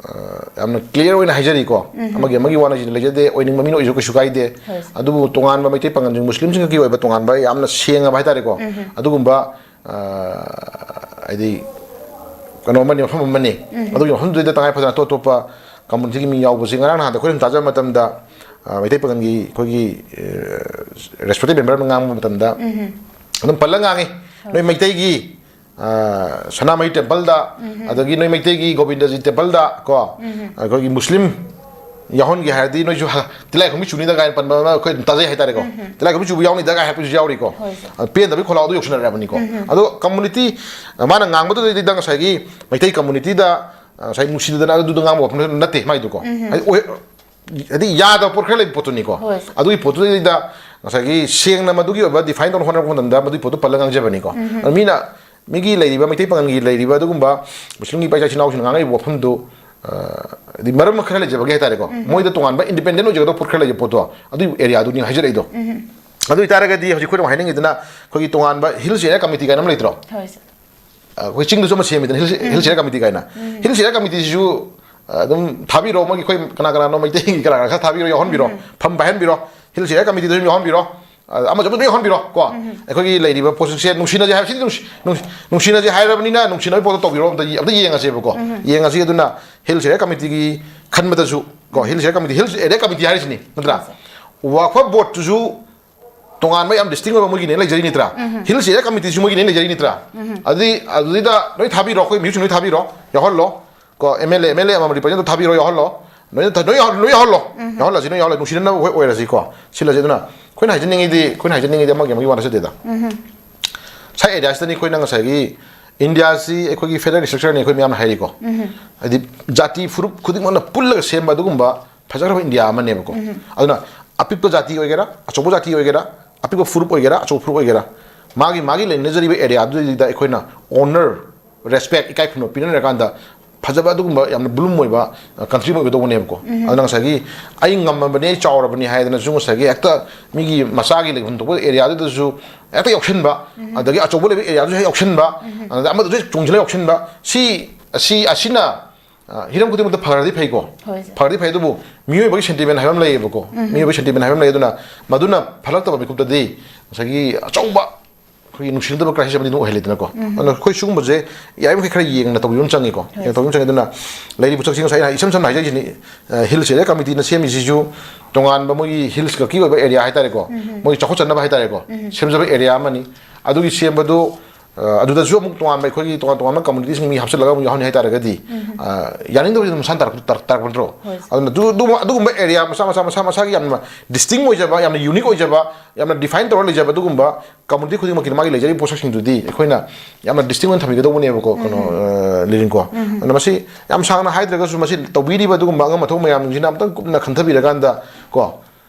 ꯑ, ꯌꯥꯝꯅ ꯀ꯭ꯂꯤꯌꯥꯔ ꯑꯣꯏꯅ ꯍꯥꯏꯖꯔꯤꯀꯣ꯫ ꯑꯃꯒꯤ ꯑꯃꯒꯤ ꯋꯥꯅ ꯁꯤꯗ ꯂꯩꯖꯗꯦ, ꯑꯣꯏꯅꯤꯡꯕ ꯃꯤꯅ ꯑꯣꯏꯖꯧ, ꯀꯩꯁꯨ ꯀꯥꯏꯗꯦ꯫ ꯍꯣꯏ꯫ ꯑꯗꯨꯕꯨ ꯇꯣꯉꯥꯟꯕ ꯃꯩꯇꯩ ꯄꯥꯉꯜꯁꯤꯡ, ꯃꯨꯁꯂꯤꯝꯁꯤꯡꯈꯛꯀꯤ ꯑꯣꯏꯕ ꯇꯣꯉꯥꯟꯕ ꯌꯥꯝꯅ ꯁꯦꯡꯉꯕ ꯍꯥꯏꯇꯥꯔꯦꯀꯣ꯫ ꯑꯗꯨꯒꯨꯝꯕ, ꯑ, ꯍꯥꯏꯗꯤ ꯀꯩꯅꯣ ꯑꯃꯅꯤ, ꯃꯐꯝ ꯑꯃꯅꯤ꯫ ꯑꯗꯨꯒꯤ ꯃꯐꯝꯗꯨꯗ ꯇꯉꯥꯏ ꯐꯗꯅ ꯑꯇꯣꯞ ꯑꯇꯣꯞꯄ ꯀꯝꯃꯨꯅꯤꯇꯤꯒꯤ ꯃꯤ ꯌꯥꯎꯕꯁꯤ ꯉꯔꯥꯡ ꯅꯍꯥꯟꯗ ꯑꯩꯈꯣꯏꯅ ꯇꯥꯖꯕ ꯃꯇꯝꯗ, ꯑ, ꯃꯩꯇꯩ ꯄꯥꯉꯜꯒꯤ ꯑꯩꯈꯣꯏꯒꯤ, ꯑ, ꯔꯦꯁꯄꯦꯛꯇꯦꯠ ꯃꯦꯝꯕꯔ ꯑꯃ ꯉꯥꯡꯕ ꯃꯇꯝꯗ ꯑꯗꯨꯝ ꯄꯜꯂ ꯉꯥꯡꯉꯤ꯫ ꯅꯣꯏ ꯃꯩꯇꯩꯒꯤ, ꯑ, ꯁꯅꯥꯃꯍꯤ ꯇꯦꯝꯄꯜꯗ, ꯑꯗꯒꯤ ꯅꯣꯏ ꯃꯩꯇꯩꯒꯤ ꯒꯣꯕꯤꯟꯗꯖꯤ ꯇꯦꯝꯄꯜꯗ ꯀꯣ, ꯑꯩꯈꯣꯏꯒꯤ ꯃꯨꯁꯂꯤꯝ ꯌꯥꯎꯍꯟꯒꯦ ꯍꯥꯏꯔꯗꯤ ꯅꯣꯏꯁꯨ ꯍ-, ꯇꯤꯜꯂꯥꯏꯈꯨꯝꯕꯤ ꯆꯨꯅꯤꯗ ꯀꯥꯏꯅ ꯄꯟꯕ ꯑꯃ ꯑꯩꯈꯣꯏ ꯑꯗꯨꯝ ꯇꯥꯖꯩ ꯍꯥꯏꯇꯥꯔꯦꯀꯣ꯫ ꯇꯤꯜꯂꯥꯏꯈꯨꯝꯕꯤ ꯆꯨꯕ ꯌꯥꯎꯅꯤꯗ ꯀꯥꯏ ꯍꯥꯏꯔꯛꯄꯁꯨ ꯌꯥꯎꯔꯤꯀꯣ꯫ ꯍꯣꯏ, ꯁꯥꯔ꯫ ꯑ, ꯄꯦꯟꯗꯕꯒꯤ ꯈꯣꯜꯂꯥꯎꯗꯣ ꯌꯧꯁꯤꯟꯅꯔꯛꯑꯕꯅꯤꯀꯣ꯫ ꯑꯗꯣ ꯀꯝꯃꯨꯅꯤꯇꯤ, ꯑ, ꯃꯥꯅ ꯉꯥꯡꯕꯗꯨꯗꯩꯗ ꯉꯁꯥꯏꯒꯤ ꯃꯩꯇꯩ ꯀꯝꯃꯨꯅꯤꯇꯤꯗ, ꯑ, ꯉꯁꯥꯏ ꯅꯨꯡꯁꯤꯗꯗꯅ ꯑꯗꯨꯗ ꯉꯥꯡꯕ ꯋꯥꯐꯝ ꯅꯠꯇꯦ ꯃꯥꯏꯗꯨꯀꯣ꯫ ꯍꯥꯏꯗꯤ ꯑꯣꯏ-, ꯍꯥꯏꯗꯤ ꯌꯥꯗꯕ ꯄꯣꯠ ꯈꯔ ꯂꯩꯕ ꯄꯣꯠꯇꯨꯅꯤꯀꯣ꯫ ꯍꯣꯏ, ꯁꯥꯔ꯫ ꯑꯗꯨꯒꯤ ꯄꯣꯠꯇꯨꯗꯩꯗ ꯉꯁꯥꯏꯒꯤ ꯁꯦꯡꯅ ꯃꯗꯨꯒꯤ ꯑꯣꯏꯕ ꯗꯤꯐꯥꯏꯟ ꯇꯧꯅ ꯍꯣꯠꯅꯔꯛꯄ ꯃꯇꯝꯗ ꯃꯗꯨꯒꯤ ꯄꯣꯠꯇꯨ ꯄꯜꯂꯒ ꯉꯥꯡꯖꯕꯅꯤꯀꯣ꯫ ꯑꯗꯣ ꯃꯤꯅ, ꯃꯤꯒꯤ ꯂꯩꯔꯤꯕ ꯃꯩꯇꯩ ꯄꯥꯉꯜꯒꯤ ꯂꯩꯔꯤꯕ ꯑꯗꯨꯒꯨꯝꯕ ꯃꯨꯁꯂꯤꯝꯒꯤ ꯏꯄꯥ ꯏꯆꯥ ꯏꯆꯤꯟ ꯏꯅꯥꯎꯁꯤꯡꯅ ꯉꯥꯡꯉꯛꯏꯕ ꯋꯥꯐꯝꯗꯨ, ꯑ, ꯍꯥꯏꯗꯤ ꯃꯔꯝ ꯈꯔ ꯂꯩꯖꯕꯒꯤ ꯍꯥꯏꯇꯥꯔꯦꯀꯣ꯫ ꯃꯣꯏꯗ ꯇꯣꯉꯥꯟꯕ ꯏꯟꯗꯤꯄꯦꯟꯗꯦꯟ ꯑꯣꯏꯖꯒꯗꯕ ꯄꯣꯠ ꯈꯔ ꯂꯩꯖꯕ ꯄꯣꯠꯇꯣ ꯑꯗꯨꯒꯤ ꯑꯦꯔꯤꯌꯥꯗꯨꯅꯤ ꯍꯥꯏꯖꯔꯛꯏꯗꯣ꯫ ꯑꯗꯨ ꯑꯣꯏꯇꯥꯔꯒꯗꯤ ꯍꯧꯖꯤꯛ ꯑꯩꯈꯣꯏꯅ ꯍꯥꯏꯅꯤꯡꯉꯤꯗꯨꯅ ꯑꯩꯈꯣꯏꯒꯤ ꯇꯣꯉꯥꯟꯕ ꯍꯤꯜꯁ ꯑꯦꯔꯤꯌꯥ ꯀꯃꯤꯇꯤ ꯀꯥꯏꯅ ꯑꯃ ꯂꯩꯇ꯭ꯔꯣ? ꯍꯣꯏ, ꯁꯥꯔ꯫ ꯑ, ꯑꯩꯈꯣꯏ ꯆꯤꯡꯗꯁꯨ ꯑꯃ ꯁꯦꯝꯃꯤꯗꯅ ꯍꯤꯜꯁ, ꯍꯤꯜꯁ ꯑꯦꯔꯤꯌꯥ ꯀꯃꯤꯇꯤ ꯀꯥꯏꯅ꯫ ꯍꯤꯜꯁ ꯑꯦꯔꯤꯌꯥ ꯀꯃꯤꯇꯤꯁꯤꯁꯨ, ꯑ, ꯑꯗꯨꯝ ꯊꯥꯕꯤꯔꯣ, ꯃꯣꯏꯒꯤ ꯑꯩꯈꯣꯏ ꯀꯅꯥ ꯀꯅꯥꯅꯣ ꯃꯩꯇꯩꯒꯤ ꯀꯅꯥ ꯀꯅꯥ ꯈꯔ ꯊꯥꯕꯤꯔꯣ, ꯌꯥꯎꯍꯟꯕꯤꯔꯣ꯫ ꯐꯝ ꯄꯥꯏꯍꯟꯕꯤꯔꯣ꯫ ꯍꯤꯜꯁ ꯑꯦꯔꯤꯌꯥ ꯀꯃꯤꯇꯤꯗꯁꯨ ꯑꯗꯨꯝ ꯌꯥꯎꯍꯟꯕꯤꯔꯣ꯫ ꯑ, ꯑꯃꯁꯨ ꯑꯗꯨꯝ ꯌꯥꯎꯍꯟꯕꯤꯔꯣ ꯀꯣ꯫ ꯑꯩꯈꯣꯏꯒꯤ ꯂꯩꯔꯤꯕ ꯄꯣꯠꯁꯛꯁꯦ ꯅꯨꯡꯁꯤꯅꯁꯦ ꯍꯥꯏꯕꯁꯤꯗꯤ ꯅꯨꯡꯁꯤ-, ꯅꯨꯡꯁꯤ-, ꯅꯨꯡꯁꯤꯅꯁꯦ ꯍꯥꯏꯔꯕꯅꯤꯅ ꯅꯨꯡꯁꯤꯅꯕꯒꯤ ꯄꯣꯠꯇꯣ ꯇꯧꯕꯤꯔꯣ, ꯑꯝꯇ ꯌꯦ-, ꯑꯝꯇ ꯌꯦꯡꯉꯁꯦꯕꯀꯣ꯫ ꯌꯦꯡꯉꯁꯤ꯫ ꯑꯗꯨꯅ ꯍꯤꯜꯁ ꯑꯦꯔꯤꯌꯥ ꯀꯃꯤꯇꯤꯒꯤ ꯈꯟꯕꯗꯁꯨ ꯀꯣ, hills area committee, hills area committee ꯍꯥꯏꯔꯤꯁꯤꯅꯤ ꯅꯠꯇ꯭ꯔꯥ? ꯋꯥꯛꯐ ꯕꯣꯔꯗꯇꯨꯁꯨ ꯇꯣꯉꯥꯟꯕ ꯌꯥꯝ ꯗꯤꯁꯇꯤꯡ ꯑꯣꯏꯕ ꯃꯣꯏꯒꯤꯅꯦ ꯂꯩꯖꯔꯤ ꯅꯠꯇ꯭ꯔꯥ? ꯍꯤꯜꯁ ꯑꯦꯔꯤꯌꯥ ꯀꯃꯤꯇꯤꯁꯨ ꯃꯣꯏꯒꯤꯅꯦ ꯂꯩꯖꯔꯤ ꯅꯠꯇ꯭ꯔꯥ? ꯑꯗꯨꯗꯤ ꯑꯗꯨꯗ ꯅꯣꯏ ꯊꯥꯕꯤꯔꯣ, ꯑꯩꯈꯣꯏ ꯃꯤꯍꯨꯠꯁꯤꯡ ꯅꯣꯏ ꯊꯥꯕꯤꯔꯣ, ꯌꯥꯎꯍꯜꯂꯣ ꯀꯣ꯫ M L A, M L A ꯑꯃꯃꯝ ꯔꯤꯄ꯭ꯔꯦꯖꯦꯟꯇꯦꯇꯤꯚ ꯊꯥꯕꯤꯔꯣ, ꯌꯥꯎꯍꯜꯂꯣ꯫ ꯅꯣꯏ ꯊ-, ꯅꯣꯏ ꯌꯥꯎꯍꯜ-, ꯅꯣꯏ ꯌꯥꯎꯍꯜꯂꯣ꯫ ꯌꯥꯎꯍꯜꯂꯁꯤ, ꯅꯣꯏ ꯌꯥꯎꯍꯜꯂꯁꯤ, ꯅꯨꯡꯁꯤꯅꯅꯕ ꯍꯣꯏ ꯑꯣꯏꯔꯁꯤꯀꯣ꯫ ꯁꯤꯜꯂꯁꯤ꯫ ꯑꯗꯨꯅ ꯑꯩꯈꯣꯏꯅ ꯍꯥꯏꯖꯅꯤꯡꯉꯤꯗꯤ, ꯑꯩꯈꯣꯏꯅ ꯍꯥꯏꯖꯅꯤꯡꯉꯤꯗꯤ ꯑꯃꯒꯤ ꯑꯃꯒꯤ ꯋꯥ ꯅꯠꯆꯗꯦꯗ꯫ ꯁꯥꯏ ꯑꯦꯔꯤꯌꯥꯁꯤꯗꯅꯤ ꯑꯩꯈꯣꯏꯅ ꯉꯁꯥꯏꯒꯤ ꯏꯟꯗꯤꯌꯥꯁꯤ ꯑꯩꯈꯣꯏꯒꯤ ꯐꯦꯗꯔꯦꯜ ꯏꯁꯇ꯭ꯔꯛꯆꯔꯅꯤ ꯑꯩꯈꯣꯏ ꯃꯌꯥꯝꯅ ꯍꯥꯏꯔꯤꯀꯣ꯫ ꯍꯥꯏꯗꯤ ꯖꯥꯇꯤ ꯐꯨꯔꯨꯞ ꯈꯨꯗꯤꯡꯃꯛꯅ ꯄꯨꯜꯂꯒ ꯁꯦꯝꯕ ꯑꯗꯨꯒꯨꯝꯕ ꯐꯖꯈ꯭ꯔꯕ ꯏꯟꯗꯤꯌꯥ ꯑꯃꯅꯦꯕꯀꯣ꯫ ꯑꯗꯨꯅ ꯑꯄꯤꯛꯄ ꯖꯥꯇꯤ ꯑꯣꯏꯒꯦꯔꯥ, ꯑꯆꯧꯕ ꯖꯥꯇꯤ ꯑꯣꯏꯒꯦꯔꯥ, ꯑꯄꯤꯛꯄ ꯐꯨꯔꯨꯞ ꯑꯣꯏꯒꯦꯔꯥ, ꯑꯆꯧꯕ ꯐꯨꯔꯨꯞ ꯑꯣꯏꯒꯦꯔꯥ, ꯃꯥꯒꯤ, ꯃꯥꯒꯤ ꯂꯩꯅꯖꯔꯤꯕ ꯑꯦꯔꯤꯌꯥꯗꯨꯗꯩꯗꯨꯗ ꯑꯩꯈꯣꯏꯅ ꯑꯣꯅꯔ, ꯔꯦꯁꯄꯦꯛ, ꯏꯀꯥꯏ ꯈꯨꯝꯅꯕ ꯄꯤꯅꯔꯀꯥꯟꯗ ꯐꯖꯕ ꯑꯗꯨꯒꯨꯝꯕ ꯌꯥꯝꯅ ꯕ꯭ꯂꯨꯝ ꯑꯣꯏꯕ ꯀꯟꯇ꯭ꯔꯤ ꯑꯃ ꯑꯣꯏꯒꯗꯧꯕꯅꯦꯕꯀꯣ꯫ ꯑꯗꯨꯅ ꯉꯁꯥꯏꯒꯤ ꯑꯩ ꯉꯝꯃꯕꯅꯤ, ꯑꯩ ꯆꯥꯎꯔꯕꯅꯤ ꯍꯥꯏꯗꯅꯁꯨ ꯉꯁꯥꯏꯒꯤ ꯍꯦꯛꯇ ꯃꯤꯒꯤ ꯃꯆꯥꯒꯤ ꯂꯩꯐꯝ ꯊꯣꯛꯄ ꯑꯦꯔꯤꯌꯥꯗꯨꯗꯁꯨ ꯍꯦꯛꯇ ꯌꯥꯎꯁꯟꯕ, ꯑꯗꯒꯤ ꯑꯆꯧꯕ ꯂꯩꯕ ꯑꯦꯔꯤꯌꯥꯗꯨꯁꯨ ꯍꯦꯛ ꯌꯥꯎꯁꯟꯕ, ꯑꯗ ꯑꯃꯗꯨꯁꯨ ꯍꯦꯛ ꯆꯣꯡꯁꯤꯜꯂ ꯌꯥꯎꯁꯟꯕ, ꯁꯤ ꯑꯁꯤ ꯑꯁꯤꯅ ꯑ, ꯍꯤꯔꯝ ꯈꯨꯗꯤꯡꯃꯛꯇ ꯐꯔꯗꯤ ꯐꯩꯀꯣ꯫ ꯍꯣꯏ, ꯁꯥꯔ꯫ ꯐꯔꯗꯤ ꯐꯩ, ꯑꯗꯨꯕꯨ ꯃꯤꯑꯣꯏꯕꯒꯤ ꯁꯦꯟꯇꯤꯃꯦꯟ ꯍꯥꯏꯕ ꯑꯃ ꯂꯩꯌꯦꯕꯀꯣ꯫ ꯃꯤꯑꯣꯏꯕꯒꯤ ꯁꯦꯟꯇꯤꯃꯦꯟ ꯍꯥꯏꯕ ꯑꯃ ꯂꯩ꯫ ꯑꯗꯨꯅ ꯃꯗꯨꯅ ꯐꯠꯂꯛꯇꯕ ꯃꯤꯀꯨꯞꯇꯗꯤ ꯉꯁꯥꯏꯒꯤ ꯑꯆꯧꯕ ꯑꯩꯈꯣꯏꯒꯤ ꯅꯨꯡꯁꯤꯅꯗꯕ ꯀ꯭ꯔꯥꯏꯁꯤꯁ ꯑꯃꯗꯤ ꯑꯗꯨꯝ ꯑꯣꯏꯍꯜꯂꯤꯗꯅꯀꯣ꯫ ꯑꯗꯨꯅ ꯑꯩꯈꯣꯏ ꯁꯤꯒꯨꯝꯕꯁꯦ ꯌꯥꯔꯤꯃꯈꯩ ꯈꯔ ꯌꯦꯡꯅ ꯇꯧꯕꯤꯕ ꯑꯃ ꯆꯪꯉꯤꯀꯣ꯫ ꯌꯦꯡꯅ ꯇꯧꯕꯤꯕ ꯑꯃ ꯆꯪꯉꯤ꯫ ꯑꯗꯨꯅ ꯂꯩꯔꯤꯕ ꯄꯣꯠꯁꯛꯁꯤꯡ ꯉꯁꯥꯏ ꯑꯩꯅ ꯏꯁꯝ ꯁꯝꯅ ꯍꯥꯏꯖꯔꯤꯁꯤꯅꯤ, ꯑ, ꯍꯤꯜꯁ ꯑꯦꯔꯤꯌꯥ ꯀꯃꯤꯇꯤꯅ ꯁꯦꯝꯃꯤꯁꯤꯁꯨ ꯇꯣꯉꯥꯟꯕ ꯃꯣꯏꯒꯤ ꯍꯤꯜꯁ ꯈꯛꯀꯤ ꯑꯣꯏꯕ ꯑꯦꯔꯤꯌꯥ ꯍꯥꯏꯇꯥꯔꯦꯀꯣ, ꯃꯣꯏꯒꯤ ꯆꯥꯎꯈꯠꯆꯅꯕ ꯍꯥꯏꯇꯥꯔꯦꯀꯣ, ꯁꯦꯝꯖꯕ ꯑꯦꯔꯤꯌꯥ ꯑꯃꯅꯤ꯫ ꯑꯗꯨꯒꯤ ꯁꯦꯝꯕꯗꯨ ꯑ, ꯑꯗꯨꯗꯁꯨ ꯑꯃꯨꯛ ꯇꯣꯉꯥꯟꯕ ꯑꯩꯈꯣꯏꯒꯤ ꯇꯣꯉꯥꯟ ꯇꯣꯉꯥꯟꯕ ꯀꯝꯃꯨꯅꯤꯇꯤꯁꯤꯡ ꯃꯤ ꯍꯥꯞꯆꯤꯜꯂꯒ ꯑꯃꯨꯛ ꯌꯥꯎꯍꯟꯅꯤ ꯍꯥꯏꯇꯥꯔꯒꯗꯤ, ꯑ, ꯌꯥꯅꯤꯡꯗꯕꯗꯤ ꯑꯗꯨꯝ ꯃꯁꯥꯅ ꯇꯥꯔꯛ-, ꯇꯥꯔꯛ-, ꯇꯥꯔꯛꯄ ꯅꯠꯇ꯭ꯔꯣ? ꯍꯣꯏ, ꯁꯥꯔ꯫ ꯑꯗꯨꯅ ꯑꯗꯨ-, ꯑꯗꯨ-, ꯑꯗꯨꯒꯨꯝꯕ ꯑꯦꯔꯤꯌꯥ ꯃꯆꯥ ꯃꯆꯥ ꯃꯁꯥ ꯃꯁꯥꯒꯤ ꯌꯥꯝꯅ ꯗꯤꯁꯇꯤꯡ ꯑꯣꯏꯖꯕ, ꯌꯥꯝꯅ ꯌꯨꯅꯤꯛ ꯑꯣꯏꯖꯕ, ꯌꯥꯝꯅ ꯗꯤꯐꯥꯏꯟ ꯇꯧꯔꯒ ꯂꯩꯖꯕ ꯑꯗꯨꯒꯨꯝꯕ ꯀꯝꯃꯨꯅꯤꯇꯤ ꯈꯨꯗꯤꯡꯃꯛꯀꯤꯗꯤ ꯃꯥꯒꯤ ꯂꯩꯖꯔꯤꯕ ꯄꯣꯠꯁꯛꯁꯤꯡꯗꯨꯗꯤ ꯑꯩꯈꯣꯏꯅ ꯌꯥꯝꯅ ꯗꯤꯁꯇꯤꯡ ꯑꯣꯏꯅ ꯊꯝꯕꯤꯒꯗꯧꯕꯅꯦꯕꯀꯣ, ꯀꯩꯅꯣ, ꯑ, ꯂꯤꯔꯤꯡꯀꯣ꯫ ꯑꯗꯨꯅ ꯃꯁꯤ ꯌꯥꯝ ꯁꯥꯡꯅ ꯍꯥꯏꯗ꯭ꯔꯒꯁꯨ ꯃꯁꯤ ꯇꯧꯕꯤꯔꯤꯕ ꯑꯗꯨꯒꯨꯝꯕ ꯑꯉꯝ ꯑꯊꯧ ꯃꯌꯥꯝꯁꯤꯅ ꯑꯃꯨꯛꯇꯪ ꯀꯨꯞꯅ ꯈꯟꯊꯕꯤꯔꯀꯥꯟꯗ ꯀꯣ,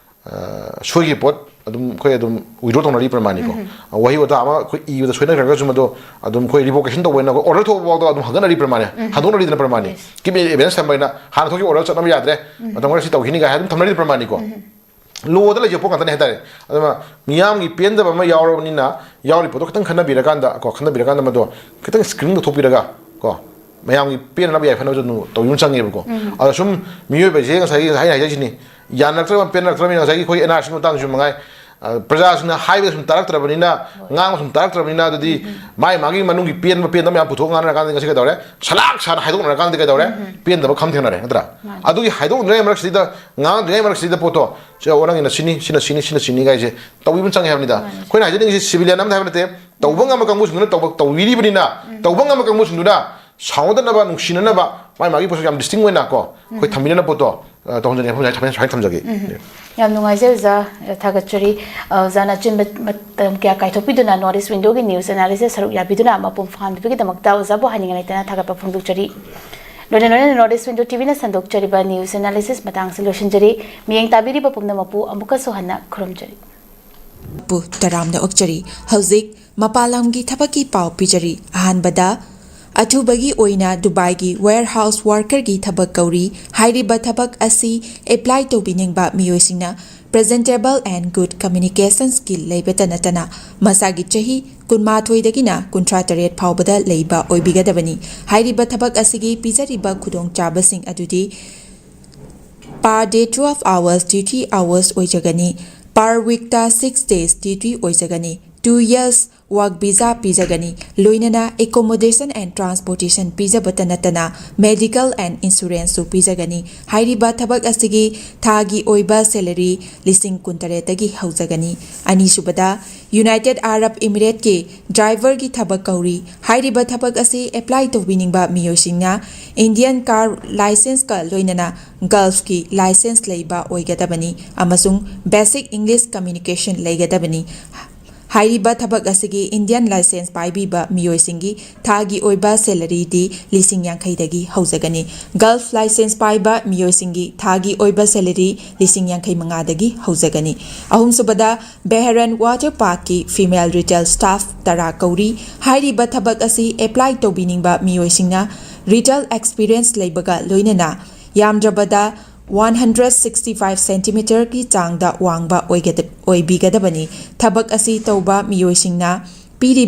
ꯑ, ꯁꯣꯏꯈꯤꯕ ꯄꯣꯠ ꯑꯗꯨꯝ ꯑꯩꯈꯣꯏ ꯑꯗꯨꯝ ꯋꯤꯗ꯭ꯔꯣ ꯇꯧꯅꯔꯤ ꯄ꯭ꯔꯃꯥꯅꯤꯀꯣ꯫ ꯋꯥꯍꯩ ꯋꯥꯇꯥ ꯑꯃ ꯑꯩꯈꯣꯏ ꯏꯕꯗ ꯁꯣꯏꯅꯈ꯭ꯔꯒꯁꯨ ꯃꯗꯣ ꯑꯗꯨꯝ ꯑꯩꯈꯣꯏ ꯔꯤꯚꯣꯀꯦꯁꯟ ꯇꯧꯕ ꯑꯣꯏꯅ ꯑꯣꯔꯗꯔ ꯊꯣꯛꯄ ꯐꯥꯎꯗ ꯑꯗꯨꯝ ꯍꯟꯒꯠꯅꯔꯤ ꯄ꯭ꯔꯃꯥꯅꯤ, ꯍꯟꯗꯣꯛꯅꯔꯤꯗꯅ ꯄ꯭ꯔꯃꯥꯅꯤ꯫ ꯀꯤꯞ ꯑꯦꯚꯤꯗꯦꯟꯁ ꯊꯝꯕ ꯍꯥꯏꯅ ꯍꯥꯟꯅ ꯊꯣꯛꯈꯤꯕ ꯑꯣꯔꯗꯔ ꯆꯠꯅꯕ ꯌꯥꯗ꯭ꯔꯦ, ꯃꯇꯝ ꯈꯔ ꯁꯤ ꯇꯧꯈꯤꯅꯤ ꯀꯥꯏ ꯑꯗꯨꯝ ꯊꯝꯅꯔꯤ ꯄ꯭ꯔꯃꯥꯅꯤꯀꯣ꯫ ꯂꯣꯗ ꯂꯩꯖꯕ ꯄꯣꯠ ꯉꯥꯛꯇꯅꯦ ꯍꯥꯏꯇꯥꯔꯦ꯫ ꯑꯗꯨꯅ ꯃꯤꯌꯥꯝꯒꯤ ꯄꯦꯟꯗꯕ ꯑꯃ ꯌꯥꯎꯔꯕꯅꯤꯅ ꯌꯥꯎꯔꯤ ꯄꯣꯠꯇꯣ ꯈꯤꯇꯪ ꯈꯟꯅꯕꯤꯔꯀꯥꯟꯗ ꯀꯣ, ꯈꯟꯅꯕꯤꯔꯀꯥꯟꯗ ꯃꯗꯣ ꯈꯤꯇꯪ ꯁ꯭ꯀ꯭ꯔꯤꯅꯤꯡ ꯇꯧꯊꯣꯛꯄꯤꯔꯒ ꯀꯣ, ꯃꯌꯥꯝꯒꯤ ꯄꯦꯟꯅꯅꯕ ꯌꯥꯏꯐꯅꯕꯁꯨ ꯑꯗꯨꯝ ꯇꯧꯕꯤꯕ ꯑꯃ ꯆꯪꯉꯦꯕꯀꯣ꯫ ꯑꯗꯣ ꯁꯨꯝ ꯃꯤꯑꯣꯏꯕꯁꯦ ꯉꯁꯥꯏꯒꯤ ꯑꯩꯅ ꯍꯥꯏꯖꯩꯁꯤꯅꯤ, ꯌꯥꯅꯔꯛꯇ꯭ꯔꯕ ꯄꯦꯟꯅꯔꯛꯇ꯭ꯔꯕꯅꯤꯅ ꯉꯁꯥꯏꯒꯤ ꯑꯩꯈꯣꯏ ꯑꯦꯟ ꯑꯥꯔ ꯁꯤ ꯃꯇꯥꯡꯁꯨ ꯃꯉꯥꯏ, ꯑ, ꯄ꯭ꯔꯖꯥꯁꯤꯡꯅ ꯍꯥꯏꯕꯗ ꯁꯨꯝ ꯇꯥꯔꯛꯇ꯭ꯔꯕꯅꯤꯅ, ꯉꯥꯡꯕ ꯁꯨꯝ ꯇꯥꯔꯛꯇ꯭ꯔꯕꯅꯤꯅ ꯑꯗꯨꯗꯤ ꯃꯥꯏ ꯃꯥꯒꯤ ꯃꯅꯨꯡꯒꯤ ꯄꯦꯟꯕ ꯄꯦꯟꯗꯕ ꯃꯌꯥꯝ ꯄꯨꯊꯣꯛ ꯉꯥꯡꯅꯔꯀꯥꯟꯗ ꯉꯁꯤ ꯀꯩꯗꯧꯔꯦ? ꯁꯂꯥꯛ ꯁꯥꯅ ꯍꯥꯏꯗꯣꯛꯅꯔꯀꯥꯟꯗ ꯀꯩꯗꯧꯔꯦ? ꯄꯦꯟꯗꯕ ꯈꯝ ꯊꯦꯡꯅꯔꯦ ꯅꯠꯇ꯭ꯔꯥ? ꯑꯗꯨꯒꯤ ꯍꯥꯏꯗꯣꯛꯅꯗ꯭ꯔꯤꯉꯩ ꯃꯔꯛꯁꯤꯗ, ꯉꯥꯡꯗ꯭ꯔꯤꯉꯩ ꯃꯔꯛꯁꯤꯗ ꯄꯣꯠꯇꯣ ꯁꯤ, "ꯑꯣ, ꯅꯪꯒꯤꯅ ꯁꯤꯅꯤ, ꯁꯤꯅ ꯁꯤꯅꯤ, ꯁꯤꯅ ꯁꯤꯅꯤ" ꯀꯥꯏꯁꯦ ꯇꯧꯕꯤꯕ ꯆꯪꯉꯦ ꯍꯥꯏꯕꯅꯤꯗ꯫ ꯑꯩꯈꯣꯏꯅ ꯍꯥꯏꯖꯅꯤꯡꯉꯤꯁꯤ ꯁꯤꯚꯤꯂꯤꯌꯟ ꯑꯃꯗ ꯍꯥꯏꯕ ꯅꯠꯇꯦ, ꯇꯧꯕ ꯉꯝꯕ ꯀꯥꯡꯕꯨꯁꯤꯡꯗꯨꯅ ꯇꯧꯕ, ꯇꯧꯕꯤꯔꯤꯕꯅꯤꯅ, ꯇꯧꯕ ꯉꯝꯕ ꯀꯥꯡꯕꯨꯁꯤꯡꯗꯨꯅ ꯁꯥꯎꯅꯗꯅꯕ, ꯅꯨꯡꯁꯤꯅꯅꯕ, ꯃꯥꯏ ꯃꯥꯒꯤ ꯄꯣꯠꯁꯛ ꯌꯥꯝ ꯗꯤꯁꯇꯤꯡ ꯑꯣꯏꯅ ꯀꯣ, ꯑꯩꯈꯣꯏ ꯊꯝꯕꯤꯅꯅꯕ ꯄꯣꯠꯇꯣ, ꯑ, ꯇꯧꯍꯟꯖꯅꯤꯡꯉꯦ꯫ ꯃꯐꯝꯁꯤꯗ ꯁꯨꯃꯥꯏꯅ ꯊꯝꯖꯒꯦ꯫ ꯌꯥꯝ ꯅꯨꯡꯉꯥꯏꯖꯩ ꯑꯣꯖꯥ, ꯊꯥꯒꯠꯆꯔꯤ꯫ ꯑ, ꯑꯣꯖꯥꯅ ꯑꯆꯤꯟꯕ ꯃꯇꯝ ꯀꯌꯥ ꯀꯥꯏꯊꯣꯛꯄꯤꯗꯨꯅ ꯅꯣꯔꯠ ꯏꯁ ꯋꯤꯟꯗꯣꯒꯤ ꯅ꯭ꯌꯨꯁ ꯑꯦꯅꯥꯂꯤꯁꯤꯁ ꯁꯔꯨꯛ ꯌꯥꯕꯤꯗꯨꯅ ꯃꯄꯨꯡ ꯐꯥꯍꯟꯕꯤꯕꯒꯤꯗꯃꯛꯇ ꯑꯣꯖꯥꯕꯨ ꯍꯥꯏꯅꯤꯡꯉꯥꯏ ꯂꯩꯇꯅ ꯊꯥꯒꯠꯄ ꯐꯣꯡꯗꯣꯛꯆꯔꯤ꯫ ꯂꯣꯏꯅ ꯂꯣꯏꯅꯅ ꯅꯣꯔꯠ ꯏꯁ ꯋꯤꯟꯗꯣ ꯇꯤꯚꯤꯅ ꯁꯟꯗꯣꯛꯆꯔꯤꯕ ꯅ꯭ꯌꯨꯁ ꯑꯦꯅꯥꯂꯤꯁꯤꯁ ꯃꯇꯥꯡꯁꯤ ꯂꯣꯏꯁꯤꯟꯖꯔꯤ꯫ ꯃꯤꯠꯌꯦꯡ ꯇꯥꯕꯤꯔꯤꯕ ꯄꯨꯝꯅꯃꯛꯄꯨ ꯑꯃꯨꯛꯀꯁꯨ ꯍꯟꯅ ꯈꯨꯔꯨꯝꯖꯔꯤ꯫ ꯄꯨ ꯇꯔꯥꯝꯅ ꯑꯣꯛꯆꯔꯤ꯫ ꯍꯧꯖꯤꯛ ꯃꯄꯥꯟ ꯂꯝꯒꯤ ꯊꯕꯛꯀꯤ ꯄꯥꯎ ꯄꯤꯖꯔꯤ꯫ ꯑꯍꯥꯟꯕꯗ, ꯑꯊꯨꯕꯒꯤ ꯑꯣꯏꯅ ꯗꯨꯕꯥꯏꯒꯤ warehouse workerꯒꯤ ꯊꯕꯛ ꯀꯧꯔꯤ꯫ ꯍꯥꯏꯔꯤꯕ ꯊꯕꯛ ꯑꯁꯤ apply ꯇꯧꯕꯤꯅꯤꯡꯕ ꯃꯤꯑꯣꯏꯁꯤꯡꯅ presentable and good communication skill ꯂꯩꯕꯇ ꯅꯠꯇꯅ ꯃꯁꯥꯒꯤ ꯆꯍꯤ ꯀꯨꯟꯃꯥꯊꯣꯏꯗꯒꯤꯅ ꯀꯨꯟꯊ꯭ꯔꯥ ꯇꯔꯦꯠ ꯐꯥꯎꯕꯗ ꯂꯩꯕ ꯑꯣꯏꯕꯤꯒꯗꯕꯅꯤ꯫ ꯍꯥꯏꯔꯤꯕ ꯊꯕꯛ ꯑꯁꯤꯒꯤ ꯄꯤꯖꯔꯤꯕ ꯈꯨꯗꯣꯡꯆꯥꯕꯁꯤꯡ ꯑꯗꯨꯗꯤ per day twelve hours duty hours ꯑꯣꯏꯖꯒꯅꯤ꯫ Per weekꯇ six days duty ꯑꯣꯏꯖꯒꯅꯤ꯫ Two years work visa ꯄꯤꯖꯒꯅꯤ꯫ ꯂꯣꯏꯅꯅ accommodation and transportation ꯄꯤꯖꯕꯇ ꯅꯠꯇꯅ medical and insuranceꯁꯨ ꯄꯤꯖꯒꯅꯤ꯫ ꯍꯥꯏꯔꯤꯕ ꯊꯕꯛ ꯑꯁꯤꯒꯤ ꯊꯥꯒꯤ ꯑꯣꯏꯕ salary ꯂꯤꯁꯤꯡ ꯀꯨꯟꯇꯔꯦꯠꯇꯒꯤ ꯍꯧꯖꯒꯅꯤ꯫ ꯑꯅꯤꯁꯨꯕꯗ, United Arab Emirateꯀꯤ driverꯒꯤ ꯊꯕꯛ ꯀꯧꯔꯤ꯫ ꯍꯥꯏꯔꯤꯕ ꯊꯕꯛ ꯑꯁꯤ apply ꯇꯧꯕꯤꯅꯤꯡꯕ ꯃꯤꯑꯣꯏꯁꯤꯡꯅ Indian car licenceꯀ ꯂꯣꯏꯅꯅ Gulfꯀꯤ license ꯂꯩꯕ ꯑꯣꯏꯒꯗꯕꯅꯤ ꯑꯃꯁꯨꯡ basic English communication ꯂꯩꯒꯗꯕꯅꯤ꯫ ꯍꯥꯏꯔꯤꯕ ꯊꯕꯛ ꯑꯁꯤꯒꯤ Indian license ꯄꯥꯏꯕꯤꯕ ꯃꯤꯑꯣꯏꯁꯤꯡꯒꯤ ꯊꯥꯒꯤ ꯑꯣꯏꯕ salaryꯗꯤ ꯂꯤꯁꯤꯡ ꯌꯥꯡꯈꯩꯗꯒꯤ ꯍꯧꯖꯒꯅꯤ꯫ Gulf license ꯄꯥꯏꯕ ꯃꯤꯑꯣꯏꯁꯤꯡꯒꯤ ꯊꯥꯒꯤ ꯑꯣꯏꯕ salary ꯂꯤꯁꯤꯡ ꯌꯥꯡꯈꯩ ꯃꯉꯥꯗꯒꯤ ꯍꯧꯖꯒꯅꯤ꯫ ꯑꯍꯨꯝꯁꯨꯕꯗ, Bahrain Water Parkꯀꯤ female retail staff ꯇꯔꯥ ꯀꯧꯔꯤ꯫ ꯍꯥꯏꯔꯤꯕ ꯊꯕꯛ ꯑꯁꯤ apply ꯇꯧꯕꯤꯅꯤꯡꯕ ꯃꯤꯑꯣꯏꯁꯤꯡꯅ retail experience ꯂꯩꯕꯒ ꯂꯣꯏꯅꯅ ꯌꯥꯝꯗ꯭ꯔꯕꯗ one hundred sixty five centimeterꯒꯤ ꯆꯥꯡꯗ ꯋꯥꯡꯕ ꯑꯣꯏꯒꯗ-, ꯑꯣꯏꯕꯤꯒꯗꯕꯅꯤ꯫ ꯊꯕꯛ ꯑꯁꯤ ꯇꯧꯕ ꯃꯤꯑꯣꯏꯁꯤꯡꯅ ꯄꯤꯔꯤꯕ